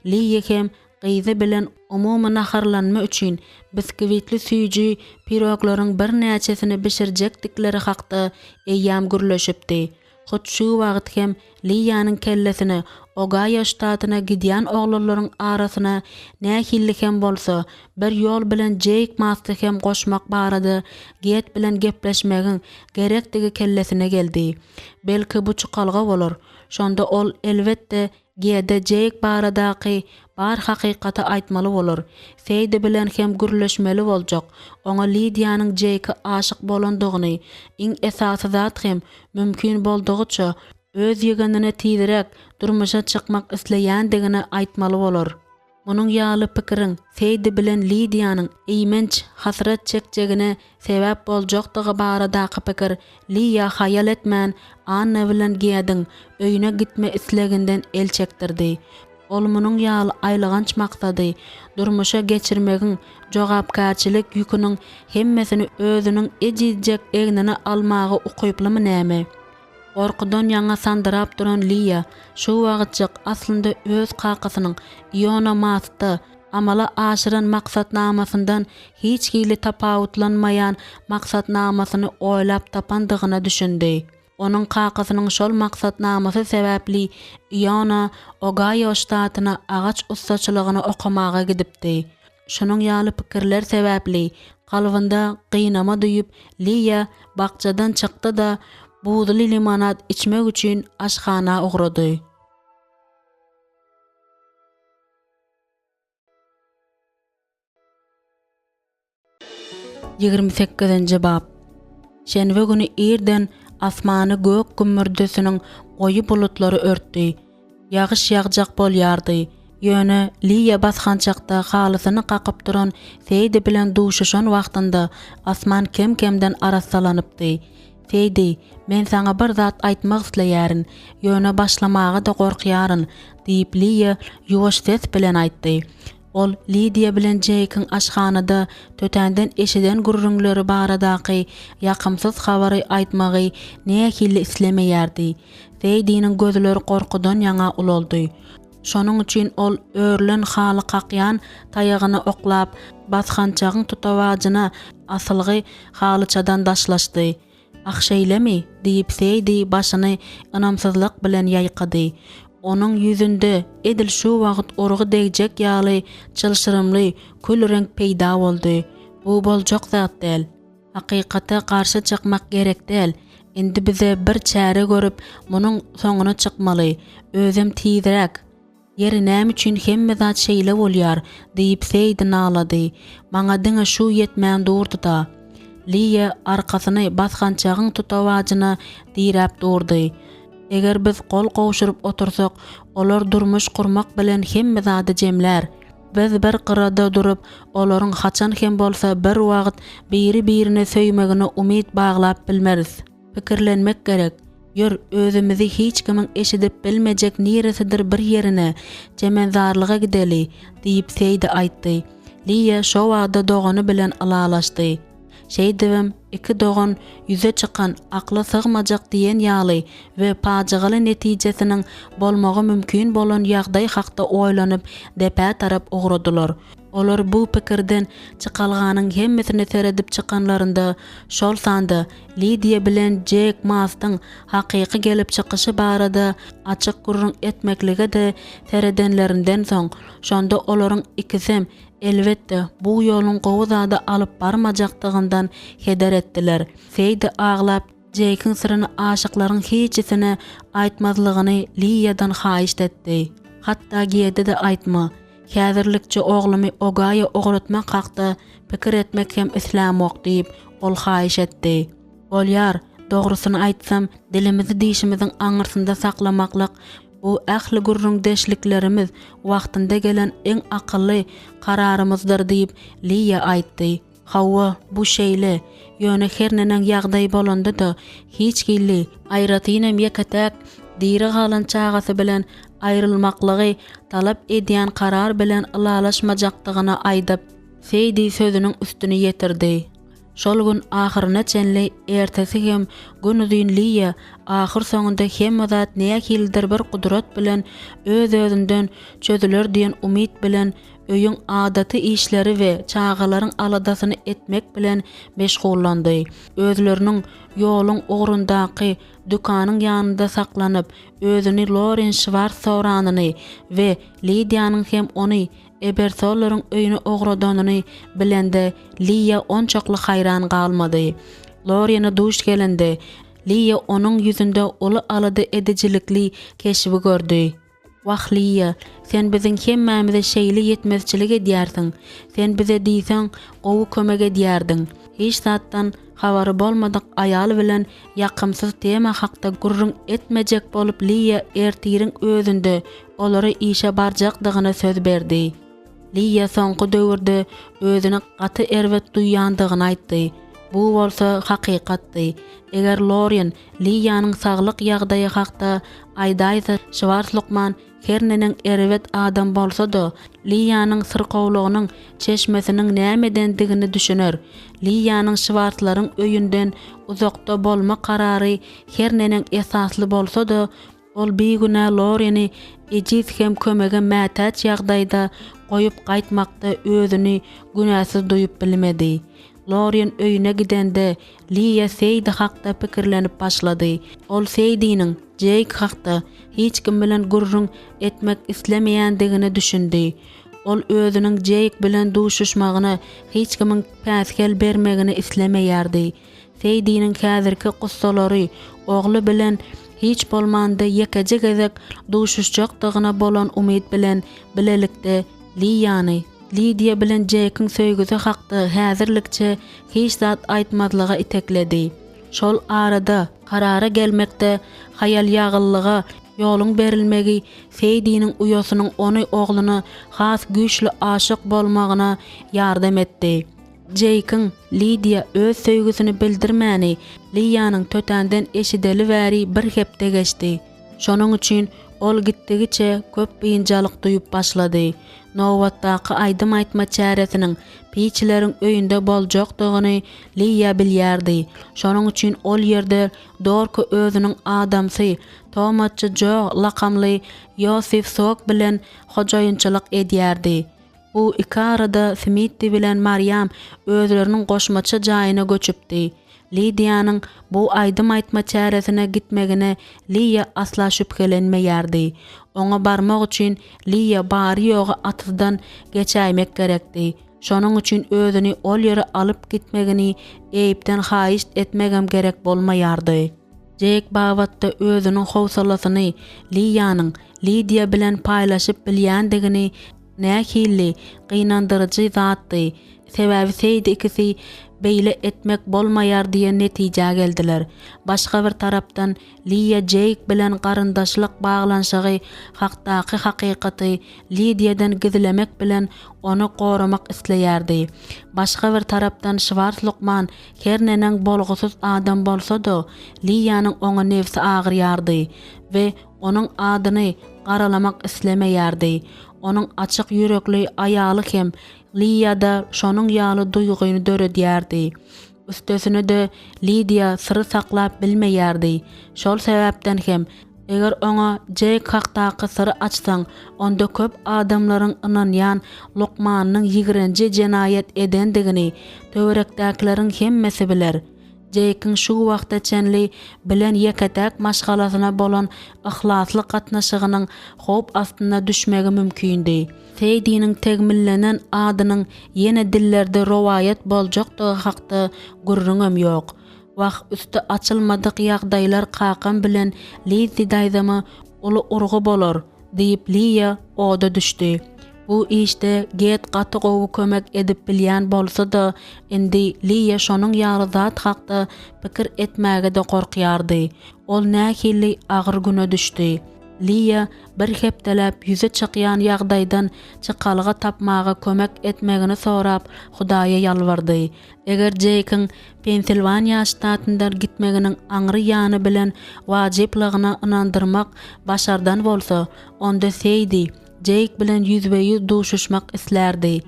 Liýa hem gyzy bilen umumy naharlanma üçin biskwitli süýji piroglaryň birnäçesini bişirjekdikleri hakda eýýäm gürleşipdi. Hut şu wagt hem Liýanyň kellesine Ogaýo ştatyna gidýän oglanlaryň arasyna nähili hem bolsa bir ýol bilen Jeýk Masty hem goşmak barada Get bilen gepleşmegiň gerekdigi kellesine geldi. Belki bu çykalga bolar. Şonda ol, elbetde, Gede Jeýk baradaky bar hakykaty aýtmaly bolar. Seýdi bilen hem gürleşmeli boljak. Oňa Lidiýanyň Jeýke aşyk bolandygyny, iň esasy zat hem, mümkin boldugyça, öz ýegenine tizräk durmuşa çykmak isleýändigini aýtmaly bolar. Munuň ýaly pikiriň Seýdi bilen Lidiýanyň eýmenç hasrat çekjegine sebäp boljakdygy baradaky pikir Liýa haýal etmän Anna bilen Gediň öýüne gitme isleginden el çekdirdi. Ol munuň ýaly aýylganç maksady durmuşa geçirmegiň jogapkärçilik ýüküniň hemmesini özüniň ejizjek egnine almaga ukyplymy näme? Gorkudan ýaňa sandyrap duran Liýa şu wagtjyk aslynda öz kakasynyň Iona Mastda amala aşyran maksatnamasyndan hiç hili tapawutlanmaýan maksatnamasyny oýlap tapandygyna düşündi. Onuň kakasynyň şol maksatnamasy sebäpli Iona Ogaýo ştatyna agaç ussaçylygyny okamaga gidipdi. Şunuň ýaly pikirler sebäpli kalbynda gynama duýup, Liýa bakjadan çykdy-da, buzly limonad içmek üçin aşhana ugrady. 28-nji bap. Şenbe güni irden asmany gök gümmürdisiniň goýy bulutlary örtdi. Ýagyş ýagjak bolýardy. Ýöne Liýa basgançakda halysyny kakyp duran Seýdi bilen duşuşan wagtynda asman kem-kemden arassalanypdy. Seýdi, men saňa bir zat aýtmak isleýärin, ýöne başlamaga-da gorkýaryn, diýip, Liýa ýuwaş ses bilen aýtdy. Ol Lidiýa bilen Jeýkiň aşhanada tötänden eşiden gürrüňleri baradaky ýakymsyz habary aýtmagy nähili islemeýärdi. Seýdiniň gözleri gorkudan ýaňa ulaldy. Şonuň üçin ol örülen haly kakýan taýagyny oklap, basgançagyň tutawajyna asylgy halyçadan daşlaşdy. Ah, şeýlemi? diýip, Seýdi başyny ynamsyzlyk bilen ýaýkady. Onuň ýüzünde edil şu wagt urgy degjek ýaly çylşyrymly kül reňk peýda boldy. Bu boljak zat däl. Hakykata garşy çykmak gerek däl. Indi bize bir çäre görüp, munuň soňuna çykmaly. Özem tizräk. Ýeri näme üçin hemme zat şeýle bolýar? diýip Seýdi nalady. Maňa diňe şu ýetmän durdy-da. Liýa arkasyny basgançagyň tutawajyna diräp durdy. Eger biz gol gowşuryp otursak, olar durmuş gurmak bilen hemme zady jemlär. Biz bir gyrada durup, olaryň haçan hem bolsa bir wagt biri-birini söýmegine umyt baglap bilmeris. Pikirlenmek gerek. Ýör, özümizi hiç kimiň eşidip bilmejek niresidir bir ýerine, çemenzarlyga gideli, diýip, Seýdi aýtdy. Liýa şo wagda dogany bilen ylalaşdy. Şeýdibem, iki dogan ýüze çykan, akla sygmajak diýen ýaly we pajygaly netijesiniň bolmagy mümkin bolan ýagdaý hakda oýlanyp, depä tarap ugradylar. Olar bu pikirden çykalganyň hemmesine seredip çykanlarynda, şol sanda Lidiýa bilen Jek Mastyň hakyky gelip çykyşy barada açyk gürrüň etmeklige-de seredenlerinden soň, şonda olaryň ikisem, elbetde, bu ýoluň gowy zada alyp barmajakdygyndan heder etdiler. Seýdi aglap, Jekiň syryny aşyklaryň hiçisine aýtmazlygyny Liýadan haýyşt etdi. Hatda Gede-de aýtma. Häzirlikçe oglumy Ogaýa ugratmak hakda pikir etmek hem islämok diýip, ol haýyş etdi. Bolýar, dogrusyny aýtsam, dilimizi dişimiziň aňyrsynda saklamaklyk bu ähli gürrüňdeşliklerimiz wagtynda gelen iň akylly kararymyzdyr diýip, Liýa aýtdy. Hawa, bu şeýle. Ýöne her neneň ýagdaý bolanda-da, hiç hili, aýratynam ýeke-täk diri galan çagasy bilen aýrylmaklygy talap edýän karar bilen ylalaşmajakdygyny aýdyp, Seýdi sözüniň üstüni ýetirdi. Şol gün ahyryna çenli, ertesi hem günuzyn Liýa ahyrsoňunda hemme zat nähilidir bir gudrat bilen öz-özünden çözüler diýen umyt bilen öýüň adaty işleri we çagalaryň aladasyny etmek bilen meşgullandy. Özleriniň ýoluň ugrundaky dükanyň ýanynda saklanyp, özüni Loren Şwars soranyny we Lidiýanyň hem ony Ebersollaryň öýüne ugradanyny bilende Liýa onçakly haýran galmady. Lorene duş gelende, Liýa onuň ýüzünde uly alada edijilikli keşbi gördi. Wah, Liýa, sen biziň hemmämize şeýle ýetmezçilik edýärsiň. Sen bize diýseň gowy kömek edýärdiň. Hiç zatdan habary bolmadyk aýal bilen ýakymsyz tema hakda gürrüň etmejek bolup Liýa ertiriň özünde olara işe barjakdygyna söz berdi. Liýa soňky döwürde özüni gaty erbet duýýandygyny aýtdy. Bu bolsa hakykatdy. Eger Loren Liýanyň saglyk ýagdaýy hakda aýdaýsa, Şwars lukman her neneň erbet adam bolsa-da, Liýanyň syrkawlygynyň çeşmesiniň nämedendigini düşüner. Liýanyň Şwarslaryň öýünden uzakda bolma karary her neneň esasly bolsa-da, Ol bigünä Loreni ejiz hem kömege mätäç ýagdaýda goýup gaýtmakda özüni günäsiz duýup bilmedi. Loren öýüne gidende, Liýa Seýdi hakda pikirlenip başlady. Ol Seýdiniň Jeýk hakda hiç kim bilen gürrüň etmek islemeýändigine düşündi. Ol özüniň Jeýk bilen duşuşmagyna hiç kimiň päsgel bermegini islemeýärdi. Seýdiniň häzirki gussalary ogly bilen hiç bolmanda ýekeje gezek duşuşjakdygyna bolan umyt bilen bilelikde Liýany, Lidiýa bilen Jekiň söýgüsi hakda häzirlikçe hiç zat aýtmazlyga itekledi. Şol arada karara gelmekde haýal-ýagyllyga ýoluň berilmegi Seýdiniň uýasynyň ony ogluna has güýçli aşyk bolmagyna ýardam etdi. Jeýkiň Lidiýa öz söýgüsini bildirmäni Liýanyň tötänden eşideli bäri bir hepde geçdi. Şonuň üçin Ol gitdigiçe köp biynjalyk duýup başlady. Nobatdaky aýdym aýtma çäresiniň Piçleriň öýünde boljakdygyny Liýa bilýärdi. Şonuň üçin ol ýerde Dorka özüniň adamsy Tomaçy Jo lakamly Ýosif Sok bilen hojaýynçylyk edýärdi. Bu ikiarada Smitti bilen Marýam özleriniň goşmaça jaýyna göçüpdi. Lidiýanyň bu aýdym aýtma çäresine gitmegine Liýa asla şübhelenmeýärdi. Oňa barmak üçin Liýa bary-ýogy atyzdan geçäýmek gerekdi. Şonuň üçin özüni ol ýere alyp gitmegini Eýpden haýyşt etmegem gerek bolmaýardy. Jeýk babatda özüniň howsalasyny Liýanyň Lidiýa bilen paýlaşyp bilýändigini Nähili gynandyryjy zatdy, sebäbi Seýdi ikisi beýle etmek bolmaýar diýen netijä geldiler. Başga bir tarapdan Liýa Jeýk bilen garyndaşlyk baglanyşygy hakdaky hakykaty Lidiýadan gizlemek bilen ony goramak isleýärdi. Başga bir tarapdan Şwars lukman her neneň bolgusyz adam bolsa-da, Liýanyň oňa nebsi agyrýardy we Onuň adyny garalamak islemeýärdi. Onuň açyk ýürekli aýaly hem Liýada şonuň ýaly duýgyny döredýärdi. Üstesine-de Lidiýa syry saklap bilmeýärdi. Şol sebäpden hem, eger oňa Jeýk hakdaky syry açsaň, onda köp adamlaryň ynanýan lukmanynyň ýigrenji jenaýat edendigini töwerekdäkileriň hemmesi biler. Jeýkiň şu wagta çenli bilen ýeke-täk maşgalasyna bolan yhlasly gatnaşygynyň howp astynda düşmegi mümkindi. Seýdiniň tegmillenen adynyň ýene dillerde rowaýat boljakdygy hakda gürrüňem ýok. Wah, üsti açylmadyk ýagdaýlar kakam bilen Lizzi daýzama uly urgy bolar. Diýip, Liýa oda düşdi. Bu işde Get gaty gowy kömek edip bilýän bolsa-da, indi Liýa şonuň ýaly zat hakda pikir etmäge-de gorkýardy. Ol nähili agyr güne düşdi. Liýa bir hepdeläp ýüze çykýan ýagdaýdan çykalga tapmaga kömek etmegini sorap, Hudaýa ýalbardy. Eger Jeýkiň Pensilwaniýa ştatyndan gitmeginiň aňry ýany bilen wajyplygyna ynandyrmak başardan bolsa, onda Seýdi Jeýk bilen ýüzbe-ýüz duşuşmak islärdi.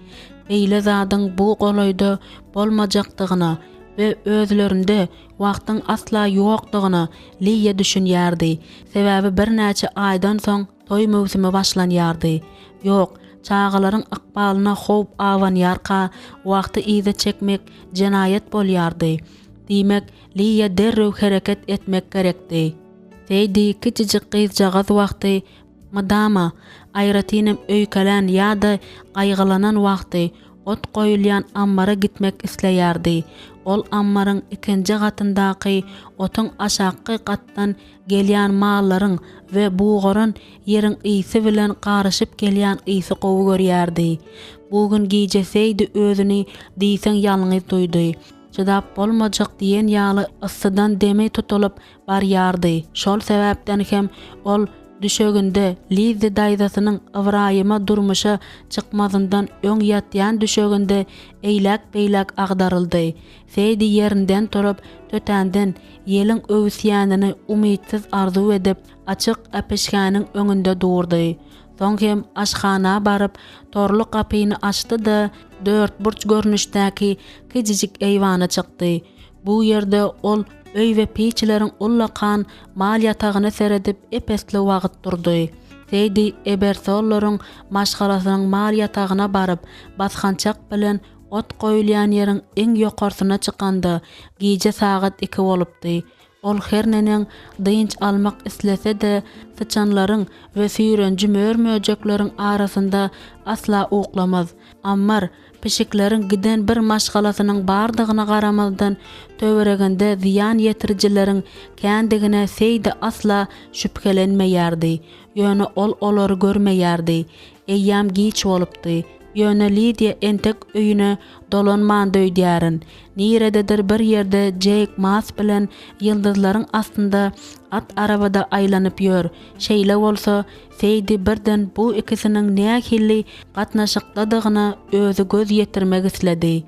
Beýle zadyň bu golaýda bolmajakdygyna we özlerinde wagtyň asla ýokdugyna Liýa düşünýärdi, sebäbi birnäçe aýdan soň Toý möwsümi başlanýardy. Ýok, çagalaryň ykbalyna howp abanýarka, wagty yza çekmek jenaýat bolýardy. Diýmek, Liýa derrew hereket etmek gerekdi. Seýdi kiçijik gyzjagaz wagty mydama, aýratynam öýkelän ýa-da gaýgylanan wagty ot goýulýan ammara gitmek isleýärdi. Ol ammaryň ikinji gatyndaky otuň aşakky gatdan Gelýän mallaryň we bugaran ýeriň ysy bilen garyşyp gelýän ysy gowy görýärdi. Bu gün gije Seýdi özüni diýseň ýalňyz duýdy. Çydap bolmajak diýen ýaly yssydan demi tutulyp barýardy. Şol sebäpden hem ol düşeginde Lizzi daýzasynyň Ybraýyma durmuşa çykmazyndan öň ýatýan düşeginde eýläk-beýläk agdaryldy. Seýdi ýerinden turup, tötänden ýeliň öwüsýänini umytsyz arzuw edip, açyk äpişgäniň öňünde durdy. Soň hem aşhana baryp, torly gapyny açdy-da, dörtburç görnüşdäki kiçijik eýwana çykdy. Bu ýerde ol öý we piçleriň ullakan mal ýatagyna seredip ep-esli wagt durdy. Seýdi Ebersollaryň maşgalasynyň mal ýatagyna baryp, basgançak bilen Ot goýulýan ýeriň iň ýokarsyna çykanda, gije sagat iki bolupdy. Ol her neneň dynç almak islese-de, syçanlaryň we süýrenji mör-möjekleriň arasynda asla uklamaz. Ammar pişikleriň giden bir maşgalasynyň bardygyna garamazdan, töwereginde zyýan ýetirijileriň kändigine Seýdi asla şübhelenmeýärdi. Ýöne ol olary görmeýärdi. Eýýäm giç bolupdy. Ýöne Lidiýa entek öýüne dolanmandy öýdýärin. Nirededir bir ýerde Jeýk Mass bilen ýyldyzlaryň astynda at arabada aýlanyp ýör. Şeýle bolsa, Seýdi birden bu ikisiniň nähili gatnaşykdadygyna özi göz ýetirmek isledi.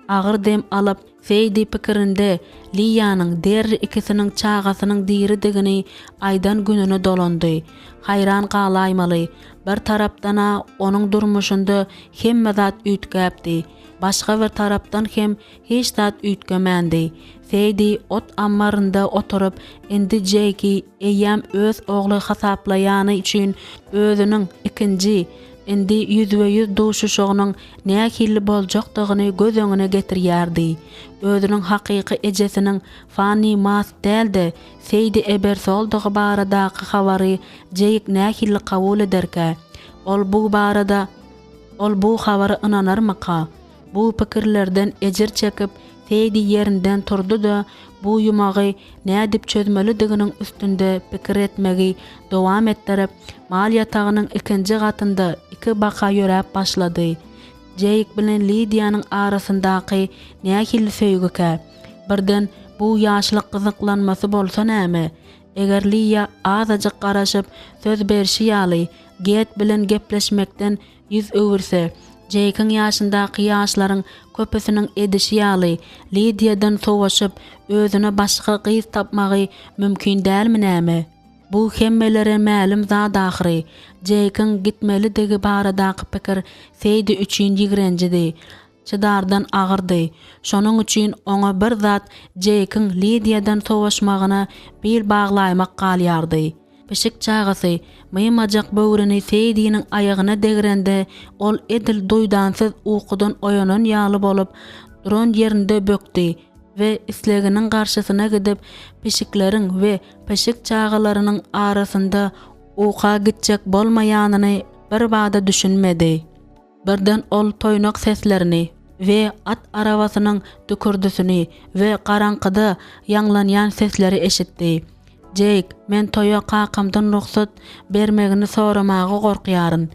Agyr dem alyp, Seýdi pikirinde Liýanyň Derri ikisiniň çagasynyň diridigini aýdan gününe dolandy. Haýran galaýmaly, bir tarapdan-a onuň durmuşynda hemme zat üýtgäpdi, başga bir tarapdan hem hiç zat üýtgemändi. Seýdi ot ammarynda oturyp, indi Jeýki eýýäm öz ogly hasaplaýany üçin özüniň ikinji, indi ýüzbe-ýüz duşuşygynyň nähili boljakdygyny göz öňüne getirýärdi. Özüniň hakyky ejesiniň Fanni Mask däl-de, Seýdi Ebersoldygy baradaky habary Jeýk nähili kabul ederkä? Ol bu barada Ol bu habara ynanarmyka? Bu pikirlerden ejir çekip, Seýdi ýerinden turdy-da, bu ýumagy nädip çözmelidiginiň üstünde pikir etmegi dowam etdirip, mal ýatagynyň ikinji gatynda iki-baka ýöräp başlady. Jeýk bilen Lidiýanyň arasyndaky nähili söýgükä? Birden bu ýaşlyk gyzyklanmasy bolsa näme? Eger Liýa azajyk garaşyp, söz berşi ýaly, Get bilen gepleşmekden ýüz öwürse, Jeýkiň ýaşyndaky ýaşlaryň köpüsiniň edişi ýaly, Lidiýadan sowaşyp, özüne başga gyz tapmagy mümkin dälmi näme? Bu hemmelere mälim zat ahyry. Jeýkiň gitmelidigi baradaky pikir Seýdi üçin ýigrenjidi. Çydardan agyrdy. Şonuň üçin oňa bir zat Jeýkiň Lidiýadan sowaşmagyna bil baglaýmak galýardy. Pişik çagasy mymajak böwrüni Seýdiniň aýagyna degrende, ol edil duýdansyz ukudan oýanan ýaly bolup, duran ýerinde bökdi we isleginiň garşysyna gidip, pişikleriň we pişik çagalarynyň arasynda uka gitjek bolmaýanyny birbada düşünmedi. Birden ol toýnak seslerini we at arabasynyň dükürdisini we garaňkyda ýaňlanýan sesleri eşitdi. Jeýk, men toýa kakamdan rugsat bermegini soramaga gorkýaryn.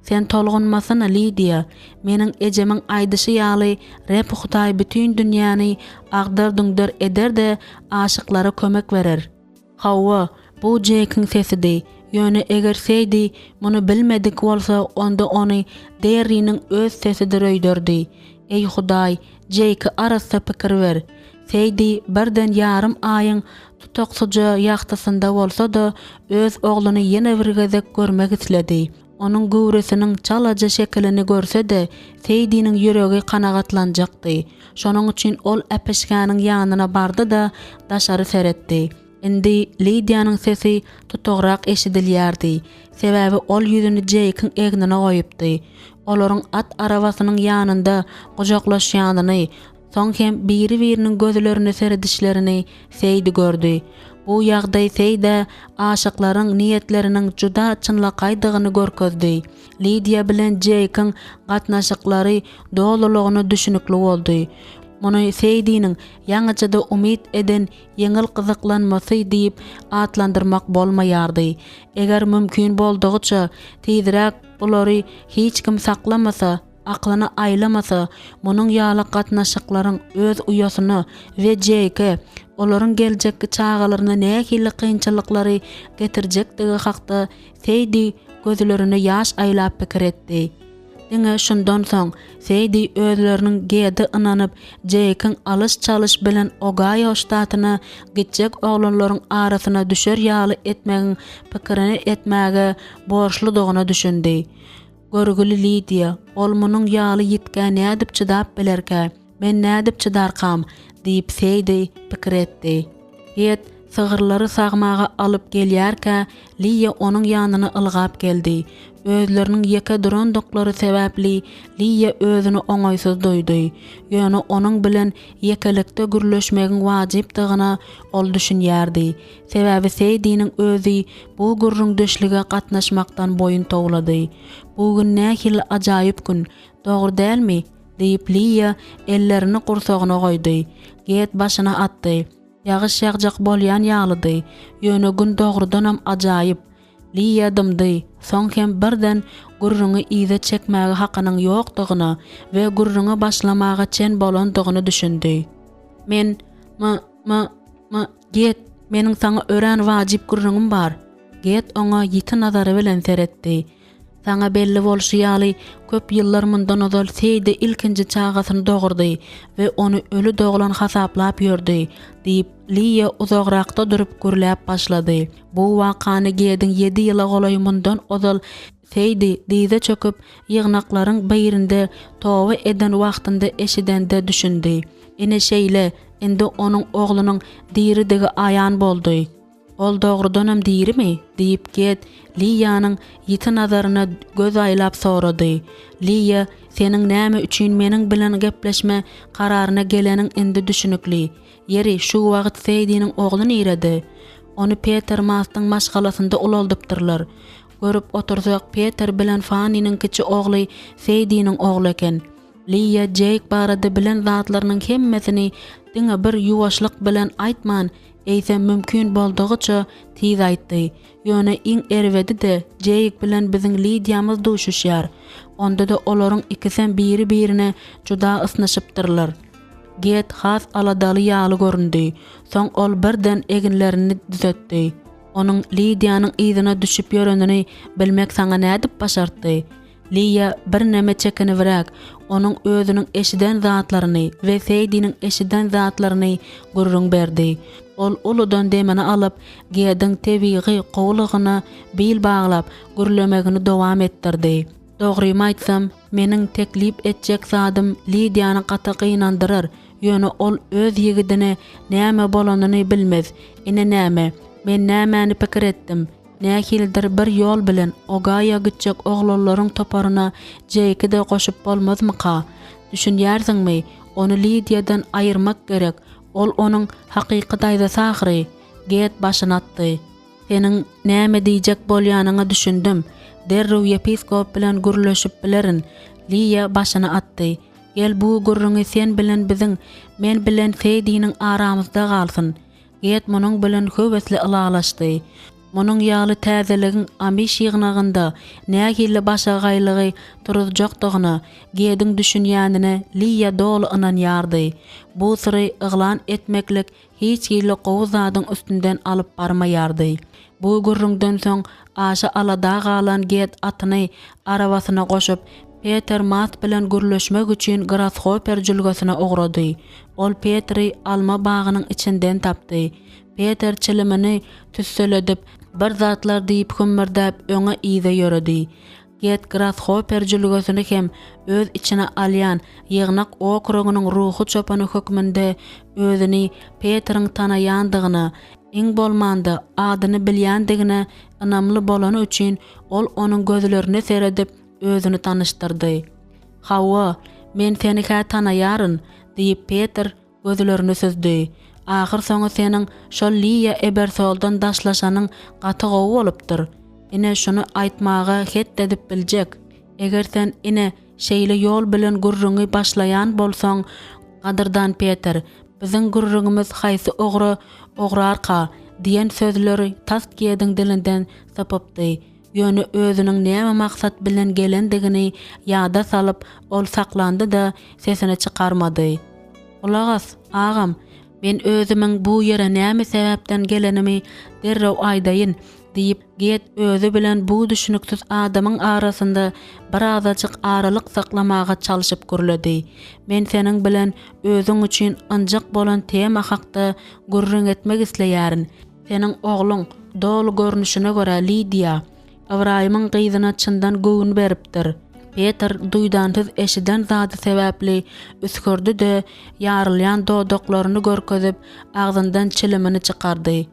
Sen tolgunmasyna, Lidiýa. Meniň ejemiň aýdyşy ýaly, Reb Hudaý bütin dünýäni agdar-düňder eder-de, aşyklara kömek berer. Hawa, bu Jekiň sesidi. Ýöne eger Sedi muny bilmedik bolsa, onda ony Derriniň öz sesidir öýderdi. Eý, Hudaý, Jeki arassa pikir ber. Sedi birden ýarym aýyň tutuksyja ýagtysynda bolsa-da, öz ogluny ýene bir gezek görmek isledi. Onuň göwresiniň çalaja şekilini görse-de, Seýdiniň ýüregi kanagatlanjakdy. Şonuň üçin ol äpişgäniň ýanyna bardy-da, daşary seretdi. Indi Lidiýanyň sesi tutugrak eşidilýärdi, sebäbi ol ýüzüni Jeýkiň egnine goýupdy. Olaryň at arabasynyň ýanynda gujaklaşýanyny, Soň hem biri-biriniň gözlerine seredişlerini Seýdi gördi. Bu ýagdaý Seýdä aşyklaryň niýetleriniň juda çynlakaýdygyny görkezdi. Lidiýa bilen Jeýkiň gatnaşyklary dolulygyna düşünikli boldy. Muny Seýdiniň ýaňyja-da umyt eden ýeňil gyzyklanmasy diýip atlandyrmak bolmaýardy. Eger mümkin boldugyça tizräk bulary hiç kim saklamasa, aklyna aýlamasa, munuň ýaly gatnaşyklaryň öz uýasyna we Jeýke, olaryň geljekki çagalaryna nähili kynçylyklary getirjekdigi hakda Seýdi gözlerine ýaş aýlap pikir etdi. Diňe şundan soň Seýdi özleriniň Gede ynanyp, Jeýkiň alyş-çalyş bilen Ogaýo ştatyna gitjek oglanlaryň arasyna düşer ýaly etmegiň pikirini etmäge borçludygyna düşündi. Görgüli Lidiýa, ol munuň ýaly ýitgä nädip çydap bilerkä? Men nädip çydarkam? diýip Seýdi pikir etdi. Het sygyrlary sagmaga alyp gelýärkä, Liýa onuň ýanyna ylgap geldi. Özleriniň ýeke durandyklary sebäpli Liýa özüni oňaýsyz duýdy. Ýöne onuň bilen ýekelikde gürleşmegiň wajypdygyna ol düşünýärdi. Sebäbi Seýdiniň özi bu gürrüňdeşlige gatnaşmakdan boýun towlady. Bu gün nähili ajaýyp gün, dogry dälmi? diýip, Liýa ellerini gursagyna goýdy. Get başyny atdy. Ýagyş ýagjak bolýan ýalydy. Ýöne gün dogrudanam ajaýyp. Liýa dymdy, soň hem birden gürrüňi yza çekmäge hakynyň ýokdugyna we gürrüňe başlamaga çen bolandygyna düşündi. Men, m, m, m, Get, meniň saňa örän wajyp gürrüňim bar. Get oňa ýiti nazary bilen seretdi. Saňa belli bolşy ýaly, köp ýyllar mundan ozal Seýdi ilkinji çagasyny dogurdy we ony öli doglan hasaplap ýördi, diýip, Liýa uzagrakda durup gürläp başlady. Bu wakany Gediň ýedi ýyla golaý mundan ozal Seýdi dyza çöküp, ýygnaklaryň birinde toba eden wagtynda eşidende düşündi. Ine şeýle, indi onuň oglunyň diridigi aýan boldy. Ol dogrudanam dirimi? diýip, Ged Liýanyň ýiti nazaryna göz aýlap sorady. Liýa, seniň näme üçin meniň bilen gepleşme kararyna geleniň indi düşünikli. Ýeri, şu wagt Seýdiniň ogly nirede? Ony Peter Mastyň maşgalasynda ulaldypdyrlar. Görüp otursak, Peter bilen Fanniniň kiçi ogly Seýdiniň ogly eken. Liýa Jeýk barada bilen zatlarynyň hemmesini diňe bir ýuwaşlyk bilen aýtman, eýsem mümkin boldugyça tiz aýtdy. Ýöne iň erbedi-de Jeýk bilen biziň Lidiýamyz duşuşýar. Onda-da olaryň ikisem biri-birine juda ysnyşypdyrlar. Ged has aladaly ýaly göründi. Soň ol birden eginlerini düzetdi. Onuň Lidiýanyň yzyna düşüp ýörenini bilmek saňa nädip başartdy? Liýa birneme çekinibräk, onuň özüniň eşiden zatlaryny we Seýdiniň eşiden zatlaryny gürrüň berdi. Ol uludan demini alyp, Gediň tebigy gowulygyna bil baglap, gürlemegini dowam etdirdi. Dogrymy aýtsam, meniň teklip etjek zadym Lidiýany gaty gynandyrar, ýöne ol öz ýigidine näme bolanyny bilmez. Ine näme, men nämäni pikir etdim. Nähilidir bir ýol bilen Ogaýa gitjek oglanlaryň toparyna Jeýki-de goşup bolmazmyka? Düşünýärsiňmi, ony Lidiýadan aýyrmak gerek, ol onuň hakyky daýzasy ahyry. Ged başyny atdy. Seniň näme diýjek bolýanyňa düşündim. Derrew ýepiskop bilen gürleşip bilerin. Liýa başyny atdy. Gel bu gürrüňi sen bilen biziň, men bilen Seýdiniň aramyzda galsyn. Ged munuň bilen höwesli ylalaşdy. Munuň ýaly täzeligiň Amiş ýygnagynda nähili başagaýlygy turuzjakdygyna Gediň düşünýänine Liýa doly ynanýardy. Bu syry yglan etmeklik hiç hili gowy zadyň üstünden alyp barmaýardy. Bu gürrüňden soň aşa alada galan Ged atyny arabasyna goşup, Peter Mast bilen gürleşmek üçin Grashoper jülgesine ugrady. Ol Petri alma bagynyň içinden tapdy. Peter çilimini tüsseledip, bir zatlar diýip hümmürdäp öňe-yza ýöredi. Ged Grashoper jülgesini hem öz içine alýan ýygnak okrugynyň ruhy çopany hökmünde özüni Petriň tanaýandygyna, iň bolmanda adyny bilýändigine ynamly bolany üçin ol onuň gözlerine seredip özüni tanyşdyrdy. Hawa, men seni-hä tanaýaryn, diýip, Petr gözlerini süzdi. Ahyrsoňy seniň şol Liýa Ebersoldan daşlaşanyň gaty gowy bolupdyr. Ine, şuny aýtmaga het edip biljek. Eger sen, ine, şeýle ýol bilen gürrüňi başlaýan bolsaň, gadyrdan Petr, biziň gürrüňimiz haýsy ugra ugrarka? diýen sözleri tas Gediň dilinden sypypdy. Ýöne özüniň näme maksat bilen gelendigini ýada salyp, ol saklandy-da, sesini çykarmady. Gulak as, agam, men özümiň bu ýere näme sebäpden gelenimi derrew aýdaýyn, diýip, Ged özi bilen bu düşüniksiz adamyň arasynda birazajyk aralyk saklamaga çalşyp gürledi. Men seniň bilen özüň üçin ynjyk bolan tema hakda gürrüň etmek isleýärin. Seniň ogluň, doly görnüşine görä Lidiýa, Ybraýymyň gyzyna çyndan göwün beripdir. Petr duýdansyz eşiden zady sebäpli üsgürdi-de, ýarylýan dodaklaryny görkezip, agzyndan çilimini çykardy.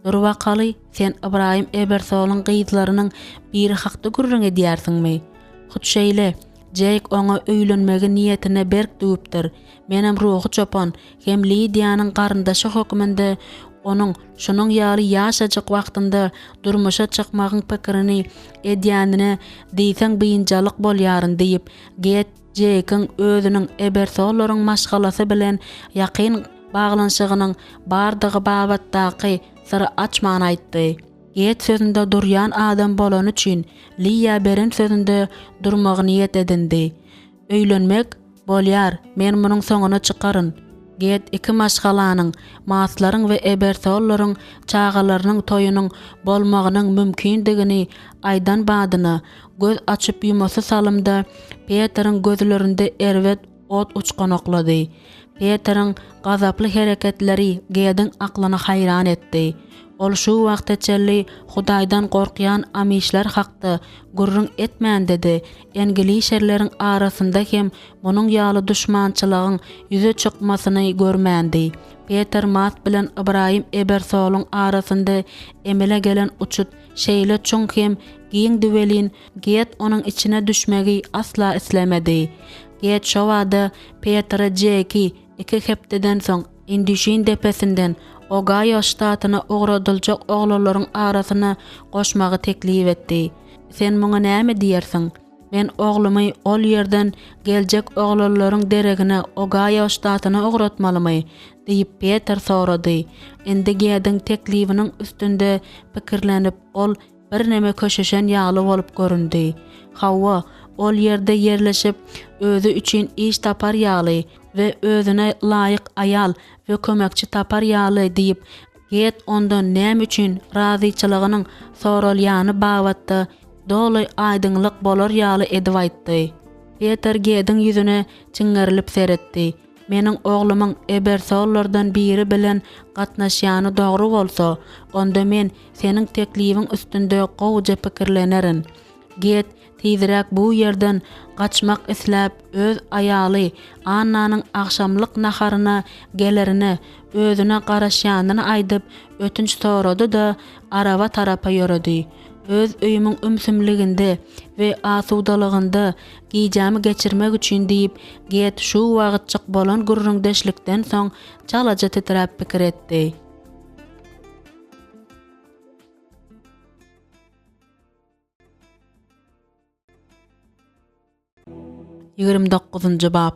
Dur bakaly, sen Ybraýym Ebersolyň gyzlarynyň biri hakda gürrüň edýärsiňmi? Hut şeýle. Jeýk oňa öýlenmegi niýetine berk düwüpdir. Menem ruhy çopan hem Lidiýanyň garyndaşy hökmünde onuň şunuň ýaly ýaşajyk wagtynda durmuşa çykmagyň pikirini edýänine diýseň biynjalyk bolýaryn diýip, Ged Jeýkiň özüniň Ebersollaryň maşgalasy bilen ýakyn baglanyşygynyň bardygy babatdaky syry açman aýtdy. Ged sözünde durýan adam bolany üçin Liýa beren sözünde durmagy niýet edindi. Öýlenmek? Bolýar, men munuň soňuna çykaryn. Ged iki maşgalanyň, Maslaryň we Ebersollaryň çagalarynyň toýunyň bolmagynyň mümkindigini aýdan badyna, göz açyp-ýumasy salymda Peteriň gözlerinde erbet ot uçganaklady. Peteriň gazaply hereketleri Gediň aklyny haýran etdi. Ol şu wagta çenli Hudaýdan gorkýan amişler hakda gürrüň etmände-de, englişerleriň arasynda hem munuň ýaly duşmançylygyň ýüze çykmasyny görmändi. Peter Mast bilen Ybraýym Ebersolyň arasynda emele gelen uçut şeýle çuň hem giňdi welin, Ged onuň içine düşmegi asla islemedi. Ged şobada Petere Jeki iki hepdeden soň Indüşin depesinden Ogaýo ştatyna ugradyljak oglanlaryň arasyna goşmagy teklip etdi. Sen muňa näme diýersiň? Men oglumy ol ýerden geljek oglanlaryň deregine Ogaýo ştatyna ugratmalymy? diýip, Peter sorady. Indi Gediň teklibiniň üstünde pikirlenip, ol birneme köşeşen ýaly bolup göründi. Hawa, ol ýerde ýerleşip, özi üçin iş tapar ýaly we özüne laýyk aýal we kömekçi tapar ýaly diýip, Ged ondan näme üçin razyçylygynyň soralýany babatda doly aýdyňlyk bolar ýaly edip aýtdy. Peter Gediň ýüzüne çiňerilip seretdi. Meniň oglumyň Ebersollardan biri bilen gatnaşýany dogry bolsa, onda men seniň teklibiň üstünde gowuja pikirlenerin. Ged tizräk bu ýerden gaçmak isläp, öz aýaly Annanyň agşamlyk naharyna gelerine özüne garaşýanyny aýdyp, ötünç sorady-da, araba tarapa ýöredi. Öz öýümiň ümsümliginde we asudalygynda gijämi geçirmek üçin diýip, Ged şu wagtjyk bolan gürrüňdeşlikden soň çalaja titräp pikir etdi. 29-njy bap.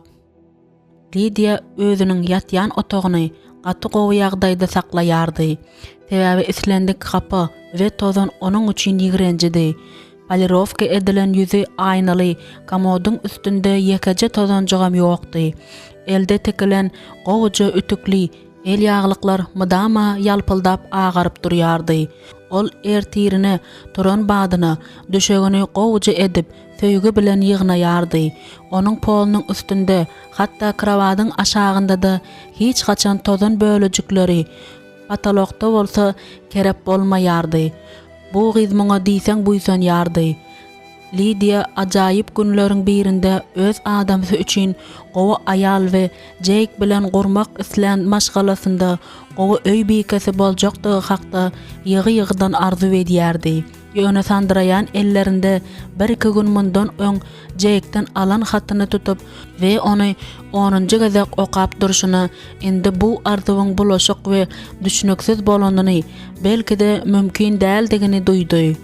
Lidiýa özüniň ýatýan otagyny gaty gowy ýagdaýda saklaýardy. Sebäbi islendik hapa we tozan onuň üçin ýigrenjidi. Polirowka edilen ýüzi aýnaly komodyň üstünde ýekeje tozanjygam ýokdy. Elde tikilen gowuja ütükli elýaglyklar mydama ýalpyldap agaryp durýardy. Ol ertirine turan badyna düşegini gowuja edip, söýgi bilen ýygnaýardy. Onuň polunyň üstünde, hatda krowadyň aşagynda-da hiç haçan tozan bölejikleri, potolokda bolsa kerep bolmaýardy. Bu gyz muňa diýseň buýsanýardy. Lidiýa ajaýyp günleriň birinde öz adamsy üçin gowy aýal we Jeýk bilen gurmak islän maşgalasynda gowy öý bikesi boljakdygy hakda ýygy-ýygydan arzuw edýärdi. Ýöne sandyraýan ellerinde bir-iki gün mundan öň Jeýkden alan hatyny tutup we ony onunjy gezek okap durşuna indi bu arzuwyň bulaşyk we düşnüksiz bolanyny, belki-de mümkin däldigini duýdy.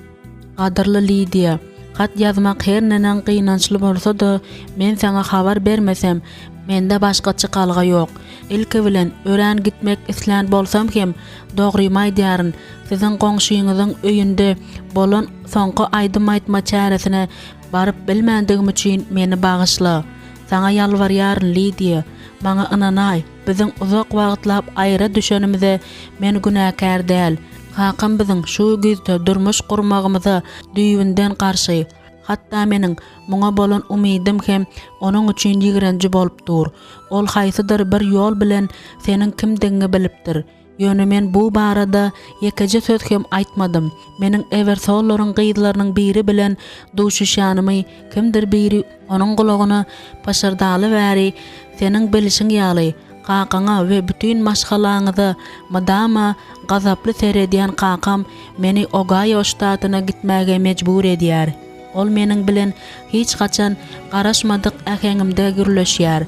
Gadyrly Lidiýa, hat ýazmak her neneň gynançly bolsa-da, men saňa habar bermesem, mende başga çykalga ýok. Ilki bilen, örän gitmek islän bolsam hem, dogrymy aýdýaryn, siziň goňşyňyzyň öýünde bolan soňky aýdym aýtma çäresine baryp bilmändigim üçin meni bagyşla. Saňa ýalbarýaryn, Lidiýa, maňa ynanaý, biziň uzak wagtlap aýra düşenimize men günäkär däl. Kakam biziň şu güýzde durmuş gurmagymyza düýbünden garşy. Hatda meniň muňa bolan umydym hem onuň üçin ýigrenji bolup dur. Ol haýsydyr bir ýol bilen seniň kimdigiňi bilipdir. Ýöne men bu barada ýekeje söz hem aýtmadym. Meniň Ewersollaryň gyzlarynyň biri bilen duşuşýanymy kimdir biri onuň gulagyna pyşyrdaly bäri, seniň bilşiň ýaly, kakaňa we bütin maşgalaňyza mydama gazaply seredýän kakam meni Ogaýo ştatyna gitmäge mejbur edýär. Ol meniň bilen hiç haçan garaşmadyk äheňimde gürleşýär.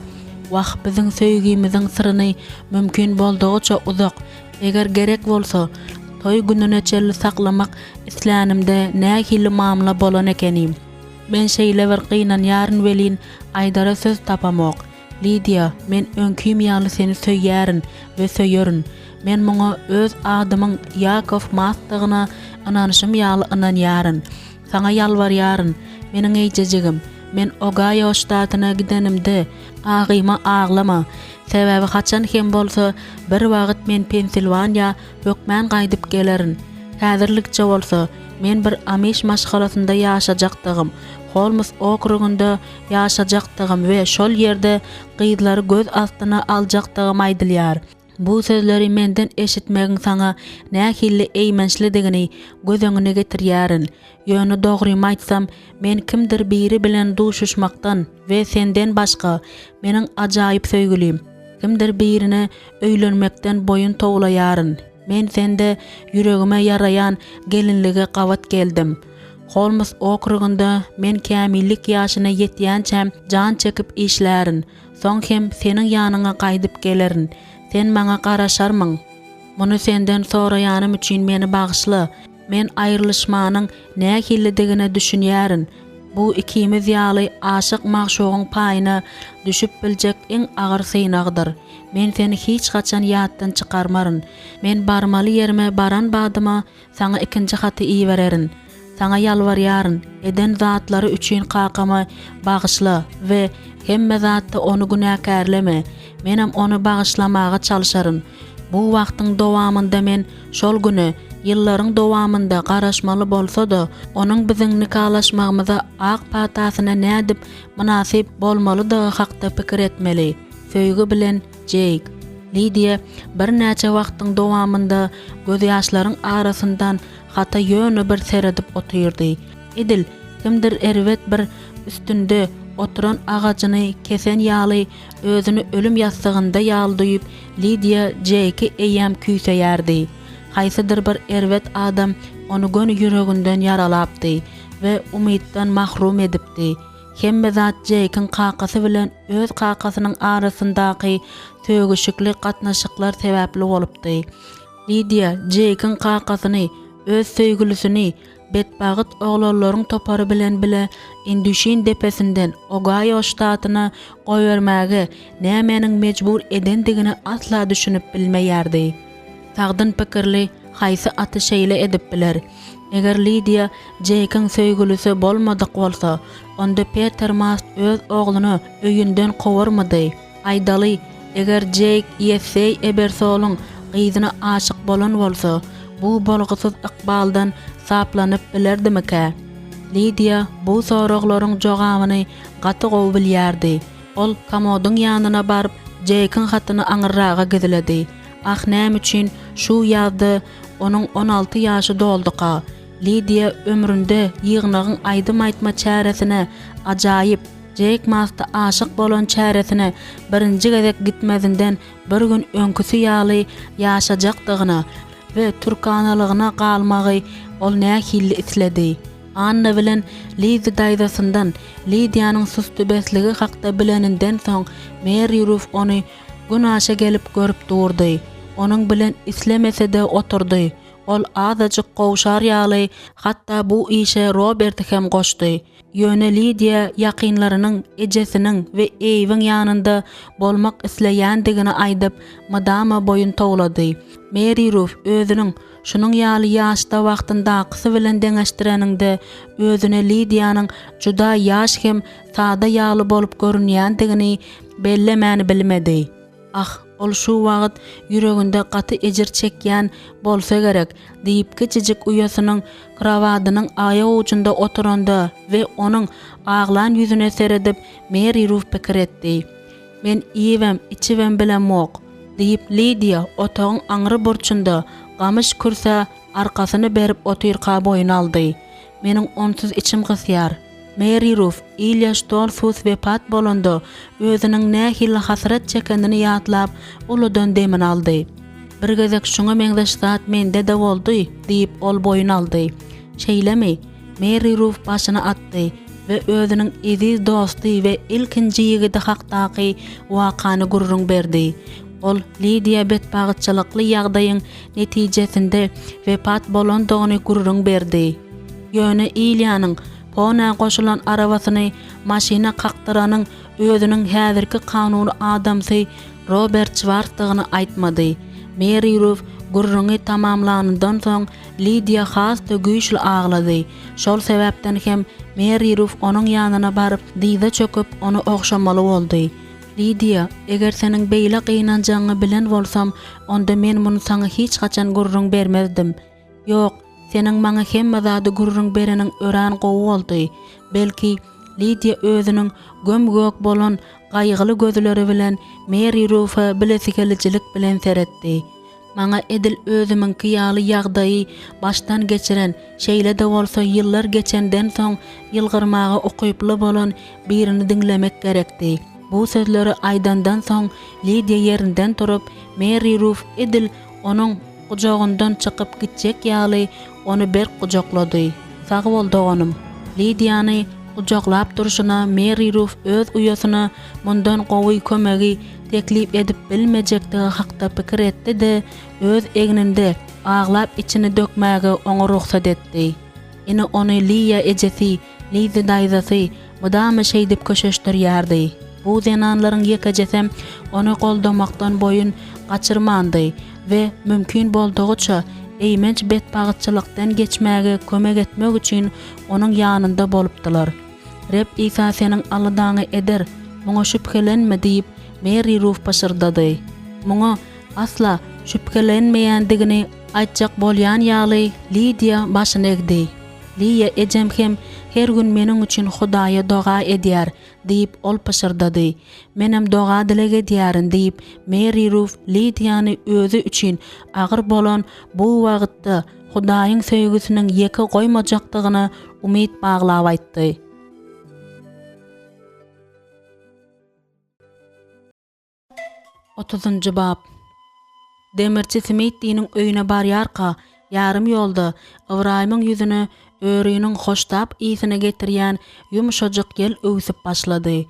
Wah, biziň söýgimiziň syryny mümkin boldugyça uzak, eger gerek bolsa, toý gününe çenli saklamak islänimde nähili mamla bolan ekenim. Men şeýle bir gynanýaryn welin, aýdara söz tapamok. Lidiýa, men öňkim ýaly seni söýýärin we söýerin. Men muňa öz adymyň Ýakow Masdygyna ynanyşym ýaly ynanýaryn. Saňa ýalbarýaryn, meniň eýjejigim. Men Ogaýo ştatyna gidenimde, agyma aglama, sebäbi haçan hem bolsa bir wagt men Pensilwaniýa hökmän gaýdyp gelerin. Häzirlikçe bolsa, men bir amiş maşgalasynda ýaşajakdygym, Holmes okrugynda ýaşajakdygym we şol ýerde gyzlary göz astyna aljakdygym aýdylýar. Bu sözleri menden eşitmegiň saňa nähili eýmençlidigini göz öňüne getirýärin. Ýöne dogrymy aýtsam, men kimdir biri bilen duşuşmakdan we senden başga, meniň ajaýyp söýgülim, kimdir birine öýlenmekden boýun towlaýaryn. Men sende ýüregime ýaraýan gelinlige gabat geldim. Holmes okrugynda men kämillik ýaşyna ýetýänçäm jan çekip işlärin. Soň hem seniň ýanyňa gaýdyp gelerin. Sen maňa garaşarmyň? Muny senden soraýanym üçin meni bagyşla. Men aýrylyşmanyň nähilidigine düşünýärin. Bu ikimiz ýaly aşyk-magşugyň paýyna düşüp biljek iň agyr synagdyr. Men seni hiç haçan ýatdan çykarmaryn. Men barmaly ýerime baran badyma Saňa ikinji haty ibererin. Saňa ýalbarýaryn, eden zatlary üçin kakamy bagyşla we hemme zatda ony günäkärleme. Menem ony bagyşlamaga çalşaryn. Bu wagtyň dowamynda men şol güne ýyllaryň dowamynda garaşmaly bolsa-da, onuň biziň nikalaşmagymyza ak patasyna nädip mynasyp bolmalydygy hakda pikir etmeli. Söýgi bilen, Jeýk. Lidiýa birnäçe wagtyň dowamynda gözýaşlaryň arasyndan hata ýöne bir seredip otyrdy. Edil, kimdir erbet bir üstünde oturan agajyny kesen ýaly özüni ölüm ýassygynda ýaly duýup, Lidiýa Jeýki eýýäm küýseýärdi. Haýsydyr bir erbet adam ony göni ýüreginden ýaralapdy we umytdan mahrum edipdi. Hemme zat Jeýkiň kakasy bilen öz kakasynyň arasyndaky sögüşikli gatnaşyklar sebäpli bolupdy. Lidiýa Jeýkiň kakasyny, öz söýgülisini betbagt oglanlaryň topary bilen bile Indüşin depesinden Ogaýo ştatyna goýbermäge nämäniň mejbur edendigine asla düşünip bilmeýärdi. Sagdyn pikirli haýsy ata şeýle edip biler? Eger Lidiýa Jeýkiň söýgülisi bolmadyk bolsa, onda Peter Mast öz ogluny öýünden kowarmydy? Aýdaly, eger Jeýk Ýesseý Ebersolyň gyzyna aşyk bolan bolsa, bu bolgusyz ykbaldan saplanyp bilerdimikä? Lidiýa bu soraglaryň jogabyny gaty gowy bilýärdi. Ol komodyň ýanyna baryp, Jeýkiň hatyny aňyrraga gizledi. Ah, näme üçin şu ýazda onuň 16 ýaşy dolduka? Lidiýa ömründe ýygnagyň aýdym aýtma çäresine, ajaýyp, Jeýk Masta aşyk bolan çäresine birinji gezek gitmezinden bir gün öňküsi ýaly ýaşajakdygyna we türkanalygyna galmagy ol nähili isledi. Anna bilen Lizzi daýzasyndan Lidiýanyň sustubesligi hakda bileninden soň Meri Ruf ony Günaşa gelip görüp durdy. Onuň bilen islemese-de oturdy. Ol azajyk gowşar ýaly, hatda bu işe Roberti hem goşdy. Ýöne Lidiýa ýakynlarynyň, ejesiniň we Eýwiň ýanynda bolmak isleýändigini aýdyp, mydama boýun towlady. Meri Ruf özüniň şunuň ýaly ýaşda wagtyndakysy bilen deňeşdireniňde özüne Lidiýanyň juda ýaş hem sada ýaly bolup görünýändigini bellemäni bilmedi. Ah, ol şu wagt ýüreginde gaty ejir çekýän bolsa gerek, diýip kiçijik uýasynyň krowadynyň aýagujunda oturanda we onuň aglan ýüzüne seredip Meri Ruf pikir etdi. Men iýibem, içibem bilemok, diýip Lidiýa otagyň aňry burçunda gamyş kürsä arkasyny berip otyrka boýun aldy. Meniň onsuz içim gysýar. Meri Ruf, Ilýa Ştolfus wepat bolanda, özüniň nähili hasrat çekenini ýatlap, uludan demini aldy. Bir gezek şuňa meňzeş zat mende-de boldy, diýip, ol boýun aldy. Şeýlemi? Meri Ruf başyny atdy we özüniň eziz dosty we ilkinji ýigidi hakdaky wakany gürrüň berdi. Ol Lidiýa betbagtçylykly ýagdaýyň netijesinde wepat bolandygyny gürrüň berdi. Ýöne Ilýanyň ponä goşulan arabasyny maşyna kakdyranyň özüniň häzirki kanuny adamsy Robert Şwarsdygyny aýtmady. Meri Ruf gürrüňi tamamlanyndan soň. Lidiýa has-da güýçli aglady. Şol sebäpden hem Meri Ruf onuň ýanyna baryp, dyza çöküp, ony ogşamaly boldy. Lidiýa, eger seniň beýle gynanjagyňy bilen bolsam, onda men muny saňa hiç haçan gürrüň bermezdim. Ýok, seniň maňa hemme zady gürrüň bereniň örän gowy boldy. Belki, Lidiýa özüniň göm-gök bolan gaýgyly gözleri bilen Meri Rufa bilesigelijilik bilen seretdi. Maňa edil özümiňki ýaly ýagdaýy başdan geçiren, şeýle-de bolsa ýyllar geçenden soň ýylgyrmaga ukyply bolan birini diňlemek gerekdi. Bu sözleri aýdandan soň Lidiýa ýerinden turup, Meri Ruf edil onuň gujagyndan çykyp gitjek ýaly ony berk gujaklady. Sag bol, doganym. Lidiýany gujaklap durşuna Meri Ruf öz uýasyna mundan gowy kömegi teklip edip bilmejekdigi hakda pikir etdi-de, öz egninde aglap içini dökmäge oňa rugsat etdi. Ine ony Liýa ejesi, Lizi daýzasy mydama şeýdip köşeşdirýärdi. Bu zenanlaryň ýekejesem ony goldamakdan boýun gaçyrmandy we mümkin boldugyça eýmenç betbagytçylykdan geçmäge kömek etmek üçin onuň ýanynda bolupdylar. Reb Isa seniň aladaňy eder, muňa şübhelenme diýip, Meri Ruf pyşyrdady. Muňa asla şübhelenmeýändigini aýtjak bolýan ýaly, Lidiýa başyny egdi. Liýa ejem hem her gün meniň üçin Hudaýa doga edýär, diýip, ol pyşyrdady. Menem doga-dileg edýärin, diýip, Meri Ruf Lidiýany özi üçin agyr bolan bu wagtda Hudaýyň söýgüsiniň ýeke goýmajakdygyna umyt baglap aýtdy. Otuzynjy bap. Demirçi Smitdiniň öýüne barýarka, ýarym ýolda Ybraýymyň ýüzüne öriniň hoştap ysyny getirýän ýumşajyk ýel öwsüp başlady.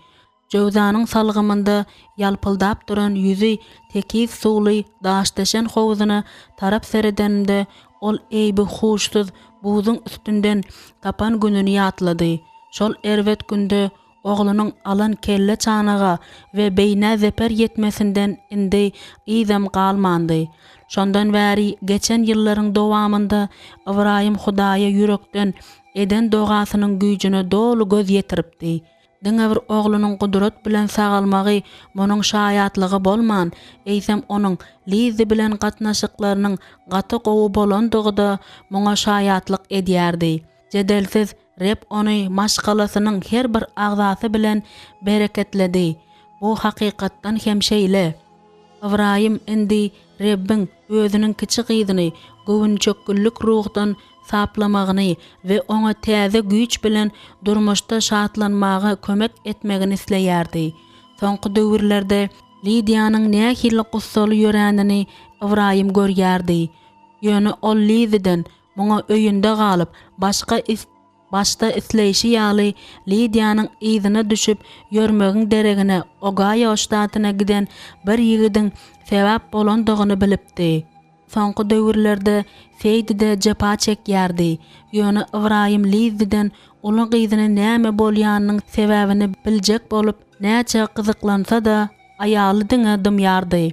Jöwzanyň salgymynda ýalpyldap duran ýüzi tekiz suwly daşdeşen howzuna tarap seredeninde ol eýbi-huşsuz buzuň üstünden tapan gününi ýatlady. Şol erbet günde oglunyň alan kelle çanaga we beýnä zeper ýetmesinden indi yzam galmandy. Şondan bäri geçen ýyllaryň dowamynda Ybraýym Hudaýa ýürekden eden dogasynyň güýjüne doly göz ýetiripdi. Diňe bir oglunyň gudrat bilen sagalmagy munuň şaýatlygy bolman, eýsem onuň Lizzi bilen gatnaşyklarynyň gaty gowy bolandygy-da muňa şaýatlyk edýärdi. Jedelsiz, Reb ony maşgalasynyň her bir agzasy bilen bereketledi. Bu hakykatdan hem şeýle. Ybraýym indi Rebbiň özüniň kiçi gyzyny göwünçökgünlik ruhdan saplamagyny we oňa täze güýç bilen durmuşda şatlanmaga kömek etmegini isleýärdi. Soňky döwürlerde Lidiýanyň nähili gussaly ýöränini Ybraýym görýärdi. Ýöne ol Liziden muňa öýünde galyp, başga Başda isleýşi ýaly Lidiýanyň yzyna düşüp ýörmegiň deregine Ogaýo ştatyna giden bir ýigidiň sebäp bolandygyny bilipdi. Soňky döwürlerde Seýdi-de jepa çekýärdi. Ýöne Ybraýym Lizziden uly gyzyna näme bolýanynyň sebäbini biljek bolup näçe gyzyklansa-da, aýaly diňe dymýardy.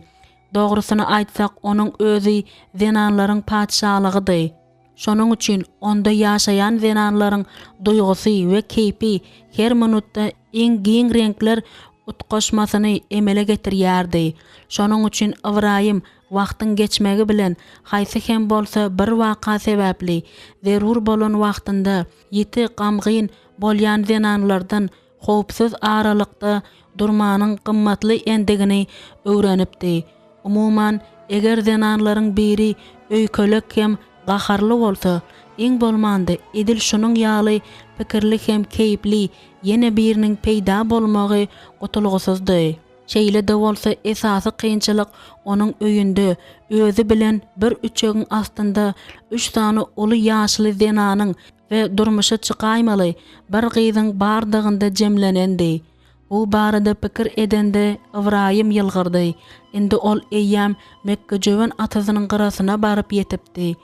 Dogrusyny aýtsak, onuň özi zenanlaryň patyşalygydy. Şonuň üçin onda ýaşaýan zenanlaryň duýgusy we keýpi her minutda iň giň reňkler utgaşmasyny emele getirýärdi. Şonuň üçin Ybraýym wagtyň geçmegi bilen haýsy hem bolsa bir waka sebäpli zerur bolan wagtynda ýiti gamgyn bolýan zenanlardan howpsuz aralykda durmanyň gymmatly endigini öwrenipdi. Umuman, eger zenanlaryň biri öýkelek hem gaharly bolsa, iň bolmanda edil şunuň ýaly pikirli hem keýpli ýene biriniň peýda bolmagy gutulgysyzdy. Şeýle-de bolsa esasy kynçylyk onuň öýünde özi bilen bir üçegiň astynda üç sany uly ýaşly zenanyň we durmuşa çykaýmaly bir gyzyň bardygynda jemlenendi. Bu barada pikir edende Ybraýym ýylgyrdy. Indi ol eýýäm mekgejöwen atyzynyň gyrasyna baryp ýetipdi.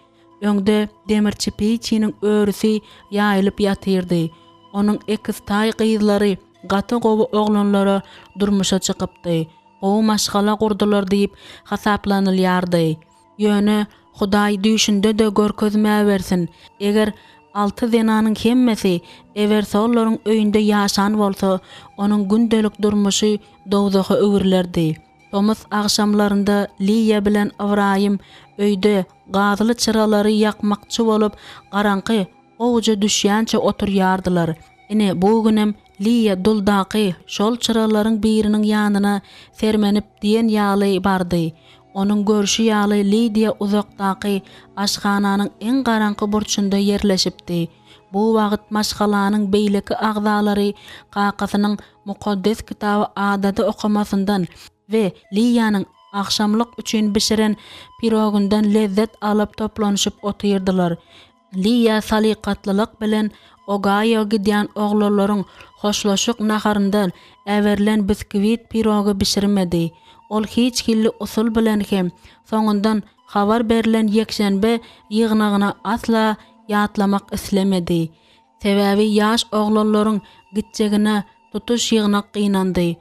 Öňde demirçi Piçiniň örüsi ýaýylyp ýatyrdy. Onuň ekiztaý gyzlary gaty gowy oglanlara durmuşa çykypdy, gowy maşgala gurdular diýip hasaplanylýardy. Ýöne. Hudaý düýşünde-de görkezmäwersin, eger alty zenanyň hemmesi Ebersollaryň öýünde ýaşan bolsa, onuň gündelik durmuşy dowzaha öwrülerdi. Tomus agşamlarynda Liýa bilen Ybraýym öýde gazly çyralary ýakmakçy bolup, garaňky gowuja düşýänçä oturýardylar. Ine, bu günem Liýa duldaky şol çyralaryň biriniň ýanyna sermenip diýen ýaly bardy. Onuň görşi ýaly Lidiýa uzakdaky aşhananyň iň garaňky burçunda ýerleşipdi. Bu wagt maşgalanyň beýleki agzalary kakasynyň Mukaddes Kitaby adaty okamasyndan we Liýanyň agşamlyk üçin bişiren pirogyndan lezzet alyp toplanyşyp otyrdylar. Liýa salykatlylyk bilen Ogaýo gidýän oglanlaryň hoşlaşyk naharyndan äberilen biskwit pirogy bişirmedi. Ol hiç hilli usul bilen hem soňundan habar berlen ýekşenbe ýygnagyny asla ýatlamak islemedi. Sebäbi ýaş oglanlaryň gitjegine tutuş ýygnak gynandy.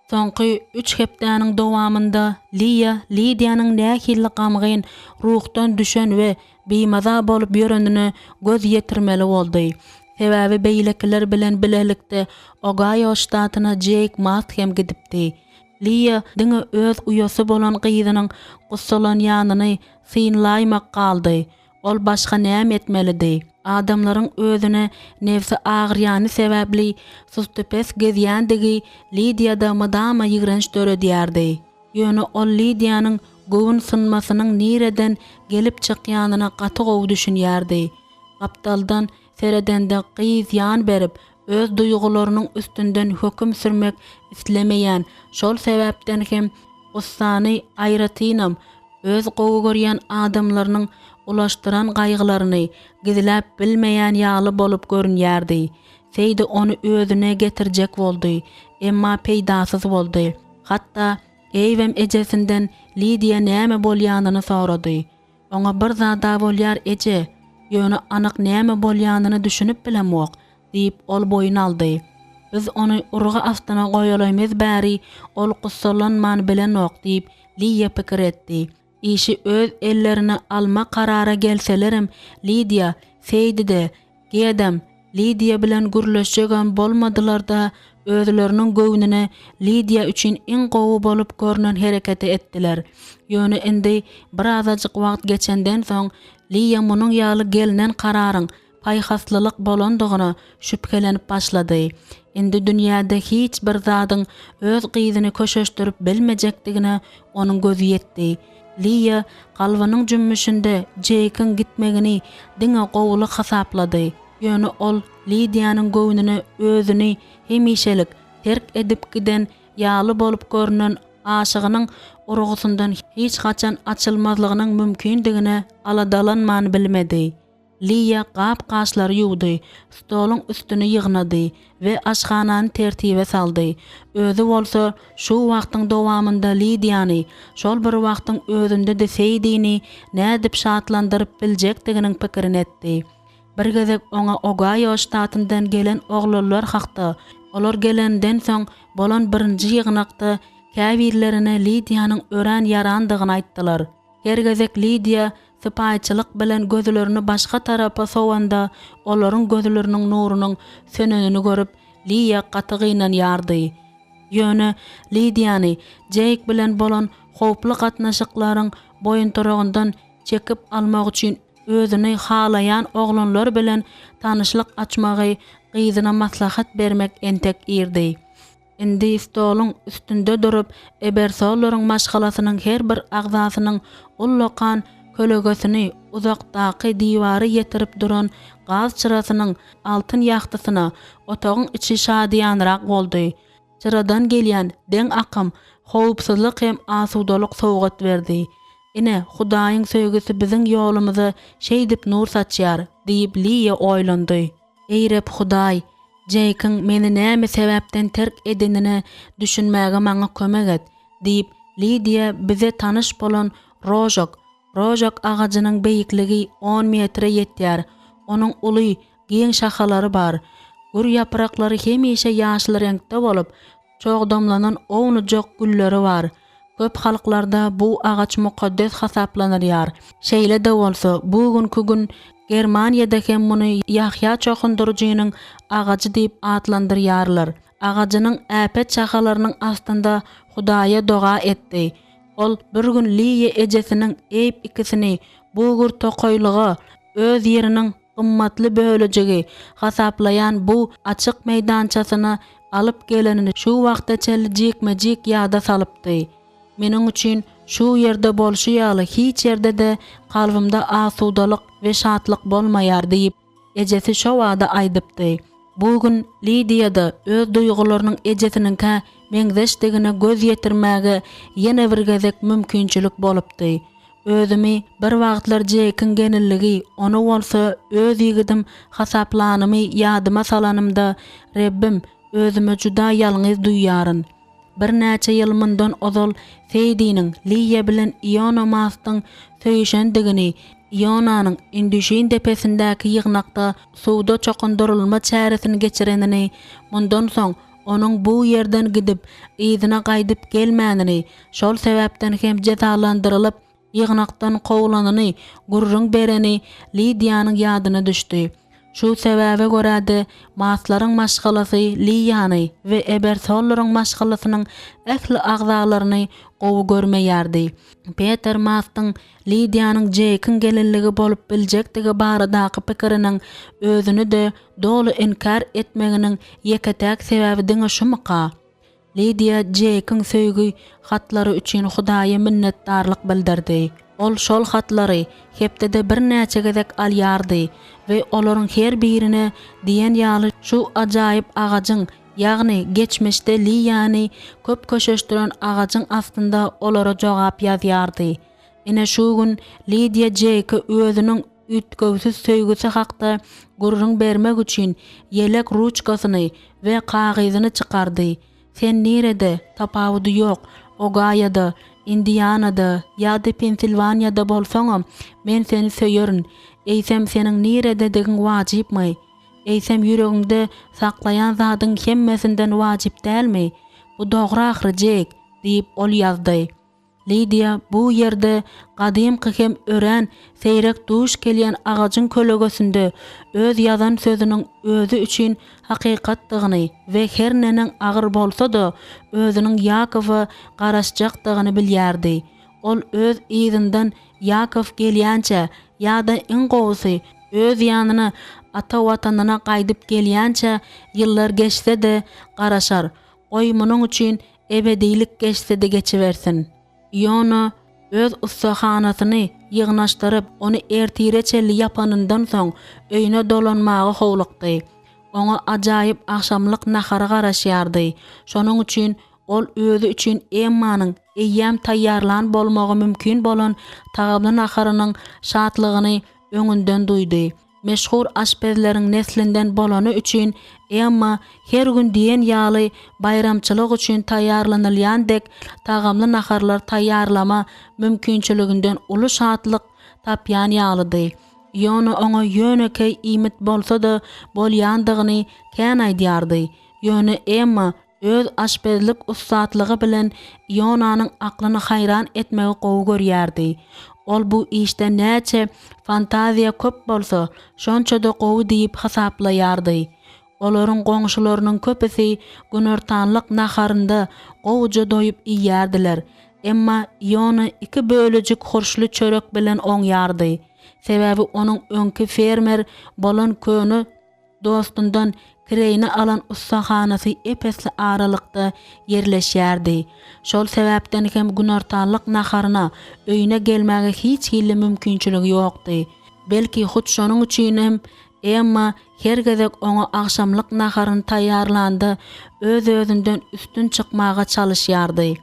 Soňky üç hepdäniň dowamynda Liýa Lidiýanyň nähili gamgyn, ruhdan düşen we bimaza bolup ýörenine göz ýetirmeli boldy. Sebäbi beýlekiler bilen bilelikde Ogaýo ştatyna Jeýk Mast hem gidipdi. Liýa diňe öz uýasy bolan gyzynyň gussalanýanyny synlaýmak galdy. Ol başga näme etmelidi? Adamlaryň özüne nebsi agyrýany sebäpli sustupes gezýändigi Lidiýada mydama ýigrenç döredýärdi. Ýöne ol Lidiýanyň göwün synmasynyň nireden gelip çykýanyna gaty gowy düşünýärdi. Gapdaldan seredende gyz ýan berip, öz duýgularynyň üstünden höküm sürmek islemeýän, şol sebäpden hem gussany aýratynam öz gowy görýän adamlarynyň ulaşdyran gaýgylaryny gizläp bilmeýän ýaly bolup görünýärdi. Seýdi ony özüne getirjek boldy, emma peýdasyz boldy. Hatda Eýwem ejesinden Lidiýa näme bolýanyny sorady. Oňa bir zad-a bolýar, eje, ýöne anyk näme bolýanyna düşünip bilemok, diýip, ol boýun aldy. Biz ony urgy astyna goýalaýmyz bäri ol gussalanman bilenok, diýip, Liýa pikir etdi. Işi öz ellerine alma karara gelselerem, Lidiýa, Seýdi-de, Gedem, Lidiýa bilen gürleşjegem bolmadylar-da, özleriniň göwnüne Lidiýa üçin iň gowy bolup görnen hereketi etdiler. Ýöne indi birazajyk wagt geçenden soň, Liýa munuň ýaly gelnen kararyň paýhaslylyk bolandygyna şübhelenip başlady. Indi dünýäde hiç bir zadyň öz gyzyny köşeşdirip bilmejekdigine onuň gözi ýetdi. Liýa kalbynyň jümmüşinde Jeýkiň gitmegini diňe gowulyk hasaplady. Ýöne ol Lidiýanyň göwnüne özüni hemişelik terk edip giden ýaly bolup görnen aşygynyň urgusyndan hiç haçan açylmazlygynyň mümkindigine aladalanman bilmedi. Liýa gap-gaçlary ýuwdy, stoluň üstüni ýygnady we aşhanany tertibe saldy. Özi bolsa şu wagtyň dowamynda Lidiýany, şol bir wagtyň özünde-de Seýdini nädip şatlandyryp biljekdiginiň pikirini etdi. Bir gezek oňa Ogaýo ştatyndan gelen oglanlar hakda, olar gelenden soň bolan birinji ýygnakda käbirlerine Lidiýanyň örän ýarandygyny aýtdylar. Her gezek Lidiýa sypaýyçylyk bilen gözlerini başga tarapa sowanda, olaryň gözleriniň nurunyň sönenini görüp, Liýa gaty gynanýardy. Ýöne Lidiýany Jeýk bilen bolan howply gatnaşyklaryň boýunturygyndan çekip almak üçin özüni halaýan oglanlar bilen tanyşlyk açmagy gyzyna maslahat bermek entek irdi. Indi stoluň üstünde durup, Ebersollaryň maşgalasynyň her bir agzasynyň ullakan kölegesini uzakdaky diwara ýetirip duran gaz çyrasynyň altyn ýagtysyna otagyň içi şadyýanrak boldy. Çyradan gelýän deň akym howpsuzlyk hem asudalyk sowgat berdi. Ine, Hudaýyň söýgüsi biziň ýolumyza şeýdip nur saçýar, diýip Liýa oýlandy. Eý Reb Hudaý, Jeýkiň meni näme sebäpden terk edenine düşünmäge maňa kömek et, diýip, Lidiýa bize tanyş bolan rožok, rožok agajynyň beýikligi on metre ýetýär, onuň uly, giň şahalary bar, gür ýapraklary hemişe ýaşyl reňkde bolup, çogdamlanan ownujak gülleri bar. Köp halklarda bu agaç mukaddes hasaplanylýar. Şeýle-de bolsa, bu günki gün Germaniýada hem muny Ýahýa çokundyryjynyň agajy diýip atlandyrýarlar. Agajynyň äpet şahalarynyň astynda Hudaýa doga etdi. Ol bir gün Liýa ejesiniň Eýb ikisini bu gür tokaýlyga, öz ýeriniň gymmatly bölejigi hasaplaýan bu açyk meýdançasyna alyp gelenini şu wagta çenli jikme-jik ýada salypdy. Meniň üçin şu ýerde bolşy ýaly hiç ýerde-de kalbymda asudalyk we şatlyk bolmaýar diýip, ejesi şo bada aýdypdy. Bu gün Lidiýada öz duýgularynyň ejesiniňkä meňzeşdigine göz ýetirmäge ýene bir gezek mümkinçilik bolupdy. Özümi bir wagtlar Jekiň gelinligi, ony bolsa öz ýigidim hasaplanymy ýadyma salanymda, Rebbim, özümi juda ýalňyz duýýaryn. Birnäçe ýyl mundan ozal Seýdiniň Liýa bilen Iona Mastyň söýüşendigini, Ionanyň Indüşin depesindäki ýygnakda suwda çokundyrylma çäresini geçirenini, mundan soň onuň bu ýerden gidip, yzyna gaýdyp gelmänini, şol sebäpden hem jezalandyrylyp, ýygnakdan kowlanyny gürrüň bereni Lidiýanyň ýadyna düşdi. Şu sebäbe görä-de, Maslaryň maşgalasy Liýany we Ebersollaryň maşgalasynyň ähli agzalaryny gowy görmeýärdi. Peter Mastyň Lidiýanyň Jeýkiň gelinligi bolup biljekdigi baradaky pikiriniň özüni-de doly inkär etmeginiň ýeke-täk sebäbi diňe şumyka? Lidiýa Jeýkiň söýgi hatlary üçin Hudaýa minnetdarlyk bildirdi. Ol şol hatlary hepdede birnäçe gezek alýardy we olaryň her birine diýen ýaly şu ajaýyp agajyň, ýagny geçmişde Liýany köp köşeşdiren agajyň astynda olara jogap ýazýardy. Ine şu gün Lidiýa Jeýke özüniň üýtgewsiz söýgüsi hakda gürrüň bermek üçin ýelek ruçkasyny we kagyzyny çykardy. Sen nirede, tapawudy ýok, Ogaýada, Indianada ýa-da Pensilwaniýada bolsaňam, men seni söýerin. Eýsem, seniň nirededigiň wajypmy? Eýsem, ýüregiňde saklaýan zadyň hemmesinden wajyp dälmi? Bu dogry ahyry, Jeýk, diýip, ol ýazdy. Lidiýa bu ýerde gadymky hem örän seýrek duş gelýän agajyň kölegesinde öz ýazan sözüniň özi üçin hakykatdygyny we her neneň agyr bolsa-da, özüniň Ýakowa garaşjakdygyny bilýärdi. Ol öz yzyndan Ýakow gelýänçä ýa-da iň gowusy, öz ýanyna, ata Watanyna gaýdyp gelýänçä ýyllar geçse-de garaşar. Goý, munuň üçin ebedilik geçse-de geçibersin. Iona öz ussahanasyny ýygnaşdyryp, ony ertire çenli ýapanyndan soň, öýüne dolanmaga howlukdy. Oňa ajaýyp agşamlyk nahary garaşýardy. Şonuň üçin ol özi üçin Emmanyň eýýäm taýýarlan bolmagy mümkin bolan tagamly naharynyň şatlygyny öňünden duýdy. Meşhur aşpezleriň neslinden bolany üçin Emma her gün diýen ýaly baýramçylyk üçin taýýarlanylýan dek tagamly naharlar taýýarlama mümkinçiliginden uly şatlyk tapýan ýalydy. Iona oňa ýönekeý iýmit bolsa-da bolýandygyny kän aýdýardy. Ýöne Emma Öz aşpezlik ussatlygy bilen Ionanyň aklyny haýran etmegi gowy görýärdi. Ol bu işde näçe fantaziýa köp bolsa, şonça-da gowy diýip hasaplaýardy. Olaryň goňşularynyň köpüsi günortanlyk naharynda gowuja doýup iýýärdiler. Emma Iona iki bölejik hurşly çörek bilen oňýardy. Sebäbi onuň öňki fermer bolan köne Dostundan kireýine alan ussahanasy ep-esli aralykda ýerleşýärdi. Şol sebäpden hem günortanlyk naharyna öýüne gelmäge hiç hili mümkinçiligi ýokdy. Belki, hut şonuň üçin hem Emma her gezek oňa agşamlyk naharyny taýýarlanda öz-özünden üstün çykmaga çalyşýardy.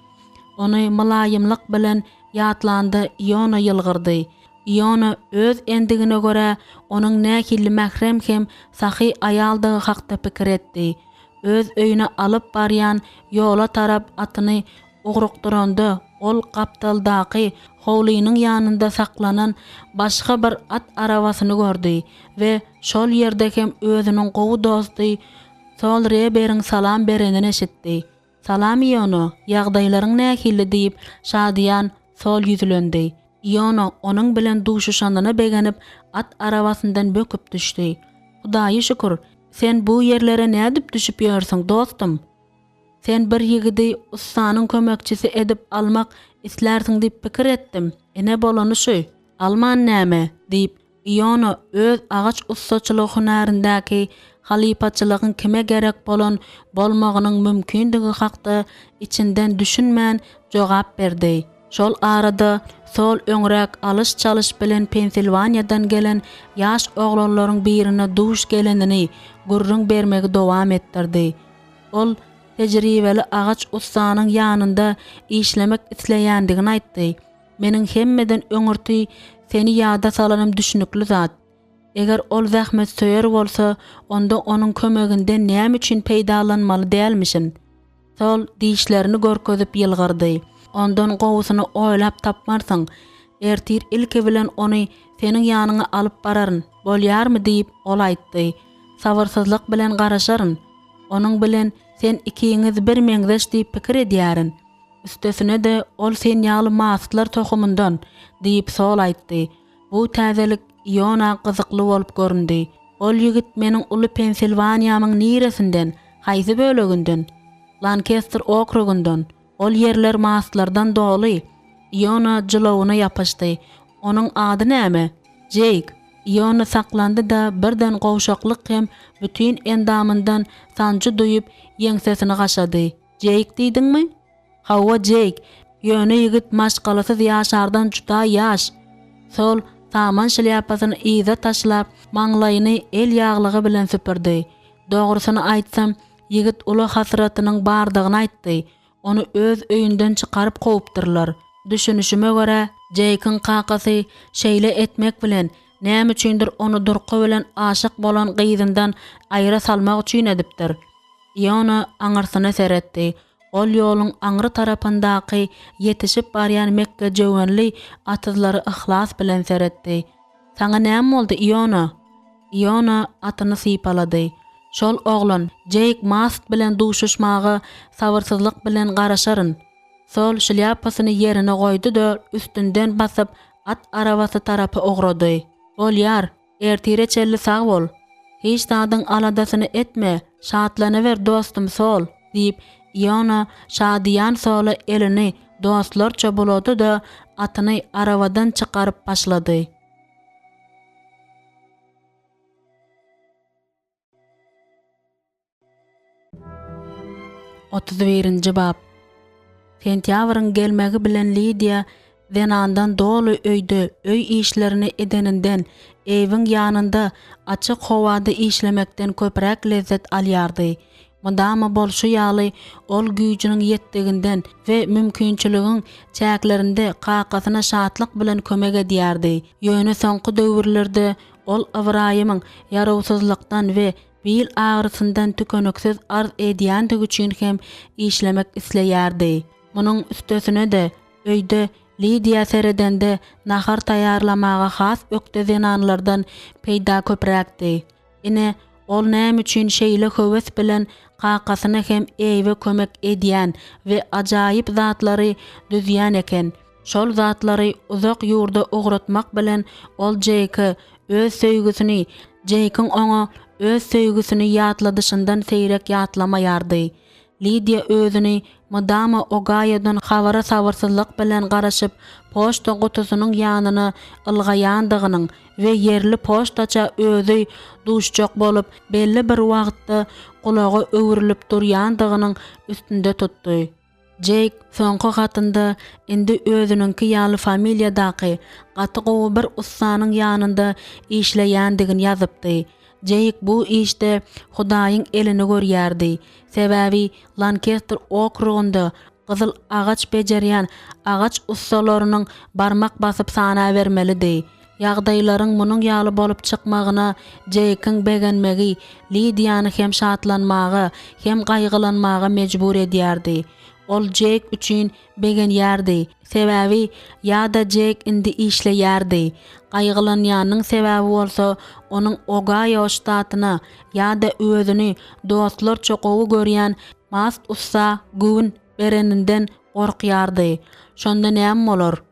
Ony mylaýymlyk bilen ýatlanda Iona ýylgyrdy. Iona öz endigine görä, onuň nähili mährem hem sahy aýaldygy hakda pikir etdi. Öz öýüne alyp barýan ýola tarap atyny ugrukdyranda, ol gapdaldaky howlynyň ýanynda saklanan başga bir at arabasyny gördi we şol ýerde hem özüniň gowy dosty Sol Reberiň salam berenini eşitdi. Salam Iona, ýagdaýlaryň nähili diýip, şadyýan Sol ýüzlendi. Iona onuň bilen duşuşanyna begenip, at arabasyndan böküp düşdi. Hudaýa şükür, sen bu ýerlere nädip düşüp ýörsüň, dostum? Sen bir ýigidi ussanyň kömekçisi edip almak islärsiň diýip pikir etdim, ine bolany şu. Alman näme? diýip, Iona öz agaç ussaçylygy hünärindäki halypaçylygyň kime gerek bolan bolmagynyň mümkindigi hakda içinden düşünmän jogap berdi. Şol arada Sol öňräk alyş-çalyş bilen Pensilwaniýadan gelen ýaş oglanlaryň birine duş gelenini gürrüň bermegi dowam etdirdi. Ol tejribeli agaç ussanyň ýanynda işlemek isleýändigini aýtdy. Meniň hemmeden öňürti seni ýada salanym düşnükli zat. Eger ol zähmetsöýer bolsa, onda onuň kömeginden näme üçin peýdalanmaly dälmişin? Sol dişlerini görkezip ýylgyrdy. Ondan gowusyny oýlap tapmarsyň. Ertir ilki bilen ony seniň ýanyňa alyp bararyn, bolýarmy diýip, ol aýtdy. Sabyrsyzlyk bilen garaşaryn. Onuň bilen sen ikiňiz birmeňzeş diýip pikir edýärin. Üstesine-de, ol sen ýaly mastlar tohumyndan, diýip, Sol aýtdy. Bu täzelik Iona gyzykly bolup göründi. Ol ýigit meniň uly Pensilwaniýamyň niresinden, haýsy böleginden? Lankester okrugyndan. Ol ýerler mastlardan doly. Iona jylawyna ýapyşdy. Onuň ady näme? Jeýk. Iona saklandy-da, birden gowşaklyk hem bütin endamyndan sanjy duýup, ýeňsesini gaşady. Jeýk diýdiňmi? Hawa, Jeýk. Ýöne ýigit maşgalasyz ýaşardan juda ýaş. Sol saman şlýapasyny yza taşlap, maňlaýyny el ýaglygy bilen süpürdi. Dogrusyny aýtsam, ýigit uly hasratynyň bardygyny aýtdy. Ony öz öýünden çykaryp kowupdyrlar. Düşünişime görä, Jeýkiň kakasy şeýle etmek bilen, näme üçindir ony durky bilen aşyk bolan gyzyndan aýra salmak üçin edipdir. Iona aňyrsyna seretdi. Ol ýoluň aňry tarapyndaky ýetişip barýan mekgejöwenli atyzlara yhlas bilen seretdi. Saňa näme boldy, Iona? Iona atyny sypalady. Şol oglan, Jeýk Mast bilen duşuşmaga sabyrsyzlyk bilen garaşaryn. Sol şlýapasyny ýerine goýdy-da, üstünden basyp, at arabasy tarapa ugrady. Bolýar, Ertire çenli sag bol. Hiç zadyň aladasyny etme, şatlanyber dostum Sol, diýip, Iona şadyýan Sola elini dostlarça bulady-da, atyny arabadan çykaryp başlady. 31-nji bap. Sentýabryň gelmegi bilen Lidiýa zenandan doly öýde öý işlerini edeninden, Eýwiň ýanynda açyk howada işlemekden köpräk lezzet alýardy. Mydama bolşy ýaly, ol güýjüniň ýetdiginden we mümkinçiligiň çäklerinde kakasyna şatlyk bilen kömek edýärdi. Ýöne soňky döwürlerde ol Ybraýymyň ýarawsyzlykdan we bil agyrysyndan tükeniksiz arz edýändigi üçin hem işlemek isleýärdi. Munuň üstesine-de, öýde Lidiýa seredende nahar taýýarlamaga has ökde zenanlardan peýda köpräkdi. Ine, ol näme üçin şeýle höwes bilen kakasyna hem Eýwe kömek edýän we ajaýyp zatlary düzýän eken. Şol zatlary uzak ýurda ugratmak bilen ol Jeýke öz söýgüsini, Jeýkiň oňa öz söýgüsini ýatladyşyndan seýrek ýatlamaýardy. Lidiýa özüni mydama Ogaýodan habara sabyrsyzlyk bilen garaşyp, poçta gutusynyň ýanyna ylgaýandygynyň we ýerli poçtaça özi duşjak bolup, belli bir wagtda gulaga öwrülip durýandygynyň üstünde tutdy. Jeýk soňky hatynda indi özüniňki ýaly familiýadaky gaty gowy bir ussanyň ýanynda işleýändigini ýazypdy. Jeýk bu işde Hudaýyň elini görýärdi. Sebäbi Lankester okrugynda gyzyl agaç bejerýän agaç ussalarynyň barmak basyp sanabermelidi. Ýagdaýlaryň munuň ýaly bolup çykmagyna Jeýkiň begenmegi Lidiýany hem şatlanmaga, hem gaýgylanmaga mejbur edýärdi. Ol Jeýk üçin begenýärdi, sebäbi ýa-da Jeýk indi işleýärdi. Gaýgylanýanyň sebäbi bolsa onuň Ogaýo ştatyna ýa-da özüni dostlarça gowy görýän. Mast ussa göwün bereninden gorkýardy. Şonda näme bolar?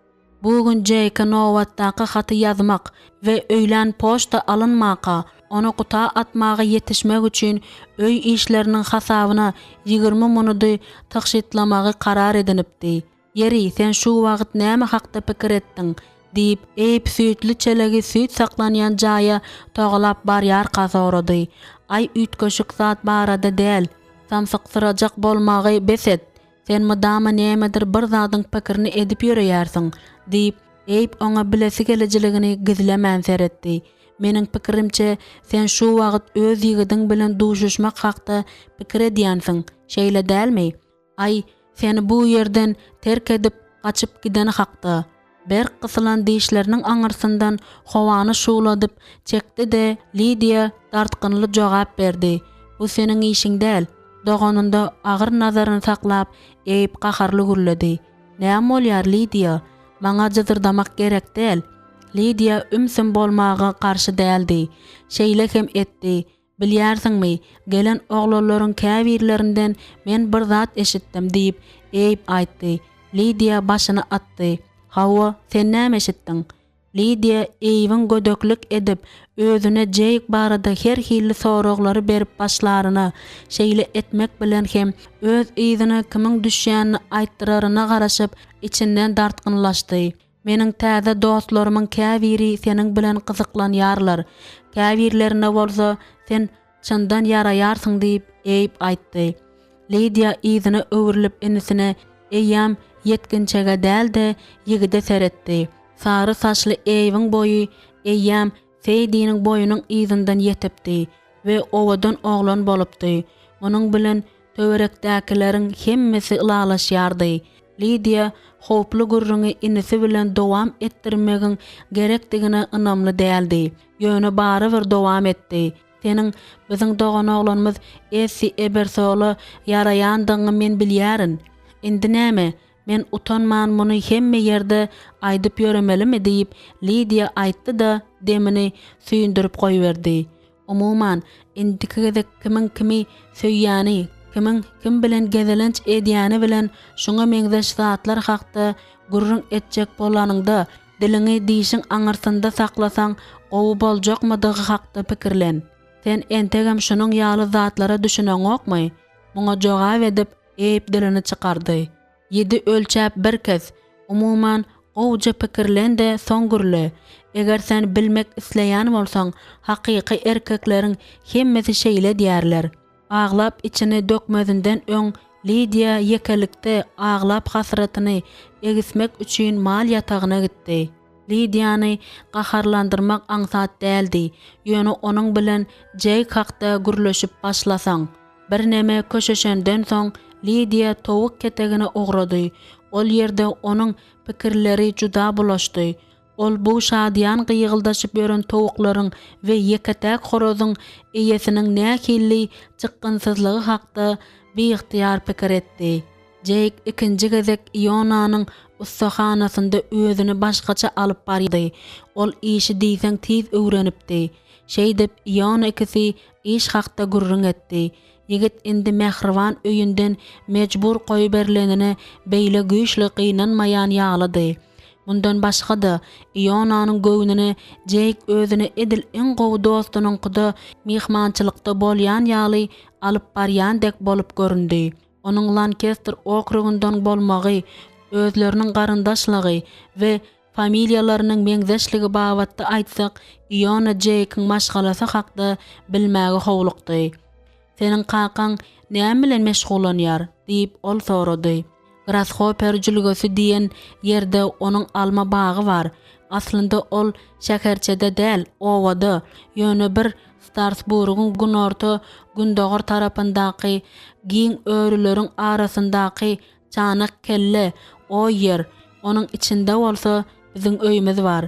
Bu gün Jeýke nobatdaky haty ýazmak we öýlän poçta alynmaka, ony guta atmaga ýetişmek üçin öý işleriniň hasabyna 20 munudy tygşytlamagy karar edinipdi. Ýeri, sen şu wagt näme hakda pikir etdiň? diýip, Eýb süýtli çelegi süýt saklanýan jaýa togalap barýarka sorady. Aý, üýtgeşik zat barada däl. Samsyksyrajak bolmagy bes et. Sen mydama nämedir bir zadyň pikirini edip ýöreýärsiň, diýip, Eýb oňa bilesigelijiligini gizlemän seretdi. Meniň pikirimçe, sen şu wagt öz ýigidiň bilen duşuşmak hakda pikir edýänsiň, şeýle dälmi? Aý, seni bu ýerden terk edip, gaçyp gideni hakda. Berk gysylan dişleriniň aňyrsyndan howany şuwladyp çekdi-de, Lidiýa dartgynly jogap berdi, Bu seniň işiň däl. Doganynda agyr nazaryny saklap, Eýb gaharly gürledi. Näme bolýar, Lidiýa? Maňa jyzyrdamak gerek däl. Lidiýa ümsüm bolmaga garşy däldi. Şeýle hem etdi. Bilýärsiňmi, gelen oglanlaryň käbirlerinden men bir zat eşitdim, diýip, Eýb aýtdy. Lidiýa başyny atdy. Hawa, sen näme eşitdiň? Lidiýa Eýbiň gödeklik edip, özüne Jeýk barada her hili soraglary berip başlaryna, şeýle etmek bilen hem öz yzyna kimiň düşýänini aýtdyraryna garaşyp, içinden dartgynlaşdy. Meniň täze dostlarymyň käbiri seniň bilen gyzyklanýarlar, käbirlerine bolsa sen çyndan ýaraýarsyň diýip, Eýb aýtdy. Lidiýa yzyna öwrülip inisine, eýýäm ýetginçege däl-de, ýigide seretdi. Sary saçly Eýbiň boýy eýýäm Seýdiniň boýunyň yzyndan ýetipdi we owadan oglan bolupdy. Munuň bilen töwerekdäkileriň hemmesi ylalaşýardy. Lidiýa howply gürrüňi inisi bilen dowam etdirmegiň gerekdigine ynamly däldi. Ýöne barybir dowam etdi. Seniň biziň doganoglanymyz Essi Ebersola ýaraýandygyňy men bilýärin. Indi näme, Men utanman muny hemme ýerde aýdyp ýöremelimi diýip, Lidiýa aýtdy-da, demini süýndürip goýberdi. Umuman, indiki gezek kimiň kimi söýýäni, kimiň kim bilen gezelenç edýäni bilen şuňa meňzeş zatlar hakda gürrüň etjek bolanyňda, diliňi dişiň aňyrsynda saklasaň gowy boljakmydygy hakda pikirlen. Sen entegem şunuň ýaly zatlara düşüneňokmy? Muňa jogap edip, Eýp dilini çykardy. Ýedi ölçäp bir kes. Umuman, gowuja pikirlen-de soň gürle. Eger sen bilmek isleýän bolsaň, hakyky erkekleriň hemmesi şeýle edýärler. Aglap içini dökmezinden öň Lidiýa ýekelikde aglap hasratyny egismek üçin mal ýatagyna gitdi. Lidiýany gaharlandyrmak aňsat däldi, ýöne onuň bilen Jeýk hakda gürleşip başlasaň. Birneme köşeşenden soň, Lidiýa towuk ketegine ugrady. Ol ýerde onuň pikirleri juda bulaşdy. Ol bu şadyýan gygyldaşyp ýören towuklaryň we ýeke-täk horazyň eýesiniň nähili çykgynsyzlygy hakda biygtyýar pikir etdi. Jeýk ikinji gezek Ionanyň ussahanasynda özüni başgaça alyp barýardy. Ol işi diýseň tiz öwrenipdi. Şeýdip, Iona ikisi iş hakda gürrüň etdi. Ýigit indi mähriban öýünden mejbur goýberilenine beýle güýçli gynanmaýan ýalydy. Mundan başga-da, Ionanyň göwnüne Jeýk özüni edil iň gowy dostunyňkyda myhmançylykda bolýan ýaly alyp barýan dek bolup göründi. Onuň Lankester okrugyndan bolmagy, özleriniň garyndaşlygy we Familiýalarynyň meňzeşligi babatda aýtsak, Iona Jeýkiň maşgalasy hakda bilmäge howlukdy. Seniň kakaň näme bilen meşgullanýar? diýip, ol sorady. Grashoper jülgesi diýen ýerde onuň alma bagy bar. Aslynda ol şäherçede däl, obada, ýöne bir Starsburgyň günorta-gündogar tarapyndaky giň örüleriň arasyndaky Çanak kelle, o ýer, onuň içinde bolsa biziň öýümiz bar.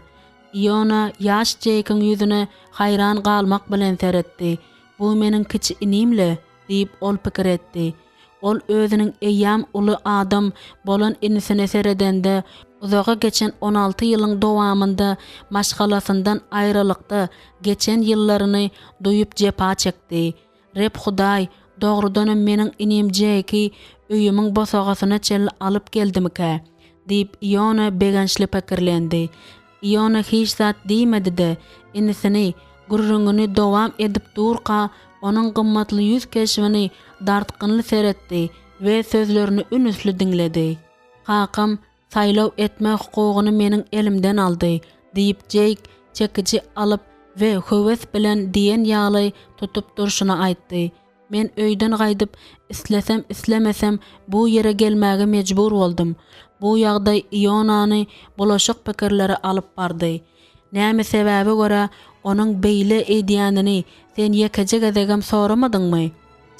Iona ýaş Jeýkiň ýüzüne haýran galmak bilen seretdi. Bu meniň kiçi inim-le, diýip, ol pikir etdi. Ol özüniň eýýäm uly adam bolan inisine seredende, uzaga geçen on alty ýylyň dowamynda maşgalasyndan aýralykda geçen ýyllaryny duýup jepa çekdi. Reb Hudaý! Dogrudanam meniň inim Jeýki öýümiň bosagasyna çenli alyp geldimikä? diýip, Iona begençli pikirlendi. Iona hiç zat diýmedi-de, inisini gürrüňini dowam edip durka, onuň gymmatly ýüz keşbini dartgynly seretdi we sözlerini ünüsli diňledi. Kakam saýlaw etme hukugyny meniň elimden aldy, diýip, Jeýk çekiji alyp we höwes bilen diýen ýaly tutup durşuna aýtdy. Men öýden gaýdyp, islesem-islemesem bu ýere gelmäge mejbur boldum. Bu ýagdaý Ionany bulaşyk pikirlere alyp bardy. Näme sebäbe görä onuň beýle edýänini sen ýekeje gezegem soramadyňmy?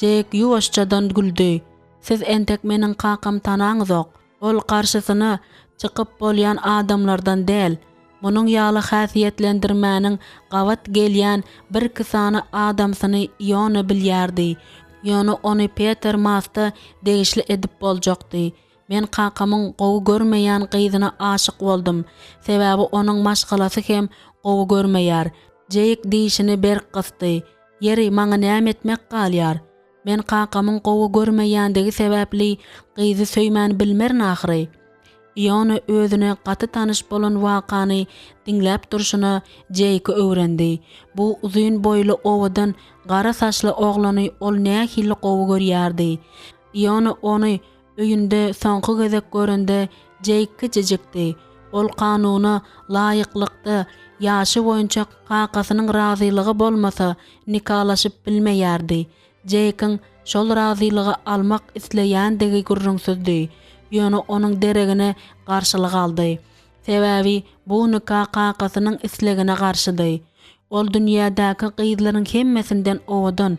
Jeýk ýuwaşjadan güldi. Siz entek meniň kakamy tanaňyzok. Ol garşysyna çykyp bolýan adamlardan däl. Munuň ýaly häsiýetlendirmäniň gabat gelýän birki sany adamsyny Iona bilýärdi. Ýöne ony Peter Masta degişli edip boljakdy. Men kakamyň gowy görmeýän gyzyna aşyk boldum. Sebäbi onuň maşgalasy hem gowy görmeýär. Jeýk dişini berk gysdy. Ýeri, maňa näme etmek galýar? Men kakamyň gowy görmeýändigi sebäpli gyzy söýmän bilmerin ahyry. Iona özüne gaty tanyş bolan wakany diňläp durşuna Jeýki öwrendi. Bu uzyn boýly owadan gara saçly oglany ol nähili gowy görýärdi. Iona ony öýünde soňky gezek görende Jeýk kiçijikdi. Ol kanuna laýyklykda ýaşy boýunça kakasynyň razylygy bolmasa nikalaşyp bilmeýärdi. Jeýkiň şol razylygy almak isleýändigi gürrüňsizdi. Ýöne onuň deregine garşylyk aldy. Sebäbi bu nika kakasynyň islegine garşydy. Ol dünýädäki gyzlaryň hemmesinden owadan.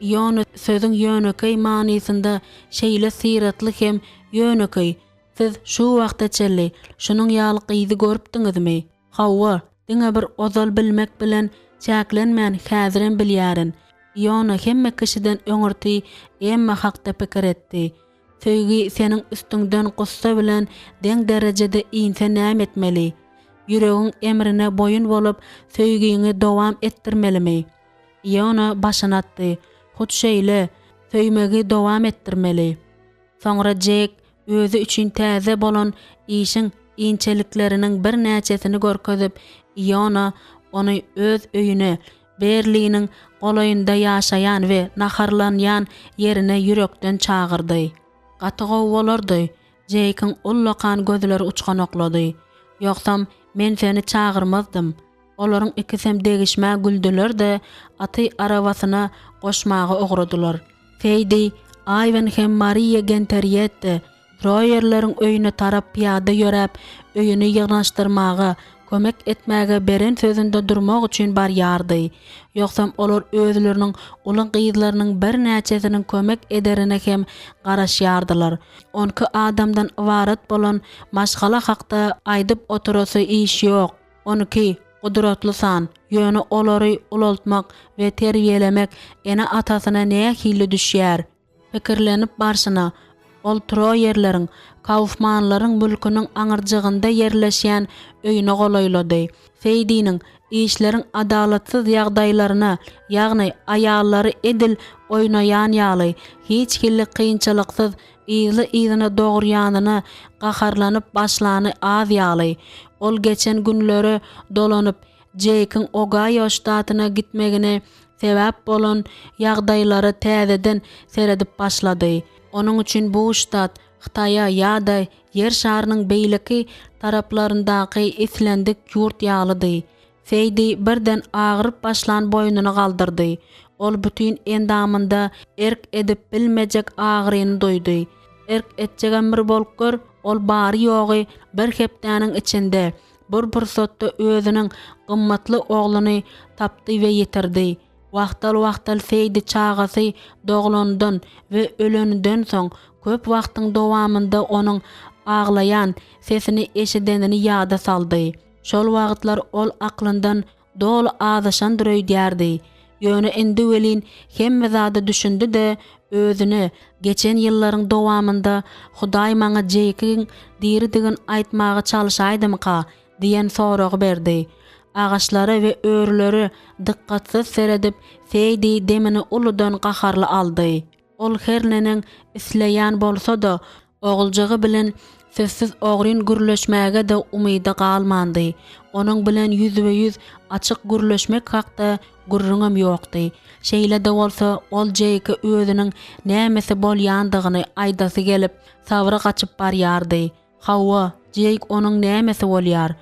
Ýöne sözüň ýönekeý manysynda şeýle syratly hem ýönekeý. Siz şu wagta çenli şunuň ýaly gyzy görüpdiňizmi? Hawa, diňe bir ozal bilmek bilen çäklenmän häzirem bilýärin. Iona hemme kişiden öňürti Emma hakda pikir etdi. Söýgi seniň üstüňden gussa bilen deň derejede inse näme etmeli? Ýüregiň emrine boýun bolup, söýgiňi dowam etdirmelimi? Iona başyny atdy. Hut şeýle, söýmegi dowam etdirmeli. Soňra Jek özi üçin täze bolan işiň inçelikleriniň birnäçesini görkezip, Iona ony öz öýüne, Berliniň golaýynda ýaşaýan we naharlanýan ýerine ýürekden çagyrdy. Gaty gowy bolardy, Jeýkiň ullakan gözleri uçganaklady. Ýogsam, men seni çagyrmazdym. Olaryň ikisem degişmä güldüler-de, aty arabasyna goşmaga ugradylar. Seýdi, Aýwen hem Mariýa Genterýette Troýerleriň öýüne tarap pyýada ýöräp, öýüni ýygnaşdyrmaga, kömek etmäge beren sözünde durmak üçin barýardy. Ýogsam olar özleriniň uly gyzlarynyň birnäçesiniň kömek ederine hem garaşýardylar. Onki adamdan ybarat bolan maşgala hakda aýdyp oturasy iş ýok. Onki, gudratly san, ýöne olary ulaltmak we terbiýelemek ene-atasyna nähili düşýär? Pikirlenip barşyna, ol Troýerleriň, Kaufmanlaryň mülküniň aňyrjygynda ýerleşýän öýüne golaýlady. Seýdiniň işleriň adalatsyz ýagdaýlaryna, ýagny aýallary edil oýnaýan ýaly, hiç hili kynçylyksyz yzly-yzyna dogurýanyna gaharlanyp başlany az ýaly. Ol geçen günlere dolanyp, Jeýkiň Ogaýo ştatyna gitmegine sebäp bolan ýagdaýlara täzeden seredip başlady. Onuň üçin bu ştat Hytaýa ýa-da Ýer şarynyň beýleki taraplaryndaky islendik ýurt ýalydy. Seýdi birden agyryp başlan boýnuny galdyrdy. Ol bütin endamynda erk edip bilmejek agyryny duýdy. Erk etjegem bir bolup gör, ol bary-ýogy bir hepdäniň içinde, bir pursatda özüniň gymmatly ogluny tapdy we ýitirdi. Wagtal-wagtal Seýdi çagasy doglanyndan we öleninden soň köp wagtyň dowamynda onuň aglaýan sesini eşidenini ýada saldy. Şol wagtlar ol aklyndan doly azaşandyr öýdýärdi. Ýöne indi welin hemme zada düşündi-de, özüne, Geçen ýyllaryň dowamynda Hudaý maňa Jeýkiň diridigini aýtmaga çalyşaýdymyka? diýen soragy berdi. Agaçlara we örülere dykgatsyz seredip, Seýdi demini uludan gaharly aldy. Ol her neneň isleýän bolsa-da, oguljygy bilen sözsüz ogryn gürleşmäge-de umydy galmandy. Onuň bilen ýüzbe-ýüz açyk gürleşmek hakda gürrüňem ýokdy. Şeýle-de bolsa, ol Jeýke özüniň nämesi bolýandygyny aýdasy gelip, sabry gaçyp barýardy. Hawa, Jeýk onuň nämesi bolýar?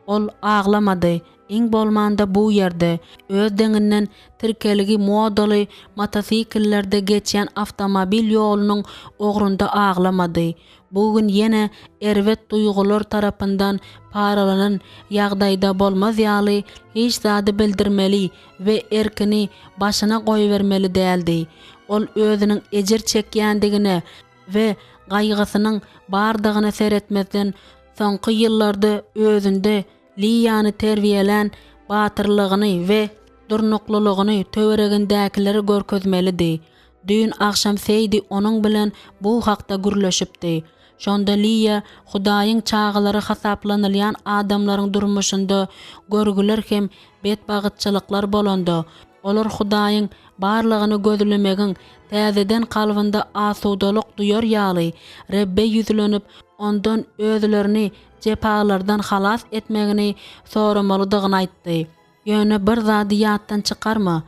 Ol aglamady, iň bolmanda bu ýerde, öz deňinden tirkelgi modaly motosikllerde geçýän awtomobil ýolunyň ugrunda aglamady. Bu gün ýene erbet duýgular tarapyndan paralanan ýagdaýda bolmaz ýaly hiç zady bildirmeli we erkini başyna goýbermeli däldi. Ol özüniň ejir çekýändigine we gaýgysynyň bardygyna seretmezden, soňky ýyllarda özünde Liýany terbiýelän batyrlygyny we durnuklylygyny töweregindäkilere görkezmelidi. Düýn agşam Seýdi onuň bilen bu hakda gürleşipdi. Şonda Liýa Hudaýyň çagalary hasaplanylýan adamlaryň durmuşynda görgüler hem betbagytçylyklar bolanda, Olar Hudaýyň barlygyny gözlemegiň täzeden kalbynda asudalyk duýar ýaly, Rebbe ýüzlenip, Ondan özlerini jepalardan halas etmegini soramalydygyny aýtdy. Ýöne bir zady ýatdan çykarma,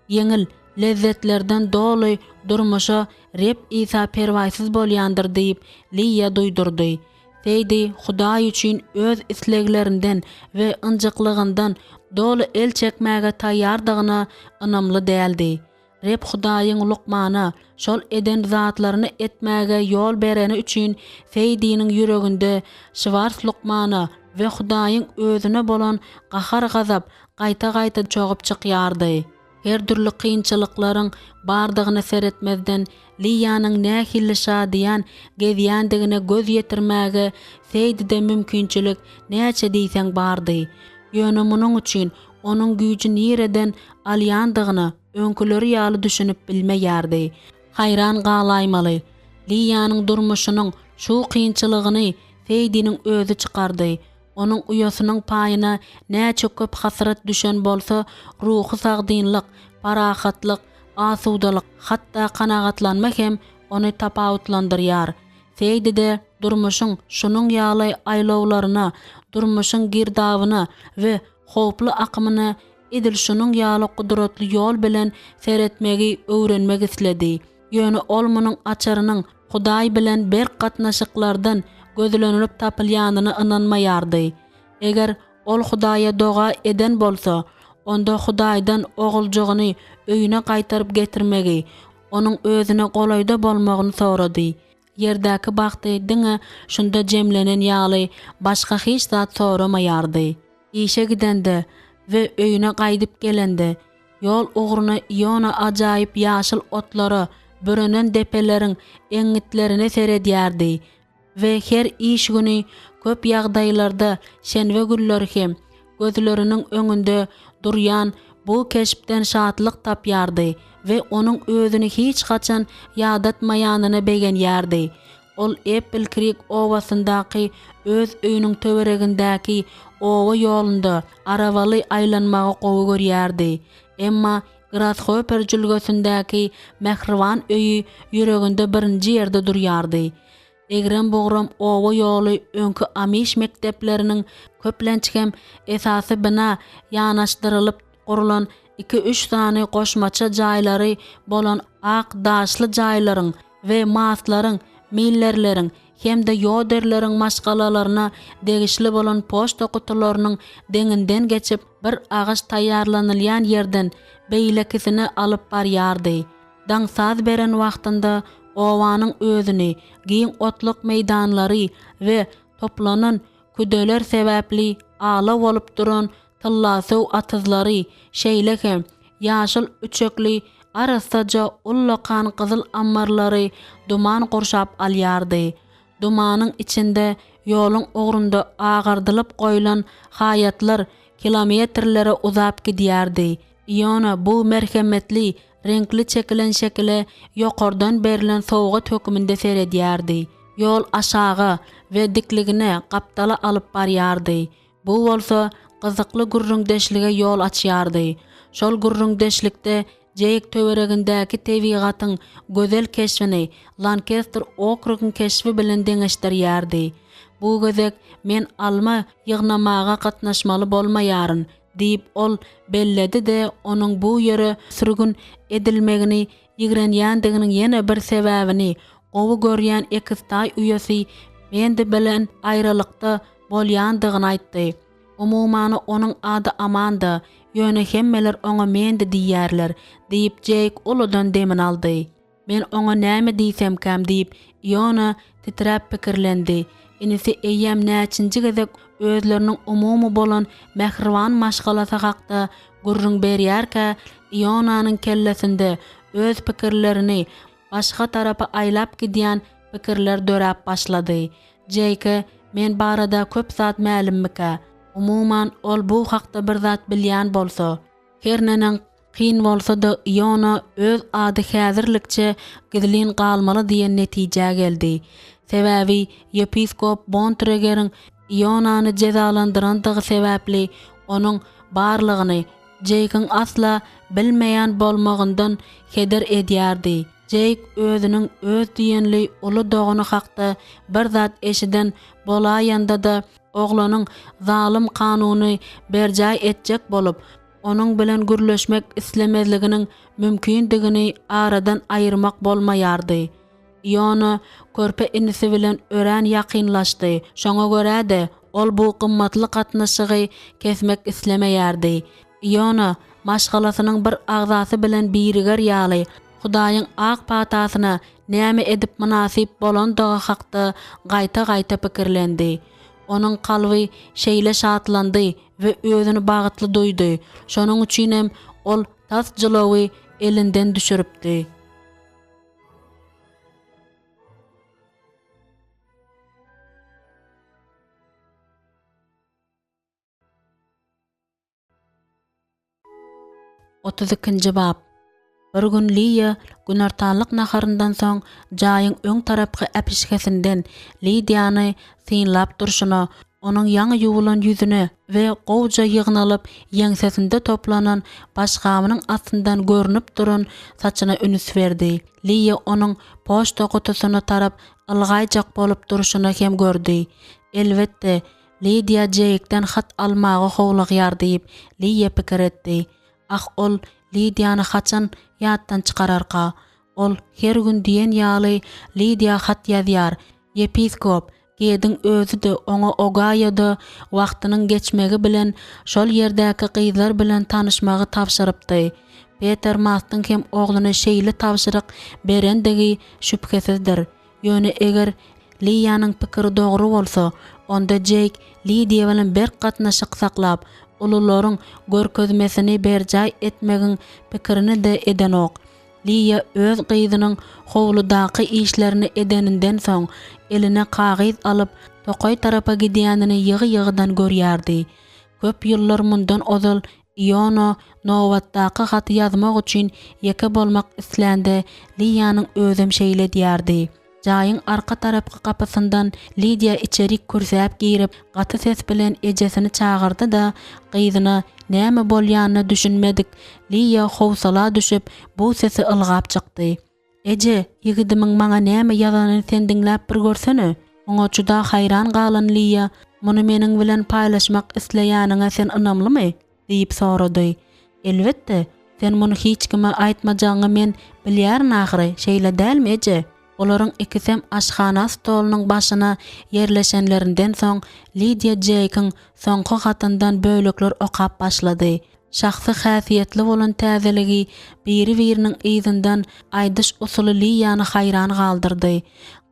ýeňil, lezzetlerden doly durmuşa Reb Isa perwaýsyz bolýandyr diýip, Liýa duýdurdy. Seýdi Hudaý üçin öz isleglerinden we ynjyklygyndan doly el çekmäge taýýardygyna ynamly däldi. Reb Hudaýyň lukmana şol eden zatlaryny etmäge ýol bereni üçin Seýdiniň ýüreginde Şwars lukmana we Hudaýyň özüne bolan gahar-gazap gaýta-gaýta çogup çykýardy. Her dürli kynçylyklaryň bardygyna seretmezden, Liýanyň nähili şadyýan gezýändigine göz ýetirmäge Seýdide mümkinçilik näçe diýseň bardy. Ýöne munuň üçin onuň güýji nireden alýandygyna öňküleri ýaly düşünip bilmeýärdi. Haýran galaýmaly, Liýanyň durmuşynyň şu kynçylygyny Seýdiniň özi çykardy. Onuň uýasynyň paýyna näçe köp hasrat düşen bolsa, ruhy sagdynlyk, parahatlyk, asudalyk, hatda kanagatlanma hem ony tapawutlandyrýar. Seýdi-de durmuşyň şunuň ýaly aýlawlaryna, durmuşyň girdabyna we howply akymyna edil şunuň ýaly gudratly ýol bilen seretmegi öwrenmek isledi. Ýöne ol munuň açarynyň Hudaý bilen berk gatnaşyklardan gözlenilip tapylýanyna ynanmaýardy. Eger ol Hudaýa doga eden bolsa, onda Hudaýdan oguljygyny öýüne gaýtaryp getirmegi, onuň özüne golaýda bolmagyny sorady. Ýerdäki bagty diňe şunda jemlenen ýaly, başga hiç zat soramaýardy. Işe gidende we öýüne gaýdyp gelende, ýol ugruna Iona ajaýyp ýaşyl otlara bürenen depeleriň eňňitlerine seredýärdi we her iş güni köp ýagdaýlarda şenbe günleri hem gözleriniň öňünde durýan bu keşpden şatlyk tapýardy we onuň özüni hiç haçan ýadatmaýanyna begenýärdi. Ol Eppl-Krik obasyndaky öz öýüniň töweregindäki oba ýolunda arabaly aýlanmagy gowy görýärdi. Emma Grashoper jülgesindäki mähriban öýi ýüreginde birinji ýerde durýardy. Egrem-bugram oba ýoly öňki amiş mekdepleriniň köplenç hem esasy bina ýanaşdyrylyp gurlan iki-üç sany goşmaça jaýlary bolan ak daşly jaýlaryň we Maslaryň, Millerleriň hem-de Ýoderleriň maşgalalaryna degişli bolan poçta gutularynyň deňinden geçip, bir agaç taýýarlanylýan ýerden beýlekisine alyp barýardy. Daň saz beren wagtynda obanyň özüni giň otluk meýdanlary we toplanan küdeler sebäpli ala bolup duran tyllasöw atyzlary, şeýle hem ýaşyl üçekli arassaja ullakan gyzyl ammarlary duman gurşap alýardy. Dumanyň içinde ýoluň ugrunda agardylyp goýlan haýatlar kilometrlere uzap gidýärdi. Iona bu merhemetli, reňkli çekilen şekile ýokardan berlen sowgat hökmünde seredýärdi. Ýol aşaga we dikligine gapdala alyp barýardy. Bu bolsa gyzykly gürrüňdeşlige ýol açýardy. Şol gürrüňdeşlikde. Jeýk töweregindäki tebigatyň gözel keşbini Lankester okrugyň keşbi bilen deňeşdirýärdi. Bu gezek men alma ýygnamaga gatnaşmaly bolmaýaryn, diýip, ol belledi-de, onuň bu ýere sürgün edilmegini ýigrenýändiginiň ýene bir sebäbini, gowy görýän ekiztaý uýasy Mendi bilen aýralykda bolýandygyny aýtdy. Umuman, onuň ady Amanda, ýöne hemmeler oňa Mendi diýýärler, diýip, Jeýk uludan demini aldy. Men oňa näme diýsemkäm diýip, Iona titräp pikirlendi. Inisi eýýäm näçinji gezek özleriniň umumy bolan mähriban maşgalasy hakda gürrüň berýärkä, Ionanyň kellesinde öz pikirlerini başga tarapa aýlap gidýän pikirler döräp başlady. Jeýke men barada köp zat mälimmikä? Umuman, ol bu hakda bir zat bilýän bolsa. Her neneň kyn bolsa-da Iona öz ady häzirlikçe gizlin galmaly diýen netijä geldi. Sebäbi ýepiskop Bontregeriň Ionany jezalandyrandygy sebäpli onuň barlygyny Jeýkiň asla bilmeýän bolmagyndan heder edýärdi. Jeýk özüniň öz diýenli uly dogany hakda bir zat eşiden bolaýanda-da oglanyň zalym kanuny berjaý etjek bolup, onuň bilen gürleşmek islemezliginiň mümkindigini aradan aýyrmak bolmaýardy. Iona körpe inisi bilen örän ýakynlaşdy, şoňa görä-de, ol bu gymmatly gatnaşygy kesmek islemeýärdi. Iona maşgalasynyň bir agzasy bilen biriger ýaly, Hudaýyň ak patasyna näme edip mynasyp bolandygy hakda gaýta-gaýta pikirlendi. Onuň kalby şeýle şatlandy we özüni bagtly duýdy, şonuň üçinem ol tas jylawy elinden düşüripdi. 32-nji bap. Bir gün Liýa günortanlyk naharyndan soň jaýyň öň tarapky äpişgesinden Lidiýany synlap durşuna, onuň ýaňy ýuwulan ýüzüne we gowja ýygnalyp ýeňsesinde toplanan başgabynyň astyndan görnüp duran saçyna üns berdi. Liýa onuň poçta gutusyna tarap ylgaýjak bolup durşuny hem gördi. Elbetde, Lidiýa Jeýkden hat almaga howlugýar diýip, Liýa pikir etdi. Ah, ol Lidiýany haçan ýatdan çykararka? Ol her gün diýen ýaly Lidiýa hat ýazýar. Ýepiskop Gediň özi-de oňa Ogaýoda wagtynyň geçmegi bilen şol ýerdäki gyzlar bilen tanyşmagy tabşyrypdy. Peter Mastyň hem ogluna şeýle tabşyryk berendigi şübhesizdir. Ýöne eger Liýanyň pikiri dogry bolsa, onda Jeýk Lidiýa bilen berk gatnaşyk saklap, ulularyň görkezmesini berjaý etmegiň pikirini-de edenok. Liýa öz gyzynyň howludaky işlerini edeninden soň, eline kagyz alyp, tokaý tarapa gidýänini ýygy-ýygydan görýärdi. Köp ýyllar mundan ozal Iona nobatdaky haty ýazmak üçin ýeke bolmak islände, Liýanyň özem şeýle edýärdi. Jaýyň arka tarapky gapysyndan Lidiýa içerik kürsäp girip, gaty ses bilen ejesini çagyrdy-da, gyzyna näme bolýanyna düşünmedik Liýa howsala düşüp, bu sese ylgap çykdy. Eje, ýigidimiň maňa näme ýazanyny sen diňläp bir görsene. Muňa juda haýran galan Liýa, Muny meniň bilen paýlaşmak isleýäniňe sen ynamlymy? diýip sorady. Elbetde, sen muny hiç kime aýtmajagyňy men bilýärin ahyry, şeýle dälmi, eje? Olaryň ikisem aşhana stolunyň başyna ýerleşenlerinden soň, Lidiýa Jeýkiň soňky hatyndan bölekler okap başlady. Şahsy häsiýetli bolan täzeligi biri-biriniň yzyndan aýdyş usuly Liýany haýran galdyrdy.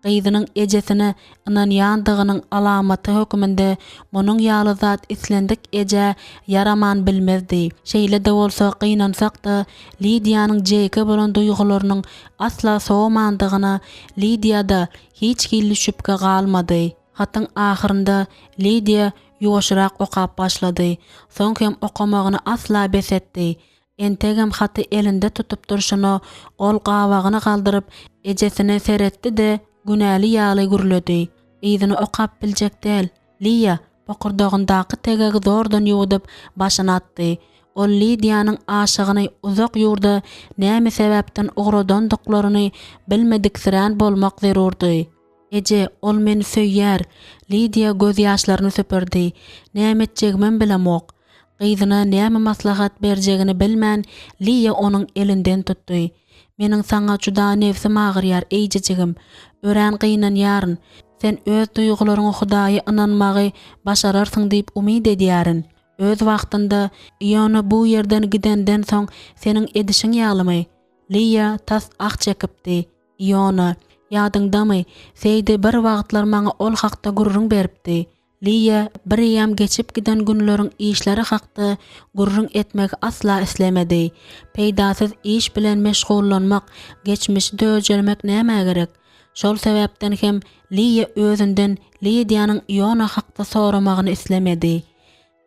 Gyzynyň ejesine ynanýandygynyň alamaty hökmünde munuň ýaly zat islendik ejä ýaraman bilmezdi. Şeýle-de bolsa, gynansak-da, Lidiýanyň Jeýke bolan duýgularynyň asla sowamandygyna Lidiýada hiç hili şübhe galmady. Hatyň ahyrynda Lidiýa ýuwaşrak okap başlady. Soň hem okamagyny asla bes etdi. Entegem haty elinde tutup durşuna ol gabagyny galdyryp, ejesine seretdi-de, günäli ýaly gürledi. Yzyny okap biljek däl. Liýa bokurdagyndaky tegegi zordan ýuwudyp, başyny atdy. Ol Lidiýanyň aşygyny uzak ýurda näme sebäpden ugradandyklaryny bilmediksirän bolmak zerurdy. Eje, ol meni söýýär. Lidiýa gözýaşlaryny süpürdi. Näme etjegimem bilemok. Gyzyna näme maslahat berjegini bilmän, Liýa onuň elinden tutdy. Meniň saňa juda nebsim agyrýar, eýjejigim. Örän gynanýaryn. Sen öz duýgularyňa Hudaýa ynanmagy başararsyň diýip umyt edýärin. Öz wagtynda Iona bu ýerden gidenden soň seniň edişiň ýalymy? Liýa tas ah çekipdi. Iona, ýadyňdamy, Seýdi bir wagtlar maňa ol hakda gürrüň beripdi. Liýa bireýýäm geçip giden günleriň işleri hakda gürrüň etmegi asla islemedi. Peýdasyz iş bilen meşgullanmak, geçmişi dörjelemek nämä gerek? Şol sebäpden hem Liýa özünden Lidiýanyň Iona hakda soramagyny islemedi.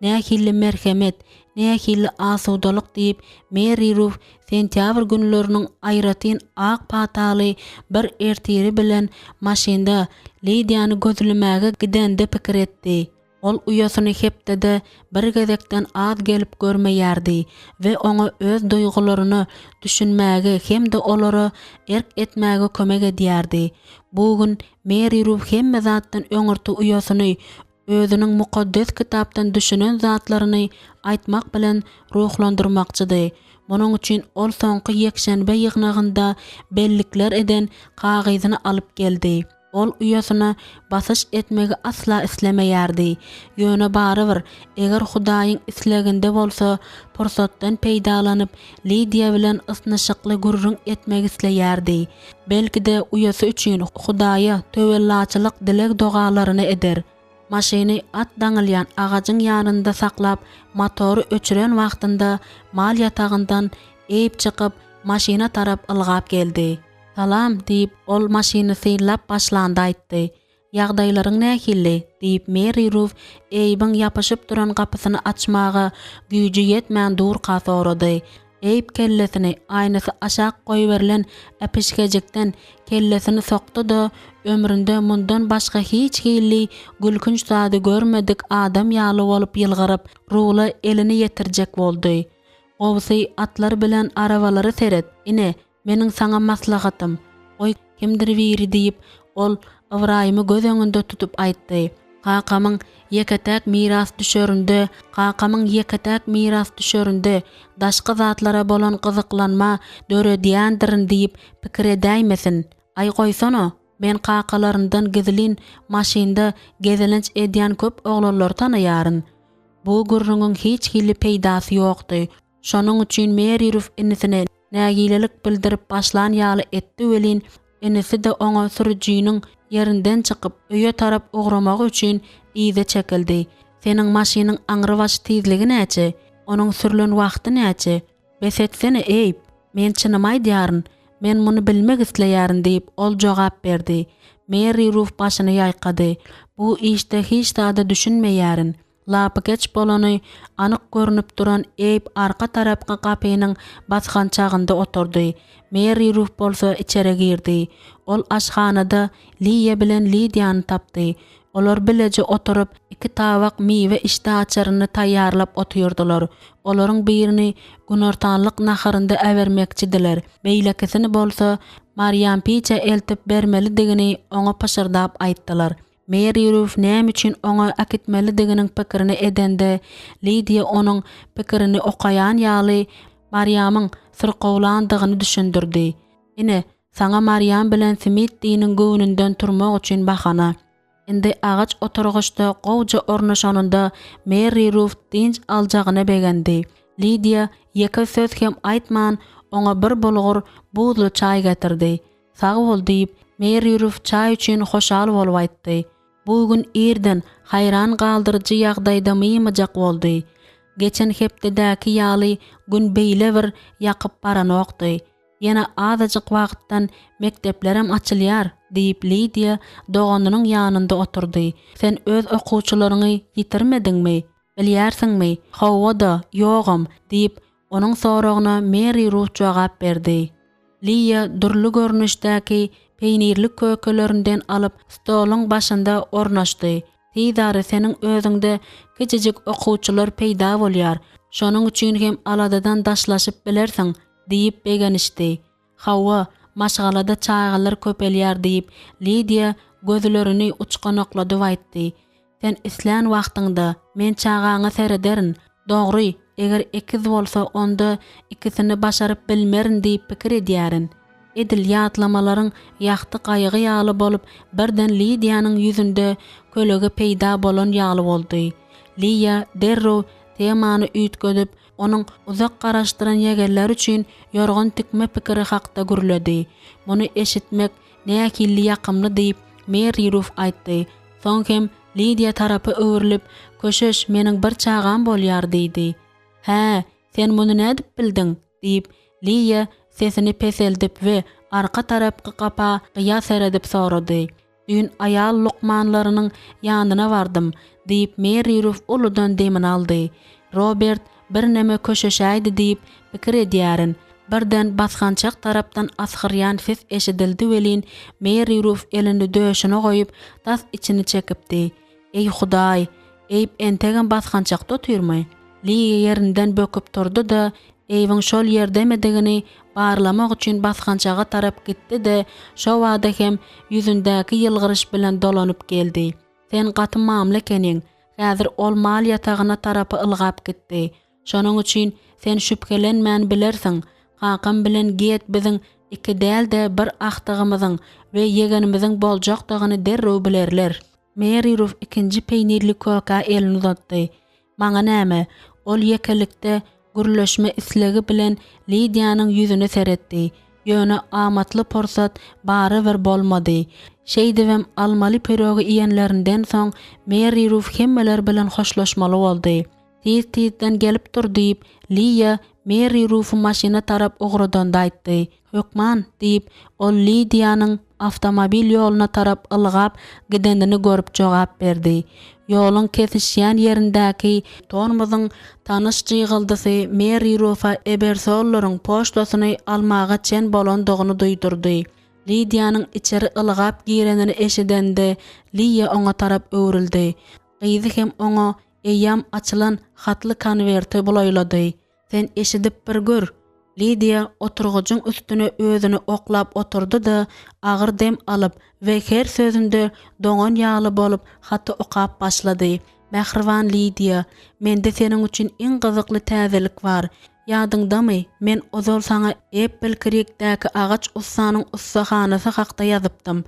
Nähili merhemet, nähili asudalyk diýip, Merri Ruf sentýabr günleriniň aýratyn ak pataly bir ertiri bilen maşynda Lidiýany gözlemäge gidende pikir etdi. Ol uýasyny hepdede bir gezekden az gelip görmeýärdi we oňa öz duýgularyna düşünmäge hem-de olara erk etmäge kömek edýärdi. Bu gün Merri Ruf hemme zatdan öňürti uýasyny özüniň Mukaddes Kitapdan düşünen zatlaryny aýtmak bilen ruhlandyrmakçydy. Munuň üçin ol soňky ýekşenbe ýygnagynda bellikler eden kagyzyny alyp geldi. Ol uýasyna basyş etmegi asla islemeýärdi. Ýöne barybir, eger Hudaýyň isleginde bolsa, pursatdan peýdalanyp, Lidiýa bilen ysnyşykly gürrüň etmek isleýärdi. Belki-de, uýasy üçin Hudaýa töwellaçylyk dileg-dogalaryny eder. Maşyny at daňylýan agajyň ýanynda saklap, motory öçüren wagtynda mal ýatagyndan Eýb çykyp, maşyna tarap ylgap geldi. Salam, diýip, ol maşyny synlap başlanda aýtdy. Ýagdaýlaryň nähili? diýip, Merri Ruf Eýbiň ýapyşyp duran gapysyny açmaga güýji ýetmän durka sorady. Eýb kellesini aýnasy aşak goýberilen äpişgejikden kellesini sokdy-da, ömründe mundan başga hiç hili gülkünç zady görmedik adam ýaly bolup ýylgyryp, rula elini ýetirjek boldy. Gowusy, atlar bilen arabalara seret, ine, Meniň saňa maslahatym, goý, kimdir biri diýip, ol Ybraýymy göz öňünde tutup aýtdy. Kakamyň ýeke-täk mirasdüşerinde, kakamyň ýeke-täk mirasdüşerinde daşky zatlara bolan gyzyklanma döredýändirin diýip pikir edäýmesin. Aý, goýsana, men kakalaryndan gizlin maşynda gezelenç edýän köp oglanlary tanaýaryn. Bu gürrüňiň hiç hili peýdasy ýokdy. Şonuň üçin Meri Ruf inisine nägilelik bildirip başlan ýaly etdi welin, inisi-de oňa sürüjiniň ýerinden çykyp, öýe tarap ugramagy üçin yza çekildi. Seniň maşynyň aňrybaş tizligi näçe? Onuň sürlen wagty näçe? Bes etsene, Eýb! Men çynymy aýdýaryn. Men muny bilmek isleýärin, diýip, ol jogap berdi. Merri Ruf başyny ýaýkady. Bu işde hiç zada düşünmeýärin. Lapykeç bolany anyk görnüp duran Eýb arka tarapky gapynyň basgançagynda oturdy. Merri Ruf bolsa içeri girdi. Ol aşhanada Liýa bilen Lidiýany tapdy. Olar bileje oturyp, iki tabak miwe işdäaçaryny taýýarlap otyrdylar. Olaryň birini günortanlyk naharynda äbermekçidiler, beýlekisini bolsa Marýampiçä eltip bermelidigini oňa pyşyrdap aýtdylar. Meri Ruf näme üçin oňa äkitmelidiginiň pikirini edende, Lidiýa onuň pikirini okaýan ýaly Marýamyň syrkawlandygyny düşündirdi. Ine, saňa Marýam bilen Smittiniň göwnünden turmak üçin bahana. Indi agaç oturgyçda gowja ornaşanynda Merri Ruf dynç aljagyna begendi. Lidiýa ýeke söz hem aýtman, oňa bir bulgur buzly çaý getirdi. Sag bol, diýip, Merri Ruf çaý üçin hoşal bolup aýtdy. Bu gün irden haýran galdyryjy ýagdaýda mymyjak boldy. Geçen hepdedäki ýaly gün beýle bir ýakyp baranokdy. Ýene azajyk wagtdan mekdeplerem açylýar, diýip, Lidiýa doganynyň ýanynda oturdy. Sen öz okuwçylaryňy ýitirmediňmi? Bilýärsiňmi, hawa-da, ýogam, diýip, onuň soragyna Meri Rut jogap berdi. Liýa dürli görnüşdäki peýnirli kökelerinden alyp, stoluň başynda ornaşdy. Tizara seniň özüňde kiçijik okuwçylar peýda bolýar. Şonuň üçin hem aladadan daşlaşyp bilersiň, diýip begenişdi. Hawa, maşgalada çagalar köpelýär, diýip, Lidiýa gözlerini uçganakladyp aýtdy. Sen islän wagtyňda, men çagaňa serederin. Dogry, eger ekiz bolsa, onda ikisini başaryp bilmerin diýip pikir edýärin. Edil ýatlamalaryň ýagty gaýygy ýaly bolup, birden Lidiýanyň ýüzünde kölege peýda bolan ýaly boldy. Liýa derrew temany üýtgedip, onuň uzak garaşdyran ýegenleri üçin ýorgan tikme pikiri hakda gürledi. Muny eşitmek nähilli ýakymly diýip, Merri Ruf aýtdy. Soň hem Lidiýa tarapa öwrülip, Köşeş, meniň bir çagam bolýar diýdi. Hä, sen muny nädip bildiň? diýip, Liýa sesini peseldip we arka tarapky gapa gyýa seredip sorady. Düýn aýal lukmanlarynyň ýanyna bardym, diýip, Merri Ruf uludan demini aldy. Robert birneme köşeşäýdi diýip pikir edýärin. Birden basgançak tarapdan asgyrýan ses eşidildi welin, Merri Ruf elini döşüne goýup, tas içini çekipdi. Eý, Hudaý! Eýb entegem basgançakda otyrmy? Liýa ýerinden böküp turdy-da, Eýbiň şol ýerdemidigini barlamak üçin basgançaga tarap gitdi-de, şobada hem ýüzündäki ýylgyryş bilen dolanyp geldi. Sen gaty mamla ekeniň. Häzir ol mal ýatagyna tarapa ylgap gitdi. Şonuň üçin sen şübhelenmän bilersiň, kakam bilen Get biziň iki däl-de bir agtygymyzyň we ýegenimiziň boljakdygyny derrew bilerler. Meri Ruf ikinji peýnirli kökä elini uzatdy. Maňa näme? Ol ýekelikde gürleşme islegi bilen Lidiýanyň ýüzüne seretdi. Ýöne amatly pursat barybir bolmady. Şeýdibem almaly pirogy iýenlerinden soň Merri Ruf hemmeler bilen hoşlaşmaly boldy. Tiz-tizden gelip dur diýip, Liýa Merri Rufy maşyna tarap ugradanda aýtdy. Hökman, diýip, ol Lidiýanyň awtomobil ýoluna tarap ylgap gidenini görüp jogap berdi. Ýoluň kesişýän ýerindäki tormozyň tanyş jygyldysy Merri Rufa Ebersollaryň poçtasyny almaga çen bolandygyny duýdurdy. Lidiýanyň içeri ylgap girenini eşidende, Liýa oňa tarap öwrüldi. Gyzy hem oňa eýýäm açylan hatly konwerti bulaýlady. Sen eşidip bir gör! Lidiýa oturgyjyň üstüne özüni oklap oturdy-da, agyr dem alyp we her sözünde doňan ýaly bolup haty okap başlady, Mähriban Lidiýa, mende seniň üçin iň gyzykly täzelik bar. Ýadyňdamy, men ozal saňa Eppelkrikdäki agaç ussanyň ussahanasy hakda ýazypdym.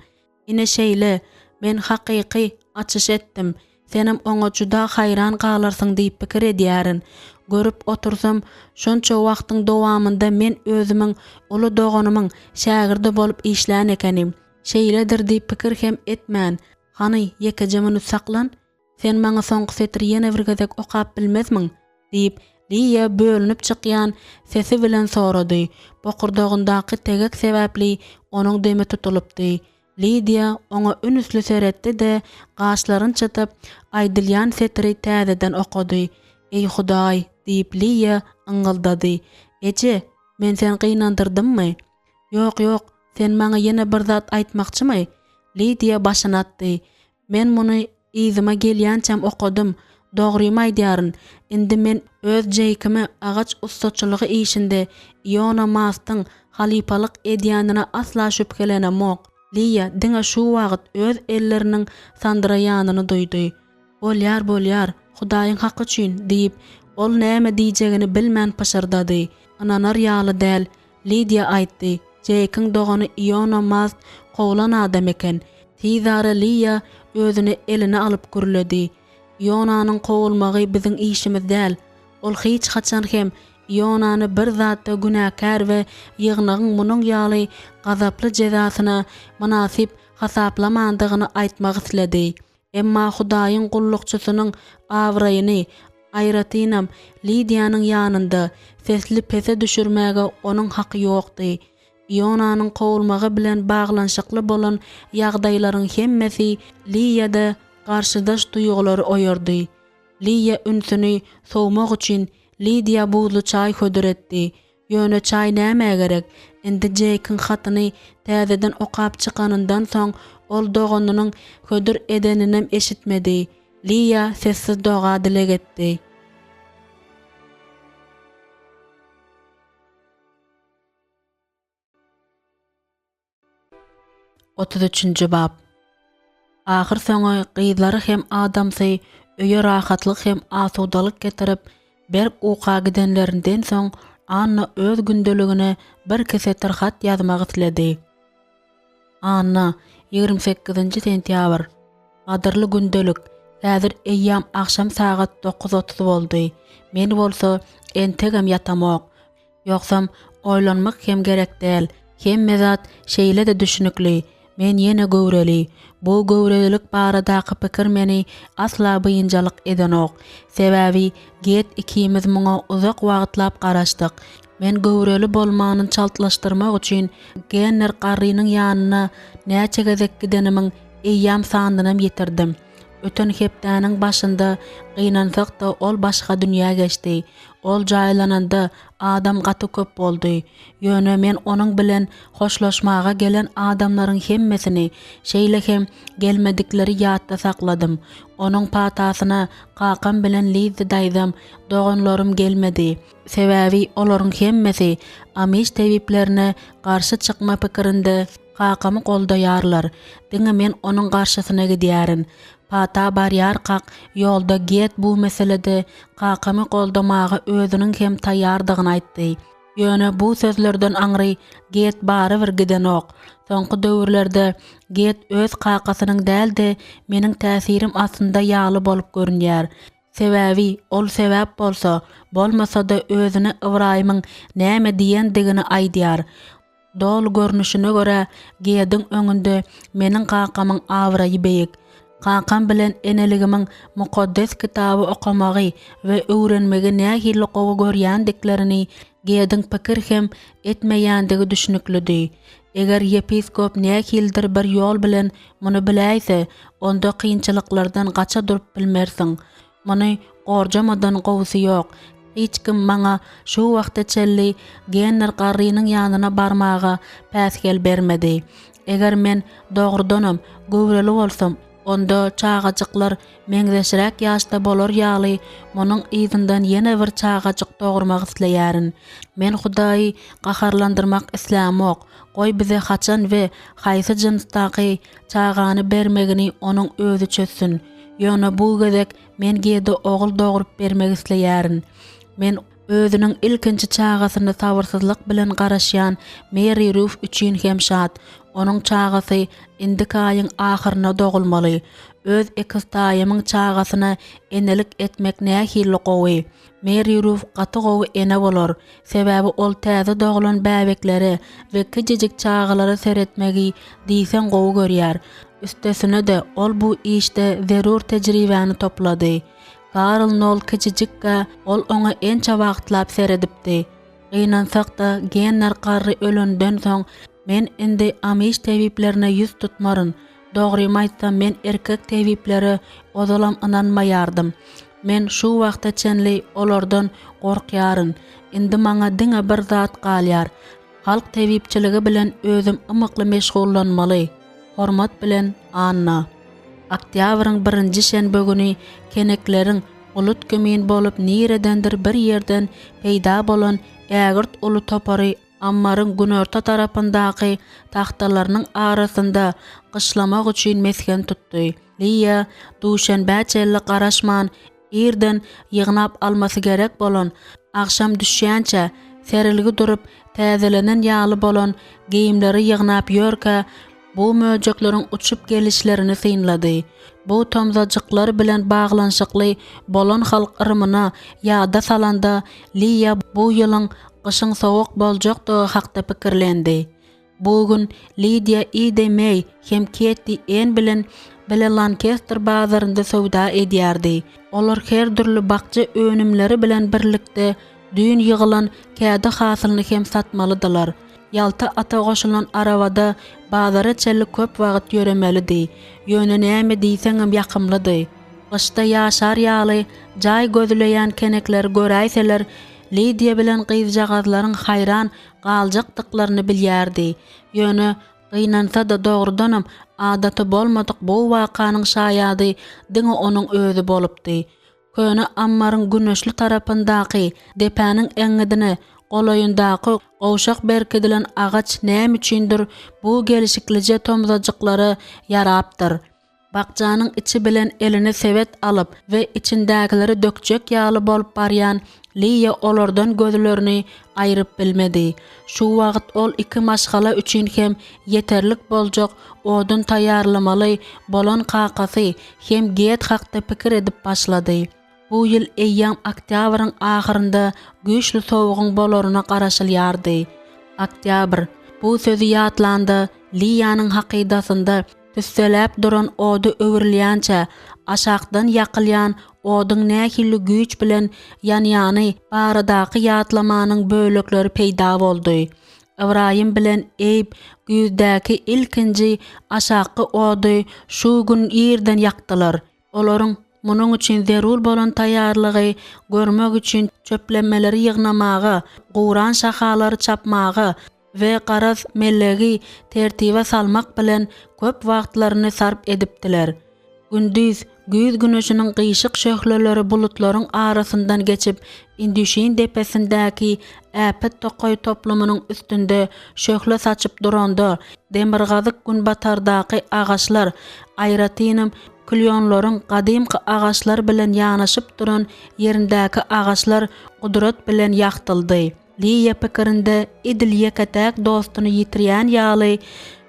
Ine şeýle, men hakyky açyş etdim. Senem oňa juda haýran galarsyň diýip pikir edýärin. Görüp otursam, şonça wagtyň dowamynda men özümiň uly doganymyň şägirdi bolup işlän ekenim. Şeýledir diýip pikir hem etmän. Hany, ýekeje minut saklan. Sen maňa soňky setiri ýene bir gezek okap bilmezmiň? diýip, Liýa bölünip çykýan sesi bilen sorady. Bokurdagyndaky tegek sebäpli onuň demi tutulypdy. Lidiýa oňa ünüsli seretdi-de, gaşlaryny çytyp, aýdylýan setiri täzeden okady. Eý, Hudaý! diýip, Liýa yňňyldady. Eje, men seni gynandyrdymmy? Ýok, ýok, sen maňa ýene bir zat aýtmakçymy? Lidiýa başyny atdy. Men muny yzyma gelýänçäm okadym. Dogrymy aýdýaryn, indi men öz Jeýkime agaç ussaçylygy işinde Iona Mastyň halypalyk edýänine asla şübhelenemok. Liýa diňe şu wagt öz elleriniň sandyraýanyny duýdy. Bolýar, bolýar, Hudaýyň haky üçin, diýip, ol näme diýjegini bilmän pyşyrdady. Ynanar ýaly däl, Lidiýa aýtdy, Jeýkiň dogany Iona Mast kowlan adam eken. Tizara Liýa özüni eline alyp gürledi. Ionanyň kowulmagy biziň işimiz däl. Ol hiç haçan hem Ionany bir zatda günäkär we ýygnagyň munuň ýaly gazaply jezasyna mynasyp hasaplamandygyny aýtmak isledi. Emma Hudaýyň gullukçysynyň abraýyny, aýratynam, Lidiýanyň ýanynda, sesli pese düşürmäge onuň haky ýokdy. Ionanyň kowulmagy bilen baglanyşykly bolan ýagdaýlaryň hemmesi Liýada garşydaş duýgulary oýardy. Liýa ünsüni sowmak üçin Lidiýa buzly çaý hödür etdi. Ýöne çaý nämä gerek? Indi Jeýkiň hatyny täzeden okap çykanyndan soň, ol doganynyň hödür edeninem eşitmedi. Liýa sessiz doga-dileg etdi. 33-nji bap. Ahyrsoňy gyzlary hem adamsy öýe rahatlyk hem asudalyk getirip, berk uka gidenlerinden soň Anna öz gündeligine birki setir hat ýazmak isledi. Anna, 28-nji sentýabr. Gadyrly gündelik, häzir eýýäm agşam sagat 9:30 boldy. Men bolsa entegem ýatamok. Ýogsam, oýlanmak hem gerek däl. Hemme zat şeýle-de düşnükli. Men ýene göwreli. Bu göwrelilik baradaky pikir meni asla biynjalyk edenok. Sebäbi Get ikimiz muňa uzak wagtlap garaşdyk. Men göwreli bolmanyny çaltlaşdyrmak üçin Genner garrynyň ýanyna näçe gezek gidenimiň eýýäm sanynam ýitirdim. Öten hepdäniň başynda gynansak-da ol başga dünýä geçdi. Ol jaýlananda adam gaty köp boldy. Ýöne men onuň bilen hoşlaşmaga gelen adamlaryň hemmesini, şeýle hem gelmedikleri ýatda sakladym. Onuň patasyna kakam bilen Lizzi daýzam, doganlarym gelmedi. Sebäbi olaryň hemmesi amiş tebiplerine garşy çykma pikirinde kakamy goldaýarlar. Diňe men onuň garşysyna gidýärin. Pata barýarkak, ýolda Get bu meselede kakamy goldamaga özüniň hem taýýardygyny aýtdy. Ýöne bu sözlerden aňry Get barybir gidenok. Soňky döwürlerde Get öz kakasynyň däl-de, meniň täsirim astynda ýaly bolup görünýär. Sebäbi ol sebäp bolsa, bolmasa-da özüne Ybraýymyň näme diýendigini aýdýar. Doly görnüşine görä, Gediň öňünde meniň kakamyň abraýy beýik. Kakam bilen eneligimiň Mukaddes Kitaby okamagy we öwrenmegi nähili gowy görýändiklerini Gediň pikir hem etmeýändigi düşnüklidi. Eger ýepiskop nähilidir bir ýol bilen muny biläýse, onda kynçylyklardan gaça durup bilmersiň. Muny gorjamadan gowusy ýok. Hiç kim maňa şu wagta çenli Genner garrynyň ýanyna barmaga päsgel bermedi. Eger men, dogrudanam, göwreli bolsam, onda çagajyklar meňzeşräk ýaşda bolar ýaly, munuň yzyndan ýene bir çagajyk dogurmak isleýärin. Men Hudaýy gaharlandyrmak islämok, goý bize haçan we haýsy jynsdaky çagany bermegini onuň özi çözsün. Ýöne bu gezek men Gede ogul dogrup bermek isleýärin. Men özüniň ilkinji çagasyna sabyrsyzlyk bilen garaşýan Meri Ruf üçin hem şat. Onuň çagasy indiki aýyň ahyrynda dogulmaly. Öz ekiztaýymyň çagasyna enelik etmek nähili gowy! Meri Ruf gaty gowy ene bolar. Sebäbi ol täze doglan bäbeklere we kiçijik çagalara seretmegi diýseň gowy görýär. Üstesine-de, ol bu işde zerur tejribäni toplady. Karl Nol kiçijikkä, ol oňa ençe wagtlap seredipdi. Gynansak-da, Genner garry ölenden soň, men indi amiş tebiplerine ýüz tutmaryn. Dogrymy aýtsam, men erkek tebiplere ozalam ynanmaýardym. Men şu wagta çenli olardan gorkýaryn. Indi maňa diňe bir zat galýar, halk tebipçiligi bilen özüm ymykly meşgullanmaly. Hormat bilen, Anna. Oktýabryň birinji şenbe güni kenekleriň bulut kimin bolup niredendir bir ýerden peýda bolan ägirt uly topary Ammaryň günorta tarapyndaky tagtalarynyň arasynda gyşlamak üçin mesgen tutdy. Liýa duşenbä çenli garaşman, irden ýygnap almasy gerek bolan, agşam düşýänçä serilgi durup täzelenen ýaly bolan geýimleri ýygnap ýörkä, bu möjekleriň uçup gelişlerini synlady. Bu tomzajyklar bilen baglanyşykly bolan halk yrymyna ýada salanda, Liýa bu ýylyň gyşyň sowuk boljakdygy hakda pikirlendi. Bu gün Lidiýa I. De Meý hem Ketti Enn bilen bile Lankester bazarynda söwda edýärdi. Olar her dürli bakja önümleri bilen birlikde düýn ýygylan kädi hasylyny hem satmalydylar. Ýalta ata goşulan arabada bazara çenli köp wagt ýöremelidi. Ýöne näme diýseňem ýakymlydy. Gyşda ýaşar ýaly jaý gözleýän kenekleri göräýseler, Lidiýa bilen gyzjagazlaryň haýran galjakdyklaryny bilýärdi. Ýöne. Gynansa-da, dogrudanam, adaty bolmadyk bu wakanyň şaýady diňe onuň özi bolupdy. Köne ammaryň güneşli tarapyndaky depäniň eňňidine golaýyndaky gowşak berkidilen agaç näme üçindir bu gelşiklije tomzajyklara ýarapdyr. Bakjanyň içi bilen eline sebet alyp we içindäkileri dökjek ýaly bolup barýan Liýa olardan gözlerini aýryp bilmedi. Şu wagt ol iki maşgala üçin hem ýeterlik boljak odun taýýarlamaly bolan kakasy hem Get hakda pikir edip başlady. Bu ýyl eýýäm oktýabryň ahyrynda güýçli sowugyň bolaryna garaşylýardy. Oktýabr. Bu sözi ýatlanda Liýanyň hakydasynda tüsseläp duran oda öwrülýänçä, aşakdan ýakylýan oduň nähili güýç bilen ýanýany baradaky ýatlamanyň bölekleri peýda boldy. Ybraýym bilen Eýb güýzdäki ilkinji aşakky ody şu gün irden ýakdylar. Olaryň munuň üçin zerur bolan taýýarlygy görmek üçin çöplemeleri ýygnamaga, guran şahalary çapmaga we garaz mellegi tertibe salmak bilen köp wagtlaryny sarp edipdiler. Gündiz güýz güneşiniň gyşyk şöhleleri bulutlaryň arasyndan geçip, Indüşin depesindäki äpet tokaý toplumynyň üstünde şöhle saçyp duranda, demirgazyk-günbatardaky agaçlar, aýratynam klýonlaryň gadymky agaçlar bilen ýanaşyp duran ýerindäki agaçlar gudrat bilen ýagtyldy. Liýa pikirinde edil ýeke-täk dostuny ýitirýän ýaly,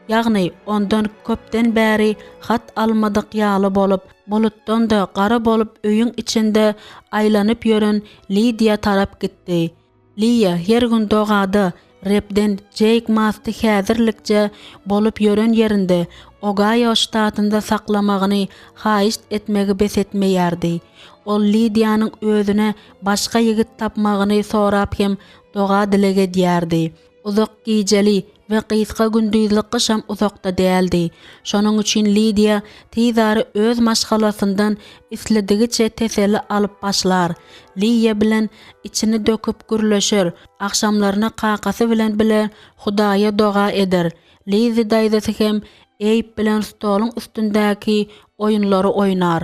ýagny ondan köpden bäri hat almadyk ýaly bolup, bulutdan-da gara bolup öýüň içinde aýlanyp ýören Lidiýa tarap gitdi. Liýa her gün dogada Rebden Jeýk Masty häzirlikçe bolup ýören ýerinde, Ogaýo ştatynda saklamagyny haýyşt etmegi bes etmeýärdi. Ol Lidiýanyň özüne başga ýigit tapmagyny sorap hem doga-dileg edýärdi. Uzak gijeli we gysga gündizli gyşam uzakda däldi. Şonuň üçin Lidiýa tizara öz maşgalasyndan isledigiçe teselli alyp başlar. Liýa bilen içini döküp gürleşer, agşamlaryna kakasy bilen bile Hudaýa doga eder. Lizzi daýzasy hem Eýb bilen stoluň üstündäki oýunlary oýnar.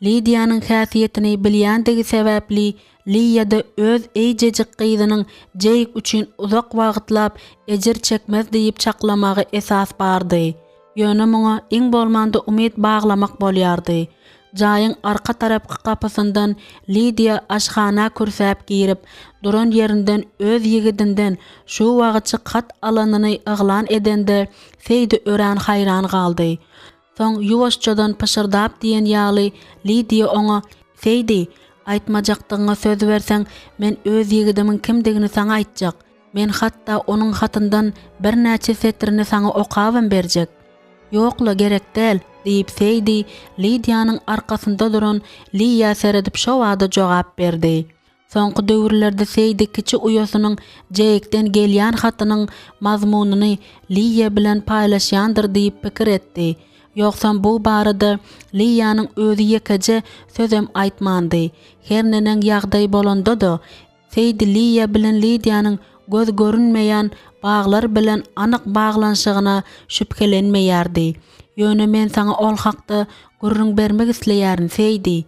Lidiýanyň häsiýetini bilýändigi sebäpli, Liýa-da öz eýjejik gyzynyň Jeýk üçin uzak wagtlap ejir çekmez diýip çaklamaga esas bardy. Ýöne muňa iň bolmanda umyt baglamak bolýardy. Jaýyň arka tarapky gapysyndan Lidiýa aşhana kürsäp girip, duran ýerinden öz ýigidinden şu wagtjyk hat alanyny yglan edende, Seýdi örän haýran galdy. Soň ýuwaşjadan pyşyrdap diýen ýaly Lidiýa oňa, Seýdi, aýtmajakdygyňa söz berseň, men öz ýigidimiň kimdigini saňa aýtjak. Men hatda onuň hatyndan birnäçe setirini saňa okabam berjek. Ýok-la, gerek däl, diýip, Seýdi Lidiýanyň arkasynda duran Liýa seredip şobada jogap berdi. Soňky döwürlerde Seýdi kiçi uýasynyň Jeýkden gelýän hatynyň mazmunyny Liýa bilen paýlaşýandyr diýip pikir etdi. Ýogsam bu barada Liýanyň özi ýekeje sözem aýtmandy. Her neneň ýagdaý bolanda-da, Seýdi Liýa bilen Lidiýanyň göz görünmeýän baglar bilen anyk baglanyşygyna şübhelenmeýärdi. Ýöne men saňa ol hakda gürrüň bermek isleýärin, Seýdi.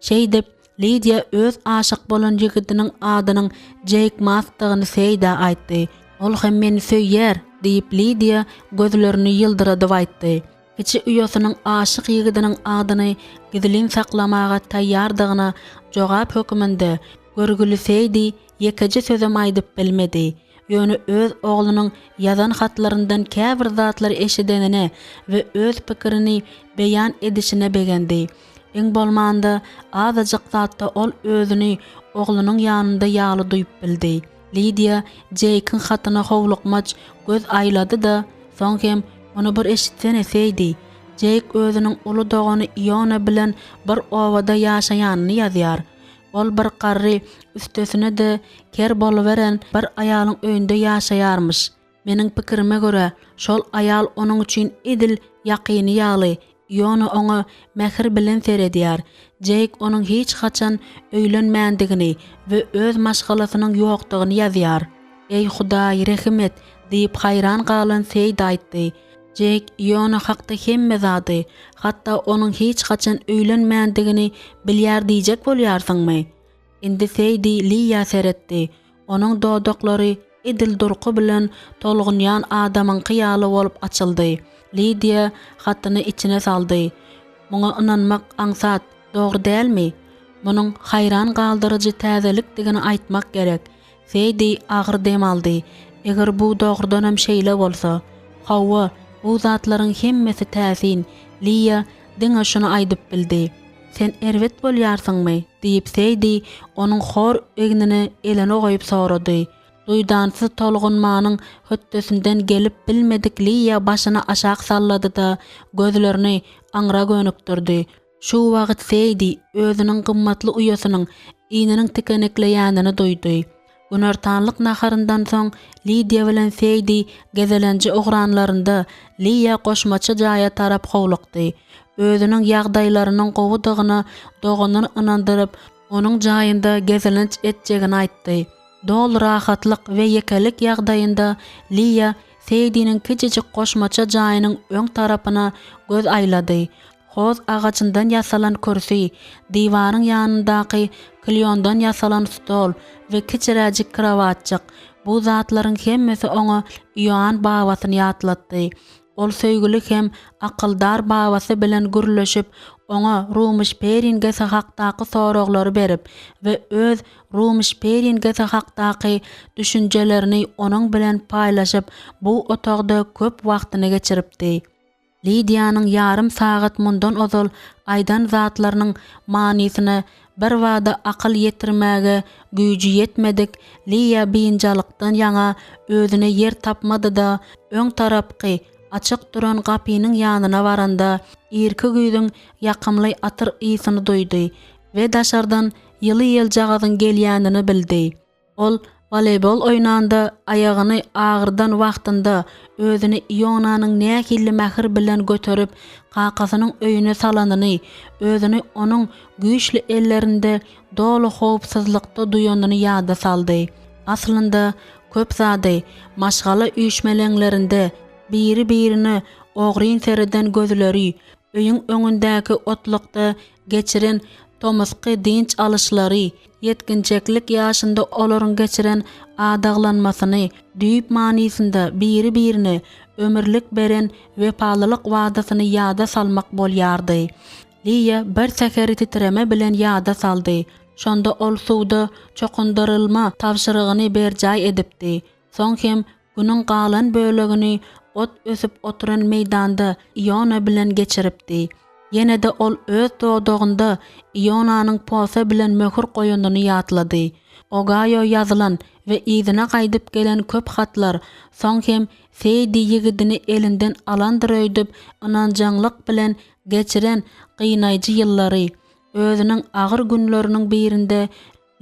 Şeýdip, Lidiýa öz aşyk bolan ýigidiniň adynyň Jeýk Maskdygyny Seýdä aýtdy. Ol hem meni söýýär, diýip, Lidiýa gözlerini ýyldyradyp aýtdy. Kiçi uýasynyň aşyk ýigidiniň adyny gizlin saklamaga taýýardygyna jogap höküminde görgüli Seýdi ýekeje sözem aýdyp bilmedi. Ýöne öz oglunyň ýazan hatlaryndan käbir zatlary eşidenine we öz pikirini beýan edişine begendi. Iň bolmanda, azajyk zatda ol özüni oglunyň ýanynda ýaly duýup bildi. Lidiýa Jeýkiň hatyna howlukmaç göz aýlady-da, soň hem, Muny bir eşitsene, Seýdi. Jeýk özüniň uly dogany Iona bilen bir obada ýaşaýanyny ýazýar. Ol bir garry, üstesine-de ker boluberen bir aýalyň öýünde ýaşaýarmyş. Meniň pikirime görä, şol aýal onuň üçin edil ýakyny ýaly, Iona oňa mähir bilen seredýär. Jeýk onuň hiç haçan öýlenmändigini we öz maşgalasynyň ýokdugyny ýazýar. Eý, Hudaý, rehim et! diýip, haýran galan Seýd aýtdy. Jeýk Iona hakda hemme zady, hatda onuň hiç haçan öýlenmändigini bilýär diýjek bolýarsyňmy? Indi Seýdi Liýa seretdi. Onuň dodaklary edil durky bilen tolgunýan adamyňky ýaly bolup açyldy. Lidiýa hatyny içine saldy. Muňa ynanmak aňsat, dogry dälmi? Munuň haýran galdyryjy täzelikdigini aýtmak gerek. Seýdi agyr dem aldy. Eger bu dogrudanam şeýle bolsa. Hawa, bu zatlaryň hemmesi täsin, Liýa diňe şuny aýdyp bildi. Sen erbet bolýarsyňmy? diýip, Seýdi onuň hor egnine elini goýup sorady. Duýdansyz tolgunmanyň hötdesinden gelip bilmedik Liýa başyny aşak sallady-da, gözlerini aňra gönükdirdi. Şu wagt Seýdi özüniň gymmatly uýasynyň ininiň tikenekleýänini duýdy. Günortanlyk naharyndan soň Lidiýa bilen Seýdi gezelenje ugranlarynda Liýa goşmaça jaýa tarap howlukdy. Özüniň ýagdaýlarynyň gowudygyna doganyny ynandyryp, onuň jaýynda gezelenç etjegini aýtdy. Doly rahatlyk we ýekelik ýagdaýynda Liýa Seýdiniň kiçijik goşmaça jaýynyň öň tarapyna göz aýlady. Hoz agajyndan ýasalan kürsi, diwaryň ýanyndaky klýondan ýasalan stol we kiçiräjik krowatjyk, bu zatlaryň hemmesi oňa Ioann babasyny ýatlatdy. Ol söýgüli hem akyldar babasy bilen gürleşip, oňa Rumyş peringesi hakdaky soraglary berip we öz Rumyş peringesi hakdaky düşünjelerini onuň bilen paýlaşyp, bu otagda köp wagtyny geçiripdi. Lidiýanyň ýarym sagat mundan ozal aýdan zatlarynyň manysyna birbada akyl ýetirmäge güýji ýetmedik Liýa biynjalykdan ýaňa özüne ýer tapmady-da, öň tarapky, açyk duran gapynyň ýanyna baranda, irki güýzüň ýakymly atyr ysyny duýdy we daşardan ýyly ýeljagazyň gelýänini bildi. Ol woleýbol oýnanda aýagyny agyrdan wagtynda özüni Ionanyň nähili mähir bilen göterip, kakasynyň öýüne salanyny, özüni onuň güýçli ellerinde doly howpsuzlykda duýanyny ýada saldy. Aslynda, köp zady, maşgala üýşmeleňlerinde biri-birine ogryn sereden gözleri, öýüň öňündäki otlukda geçiren tomusky dynç alyşlary, ýetginjeklik ýaşynda olaryň geçiren adaglanmasyny, düýp manysynda biri-birine ömürlik beren wepalylyk wadasyny ýada salmak bolýardy. Liýa bir säheri titreme bilen ýada saldy. Şonda ol suwda çokundyrylma tabşyrygyny berjaý edipdi. Soň hem günüň galan bölegini ot ösüp oturan meýdanda Iona bilen geçiripdi. Ýene-de ol öz dodagynda Ionanyň posa bilen möhür goýanyny ýatlady. Ogaýo ýazylan we yzyna gaýdyp gelen köp hatlar, soň hem Seýdi ýigidini elinden alandyr öýdüp ynanjaňlyk bilen geçiren gynaýjy ýyllary, özüniň agyr günleriniň birinde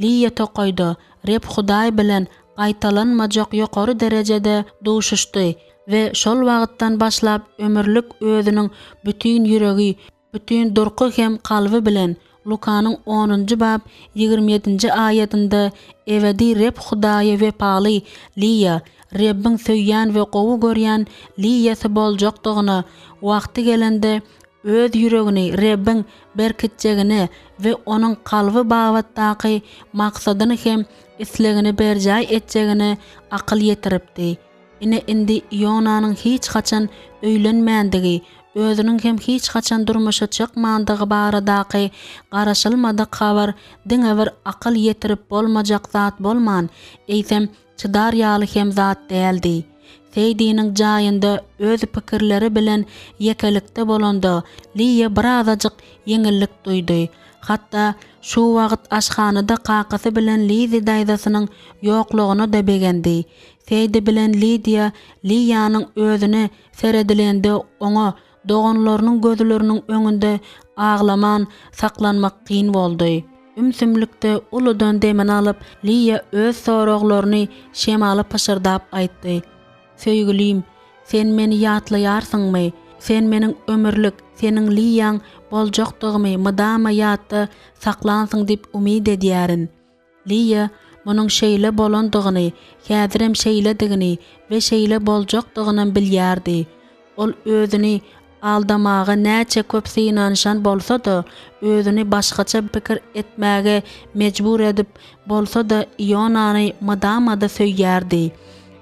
Liýa tokaýda Reb Hudaý bilen gaýtalanmajak ýokary derejede duşuşdy we şol wagtdan başlap ömürlik özüniň bütin ýüregi, bütin durky hem kalby bilen Lukanyň onunjy bap 27 ýedinji aýadynda ebedi Reb Hudaýa wepaly Liýa, Rebbiň söýýän we gowy görýän Liýasy boljakdygyna wagty gelende öz ýüregini Rebbiň berkitjegine we onuň kalby babatdaky maksadyny hem islegini berjaý etjegine akyl ýetiripdi. Ine indi Ionanyň hiç haçan öýlenmändigi, özüniň hem hiç haçan durmuşa çykmandygy baradaky garaşylmadyk habar diňe bir akyl ýetirip bolmajak zat bolman, eýsem çydar ýaly hem zat däldi. Seýdiniň jaýynda öz pikirleri bilen ýekelikde bolanda, Liýa birazajyk ýeňillik duýdy. Hatda şu wagt aşhanada kakasy bilen Lizi daýzasynyň ýoklugyna-da begendi. Seýdi bilen Lidiýa Liýanyň özüne seredilende oňa Doganlarynyň gözleriniň öňünde aglaman saklanmak kyn boldy. Ümsümlikde uludan demini alyp, Liýa öz soraglaryny şemala pyşyrdap aýtdy. Söýgülim, sen meni ýatlaýarsyňmy? Sen meniň ömürlik seniň Liýaň boljakdygymy mydama ýatda saklansyň diýip umyt edýärin. Liýa munuň şeýle bolandygyny, häzirem şeýledigini we şeýle boljakdygynam bilýärdi. Ol özüni aldamaga näçe köp synanyşan bolsa-da, özüni başgaça pikir etmäge mejbur edip bolsa-da Ionany mydama-da söýýärdi.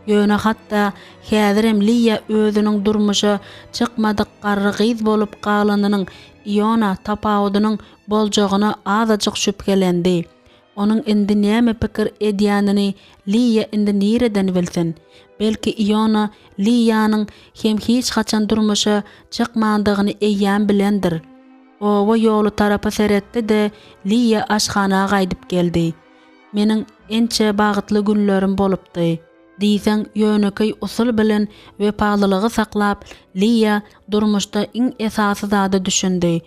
Ýöne hatda häzirem Liýa özüniň durmuşa çykmadyk garry gyz bolup galanynyň Iona tapawudynyň boljagyna azajyk şübhelendi. Onuň indi näme pikir edýänini Liýa indi nireden bilsin? Belki Iona Liýanyň hem hiç haçan durmuşa çykmandygyny eýýäm bilendir. Oba ýoly tarapa seretdi-de, Liýa aşhana gaýdyp geldi. Meniň ençe bagtly günlerim bolupdy. Diýseň ýönekeý usul bilen wepalylygy saklap, Liýa durmuşda iň esasy zada düşündi.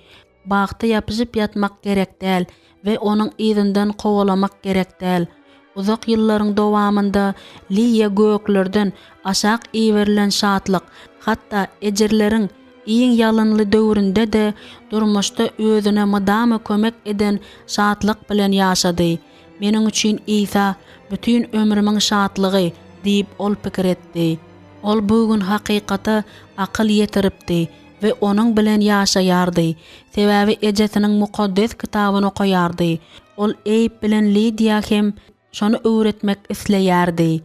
Bagta ýapyşyp ýatmak gerek däl we onuň yzyndan kowalamak gerek däl. Uzak ýyllaryň dowamynda Liýa göklerden aşak iberilen şatlyk, hatda ejirleriň iň ýalynly döwründe-de durmuşda özüne mydama kömek eden şatlyk bilen ýaşady. Meniň üçin Isa, bütin ömrümiň şatlygy, diýip ol pikir etdi. Ol bu gün hakykata akyl ýetiripdi we onuň bilen ýaşaýardy, sebäbi ejesiniň Mukaddes Kitabyny okaýardy. Ol Eýb bilen Lidiýa hem şony öwretmek isleýärdi.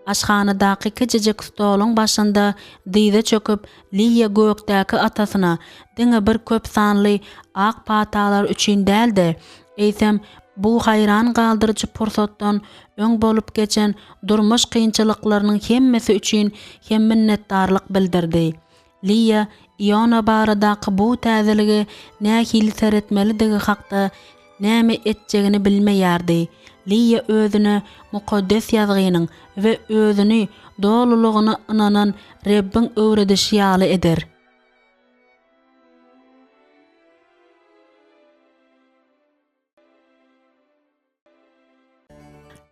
Aşhanadaky kiçijik stoluň başynda dyza çöküp, Liýa gökdäki atasyna diňe bir köp sanly ak patalar üçin däl-de, eýsem, bu haýran galdyryjy pursatdan öň bolup geçen durmuş kynçylyklarynyň hemmesi üçin hem minnetdarlyk bildirdi. Liýa Iona baradaky bu täzelige nähili seretmelidigi hakda näme etjegini bilmeýärdi. Liýa özüne Mukaddes Ýazgynyň we özüni dolulygyna ynanan Rebbiň öwredişi ýaly eder.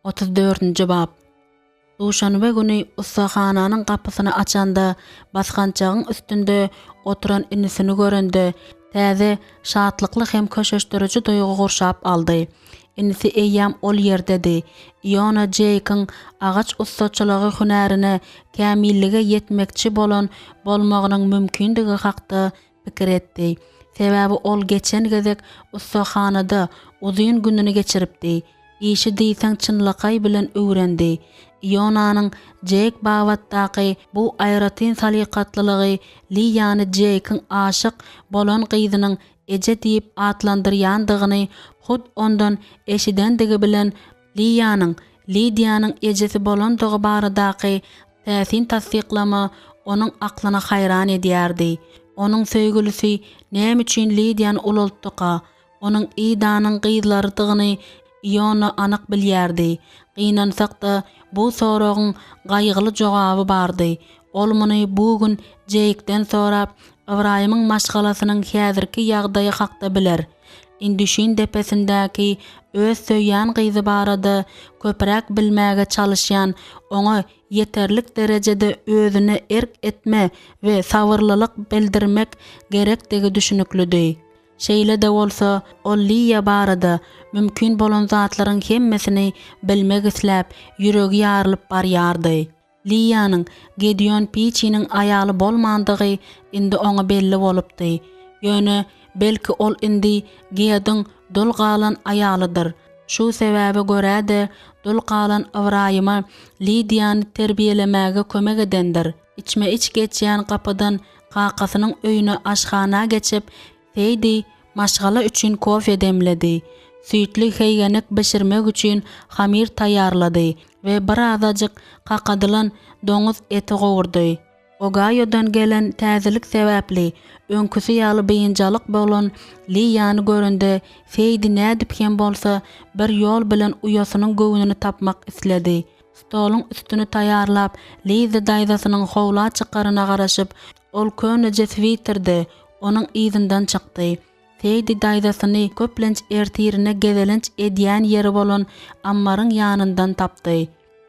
34-nji bap. Duşanbe güni ussahananyň gapysyny açanda, basgançagyň üstünde oturan inisini görende, täze, şatlykly hem köşeşdiriji duýgy gurşap aldy. Inisi eýýäm ol ýerdedi. Iona Jeýkiň agaç ussaçylygy hünärine kämillige ýetmekçi bolan bolmagynyň mümkindigi hakda pikir etdi. Sebäbi ol geçen gezek ussahanada uzyn gününi geçiripdi. Işi diýseň çynlakaý bilen öwrendi. Ionanyň Jeýk babatdaky bu aýratyn salykatlylygy Liýany Jeýkiň aşyk bolan gyzynyň eje diýip atlandyrýandygyny hut ondan eşidendigi bilen Liýanyň Lidiýanyň ejesi bolandygy baradaky täsin tassyklama onuň aklyny haýran edýärdi. Onuň söýgülisi näme üçin Lidiýany ulaltdyka? Onuň Idanyň gyzlarydygyny Iona anyk bilýärdi. Gynansak-da, bu soragyň gaýgyly jogaby bardy. Ol muny bu gün Jeýkden sorap, Ybraýymyň maşgalasynyň häzirki ýagdaýy hakda biler. Indüşin depesindäki öz söýýän gyzy barada köpräk bilmäge çalyşýan oňa ýeterlik derejede özüne erk etme we sabyrlylyk bildirmek gerekdigi düşüniklidi. Şeýle-de bolsa, ol Liýa barada mümkin bolan zatlaryň hemmesini bilmek isläp, ýüregi ýarylyp barýardy. Liýanyň Gedeon Piçiniň aýaly bolmandygy indi oňa belli bolupdy. Ýöne, belki ol indi Gediň dul galan aýalydyr. Şu sebäbe görä-de, dul galan Ybraýyma Lidiýany terbiýelemäge kömek edendir. Içme-iç geçýän gapydan kakasynyň öýüne aşhana geçip, Seýdi maşgala üçin kofe demledi. Süýtli heýgenek bişirmek üçin hamyr taýýarlady we birazajyk kakadylan doňuz eti gowurdy. Ogaýodan gelen täzelik sebäpli öňküsi ýaly biynjalyk bolan Liýany görende Seýdi nädip hem bolsa bir ýol bilen uýasynyň göwnüni tapmak isledi. Stoluň üstüni taýýarlap, Liza daýzasynyň howla çykaryna garaşyp, ol köneje switerde onuň yzyndan çykdy. Seýdi daýzasyny köplenç ertirine gezelenç edýän ýeri bolan ammaryň ýanyndan tapdy.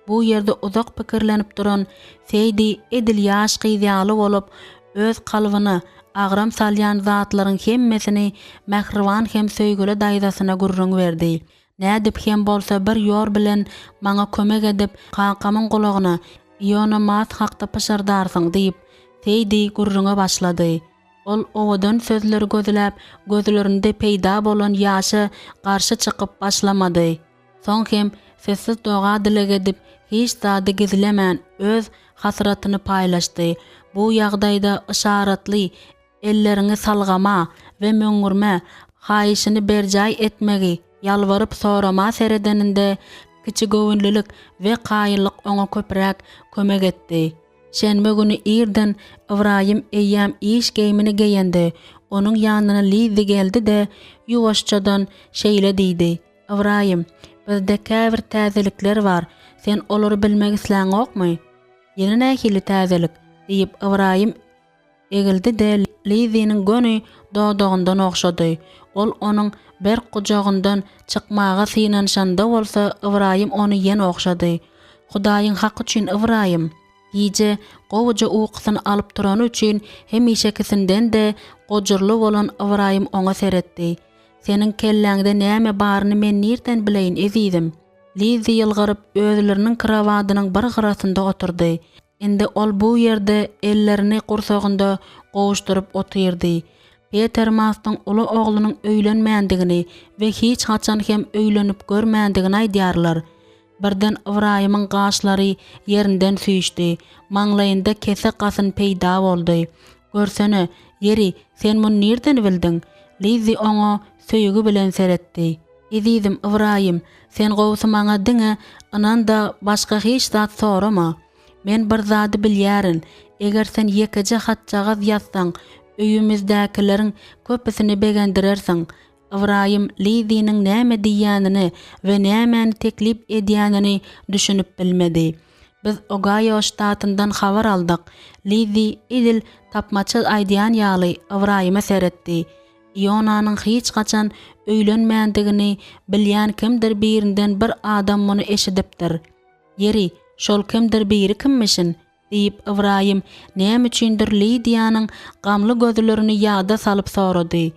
Bu ýerde uzak pikirlenip duran Seýdi edil ýaş gyz ýaly bolup, öz kalbyna agram salýan zatlaryň hemmesini mähriban hem söýgüli daýzasyna gürrüň berdi. Nädip hem bolsa bir ýol bilen maňa kömek edip, kakamyň gulagyna Iona Mas hakda pyşyrdarsyň, diýip, Seýdi gürrüňe başlady. Ol owadan sözleri gözläp, gözlerinde peýda bolan ýaşa garşy çykyp başlamady. Soň hem sessiz doga-dileg edip, hiç zady gizlemän, öz hasratyny paýlaşdy. Bu ýagdaýda yşaratly elleriňi salgama we möňňürme, haýyşyny berjaý etmegi ýalbaryp sorama seredeninde, kiçigöwünlilik we kaýyllyk oňa köpräk kömek etdi. Şenbe güni irden Ybraýym eýýäm iş geýmini geýendi. Onuň ýanyna Lizzi geldi-de, ýuwaşjadan şeýle diýdi, Ybraýym, bizde käbir täzelikler bar, sen olary bilmek isläňokmy? Ýene nähili täzelik? diýip, Ybraýym egildi-de, Lizziniň göni dodagyndan ogşady. Ol onuň berk gujagyndan çykmaga synanyşanda bolsa, Ybraýym ony ýene ogşady. Hudaýyň haky üçin, Ybraýym! Gije gowuja ukusyny alyp turany üçin hemişekisinden-de gujurly bolan Ybraýym oňa seretdi. Seniň kelläňde näme baryny men nirden bileýin, ezizim? Lizzi ýylgyryp, özleriniň krowadynyň bir gyrasynda oturdy. Indi ol bu ýerde ellerini gursagynda gowuşdyryp otyrdy. Peter Mastyň uly oglunyň öýlenmändigini we hiç haçan hem öýlenip görmändigini aýdýarlar. Birden Ybraýymyň gaşlary ýerinden süýşdi, maňlaýynda kese gasyn peýda boldy. Görsene, ýeri, sen muny nirden bildiň? Lizzi oňa söýgi bilen seretdi. Ezizim, Ybraýym, sen gowusy maňa diňe ynan-da, başga hiç zat sorama. Men bir zady bilýärin, eger sen ýekeje hatjagaz ýazsaň, öýümizdäkileriň köpüsini begendirersiň. Ybraýym Lizziniň näme diýýänine we nämäni teklip edýänini düşünip bilmedi. Biz Ogaýo ştatyndan habar aldyk. Lizzi edil tapmaça aýdýan ýaly Ybraýyma seretdi. Ionanyň hiç haçan öýlenmändigini bilýän kimdir birinden bir adam muny eşidipdir. Ýeri, şol kimdir biri kimmişin? Diýip, Ybraýym näme üçindir Lidiýanyň gamly gözlerini ýada salyp sorady.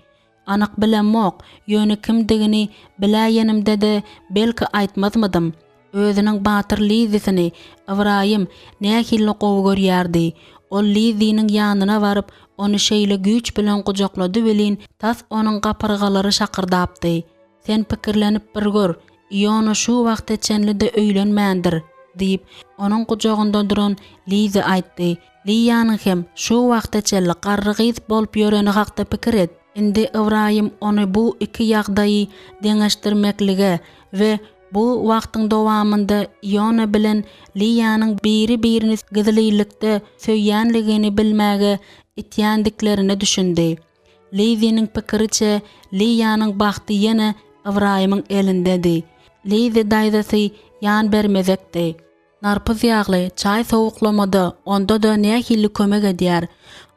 Anyk bilemok, ýöne kimdigini biläýenimde-de belki aýtmazmydym. Özüniň batyr Lizzisini Ybraýym nähili gowy görýärdi. Ol Lizziniň ýanyna baryp, ony şeýle güýç bilen gujaklady welin, tas onuň gapyrgalary şakyrdapdy. Sen pikirlenip bir gör, Iona şu wagta çenli-de öýlenmändir, diýip, onuň gujagynda duran Lizzi aýtdy. Liýanyň hem şu wagta çenli garry gyz bolup ýöreni hakda pikir et. Indi Ybraýym ony bu iki ýagdaýy deňeşdirmeklige we bu wagtyň dowamynda Iona bilen Liýanyň biri-birini gizlinlikde söýýänligini bilmäge itýändiklerine düşündi. Lizziniň pikiriçe, Liýanyň bagty ýene Ybraýymyň elindedi. Lizzi daýzasy ýan bermezekdi. Narpyz ýagly çaý sowuklamada onda-da nähili kömek edýär.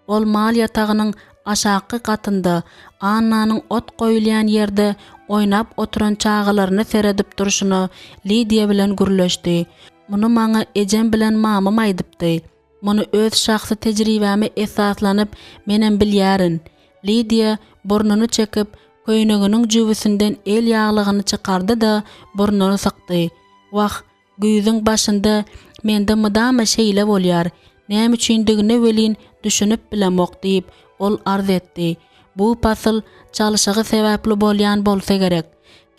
Ol mal ýatagynyň aşakky gatynda, Annanyň ot goýulýan ýerde oýnap oturan çagalaryna seredip durşuna Lidiýa bilen gürleşdi. Muny maňa ejem bilen mamam aýdypdy. Muny öz şahsy tejribäme esaslanyp menem bilýärin. Lidiýa burnuny çekip, köýneginiň jübüsinden el ýaglygyny çykardy-da, burnuny sykdy. Wah, güýzüň başynda mende mydama şeýle bolýar. Näme üçindigine welin düşünip bilemok diýip, ol arz etdi. Bu pasyl çalşygy sebäpli bolýan bolsa gerek.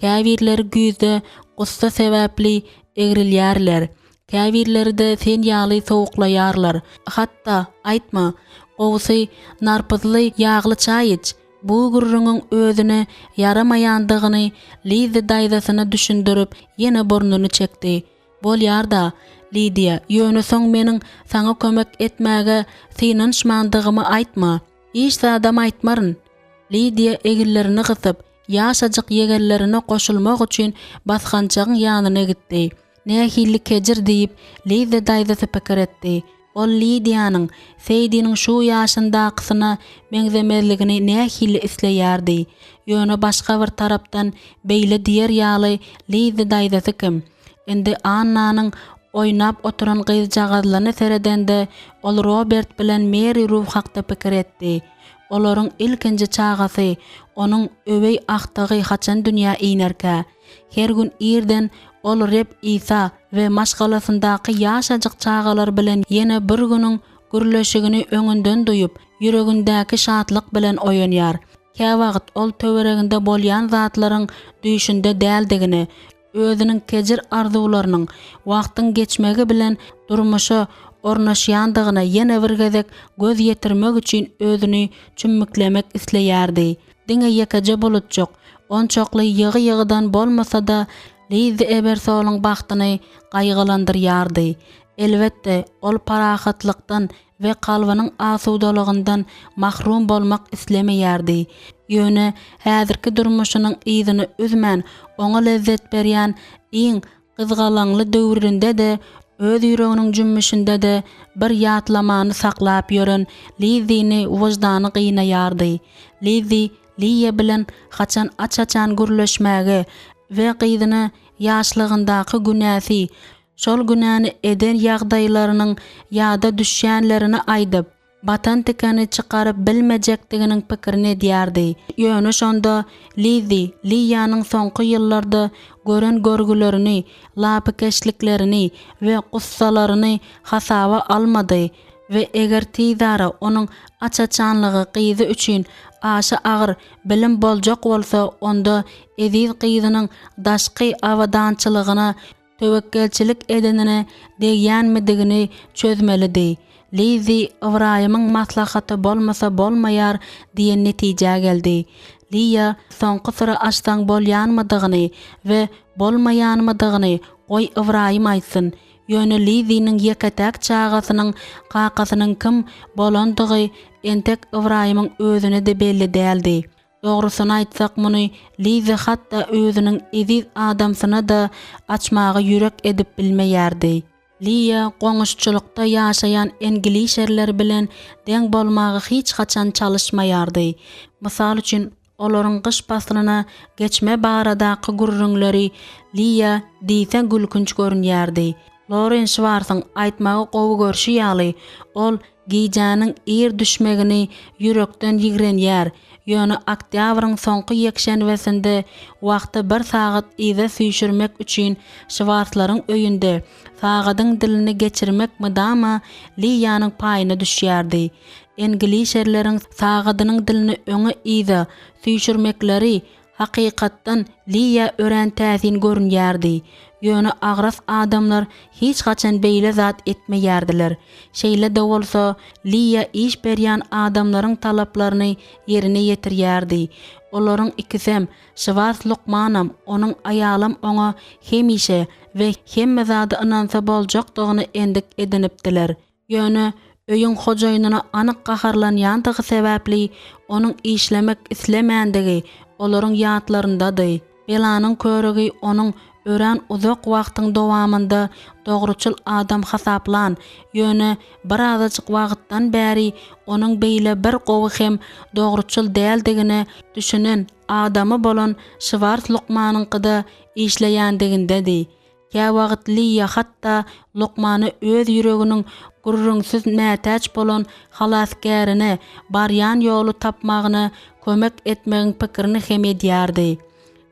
Käbirleri güýzde gussa sebäpli egrilýärler. Käbirleri-de sen ýaly sowuklaýarlar. Hatda, aýtma. Gowusy, narpyzly ýagly çaý iç. Bu gürrüňiň özüne ýaramaýandygyny Lizzi daýzasyna düşündirip, ýene burnuny çekdi. Bolýar-da, Lidiýa, ýöne soň meniň saňa kömek etmäge synanyşmandygymy aýtma. Hiç zadam aýtmaryn. Lidiýa eginlerini gysyp, ýaşajyk ýegenlerine goşulmak üçin basgançagyň ýanyna gitdi. Nähili kejir diýip, Lizzi daýzasy pikir etdi. Ol Lidiýanyň Seýdiniň şu ýaşyndakysyna meňzemezligini nähili isleýärdi. Ýöne başga bir tarapdan beýle diýer ýaly Lizzi daýzasy kim? Indi Annanyň oýnap oturan gyzjagazlaryna seredende, ol Robert bilen Meri Ru hakda pikir etdi. Olaryň ilkinji çagasy, onuň öweý agtygy haçan dünýä inerkä? Her gün irden ol Reb Isa we maşgalasyndaky ýaşajyk çagalar bilen ýene bir günüň. gürleşigini öňünden duýup, ýüregindäki şatlyk bilen oýanýar. Käwagt ol töwereginde bolýan zatlaryň düýşünde däldigine, özüniň kejir arzuwlarynyň wagtyň geçmegi bilen durmuşa ornaşýandygyna ýene bir gezek göz ýetirmek üçin özüni çümmüklemek isleýärdi. Diňe ýekeje bulutjyk, onçakly ýygy-ýygydan bolmasa-da, Lizzi Ebersolyň bagtyny gaýgylandyrýardy. Elbetde, ol parahatlykdan we kalbynyň asudalygyndan mahrum bolmak islemeýärdi. Ýöne häzirki durmuşynyň yzyny üzmän, oňa lezzet berýän iň gyzgalaňly döwründe-de, öz ýüreginiň jümmüşinde-de bir ýatlamany saklap ýören Lizzini wyždany gynaýardy. Lizzi Liýa bilen haçan aç-açan gürleşmäge we gyzyna ýaşlygyndaky günäsi, şol günäni eden ýagdaýlarynyň ýada düşýänlerini aýdyp, batan tikeni çykaryp bilmejekdiginiň pikirini edýärdi. Ýöne şonda Lizzi Liýanyň soňky ýyllarda gören görgülerini, lapykeçliklerini we gussalaryny hasaba almady we eger tizara onuň aç-açanlygy gyzy üçin aşa agyr bilim boljak bolsa, onda eziz gyzynyň daşky abadançylygyna töwekgelçilik edenine degýänmidigini çözmelidi. Lizzi Ybraýymyň maslahaty bolmasa bolmaýar diýen netijä geldi. Liýa soňky syry açsaň bolýanmydygyny we bolmaýanmydygyny goý Ybraýym aýtsyn. Ýöne Lizziniň ýeke-täk çagasynyň kakasynyň kim bolandygy entek Ybraýymyň özüne-de belli däldi. Dogrusyny aýtsak, muny Lizzi hatda özüniň eziz adamsyna-da açmaga ýürek edip bilmeýärdi. Liýa goňuşçylykda ýaşaýan englişerler bilen deň bolmaga hiç haçan çalyşmaýardy. Mysal üçin, olaryň gyş paslyna geçme baradaky gürrüňleri Liýa diýseň gülkünç görünýärdi. Loren Şwarsyň aýtmagy gowy görşi ýaly, ol Gijäniň ir düşmegini ýürekden ýigrenýär, ýöne oktýabryň soňky ýekşenbesinde wagty bir sagat yza süýşürmek üçin Şwarslaryň öýünde sagadyň dilini geçirmek mydama Liýanyň paýyna düşýärdi. Englişerleriň sagadynyň dilini öňe-yza süýşürmekleri Hakykatdan Liýa örän täsin görünýärdi. Ýöne agras adamlar hiç haçan beýle zat etmeýärdiler. Şeýle-de bolsa, Liýa iş berýän adamlaryň talaplaryny ýerine ýetirýärdi. Olaryň ikisem, Şwars lukmanam, onuň aýalam oňa hemişe we hemme zada ynansa boljakdygyny endik edinipdiler. Ýöne öýüň hojaýynyna anyk gaharlanýandygy sebäpli onuň işlemek islemändigi olaryň ýatlaryndady. Belanyň körügi onuň örän uzak wagtyň dowamynda dogruçyl adam hasaplan, ýöne birazajyk wagtdan bäri onuň beýle bir gowy hem dogruçyl däldigine düşünen adamy bolan Şwars lukmanyňkyda işleýändigindedi. Käwagt Liýa hatda lukmana öz ýüreginiň gürrüňsiz mätäç bolan halasgärine barýan ýoly tapmagyna kömek etmegiň pikirini hem edýärdi.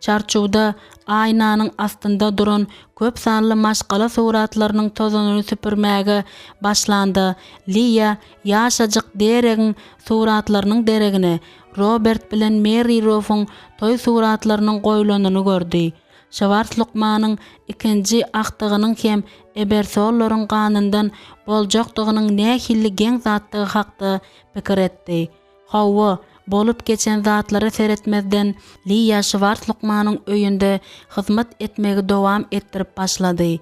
Çarçuwda aýnanyň astynda duran köp sanly maşgala suratlarynyň tozanyny süpürmäge başlanda, Liýa ýaşajyk Deregiň suratlarynyň deregine Robert bilen Merri Rofuň toý suratlarynyň goýlanyny gördi. Şwars lukmanyň ikinji agtygynyň hem Ebersollaryň ganyndan boljakdygynyň nähili geň zatdygy hakda pikir etdi. Hawa, bolup geçen zatlara seretmezden, Liýa Şwars lukmanyň öýünde hyzmat etmegi dowam etdirip başlady.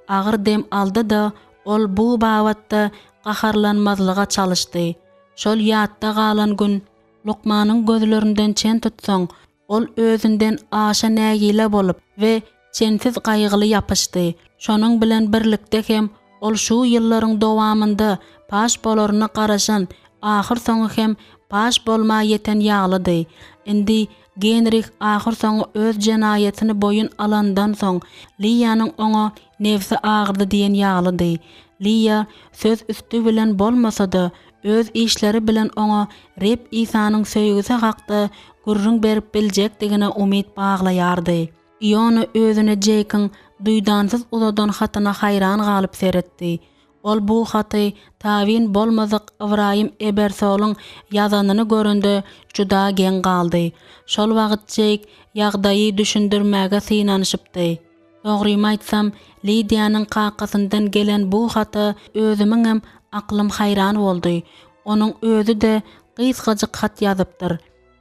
Agyr dem aldy-da, ol bu babatda gaharlanmazlyga çalyşdy. Şol ýatda galan gün, lukmanyň gözlerinden çen tutsaň, Ol özünden aşa nägile bolup we çensiz gaýgyly ýapyşdy. Şonuň bilen birlikde hem ol şu ýyllaryň dowamynda paş bolaryna garaşan, ahyrsoňy hem paş bolma ýeten ýalydy. Indi Genrih ahyrsoňy öz jenaýatyny boýun alandan soň, Liýanyň oňa nebsi agyrdy diýen ýalydy. Liýa söz üsti bilen bolmasa-da, öz işleri bilen oňa Reb Isanyň söýgüsi hakda gürrüň berip biljekdigine umyt baglaýardy. Iona özüne Jeýkiň duýdansyz uzadan hatyna haýran galyp seretdi. Ol bu haty tabyn bolmadyk Ybraýym Ebersolyň ýazanyny görende juda geň galdy. Şol wagt Jeýk ýagdaýy düşündirmäge synanyşypdy. Dogrymy aýtsam, Lidiýanyň kakasyndan gelen bu hata özümiňem aklym haýran boldy. Onuň özi-de gysgajyk hat ýazypdyr.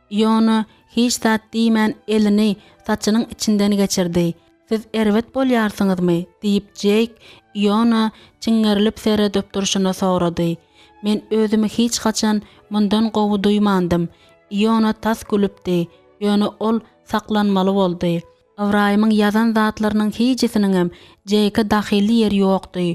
Iona hiç zat diýmän elini saçynyň içinden geçirdi. Siz erbet bolýarsyňyzmy? diýip, Jeýk Iona çiňňerilip seredip durşuna sorady. Men özümi hiç haçan mundan gowy duýmandym. Iona tas gülüpdi, ýöne ol saklanmaly boldy. Ybraýymyň ýazan zatlarynyň hijisiniňem Jeýke dahylly ýeri ýokdy.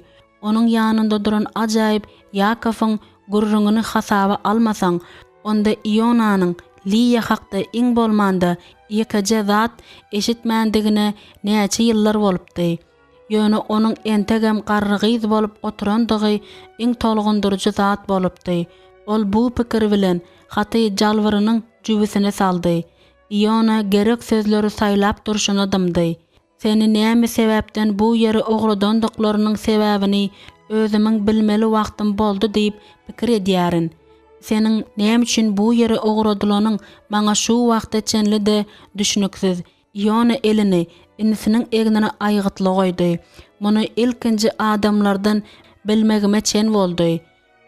Onuň ýanynda duran ajaýyp Ýakowyň gürrüňini hasaba almasaň, onda Ionanyň Liýa hakda iň bolmanda ýekeje zat eşitmändigine näçe ýyllar bolupdy. Ýöne onuň entegem garry gyz bolup oturandygy iň tolgundyryjy zat bolupdy. Ol bu pikir bilen haty jalbyrynyň jübüsine saldy. Iona gerek sözleri saýlap durşuna dymdy. Seni näme sebäpden bu ýere ugradandyklarynyň sebäbini özümiň bilmeli wagtym boldy diýip pikir edýärin. Seniň näme üçin bu ýere ugradylanyň maňa şu wagta çenli-de düşnüksiz. Iona elini inisiniň egnine aýgytly goýdy. Muny ilkinji adamlardan bilmegime çen boldy.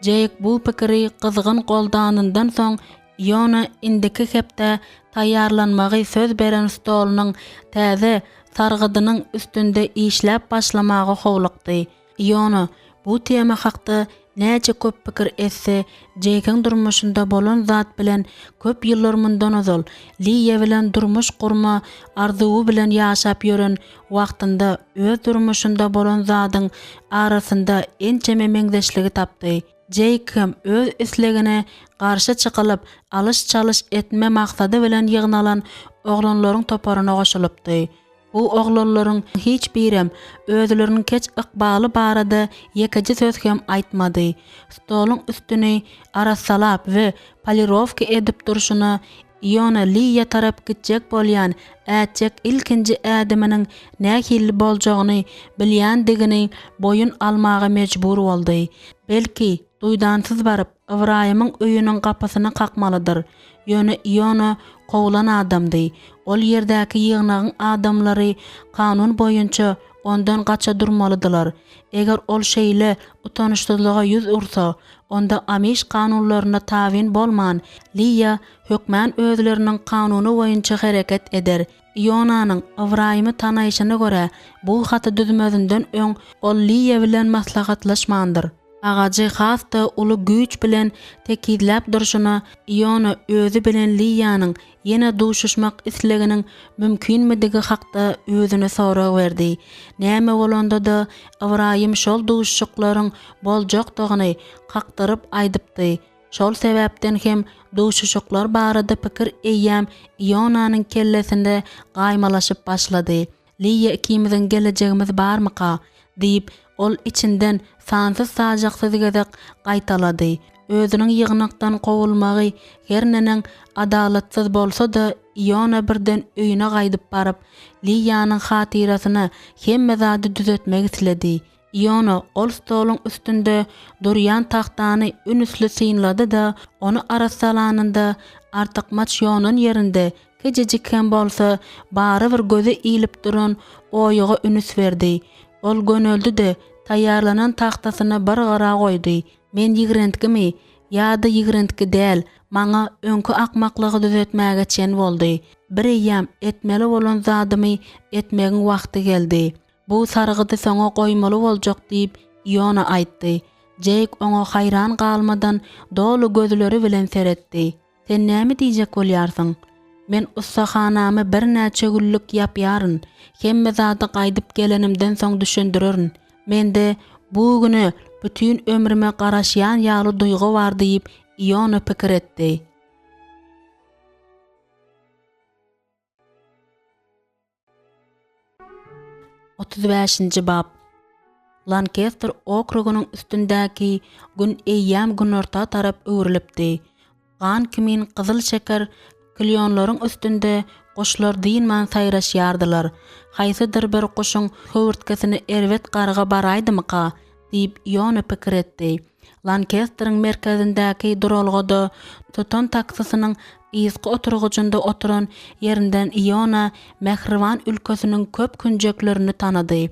Jeýk bu pikiri gyzgyn goldanyndan soň, Iona indiki hepdä taýýarlanmagy söz beren stolunyň täze sargydynyň üstünde işläp başlamaga howlukdy. Iona bu tema hakda näçe köp pikir etse, Jeýkiň durmuşynda bolan zat bilen köp ýyllar mundan ozal Liýa bilen durmuş gurma arzuwy bilen ýaşap ýören wagtynda öz durmuşynda bolan zadyň arasynda ençeme meňzeşligi tapdy. Jeýk hem öz islegine garşy çykylyp, alyş-çalyş etme maksady bilen ýygnalan oglanlaryň toparyna goşulypdy. Bu oglanlaryň hiç birem özleriniň keç ykbaly barada ýekeje söz hem aýtmady. Stoluň üstüni arassalap we polirowka edip durşuna Iona Liýa tarap gitjek bolýan ätjek ilkinji ädiminiň nähili boljagyny bilýändigini boýun almaga mejbur boldy. Belki, duýdansyz baryp, Ybraýymyň öýüniň gapysyny kakmalydyr. Ýöne Iona kowlan adamdy. Ol ýerdäki ýygnagyň adamlary kanun boýunça ondan gaça durmalydylar. Eger ol şeýle utanyşsyzlyga ýüz ursa, onda Amiş kanunlaryna tabyn bolman, Liýa hökmän özleriniň kanuny boýunça hereket eder. Ionanyň Ybraýymy tanaýşyna görä, bu haty düzmezinden öň ol Liýa bilen maslahatlaşmandyr. Agajy has-da uly güýç bilen tekizläp durşuna Iona özi bilen Liýanyň ýene duşuşmak isleginiň mümkinmidigi hakda özüne sorag berdi. Näme bolanda-da, Ybraýym şol duşuşyklaryň boljakdygyny kakdyryp aýdypdy. Şol sebäpden hem duşuşyklar barada pikir eýýäm Ionanyň kellesinde gaýmalaşyp başlady. Liýa ikimiziň gelejegimiz barmyka? diýip, ol içinden sansyz-sajaksyz gezek gaýtalady. Özüniň ýygnakdan kowulmagy her neneň adalatsyz bolsa-da, Iona birden öýüne gaýdyp baryp, Liýanyň hatyrasyna hemme zady düzetmek isledi. Iona ol stoluň üstünde durýan tagtany ünüsli synlady-da, ony arassalanynda artykmaç ýonan ýerinde Kiçijik hem bolsa, barybir göze ilip duran oýuga ünüs berdi. Ol göneldi-de, taýýarlanan tagtasyny bir gyra goýdy. Men ýigrintgimi ýa-da ýigrintgi däl, maňa öňki akmaklygy düzetmäge çen boldy. Bireýýäm etmeli bolan zadymy etmegiň wagty geldi. Bu sargydy soňa goýmaly boljak diýip, Iona aýtdy. Jeýk oňa haýran galmadan doly gözleri bilen seretdi. Sen näme diýjek bolýarsyň? Men ussahanamy birnäçe günlük ýapýaryn. Hemme zady gaýdyp gelenimden soň düşündirerin. Mende bu güne bütin ömrüme garaşýan ýaly duýgy bar diýip, Iona pikir etdi. 35-nji bap. Lankester okrugynyň üstündäki Gün eýýäm günorta tarap öwrülipdi. Gan kimin gyzyl şeker klýonlaryň üstünde guşlar dynman saýraşýardylar. Haýsydyr bir guşuň höwürtgesine erbet garga baraýdymyka? Diýip, Iona pikir etdi. Lankesteriň merkezindäki duralgada tutan taksisiniň yzky oturgyjynda oturan ýerinden Iona mähriban ülkesiniň köp künjeklerini tanady.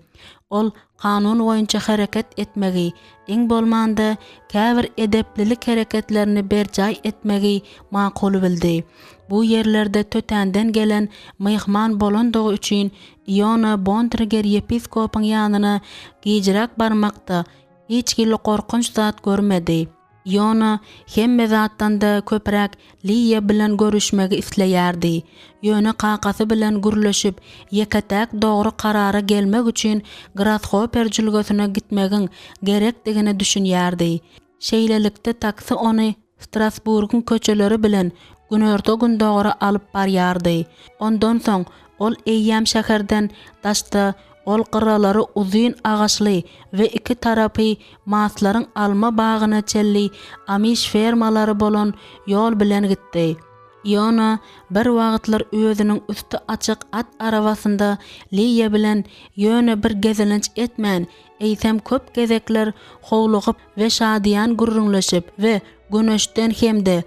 Ol kanun boýunça hereket etmegi, iň bolmanda, käbir edeplilik hereketlerini berjaý etmegi makul bildi. Bu ýerlerde tötänden gelen myhman bolandygy üçin Iona Bontriger ýepiskopyň ýanyna gijräk barmakda hiç hili gorkunç zat görmedi. Iona hemme zatdan-da köpräk Liýa bilen görüşmegi isleýärdi. Ýöne kakasy bilen gürleşip, ýeke-täk dogry karara gelmek üçin Grashoper jülgesine gitmegiň gerekdigine düşünýärdi. Şeýlelikde taksi ony Strasburgyň köçeleri bilen günorta-gündogara alyp barýardy. Ondan soň ol eýýäm şäherden daşda, ol gyralary uzyn agaçly we iki tarapy maslaryň alma bagyna çenli amiş fermalary bolan ýol bilen gitdi. Iona bir wagtlar özüniň üsti açyk at arabasynda Liýa bilen ýöne bir gezelenç etmän, eýsem köp gezekler howlugyp we şadyýan gürrüňleşip we güneşden hem-de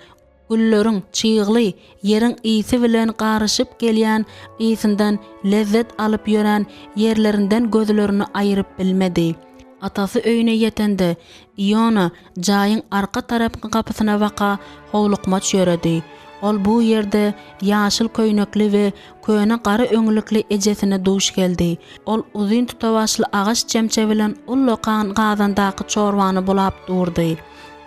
gülleriň çygly ýeriň ysy bilen garyşyp gelýän ysyndan lezzet alyp ýörän ýerlerinden gözlerini aýryp bilmedi. Atasy öýüne ýetende, Iona jaýyň arka tarapky gapysyna baka howlukmaç ýöredi. Ol bu ýerde ýaşyl köýnekli we köne gara öňlükli ejesine duş geldi. Ol uzyn tutawaçly agaç çemçe bilen ullakan gazandaky çorbany bulap durdy.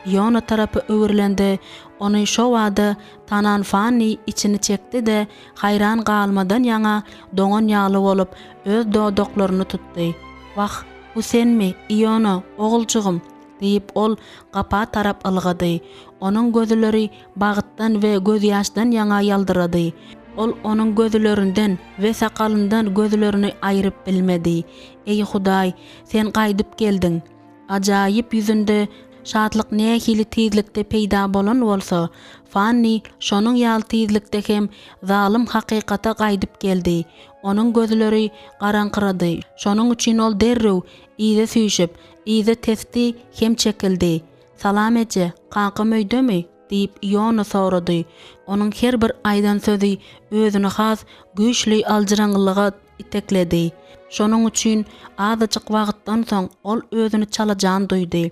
Iona tarapa öwrülende, ony şobada tanan Fanni içini çekdi-de, haýran galmadan ýaňa doňan ýaly bolup, öz dodaklaryny tutdy. Wah, bu senmi, Iona, oguljygym? Diýip, ol gapa tarap ylgady. Onuň gözleri bagtdan we gözýaşdan ýaňa ýaldyrady. Ol onuň gözlerinden we sakalyndan gözlerini aýryp bilmedi. Eý, Hudaý, sen gaýdyp geldiň! Ajaýyp ýüzünde şatlyk nähili tizlikde peýda bolan bolsa, Fanni şonuň ýaly tizlikde hem zalym hakykata gaýdyp geldi. Onuň gözleri garaňkyrady, şonuň üçin ol derrew yza süýşüp, yza tesdi hem çekildi. Salam eje, kakam öýdemi? diýip, Iona sorady. Onuň her bir aýdan sözi özüni has güýçli aljyraňňylyga itekledi. Şonuň üçin azajyk wagtdan soň ol özüni çalajan duýdy.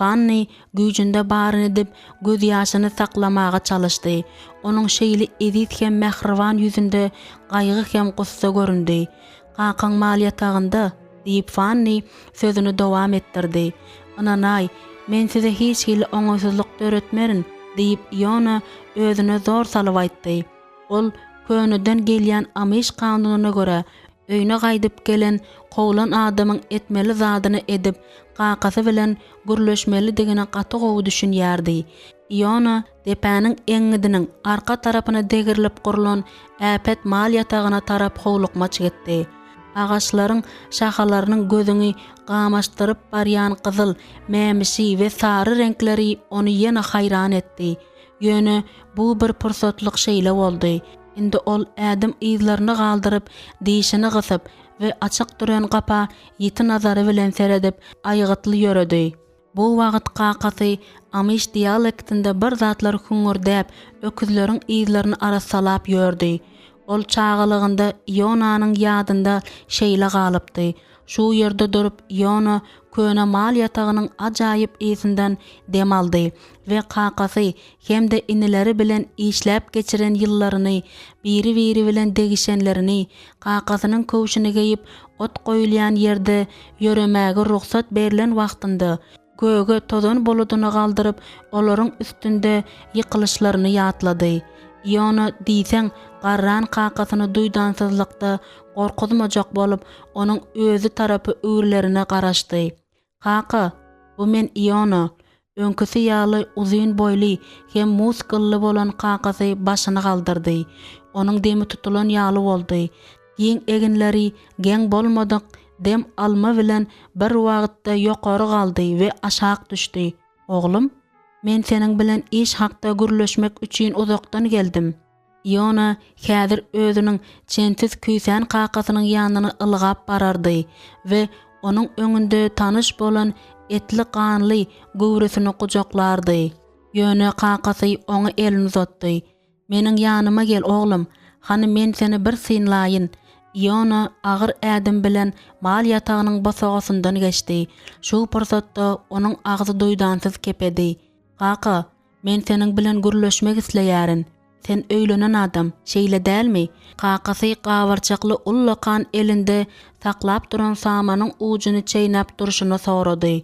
Fanni güýjünde baryny edip, gözýaşyny saklamaga çalyşdy. Onuň şeýle eziz hem mähriban ýüzünde gaýgy hem gussa göründi. Kakaň mal ýatagynda, diýip, Fanni sözüni dowam etdirdi. Ynanaý, men size hiç hili oňaýsyzlyk döretmerin, diýip, Iona özüne zor salyp aýtdy. Ol köneden gelýän amiş kanunyna görä, öýüne gaýdyp gelen kowlan adamyň etmeli zadyny edip, kakasy bilen gürleşmelidigine gaty gowy düşünýärdi. Iona depäniň eňňidiniň arka tarapyna degrilip gurlan äpet mal ýatagyna tarap howlukmaç gitdi. Agaçlaryň şahalarynyň gözüňi gamaşdyryp barýan gyzyl, mämişi we sary reňkleri ony ýene haýran etdi. Ýöne bu bir pursatlyk şeýle boldy. Indi ol ädim yzlaryny galdyryp, dişini gysyp we açyk duran gapa ýiti nazary bilen seredip, aýgytly ýöredi. Bu wagt kakasy amiş dialektinde bir zatlar hüňňürdäp, öküzleriň yzlaryny arassalap ýördi. Ol çagalygynda Ionanyň ýadynda şeýle galypdy. Şu ýerde durup Iona köne mal ýatagynyň ajaýyp ysyndan dem aldy we kakasy hem-de inileri bilen işläp geçiren ýyllaryny, biri-biri bilen degişenlerini, kakasynyň köwşüni geýip, ot goýulýan ýerde ýöremäge rugsat berlen wagtynda, göge tozan buludyny galdyryp, olaryň üstünde ýykylyşlaryny ýatlady. Iona diýseň garran kakasyny duýdansyzlykda gorkuzmajak bolup, onuň özi tarapa öwrülerine garaşdy. Kaka, bu men Iona. Öňküsi ýaly uzyn boýly hem muskully bolan kakasy başyny galdyrdy. Onuň demi tutulan ýaly boldy. Giň eginleri geň bolmadyk dem alma bilen bir wagtda ýokary galdy we aşak düşdi. Oglum, men seniň bilen iş hakda gürleşmek üçin uzakdan geldim. Iona häzir özüniň çensiz küýsän kakasynyň ýanyna ylgap barardy we onuň öňünde tanyş bolan etli-ganly göwresini gujaklardy. Ýöne kakasy oňa elini uzatdy. Meniň ýanyma gel, oglum, hany men seni bir synlaýyn. Iona agyr ädim bilen mal ýatagynyň bosagasyndan geçdi. Şu pursatda onuň agzy duýdansyz kepedi. Kaka, men seniň bilen gürleşmek isleýärin. Sen öýlenen adam, şeýle dälmi? Kakasy gabarçakly ullakan elinde saklap duran samanyň ujuny çeýnäp durşuna sorady.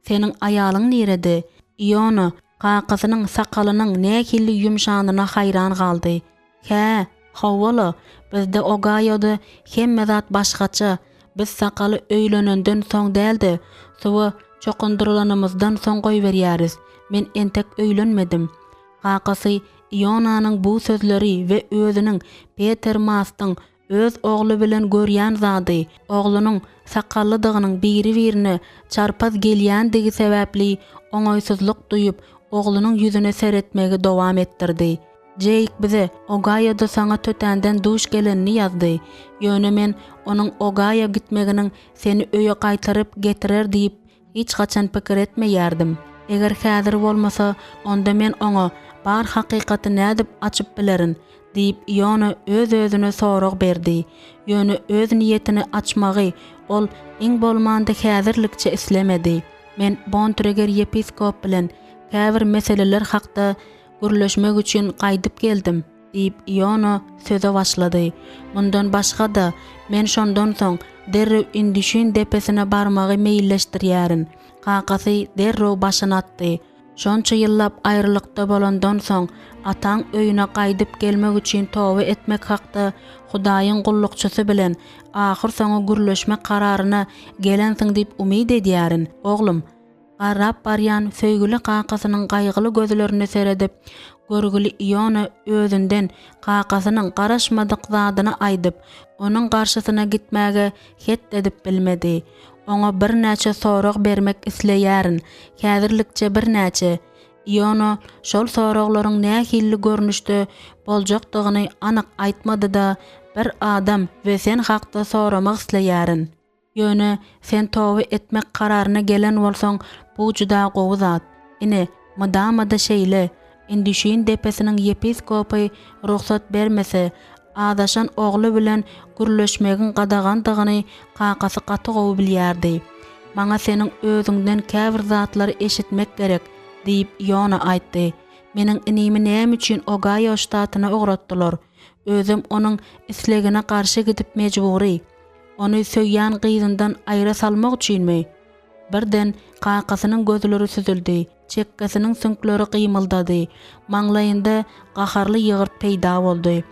Seniň aýalyň nirede? Iona kakasynyň sakalynyň nähili ýumşanyna haýran galdy. Hä, hawa-la, bizde Ogaýoda hemme zat başgaça, biz sakaly öýlenenden soň däl-de, suwa çokundyrylanymyzdan soň goýberýäris. Men entek öýlenmedim. Kakasy Ionanyň bu sözleri we özüniň Peter Mastyň öz ogly bilen görýän zady, oglunyň sakallydygynyň biri-birine çarpaz gelýändigi sebäpli oňaýsyzlyk duýup, oglunyň ýüzüne seretmegi dowam etdirdi. Jeýk bize Ogaýoda saňa tötänden duş gelenini ýazdy. Ýöne men onuň Ogaýo gitmeginiň seni öýe gaýtaryp getirer diýip Hiç haçan pikir etmeýärdim. Eger häzir bolmasa, onda men oňa bar hakykaty nädip açyp bilerin? diýip, Iona öz-özüne sorag berdi. Ýöne öz niýetini açmagy ol iň bolmanda häzirlikçe islemedi. Men Bontreger ýepiskop bilen käbir meseleler hakda gürleşmek üçin gaýdyp geldim. Diýip, Iona söze başlady. Mundan başga-da, men şondan soň derrew Indüşin depesine barmagy meýilleşdirýärin. Kakasy derrew başyny atdy. Şonça ýyllap aýralykda bolandan soň, ataň öýüne gaýdyp gelmek üçin toba etmek hakda Hudaýyň gullukçysy bilen ahyrsoňy gürleşmek kararyna gelensiň diýip umyt edýärin, oglum. Garrap barýan söýgüli kakasynyň gaýgyly gözlerine seredip, görgüli Iona özünden kakasynyň garaşmadyk zadyny aýdyp, onuň garşysyna gitmäge het edip bilmedi. Oňa birnäçe sorag bermek isleýärin, häzirlikçe birnäçe. Iona şol soraglaryň nähili görnüşde boljakdygyny anyk aýtmady-da, Bir adam we sen hakda soramak isleýärin. Ýöne sen toba etmek kararyna gelen bolsaň, bu juda gowy zat. Ine, mydama-da şeýle. Indüşin depesiniň ýepiskopy rugsat bermese, azaşan ogly bilen gürleşmegiň gadagandygyny kakasy gaty gowy bilýärdi. Maňa seniň özüňden käbir zatlary eşitmek gerek, diýip, Iona aýtdy. Meniň inimi näme üçin Ogaýo ştatyna ugratdylar? Özem onuň islegine garşy gidip mejbury. Ony söýýän gyzyndan aýra salmak üçinmi? Birden kakasynyň gözleri süzüldi, çekgesiniň süňkleri gymyldady, maňlaýynda gaharly ýygyrt peýda boldy.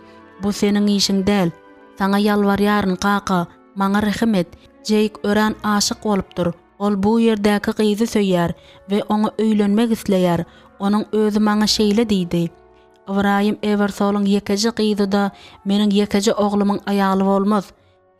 Bu seniň işiň däl. Saňa ýalbarýaryn, kaka, maňa rehim et. Jeýk örän aşyk bolupdyr. Ol bu ýerdäki gyzy söýýär we oňa öýlenmek isleýär. Onuň özi maňa şeýle diýdi. Ybraýym Ewersolyň ýekeje gyzy-da meniň ýekeje oglumyň aýaly bolmaz.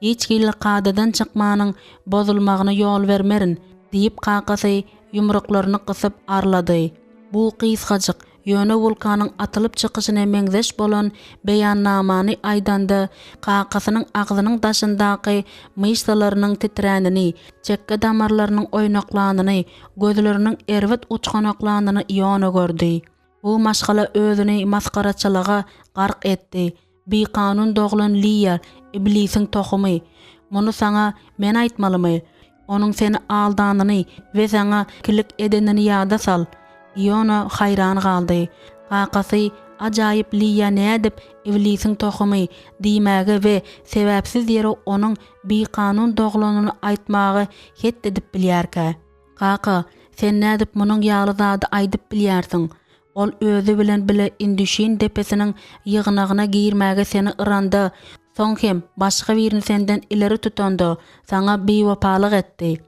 Hiç hili kadadan çykmanyň bozulmagyna ýol bermerin, diýip, kakasy ýumruklaryny gysyp arlady. Bu gysgajyk, ýöne wulkanyň atylyp çykyşyna meňzeş bolan beýannamany aýdanda, kakasynyň agzynyň daşyndaky myşsalarynyň titränini, çekge damarlarynyň oýnaklanyny, gözleriniň erbet uçganaklanyny Iona gördi. Bu maşgala özüni masgaraçylyga gark etdi. Bikanun doglan Liýa, iblisiň tohumy. Muny saňa men aýtmalymy? Onuň seni aldanyny we saňa ikilik edenini ýada sal. Iona haýran galdy. Kakasy ajaýyp Liýa nädip iblisiň tohumy diýmäge we sebäpsiz ýere onuň bikanun doglanyny aýtmaga het edip bilýärkä? Kaka, sen nädip munuň ýaly zady aýdyp bilýärsiň? Ol özi bilen bile Indüşin depesiniň ýygnagyna girmäge seni yranda, soň hem başga birini senden ileri tutanda, saňa biwepalyk etdi.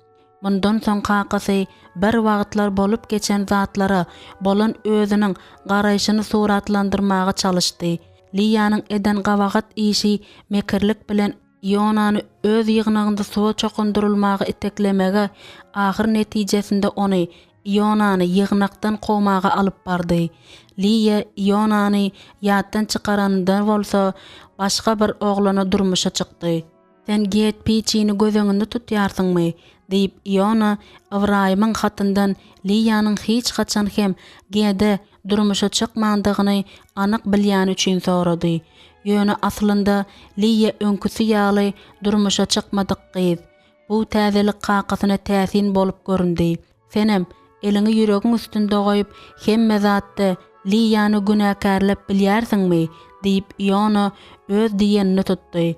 Mundan soň kakasy bir wagtlar bolup geçen zatlara bolan özüniň garaýşyny suratlandyrmaga çalyşdy. Liýanyň eden gabahat işi mekirlik bilen Ionany öz ýygnagynda suwa çokundyrylmaga iteklemegi ahyr netijesinde ony, Ionany, ýygnakdan kowmaga alyp bardy. Liýa Ionany ýatdan çykaranynda bolsa, başga bir oglana durmuşa çykdy. Sen Get Piçini göz öňünde tutýarsyňmy? Diýip, Iona Ybraýymyň hatyndan Liýanyň hiç haçan hem G-de durmuşa çykmandygyny anyk bilýäni üçin sorady. Ýöne aslynda Liýa öňküsi ýaly durmuşa çykmadyk gyz. Bu täzelik kakasyna täsin bolup göründi. Senem, eliňi ýüregiň üstünde goýup, hemme zatda Liýany günäkärläp bilýärsiňmi? diýip, Iona öz diýenini tutdy.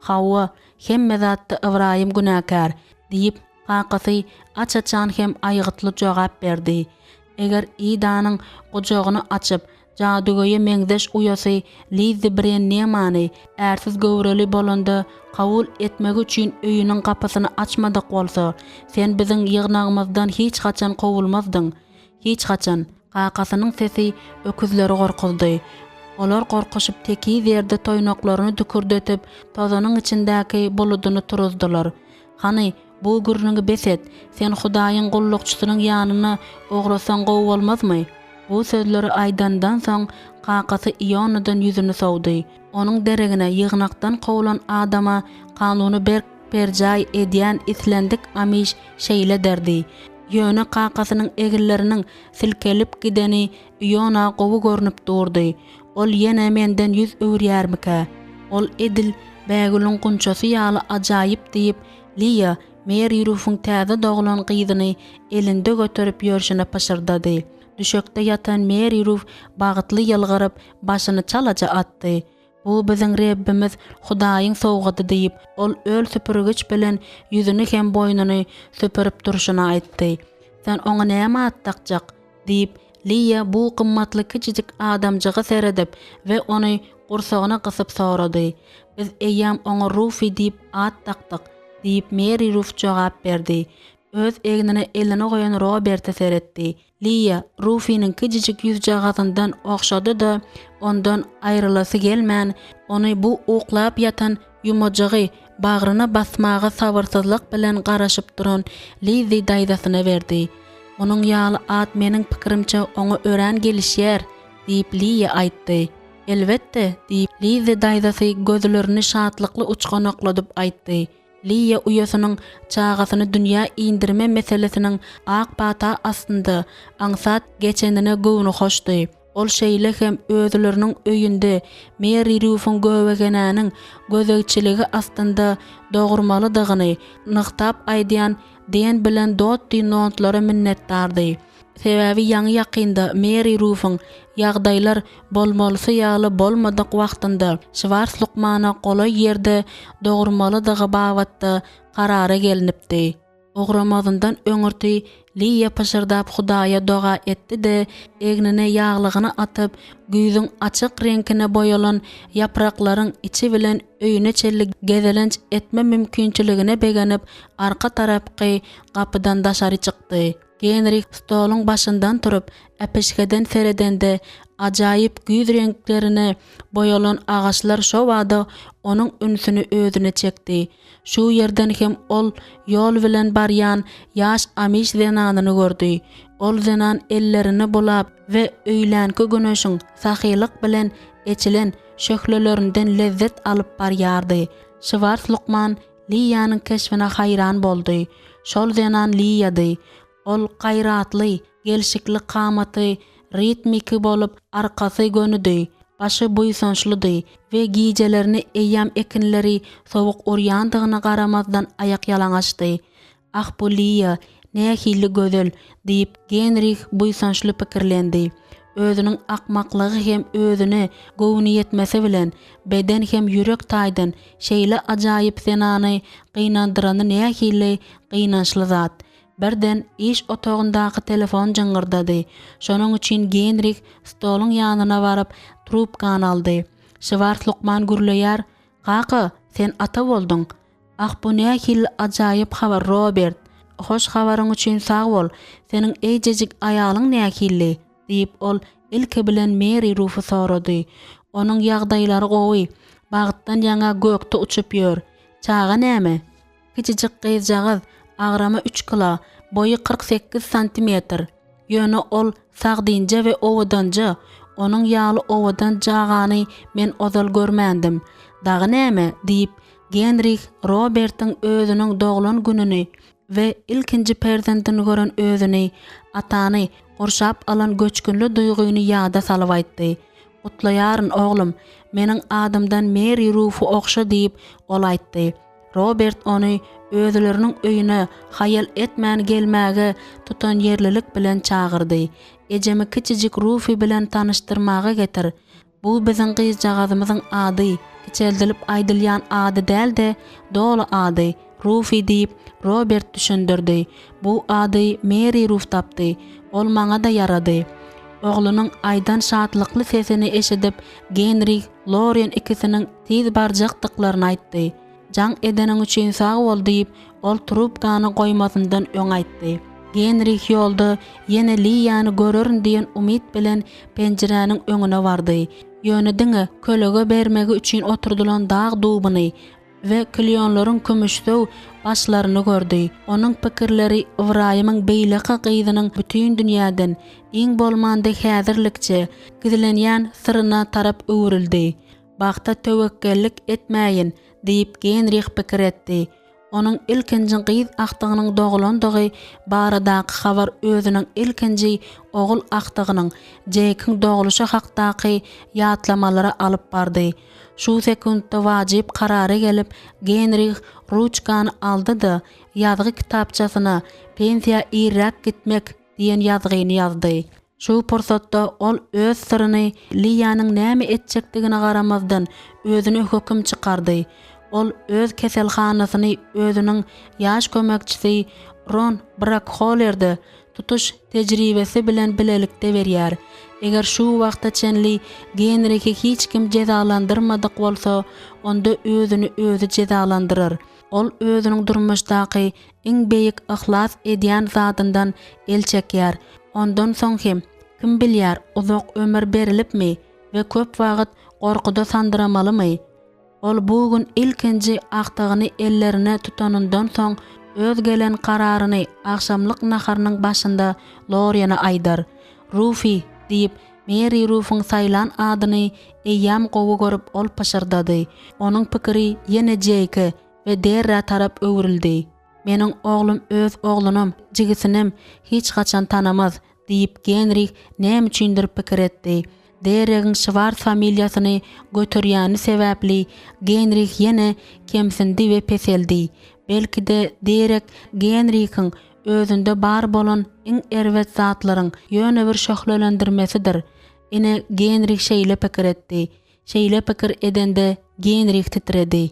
Hawa, hemme zatda Ybraýym günäkär, diýip, kakasy aç-açan hem aýgytly jogap berdi. Eger Idanyň gujagyny açyp, jadygöýe meňzeş uýasy Lizzi Brennemany ärsiz göwreli bolanda kabul etmegi üçin öýüniň gapysyny açmadyk bolsa, sen biziň ýygnagymyzdan hiç haçan kowulmazdyň. Hiç haçan. Kakasynyň sesi öküzleri gorkuzdy. Olar gorkuşyp tekiz ýerde toýnaklaryny dükürdetip, tozanyň içindäki buludyny turuzdylar. Hany, bu gürrüňi bes et, sen Hudaýyň gullukçysynyň ýanyna ugrasaň gowy bolmazmy? Bu sözleri aýdandan soň, kakasy Ionadan ýüzüni sowdy. Onuň deregine ýygnakdan kowlan adama kanuny berk berjaý edýän islendik amiş şeýle derdi. Ýöne kakasynyň eginleriniň silkelip gideni Iona gowy görnüp durdy. Ol ýene menden ýüz öwürýärmikä? Ol edil bägülüň gunçasy ýaly ajaýyp diýip, Liýa Meri Rufuň täze doglan gyzyny elinde göterip ýörşüne pyşyrdady. Düşekde ýatan Meri Ruf bagtly ýylgyryp, başyny çalaja atdy. Bu biziň Rebbimiz Hudaýyň sowgady diýip, ol öl süpürgiç bilen ýüzüni hem boýnuny süpürip durşuna aýtdy. Sen oňa näme at dakjak? diýip, Liýa bu gymmatly kiçijik adamjyga seredip we ony gursagyna gysyp sorady. Biz eýýäm oňa Rufi diýip at dakdyk, diýip, Meri Ruf jogap berdi. Öz egnine elini goýan Roberte seretdi. Liýa Rufiniň kiçijik ýüzjagazyndan ogşady-da, ondan aýrylasy gelmän, ony bu uklap ýatan ýumajygy bagryna basmaga sabyrsyzlyk bilen garaşyp duran Lizzi daýzasyna berdi. Munuň ýaly at meniň pikirimçe oňa örän gelişýär, diýip, Liýa aýtdy. Elbetde, diýip, Lizzi daýzasy gözlerini şatlykly uçganakladyp aýtdy. Liýa uýasynyň çagasyny dünýä indirme meselesiniň ak pata astynda aňsat geçenine göwnühoşdy. Ol şeýle hem özleriniň öýünde Meri Rýufyň göbegenäniň gözegçiligi astynda dogurmalydygyny nygtap aýdýan Den bilen Dotti Nontlara minnetdardy. Sebäbi ýaňy-ýakynda Meri Rufyň ýagdaýlar bolmalysy ýaly bolmadyk wagtynda Şwars lukmana golaý ýerde dogurmalydygy babatda karara gelnipdi. Ugramazyndan öňürti Liýa pyşyrdap Hudaýa doga etdi-de, egnine ýaglygyny atyp, güýzüň açyk reňkine boýalan ýapraklaryň içi bilen öýüne çenli gezelenç etme mümkinçiligine begenip, arka tarapky gapydan daşary çykdy. Genrih stoluň başyndan turup, äpişgeden seredende, ajaýyp güýz reňklerine boýalan agaçlar şobada onuň ünsüni özüne çekdi. Şu ýerden hem ol ýol bilen barýan ýaş amiş zenanyny gördi. Ol zenan ellerini bulap we öýlänki güneşiň sahylyk bilen eçilen şöhlelerinden lezzet alyp barýardy. Şwars lukman Liýanyň keşbine haýran boldy. Şol zenan Liýady. Ol gaýratly, gelşikli kamaty ritmiki bolup, arkasy gönüdi, başy buýsançlydy we gijelerini eýýäm ekinleri sowuk urýandygyna garamazdan aýakýalaňaçdy. Ah, bu Liýa nähili gözel! diýip, Genrih buýsançly pikirlendi. Özüniň akmaklygy hem özüne göwnüýetmesi bilen, beden hem ýürek taýdan şeýle ajaýyp zenany gynandyrany nähili gynançly zat! Birden iş otagyndaky telefon jyňňyrdady. Şonuň üçin Genrih stoluň ýanyna baryp, trubkany aldy. Şwars lukman gürleýär, Kaka, sen ata bolduň. Ah, bu nähili ajaýyp habar, Robert! Hoş habaryň üçin sag bol. Seniň eýjejik aýalyň nähili? diýip, ol ilki bilen Meri Rufy sorady. Onuň ýagdaýlary gowy. Bagtdan ýaňa gökde uçup ýör. Çaga näme? Kiçijik gyzjagaz, agramy üç kilo, boýy 48 santimetr. Ýöne ol sagdynja we owadanja, onuň ýaly owadan cagany men ozal görmändim. Dagy näme? diýip, Genrih Robertiň özüniň doglan gününi. we ilkinji perzendini gören özüni, atany gurşap alan göçgünli duýgyny ýada salyp aýtdy. Gutlaýaryn, oglum, meniň adymdan Meri Rufy ogşa diýip, ol aýtdy. Robert ony özleriniň öýüne haýal etmän gelmäge tutanýerlilik bilen çagyrdy. Ejemi kiçijik Rufy bilen tanyşdyrmaga getir. Bu biziň gyzjagazymyzyň ady, kiçeldilip aýdylýan ady däl-de, doly ady, Rufi diýip, Robert düşündirdi. Bu ady Meri Ruf tapdy. Ol maňa-da ýarady. Oglunyň aýdan şatlykly sesini eşidip, Genrih Loren ikisiniň tiz barjakdyklaryny aýtdy. Jaň edeniň üçin sag bol diýip, ol trubkany goýmazyndan öň aýtdy. Genrih ýolda ýene Liýany görerin diýen umyt bilen penjiräniň öňüne bardy. Ýöne diňe kölege bermegi üçin oturdylan dag dubuny we klýonlaryň kümüşsöw başlaryny gördi. Onuň pikirleri Ybraýymyň beýleki gyzynyň bütin dünýäden, iň bolmanda häzirlikçe, gizlenýän syryna tarap öwrüldi. Bagta töwekgellik etmäýin, diýip, Genrih pikir etdi. Onuň ilkinji gyz agtygynyň doglandygy baradaky habar özüniň ilkinji ogul agtygynyň, Jekiň dogluşy hakdaky ýatlamalara alyp bardy. Şu sekuntda wajyp karara gelip, Genrih ruçkany aldy-da, ýazgy kitapçasyna Pensiýa irräk gitmek diýen ýazgyny ýazdy. Şu pursatda ol öz syryny Liýanyň näme etjekdigine garamazdan, özüne höküm çykardy. Ol öz keselhanasyny özüniň ýaş kömekçisi Ron Brakholerde tutuş tejribesi bilen bilelikde berýär. Eger şu wagta çenli Genrihi hiç kim jezalandyrmadyk bolsa, onda özüni özi jezalandyrar. Ol özüniň durmuşdaky iň beýik yhlas edýän zadyndan el çekýär. Ondan soň hem, kim bilýär, uzak ömür berilipmi we köp wagt gorkuda sandyramalymy? Ol bu gün ilkinji agtygyny ellerine tutanyndan soň, öz gelen kararyny agşamlyk naharynyň başynda Loriene aýdar. Rufi, diýip, Meri Rufuň saýlan adyny eýýäm gowy görüp ol pyşyrdady. Onuň pikiri ýene Jeýke we Derrä tarap öwrüldi. Meniň oglum öz oglunam, jigisinem hiç haçan tanamaz, diýip Genrih näme üçindir pikir etdi. Derregiň Şwars familiýasyny göterýäni sebäpli Genrih ýene kemsindi we peseldi. Belki-de Derek Genrihiň özünde bar bolan iň erbet zatlaryň ýöne bir şöhlelendirmesidir. Ine, Genrih şeýle pikir etdi. Şeýle pikir edende Genrih titredi.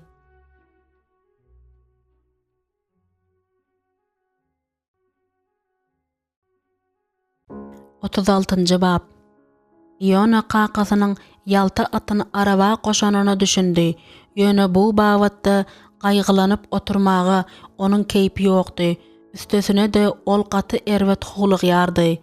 36-njy bap. Iona kakasynyň ýalta atyny araba goşanyna düşündi, ýöne bu babatda gaýgylanyp oturmaga onuň keýpi ýokdy, üstesine-de ol gaty erbet howlugýardy.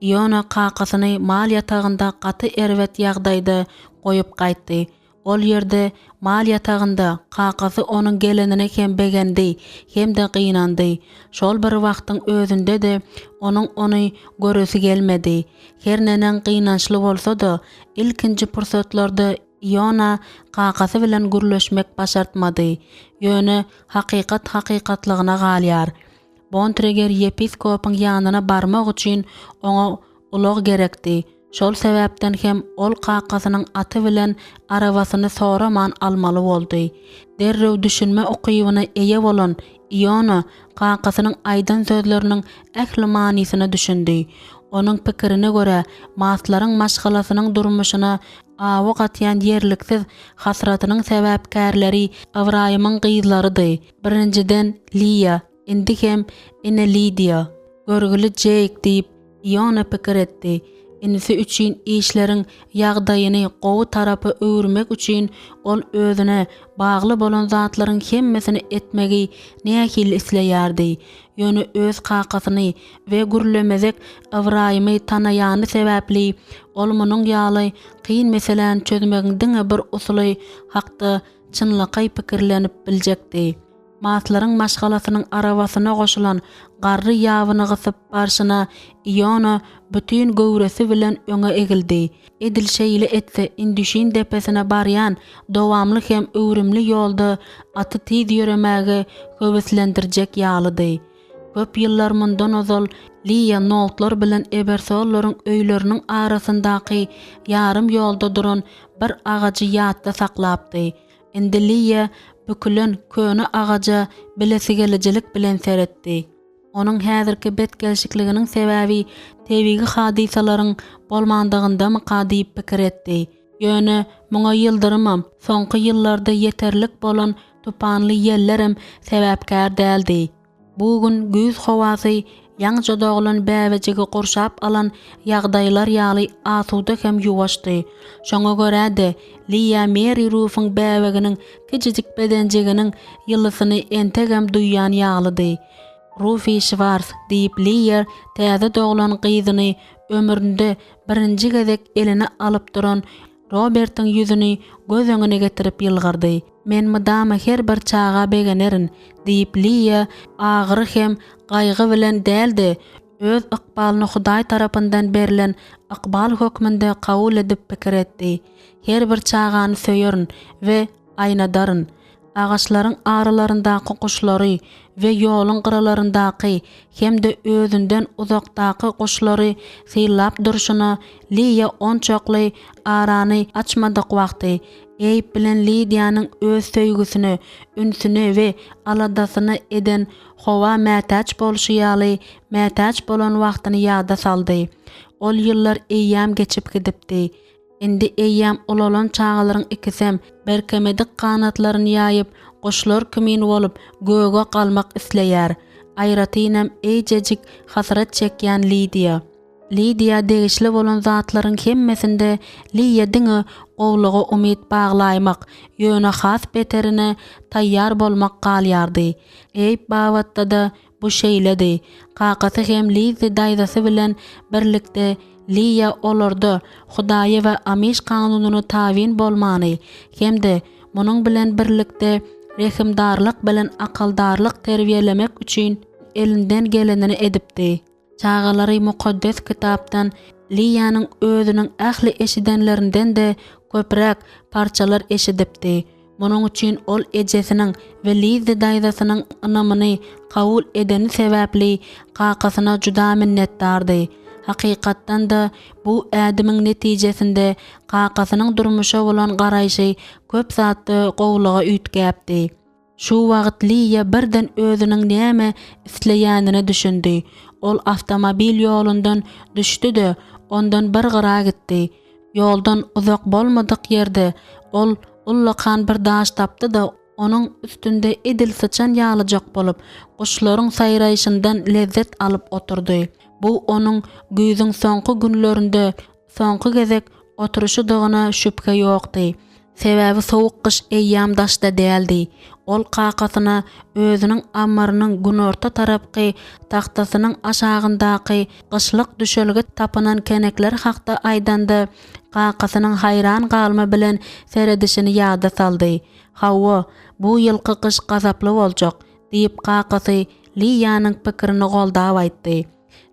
Iona kakasyny mal ýatagynda gaty erbet ýagdaýda goýup gaýtdy. Ol ýerde, mal ýatagynda, kakasy onuň gelenine hem begendi, hem-de gynandy. Şol bir wagtyň özünde-de onuň ony göresi gelmedi. Her neneň gynançly bolsa-da, ilkinji pursatlarda Iona kakasy bilen gürleşmek başartmady. Ýöne hakykat hakykatlygyna galýar. Bontreger ýepiskopyň ýanyna barmak üçin oňa ulag gerekdi. Şol sebäpden hem ol kakasynyň aty bilen arabasyny soraman almaly boldy. Derrew düşünme ukybyna eýe bolan Iona kakasynyň aýdan sözleriniň ähli manysyna düşündi. Onuň pikirine görä, Maslaryň maşgalasynyň durmuşyna awy gatýan ýerliksiz hasratynyň sebäpkärleri Ybraýymyň gyzlarydy. Birinjiden, Liýa, indi hem ine Lidiýa. Görgüli Jeýk diýip, Iona pikir etdi. Inisi üçin işleriň ýagdaýyny gowy tarapa öwürmek üçin ol özüne bagly bolan zatlaryň hemmesini etmegi nähili isleýärdi. Ýöne öz kakasyny we gürlemezek Ybraýymy tanaýany sebäpli, ol munuň ýaly kyn meseläni çözmegiň diňe bir usuly hakda çynlakaý pikirlenip biljekdi. Maslaryň maşgalasynyň arabasyna goşulan garry ýabyny gysyp barşyna Iona bütin göwresi bilen öňe egildi. Edil şeýle etse Indüşin depesine barýan dowamly hem öwrümli ýolda aty tiz ýöremäge höweslendirjek ýalydy. Köp ýyllar mundan ozal Liýa Noltlar bilen Ebersollaryň öýleriniň arasyndaky ýarym ýolda duran bir agajy ýatda saklapdy. Indi Liýa bükülen köne agaja bilesigelijilik bilen seretdi. Onuň häzirki betgelşikliginiň sebäbi tebigy hadysalaryň bolmandygyndamyka diýip pikir etdi. Ýöne muňa ýyldyrymam, soňky ýyllarda ýeterlik bolan tupanly ýellerem sebäpkär däldi. Bu gün güýz howasy ýaňyja doglan bäbejigi gurşap alan ýagdaýlar ýaly asuda hem ýuwaşdy. Şoňa görä-de, Liýa Meri Rufuň bäbeginiň kiçijik bedenjiginiň ýylysyny entegem duýýan ýalydy. Rufi Şwars, diýip, Liýa täze doglan gyzyny ömründe birinji gezek eline alyp duran Robertiň ýüzüni göz öňüne getirip ýylgyrdy. Men mydama her bir çaga begenerin, diýip, Liýa agyry hem gaýgy bilen däl-de, öz ykbalyny Hudaý tarapyndan berlen ykbal hökmünde kabul edip pikir etdi. Her bir çagany söýerin we aýnadaryn. Agaçlaryň aralaryndaky guşlary we ýoluň gyralaryndaky hem-de özünden uzakdaky guşlary synlap durşuna Liýa onçakly arany açmadyk wagty, Eýb bilen Lidiýanyň öz söýgüsine, ünsüne we aladasyna eden howa mätäç bolşy ýaly mätäç bolan wagtyny ýada saldy. Ol ýyllar eýýäm geçip gidipdi. Indi eýýäm ulalan çagalaryň ikisem berkemedik ganatlaryny ýaýyp, guşlar kimin bolup, göge galmak isleýär. Aýratynam eýjejik hasrat çekýän Lidiýa. Lidiýa degişli bolan zatlaryň hemmesinde Liýa diňe gowulyga umyt baglaýmak, ýöne has beterine taýýar bolmak galýardy. Eýb babatda-da Bu şeýledi. Kakasy hem Lizzi daýzasy bilen birlikde Liýa olarda Hudaýa we Amiş kanunyna tabyn bolmany hem-de munuň bilen birlikde rehimdarlyk bilen akyldarlyk terbiýelemek üçin elinden gelenini edipdi. Çagalary Mukaddes Kitapdan Liýanyň özüniň ähli eşidenlerinden-de köpräk parçalar eşidipdi. Munuň üçin ol ejesiniň we Lizzi daýzasynyň ynamyny kabul edeni sebäpli kakasyna juda minnetdardy. Hakykatdan-da, bu ädimiň netijesinde kakasynyň durmuşa bolan garaýşy köp zatda gowulyga üýtgäpdi. Şu wagt Liýa birden özüniň näme isleýänine düşündi. Ol awtomobil ýolundan düşdi-de, ondan bir gyra gitdi. Ýoldan uzak bolmadyk ýerde ol ullakan bir daş tapdy-da, onuň üstünde edil syçan ýalyjak bolup, guşlaryň saýraýşyndan lezzet alyp oturdy. Bu onuň güýzüň soňky günlerinde soňky gezek oturyşydygyna şübhe ýokdy. Sebäbi sowuk gyş eýýäm daşda däldi. Ol kakasyna özüniň ammarynyň günorta tarapky tagtasynyň aşagyndaky gyşlyk düşelge tapynan kenekler hakda aýdanda, kakasynyň haýran galma bilen seredişini ýada saldy. Hawa, bu ýylky gyş gazaply boljak, diýip, kakasy Liýanyň pikirini goldap aýtdy.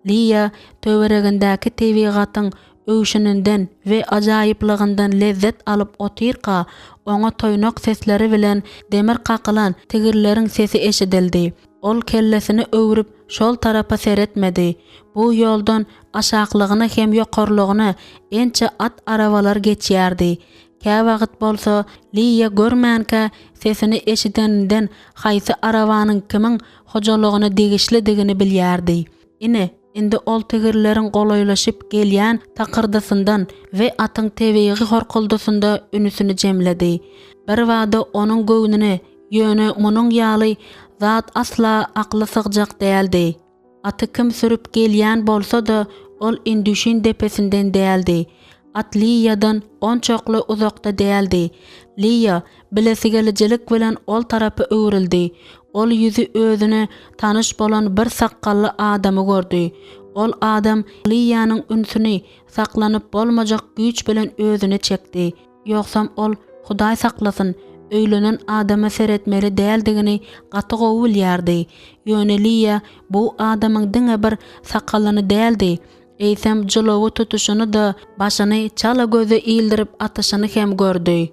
Liýa töweregindäki tebigatyň öwşüninden we ajaýyplygyndan lezzet alyp otyrka, oňa toýnak sesleri bilen demir kakylan tigirleriň sesi eşidildi. Ol kellesini öwrüp, şol tarapa seretmedi. Bu ýoldan aşaklygyna hem ýokarlygyna ençe at arabalar geçýärdi. Käwagt bolsa Liýa görmänkä sesini eşideninden haýsy arabanyň kimiň hojalygyna degişlidigini bilýärdi. Ine, indi ol tigirleriň golaýlaşyp gelýän takyrdysyndan we atyň tebigy horkuldysynda ünüsini jemledi. Birbada onuň göwnüne ýöne munuň ýaly zat asla akla sygjak däldi. Aty kim sürüp gelýän bolsa-da, ol Indüşin depesinden däldi. At Liýadan onçakly uzakda däldi. Liýa bilesigelijilik bilen ol tarapa öwrüldi. Ol ýüzi özüne tanyş bolan bir sakgally adamy gördi. Ol adam Liýanyň ünsüni saklanyp bolmajak güýç bilen özüne çekdi. Ýogsam ol, Hudaý saklasyn, öýlenen adama seretmeli däldigini gaty gowy bilýärdi. Ýöne Liýa bu adamyň diňe bir sakalyny däldi, eýsem jylawy tutuşyny-da, başyny çala göze ildirip atyşyny hem gördi.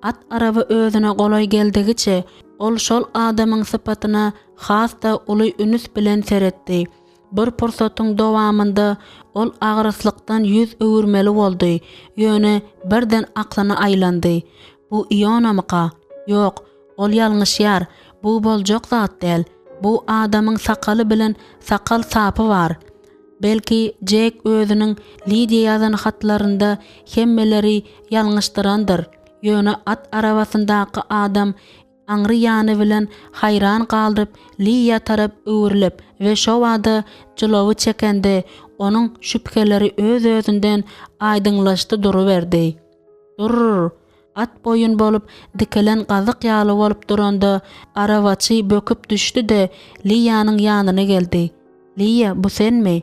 At araba özüne golaý geldigiçe, Ol şol adamyň sypatyna has-da uly ünüs bilen seretdi. Bir pursatyň dowamynda ol agraslykdan ýüz öwürmeli boldy, ýöne birden aklyna aýlandy. Bu Ionamyka? Ýok, ol ýalňyşýar, bu boljak zat däl. Bu adamyň sakaly bilen sakal sapy bar. Belki, Jek özüniň Lidiýa ýazan hatlarynda hemmeleri ýalňyşdyrandyr, ýöne at arabasyndaky adam aňry ýany bilen haýran galdyryp Liýa tarap öwrülip we şobada jylawy çekende onuň şübheleri öz-özünden aýdyňlaşdy duruberdi. Durr! At boýun bolup dikelen gazyk ýaly bolup duranda arabaçy böküp düşdi-de Liýanyň ýanyna geldi. Liýa, bu senmi?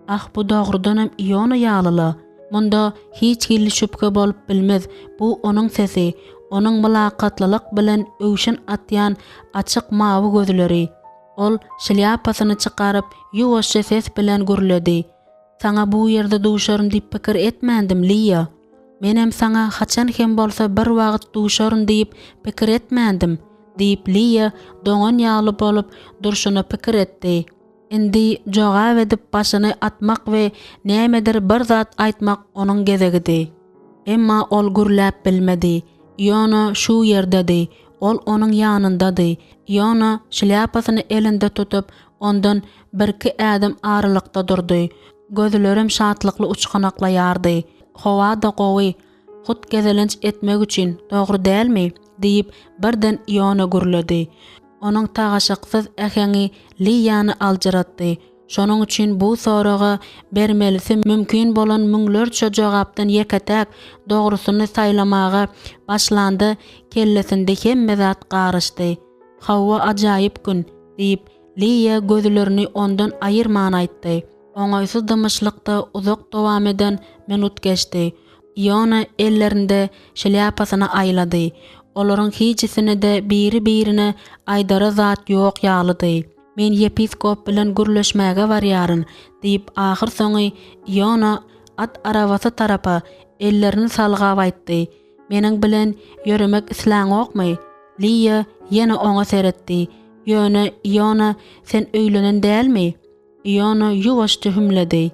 Ah, bu dogrudanam Iona ýaly-la. Munda hiç hili şübhe bolup bilmez, bu onuň sesi, onuň mylakatlylyk bilen öwşün atýan açyk mawy gözleri. Ol şlýapasyny çykaryp, ýuwaşja ses bilen gürledi. Saňa bu ýerde duşaryn diýip pikir etmändim, Liýa. Menem saňa haçan hem bolsa bir wagt duşaryn diýip pikir etmändim, diýip, Liýa doňan ýaly bolup durşuna pikir etdi. Indi jogap edip başyny atmak we nämedir bir zat aýtmak onuň gezegidi. Emma ol gürläp bilmedi. Iona şu ýerdedi. Ol onuň ýanyndady. Iona şlýapasyny elinde tutup, ondan birki ädim aralykda durdy. Gözlerem şatlykly uçganaklaýardy. Howa-da gowy. Hut gezelenç etmek üçin, dogry dälmi? diýip, birden Iona gürledi. Onuň tagaşyksyz äheňi Liýany aljyratdy. Şonuň üçin bu soraga bermelisi mümkin bolan müňlerçe jogapdan ýeke-täk dogrusyny saýlamaga başlanda kellesinde hemme zat garyşdy. Hawa, ajaýyp gün, diýip, Liýa gözlerini ondan aýyrman aýtdy. Oňaýsyz dymyşlykda uzak dowam eden minut geçdi. Iona ellerinde şlýapasyny aýlady. Olaryň hijisine-de biri-birine aýdara zat ýok ýalydy. Men ýepiskop bilen gürleşmäge barýaryn, diýip, ahyrsoňy Iona at arabasy tarapa ellerini salgap aýtdy. Meniň bilen ýöremek isläňokmy? Liýa ýene oňa seretdi. Ýöne, Iona, sen öýlenen dälmi? Iona ýuwaşja hümledi.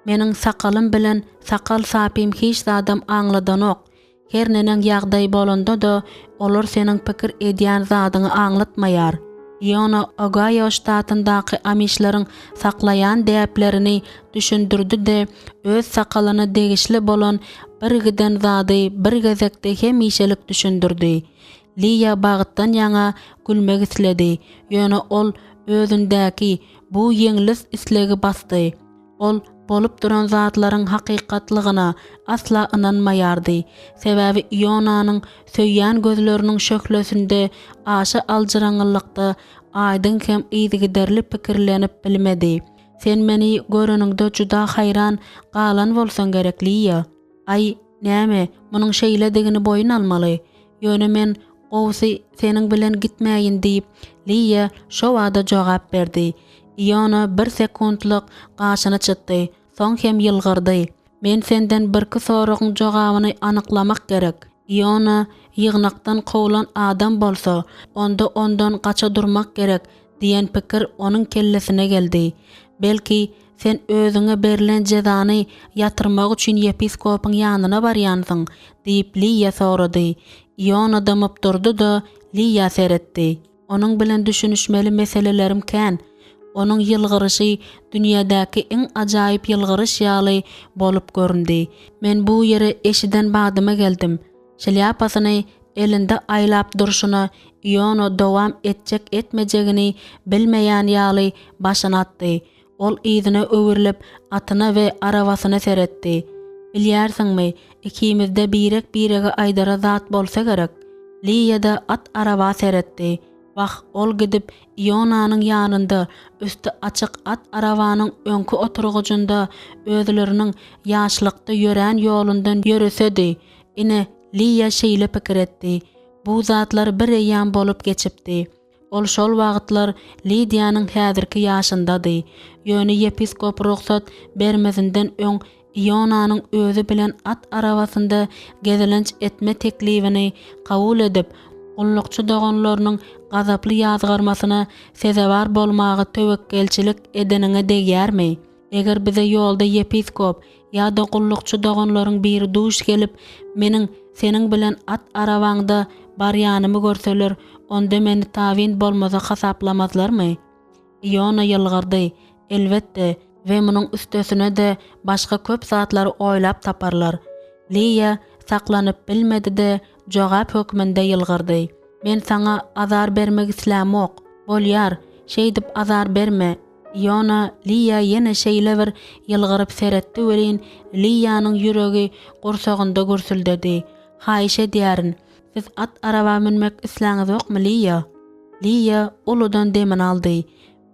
Meniň sakalym bilen sakal sapym hiç zadam aňladanok. Her neneň ýagdaý bolanda-da, olar seniň pikir edýän zadyňy aňlatmaýar. Iona Ogaýo ştatyndaky amişleriň saklaýan däplerini düşündirdi-de, öz sakalyna degişli bolan birgiden zady bir gezekde hemişelik düşündirdi. Liýa bagtdan ýaňa gülmek isledi, ýöne ol özündäki bu ýeňles islegi basdy. Ol bolup duran zatlaryň hakykatlygyna asla ynanmaýardy, sebäbi Ionanyň söýýän gözleriniň şöhlesinde aşa aljyraňňylykda aýdyň hem yzygiderli pikirlenip bilmedi. Sen meni göreniňde juda haýran galan bolsaň gerek, Liýa. Aý, näme, munuň şeýledigini boýun almaly. Ýöne men, gowusy, seniň bilen gitmäýin diýip, Liýa şo bada jogap berdi. Iona bir sekuntlyk gaşyny çytdy, soň hem ýylgyrdy. Men senden birki soragyň jogabyny anyklamak gerek. Iona ýygnakdan kowlan adam bolsa, onda ondan gaça durmak gerek diýen pikir onuň kellesine geldi. Belki, Sen özüňe berlen jezany ýatyrmak üçin ýepiskopyň ýanyna barýansyň? diýip, Liýa sorady. Iona dymyp durdy-da, Liýa seretdi. Onuň bilen düşünişmeli meselelerim kän. Onuň ýylgyryşy dünýädäki iň ajaýyp ýylgyryş ýaly bolup göründi. Men bu ýere eşiden badyma geldim. Şlýapasyny elinde aýlap durşuna Iona dowam etjek-etmejegini bilmeýän ýaly başyny atdy. Ol yzyna öwrülip, atyna we arabasyna seretdi. Bilýärsiňmi, ikimizde birek-birege aýdara zat bolsa gerek. Liýa-da at araba seretdi. Wah, ol gidip, Ionanyň ýanynda, üsti açyk at arabanyň öňki oturgyjynda özleriniň ýaşlykda ýörän ýolundan ýöresedi. Ine, Liýa şeýle pikir etdi. Bu zatlar bireýýäm bolup geçipdi. Ol şol wagtlar Lidiýanyň häzirki ýaşyndady. Ýöne ýepiskop rugsat bermezinden öň Ionanyň özi bilen at arabasynda gezelenç etme teklibini kabul edip, Gullukçy doganlarynyň gazaply ýazgarmasyna sezewar bolmaga töwekgelçilik edeniňe degýärmi? Eger bize ýolda ýepiskop ýa-da gullukçy doganlaryň biri duş gelip, meniň seniň bilen at arabaňda barýanymy görseler, onda meni tabyn bolmazak hasaplamazlarmy? Iona ýylgyrdy. Elbetde, we munuň üstesine-de başga köp zatlary oýlap taparlar. Liýa saklanyp bilmedi-de, jogap hökmünde ýylgyrdy. Men saňa azar bermek islämok. Bolýar, şeýdip azar berme. Iona Liýa ýene şeýle bir ýylgyryp seretdi welin, Liýanyň ýüregi gursagynda gürsüldedi. Haýyş edýärin, siz at araba münmek isläňizokmy, Liýa? Liýa uludan demini aldy.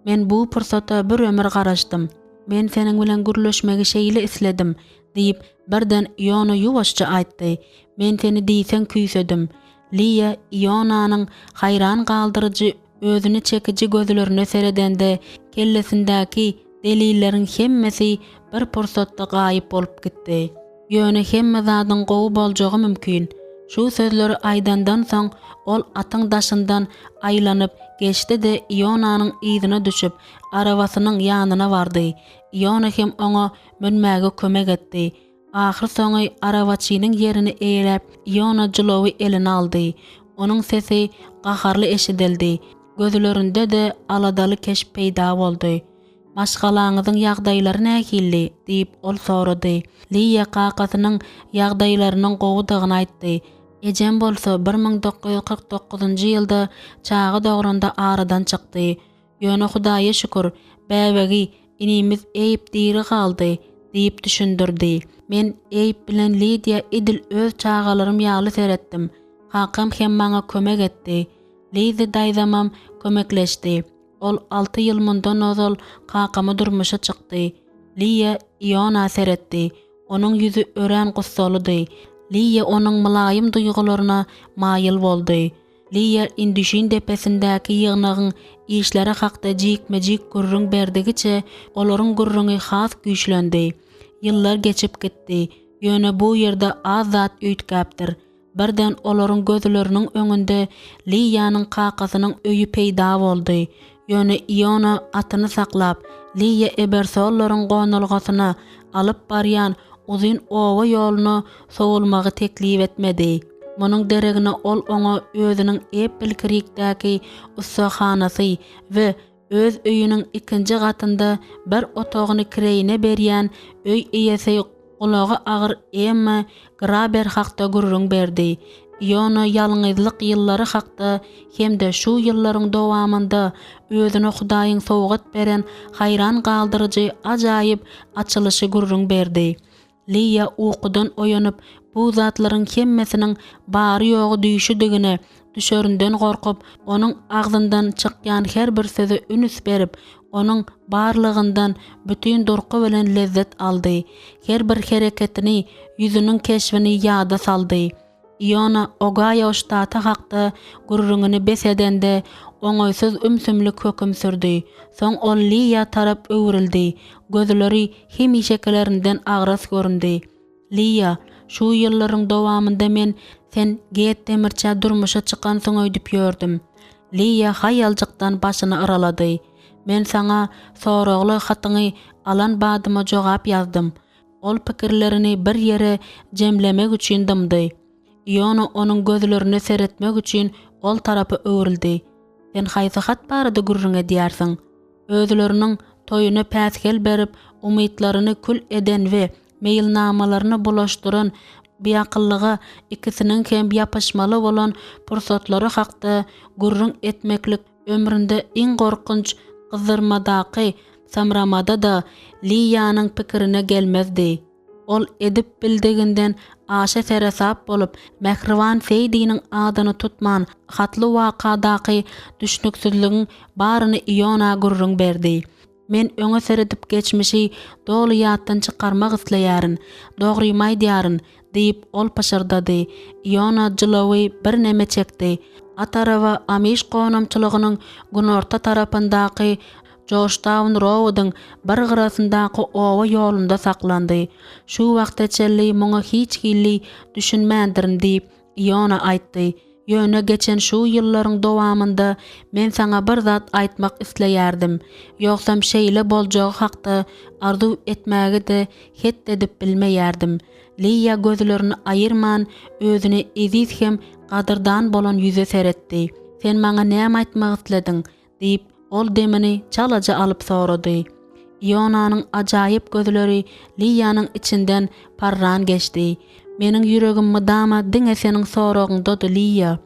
Men bu pursata bir ömür garaşdym. Men seniň bilen gürleşmegi şeýle isledim, diýip, birden Iona ýuwaşja aýtdy. Men seni diýseň küýsedim. Liýa Ionanyň haýran galdyryjy özüne çekiji gözlerine seredende, kellesindäki delilleriň hemmesi bir pursatda gaýyp bolup gitdi. Ýöne hemme zadyň gowy boljagy mümkin. Şu sözleri aýdandan soň, ol atyň daşyndan aýlanyp geçdi-de Ionanyň yzyna düşüp, arabasynyň ýanyna bardy. Iona hem oňa münmäge kömek etdi. Ahyrsoňy arabaçynyň ýerini eýeläp, Iona jylawy eline aldy. Onuň sesi gaharly eşidildi, gözlerinde-de aladaly keşp peýda boldy. Maşgalaňyzyň ýagdaýlary nähili? diýip, ol sorady. Liýa kakasynyň ýagdaýlarynyň gowudygyny aýtdy. Ejem bolsa 1949-njy ýylda çaga dogranda aradan çykdy. Ýöne Hudaýa şükür, bäbegi, inimiz Eýb diri galdy, diýip düşündirdi. Men Eýb bilen Lidiýa edil öz çagalarym ýaly seretdim. Kakam hem maňa kömek etdi. Lizi daýzamam kömekleşdi. Ol alty ýyl mundan ozal kakama durmuşa çykdy. Liýa Iona seretdi. Onuň ýüzi örän gussalydy. Liýa onuň mylaýym duýgularyna maýyl boldy. Liýa Indüşin depesindäki ýygnagyň işleri hakda jikme-jik gürrüň berdigiçe, olaryň gürrüňi has güýçlendi. Ýyllar geçip gitdi, ýöne bu ýerde az zat üýtgäpdir. Birden olaryň gözleriniň öňünde Liýanyň kakasynyň öýi peýda boldy. Ýöne Iona atyny saklap, Liýa Ebersollaryň gonalgasyna alyp barýan uzyn oba ýoluna sowulmagy teklip etmedi. Munuň deregine ol oňa özüniň Eppl-Krikdäki ussahanasy we Öz öýüniň ikinji gatynda bir otagyny kireýine berýän öý eýesi gulagy agyr Emma Graber hakda gürrüň berdi. Iona ýalňyzlyk ýyllary hakda hem-de şu ýyllaryň dowamynda özüne Hudaýyň sowgat beren haýran galdyryjy ajaýyp açylyşy gürrüň berdi. Liýa ukudan oýanyp, bu zatlaryň hemmesiniň bary-ýogy düýşüdigine düşerinden gorkup, onuň agzyndan çykýan her bir söze ünüs berip, onuň barlygyndan bütin durky bilen lezzet aldy. Her bir hereketini, ýüzüniň keşbini ýada saldy. Iona Ogaýo ştaty hakda gürrüňini bes edende, oňaýsyz ümsümlik höküm sürdi. Soň ol Liýa tarap öwrüldi. Gözleri hemişekilerinden agras göründi. Liýa, şu ýyllaryň dowamynda men sen Get demirçä durmuşa çykansyň öýdüp ýördüm. Liýa haýaljykdan başyny yralady. Men saňa soragly hatyňy alan badyma jogap ýazdym. Ol pikirlerini bir ýere jemlemek üçin dymdy. Iona onuň gözlerine seretmek üçin ol tarapa öwrüldi. Sen haýsy hat barada gürrüň edýärsiň? Özleriniň toýuna päsgel berip, umytlaryny kül eden we meýilnamalaryny bulaşdyran biakyllyga ikisiniň hem ýapyşmaly bolan pursatlary hakda gürrüň etmeklik Ömründe iň gorkunç gyzdyrmadaky samramada-da Liýanyň pikirine gelmezdi. Ol edip bildiginden aşa seresap bolup, mähriban Seýdiniň adyny tutman, hatly wakadaky düşnüksizligiň baryny Iona gürrüň berdi. Men öňe seredip geçmişi doly ýatdan çykarmak isleýärin. Dogrymy aýdýaryn, diýip, ol pyşyrdady. Iona jylawy birneme çekdi. At araba Amiş gonamçylygynyň günorta tarapyndaky Jorjtaun-Roudyň bir gyrasyndaky oba ýolunda saklandy. Şu wagta çenli muňa hiç hili düşünmändirin, diýip, Iona aýtdy. Ýöne geçen şu ýyllaryň dowamynda men saňa bir zat aýtmak isleýärdim. Ýogsam şeýle boljagy hakda arzuw etmäge-de het edip bilmeýärdim. Liýa gözlerini aýyrman, özüne eziz hem gadyrdan bolan ýüze seretdi. Sen maňa näme aýtmak islediň? diýip, ol demini çalaja alyp sorady. Ionanyň ajaýyp gözleri Liýanyň içinden parran geçdi. Meniň ýüregim mydama diňe seniň soragyňdady, Liýa.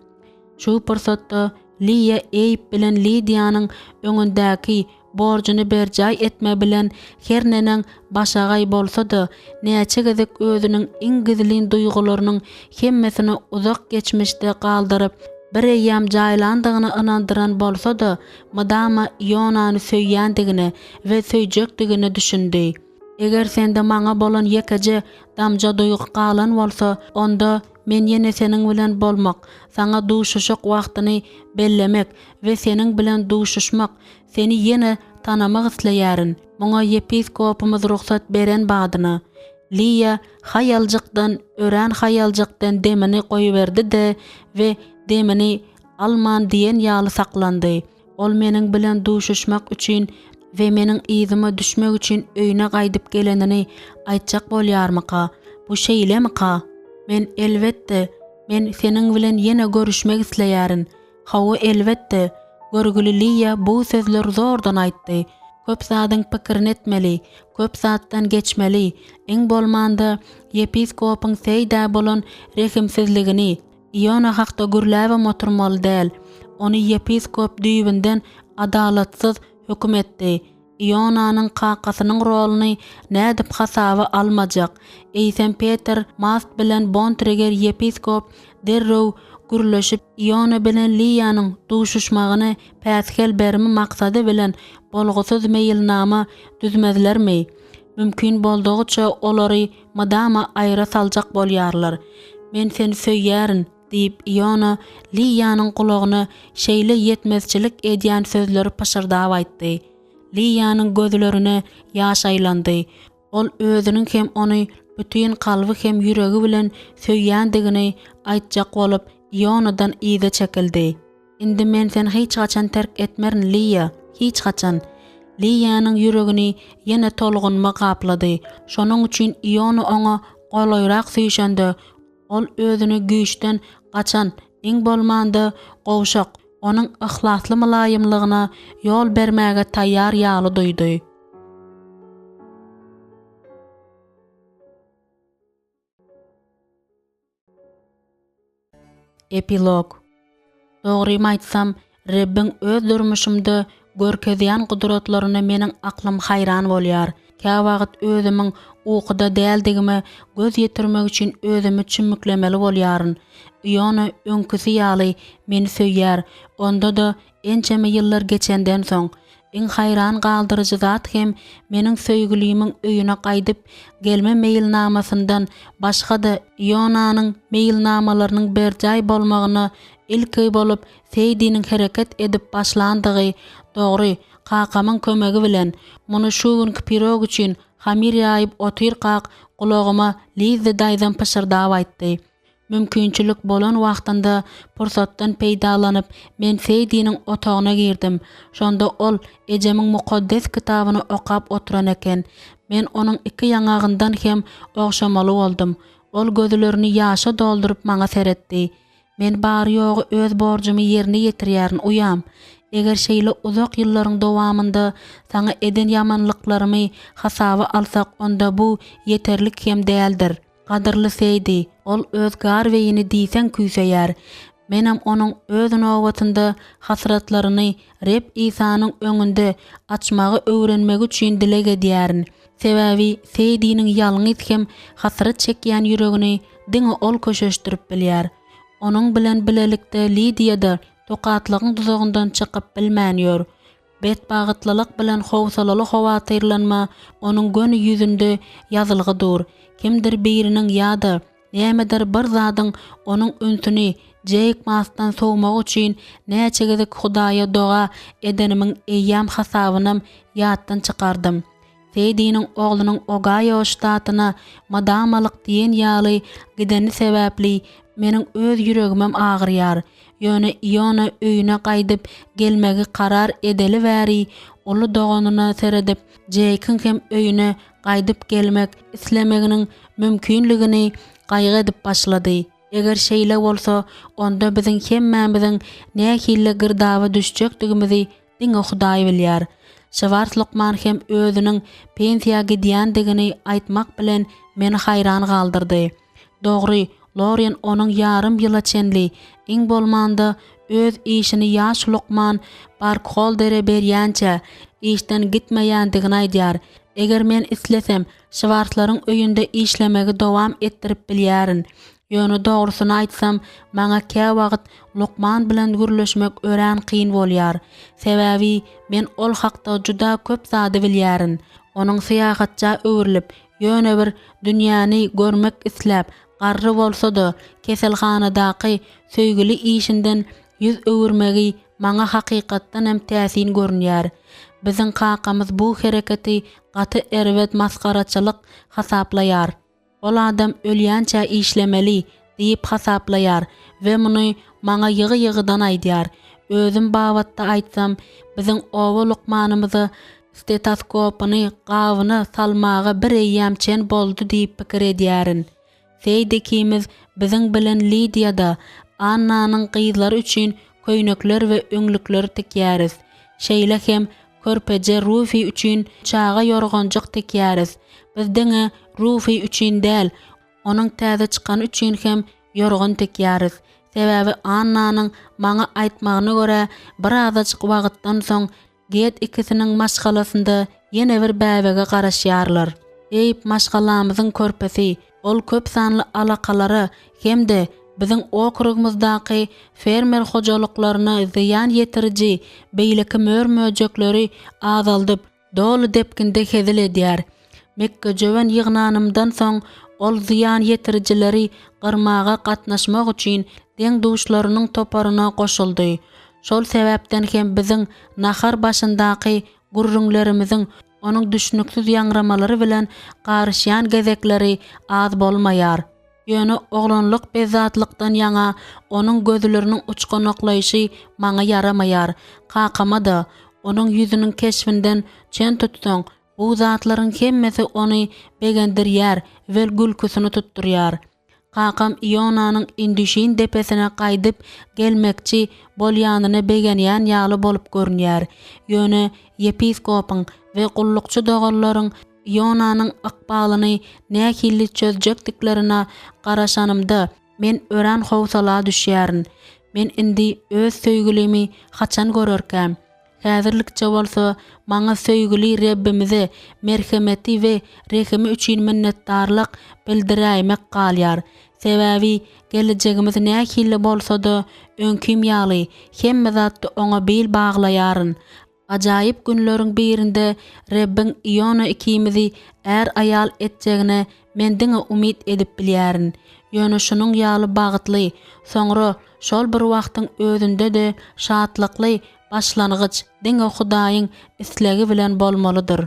Şu pursatda Liýa Eýb bilen Lidiýanyň öňündäki borjuny berjaý etme bilen her neneň başagaý bolsa-da, näçe gezek özüniň iň gizlin duýgularynyň hemmesini uzak geçmişde galdyryp, bireýýäm jaýlandygyna ynandyran bolsa-da, mydama Ionany söýýändigine we söýjekdigine düşündi. Eger sende maňa bolan ýekeje damja duýgy galan bolsa, onda men ýene seniň bilen bolmak, saňa duşuşyk wagtyny bellemek we seniň bilen duşuşmak, seni ýene tanamak isleýärin. Muňa ýepiskopymyz rugsat beren badyna. Liýa haýaljykdan, örän haýaljykdan demini goýberdi-de we demini alman diýen ýaly saklandy. Ol meniň bilen duşuşmak üçin we meniň yzyma düşmek üçin öýüne gaýdyp gelenini aýtjak bolýarmyka? Bu şeýlemika? Men, elbetde, men seniň bilen ýene görüşmek isleýärin. Hawa, elbetde, görgüli Liýa bu sözleri zordan aýtdy. Köp zadyň pikirini etmeli, köp zatdan geçmeli, iň bolmanda, ýepiskopyň Seýdä bolan rehimsizligini, Iona hakda gürläbem oturmaly däl. Ony ýepiskop düýbünden adalatsyz höküm etdi. Ionanyň kakasynyň roluny nädip hasaba almajak? Eýsem Peter Mast bilen Bontriger ýepiskop derrew gürleşip, Iona bilen Liýanyň duşuşmagyny päsgel berme maksady bilen bolgusyz meýilnama düzmezlermi? Mümkin boldugyça olary mydama aýra saljak bolýarlar. Men seni söýýärin, diýip, Iona Liýanyň gulagyna şeýle ýetmezçilik edýän sözleri pyşyrdap aýtdy. Liýanyň gözlerine ýaş aýlandy. Ol özüniň hem ony bütin kalby hem ýüregi bilen söýýändigini aýtjak bolup, Ionadan yza çekildi. Indi men seni hiç haçan terk etmerin, Liýa, hiç haçan. Liýanyň ýüregini ýene tolgunma gaplady. Şonuň üçin Iona oňa golaýrak süýşende, ol özüni güýçden gaçan, iň bolmanda, gowşak, onuň yhlasly mylaýymlygyna ýol bermäge taýýar ýaly duýdy. Epilog. Dogrymy aýtsam, Rebbiň öz durmuşymda görkezýän gudratlaryna meniň aklym haýran bolýar. Käwagt özümiň ukuda däldigime göz ýetirmek üçin özümi çümmüklemeli bolýaryn. Iona öňküsi ýaly meni söýýär, onda-da Ençeme ýyllar geçenden soň, iň haýran galdyryjy zat hem meniň söýgülimiň öýüne gaýdyp gelme meýilnamasyndan başga-da Ionanyň meýilnamalarynyň berjaý bolmagyna ilki bolup Seýdiniň hereket edip başlandygy, dogry, kakamyň kömegi bilen, muny şu günki pirog üçin hamyr ýaýyp otyrkak gulagyma Lizzi daýzam pyşyrdap aýtdy. Mümkinçilik bolan wagtynda pursatdan peýdalanyp, men Seýdiniň otagyna girdim. Şonda ol ejemiň Mukaddes Kitabyny okap oturan eken. Men onuň iki ýaňagyndan hem ogşamaly boldum. Ol gözlerini ýaşa dolduryp maňa seretdi. Men bary-ýogy öz borjumy ýerine ýetirýärin, uýam. Eger şeýle uzak ýyllaryň dowamynda saňa eden ýamanlyklarymy hasaba alsak, onda bu ýeterlik hem däldir. Gadyrly Seýdi, ol öz Garweýini diýseň küýseýär. Menem onuň öz nobatynda hasratlaryny Reb Isanyň öňünde açmagy öwrenmegi üçin dileg edýärin. Sebäbi Seýdiniň ýalňyz hem hasrat çekýän ýüregini diňe ol köşeşdirip bilýär. Onuň bilen bilelikde Lidiýa-da tokatlygyň duzagyndan çykyp bilmän ýör. Betbagytlylyk bilen howsalaly howatyrlanma onuň göni ýüzünde ýazylgy dur. Kimdir biriniň ýa-da nämedir bir zadyň onuň ünsüni Jeýk Masdan sowmagy üçin näçe gezek Hudaýa doga edenimiň eýýäm hasabynam ýatdan çykardym. Seýdiniň oglunyň Ogaýo ştatyna mydamalyk diýen ýaly gideni sebäpli meniň öz ýüregimem agyrýar. Ýöne Iona öýüne gaýdyp gelmegi karar edeli bäri uly doganyna seredip, Jeýkiň hem öýüne gaýdyp gelmek islemeginiň mümkinligini gaýgy edip başlady. Eger şeýle bolsa, onda biziň hemmämiziň nähili girdaba düşjekdigimizi diňe Hudaý bilýär. Şwars lukman hem özüniň pensiýa gidýändigini aýtmak bilen meni haýran galdyrdy. Dogry, Loren onuň ýarym ýyla çenli, iň bolmanda, öz işini ýaş lukman Barkholdere berýänçä, işden gitmeýändigini aýdýar. Eger men islesem, Şwarslaryň öýünde işlemegi dowam etdirip bilýärin. Ýöne dogrusyny aýtsam, maňa käwagt lukman bilen gürleşmek örän kyn bolýar. Sebäbi men ol hakda juda köp zady bilýärin. Onuň syýahatça öwrülip, ýöne bir dünýäni görmek isläp, garry bolsa-da, keselhanadaky söýgüli işinden ýüz öwürmegi maňa hakykatdan hem täsin görünýär. Biziň kakamyz bu hereketi gaty erbet masgaraçylyk hasaplaýar. Ol adam ölýänçä işlemeli diýip hasaplaýar we muny maňa ýygy-ýygydan aýdýar. Özüm babatda aýtsam, biziň oba lukmanymyza stetoskopyny gabyna salmaga bireýýäm çen boldy diýip pikir edýärin. Seýdi ikimiz biziň bilen Lidiýada Annanyň gyzlary üçin köýnekler we öňlükler tikýäris. Şeýle hem körpeje Rufi üçin çaga ýorganjyk tikýäris. Biz diňe Rufi üçin däl, onuň täze çykany üçin hem ýorgan tikýäris. Sebäbi Annanyň maňa aýtmagyna görä, birazajyk wagtdan soň Ged ikisiniň maşgalasynda ýene bir bäbege garaşýarlar. Eýb maşgalamyzyň körpesi, ol köp sanly alakalara hem-de biziň okrugymyzdaky fermer hojalyklaryna zyýan ýetiriji beýleki mör-möjekleri azaldyp, doly depginde hezil edýär. Mekgejöwen ýygnanymdan soň, ol zyýan ýetirijileri gyrmaga gatnaşmak üçin deň-duşlarynyň toparyna goşuldy. Şol sebäpden hem biziň nahar başyndaky gürrüňlerimiziň onuň düşnüksiz ýaňramalary bilen garyşýan gezekleri az bolmaýar. Ýöne oglanlyk bezzatlykdan ýaňa onuň gözleriniň uçganaklaýşy maňa ýaramaýar. Kakama-da, onuň ýüzüniň keşbinden çen tutsaň, Bu zatlaryň hemmesi ony begendirýär we gülküsini tutdurýar. Kakam Ionanyň Indüşin depesine gaýdyp gelmekçi bolýanyna begenýän ýaly bolup görünýär. Ýöne ýepiskopyň we gullukçy doganlaryň Ionanyň ykbalyny nähili çözjekdiklerine garaşanymda, men örän howsala düşýärin. Men indi öz söýgülimi haçan görerkäm? Häzirlikçe bolsa, maňa söýgüli Rebbimize merhemeti we rehimi üçin minnetdarlyk bildiräýmek galýar. Sebäbi gelejegimiz nähili bolsa-da, öňkim ýaly, hemme zatda Oňa bil baglaýaryn. Ajaýyp günleriň birinde Rebbiň Iona ikimizi är-aýal etjegine men diňe umyt edip bilýärin. Ýöne şunuň ýaly bagtly, soňra şol bir wagtyň özünde-de şatlykly başlangyç diňe Hudaýyň islegi bilen bolmalydyr.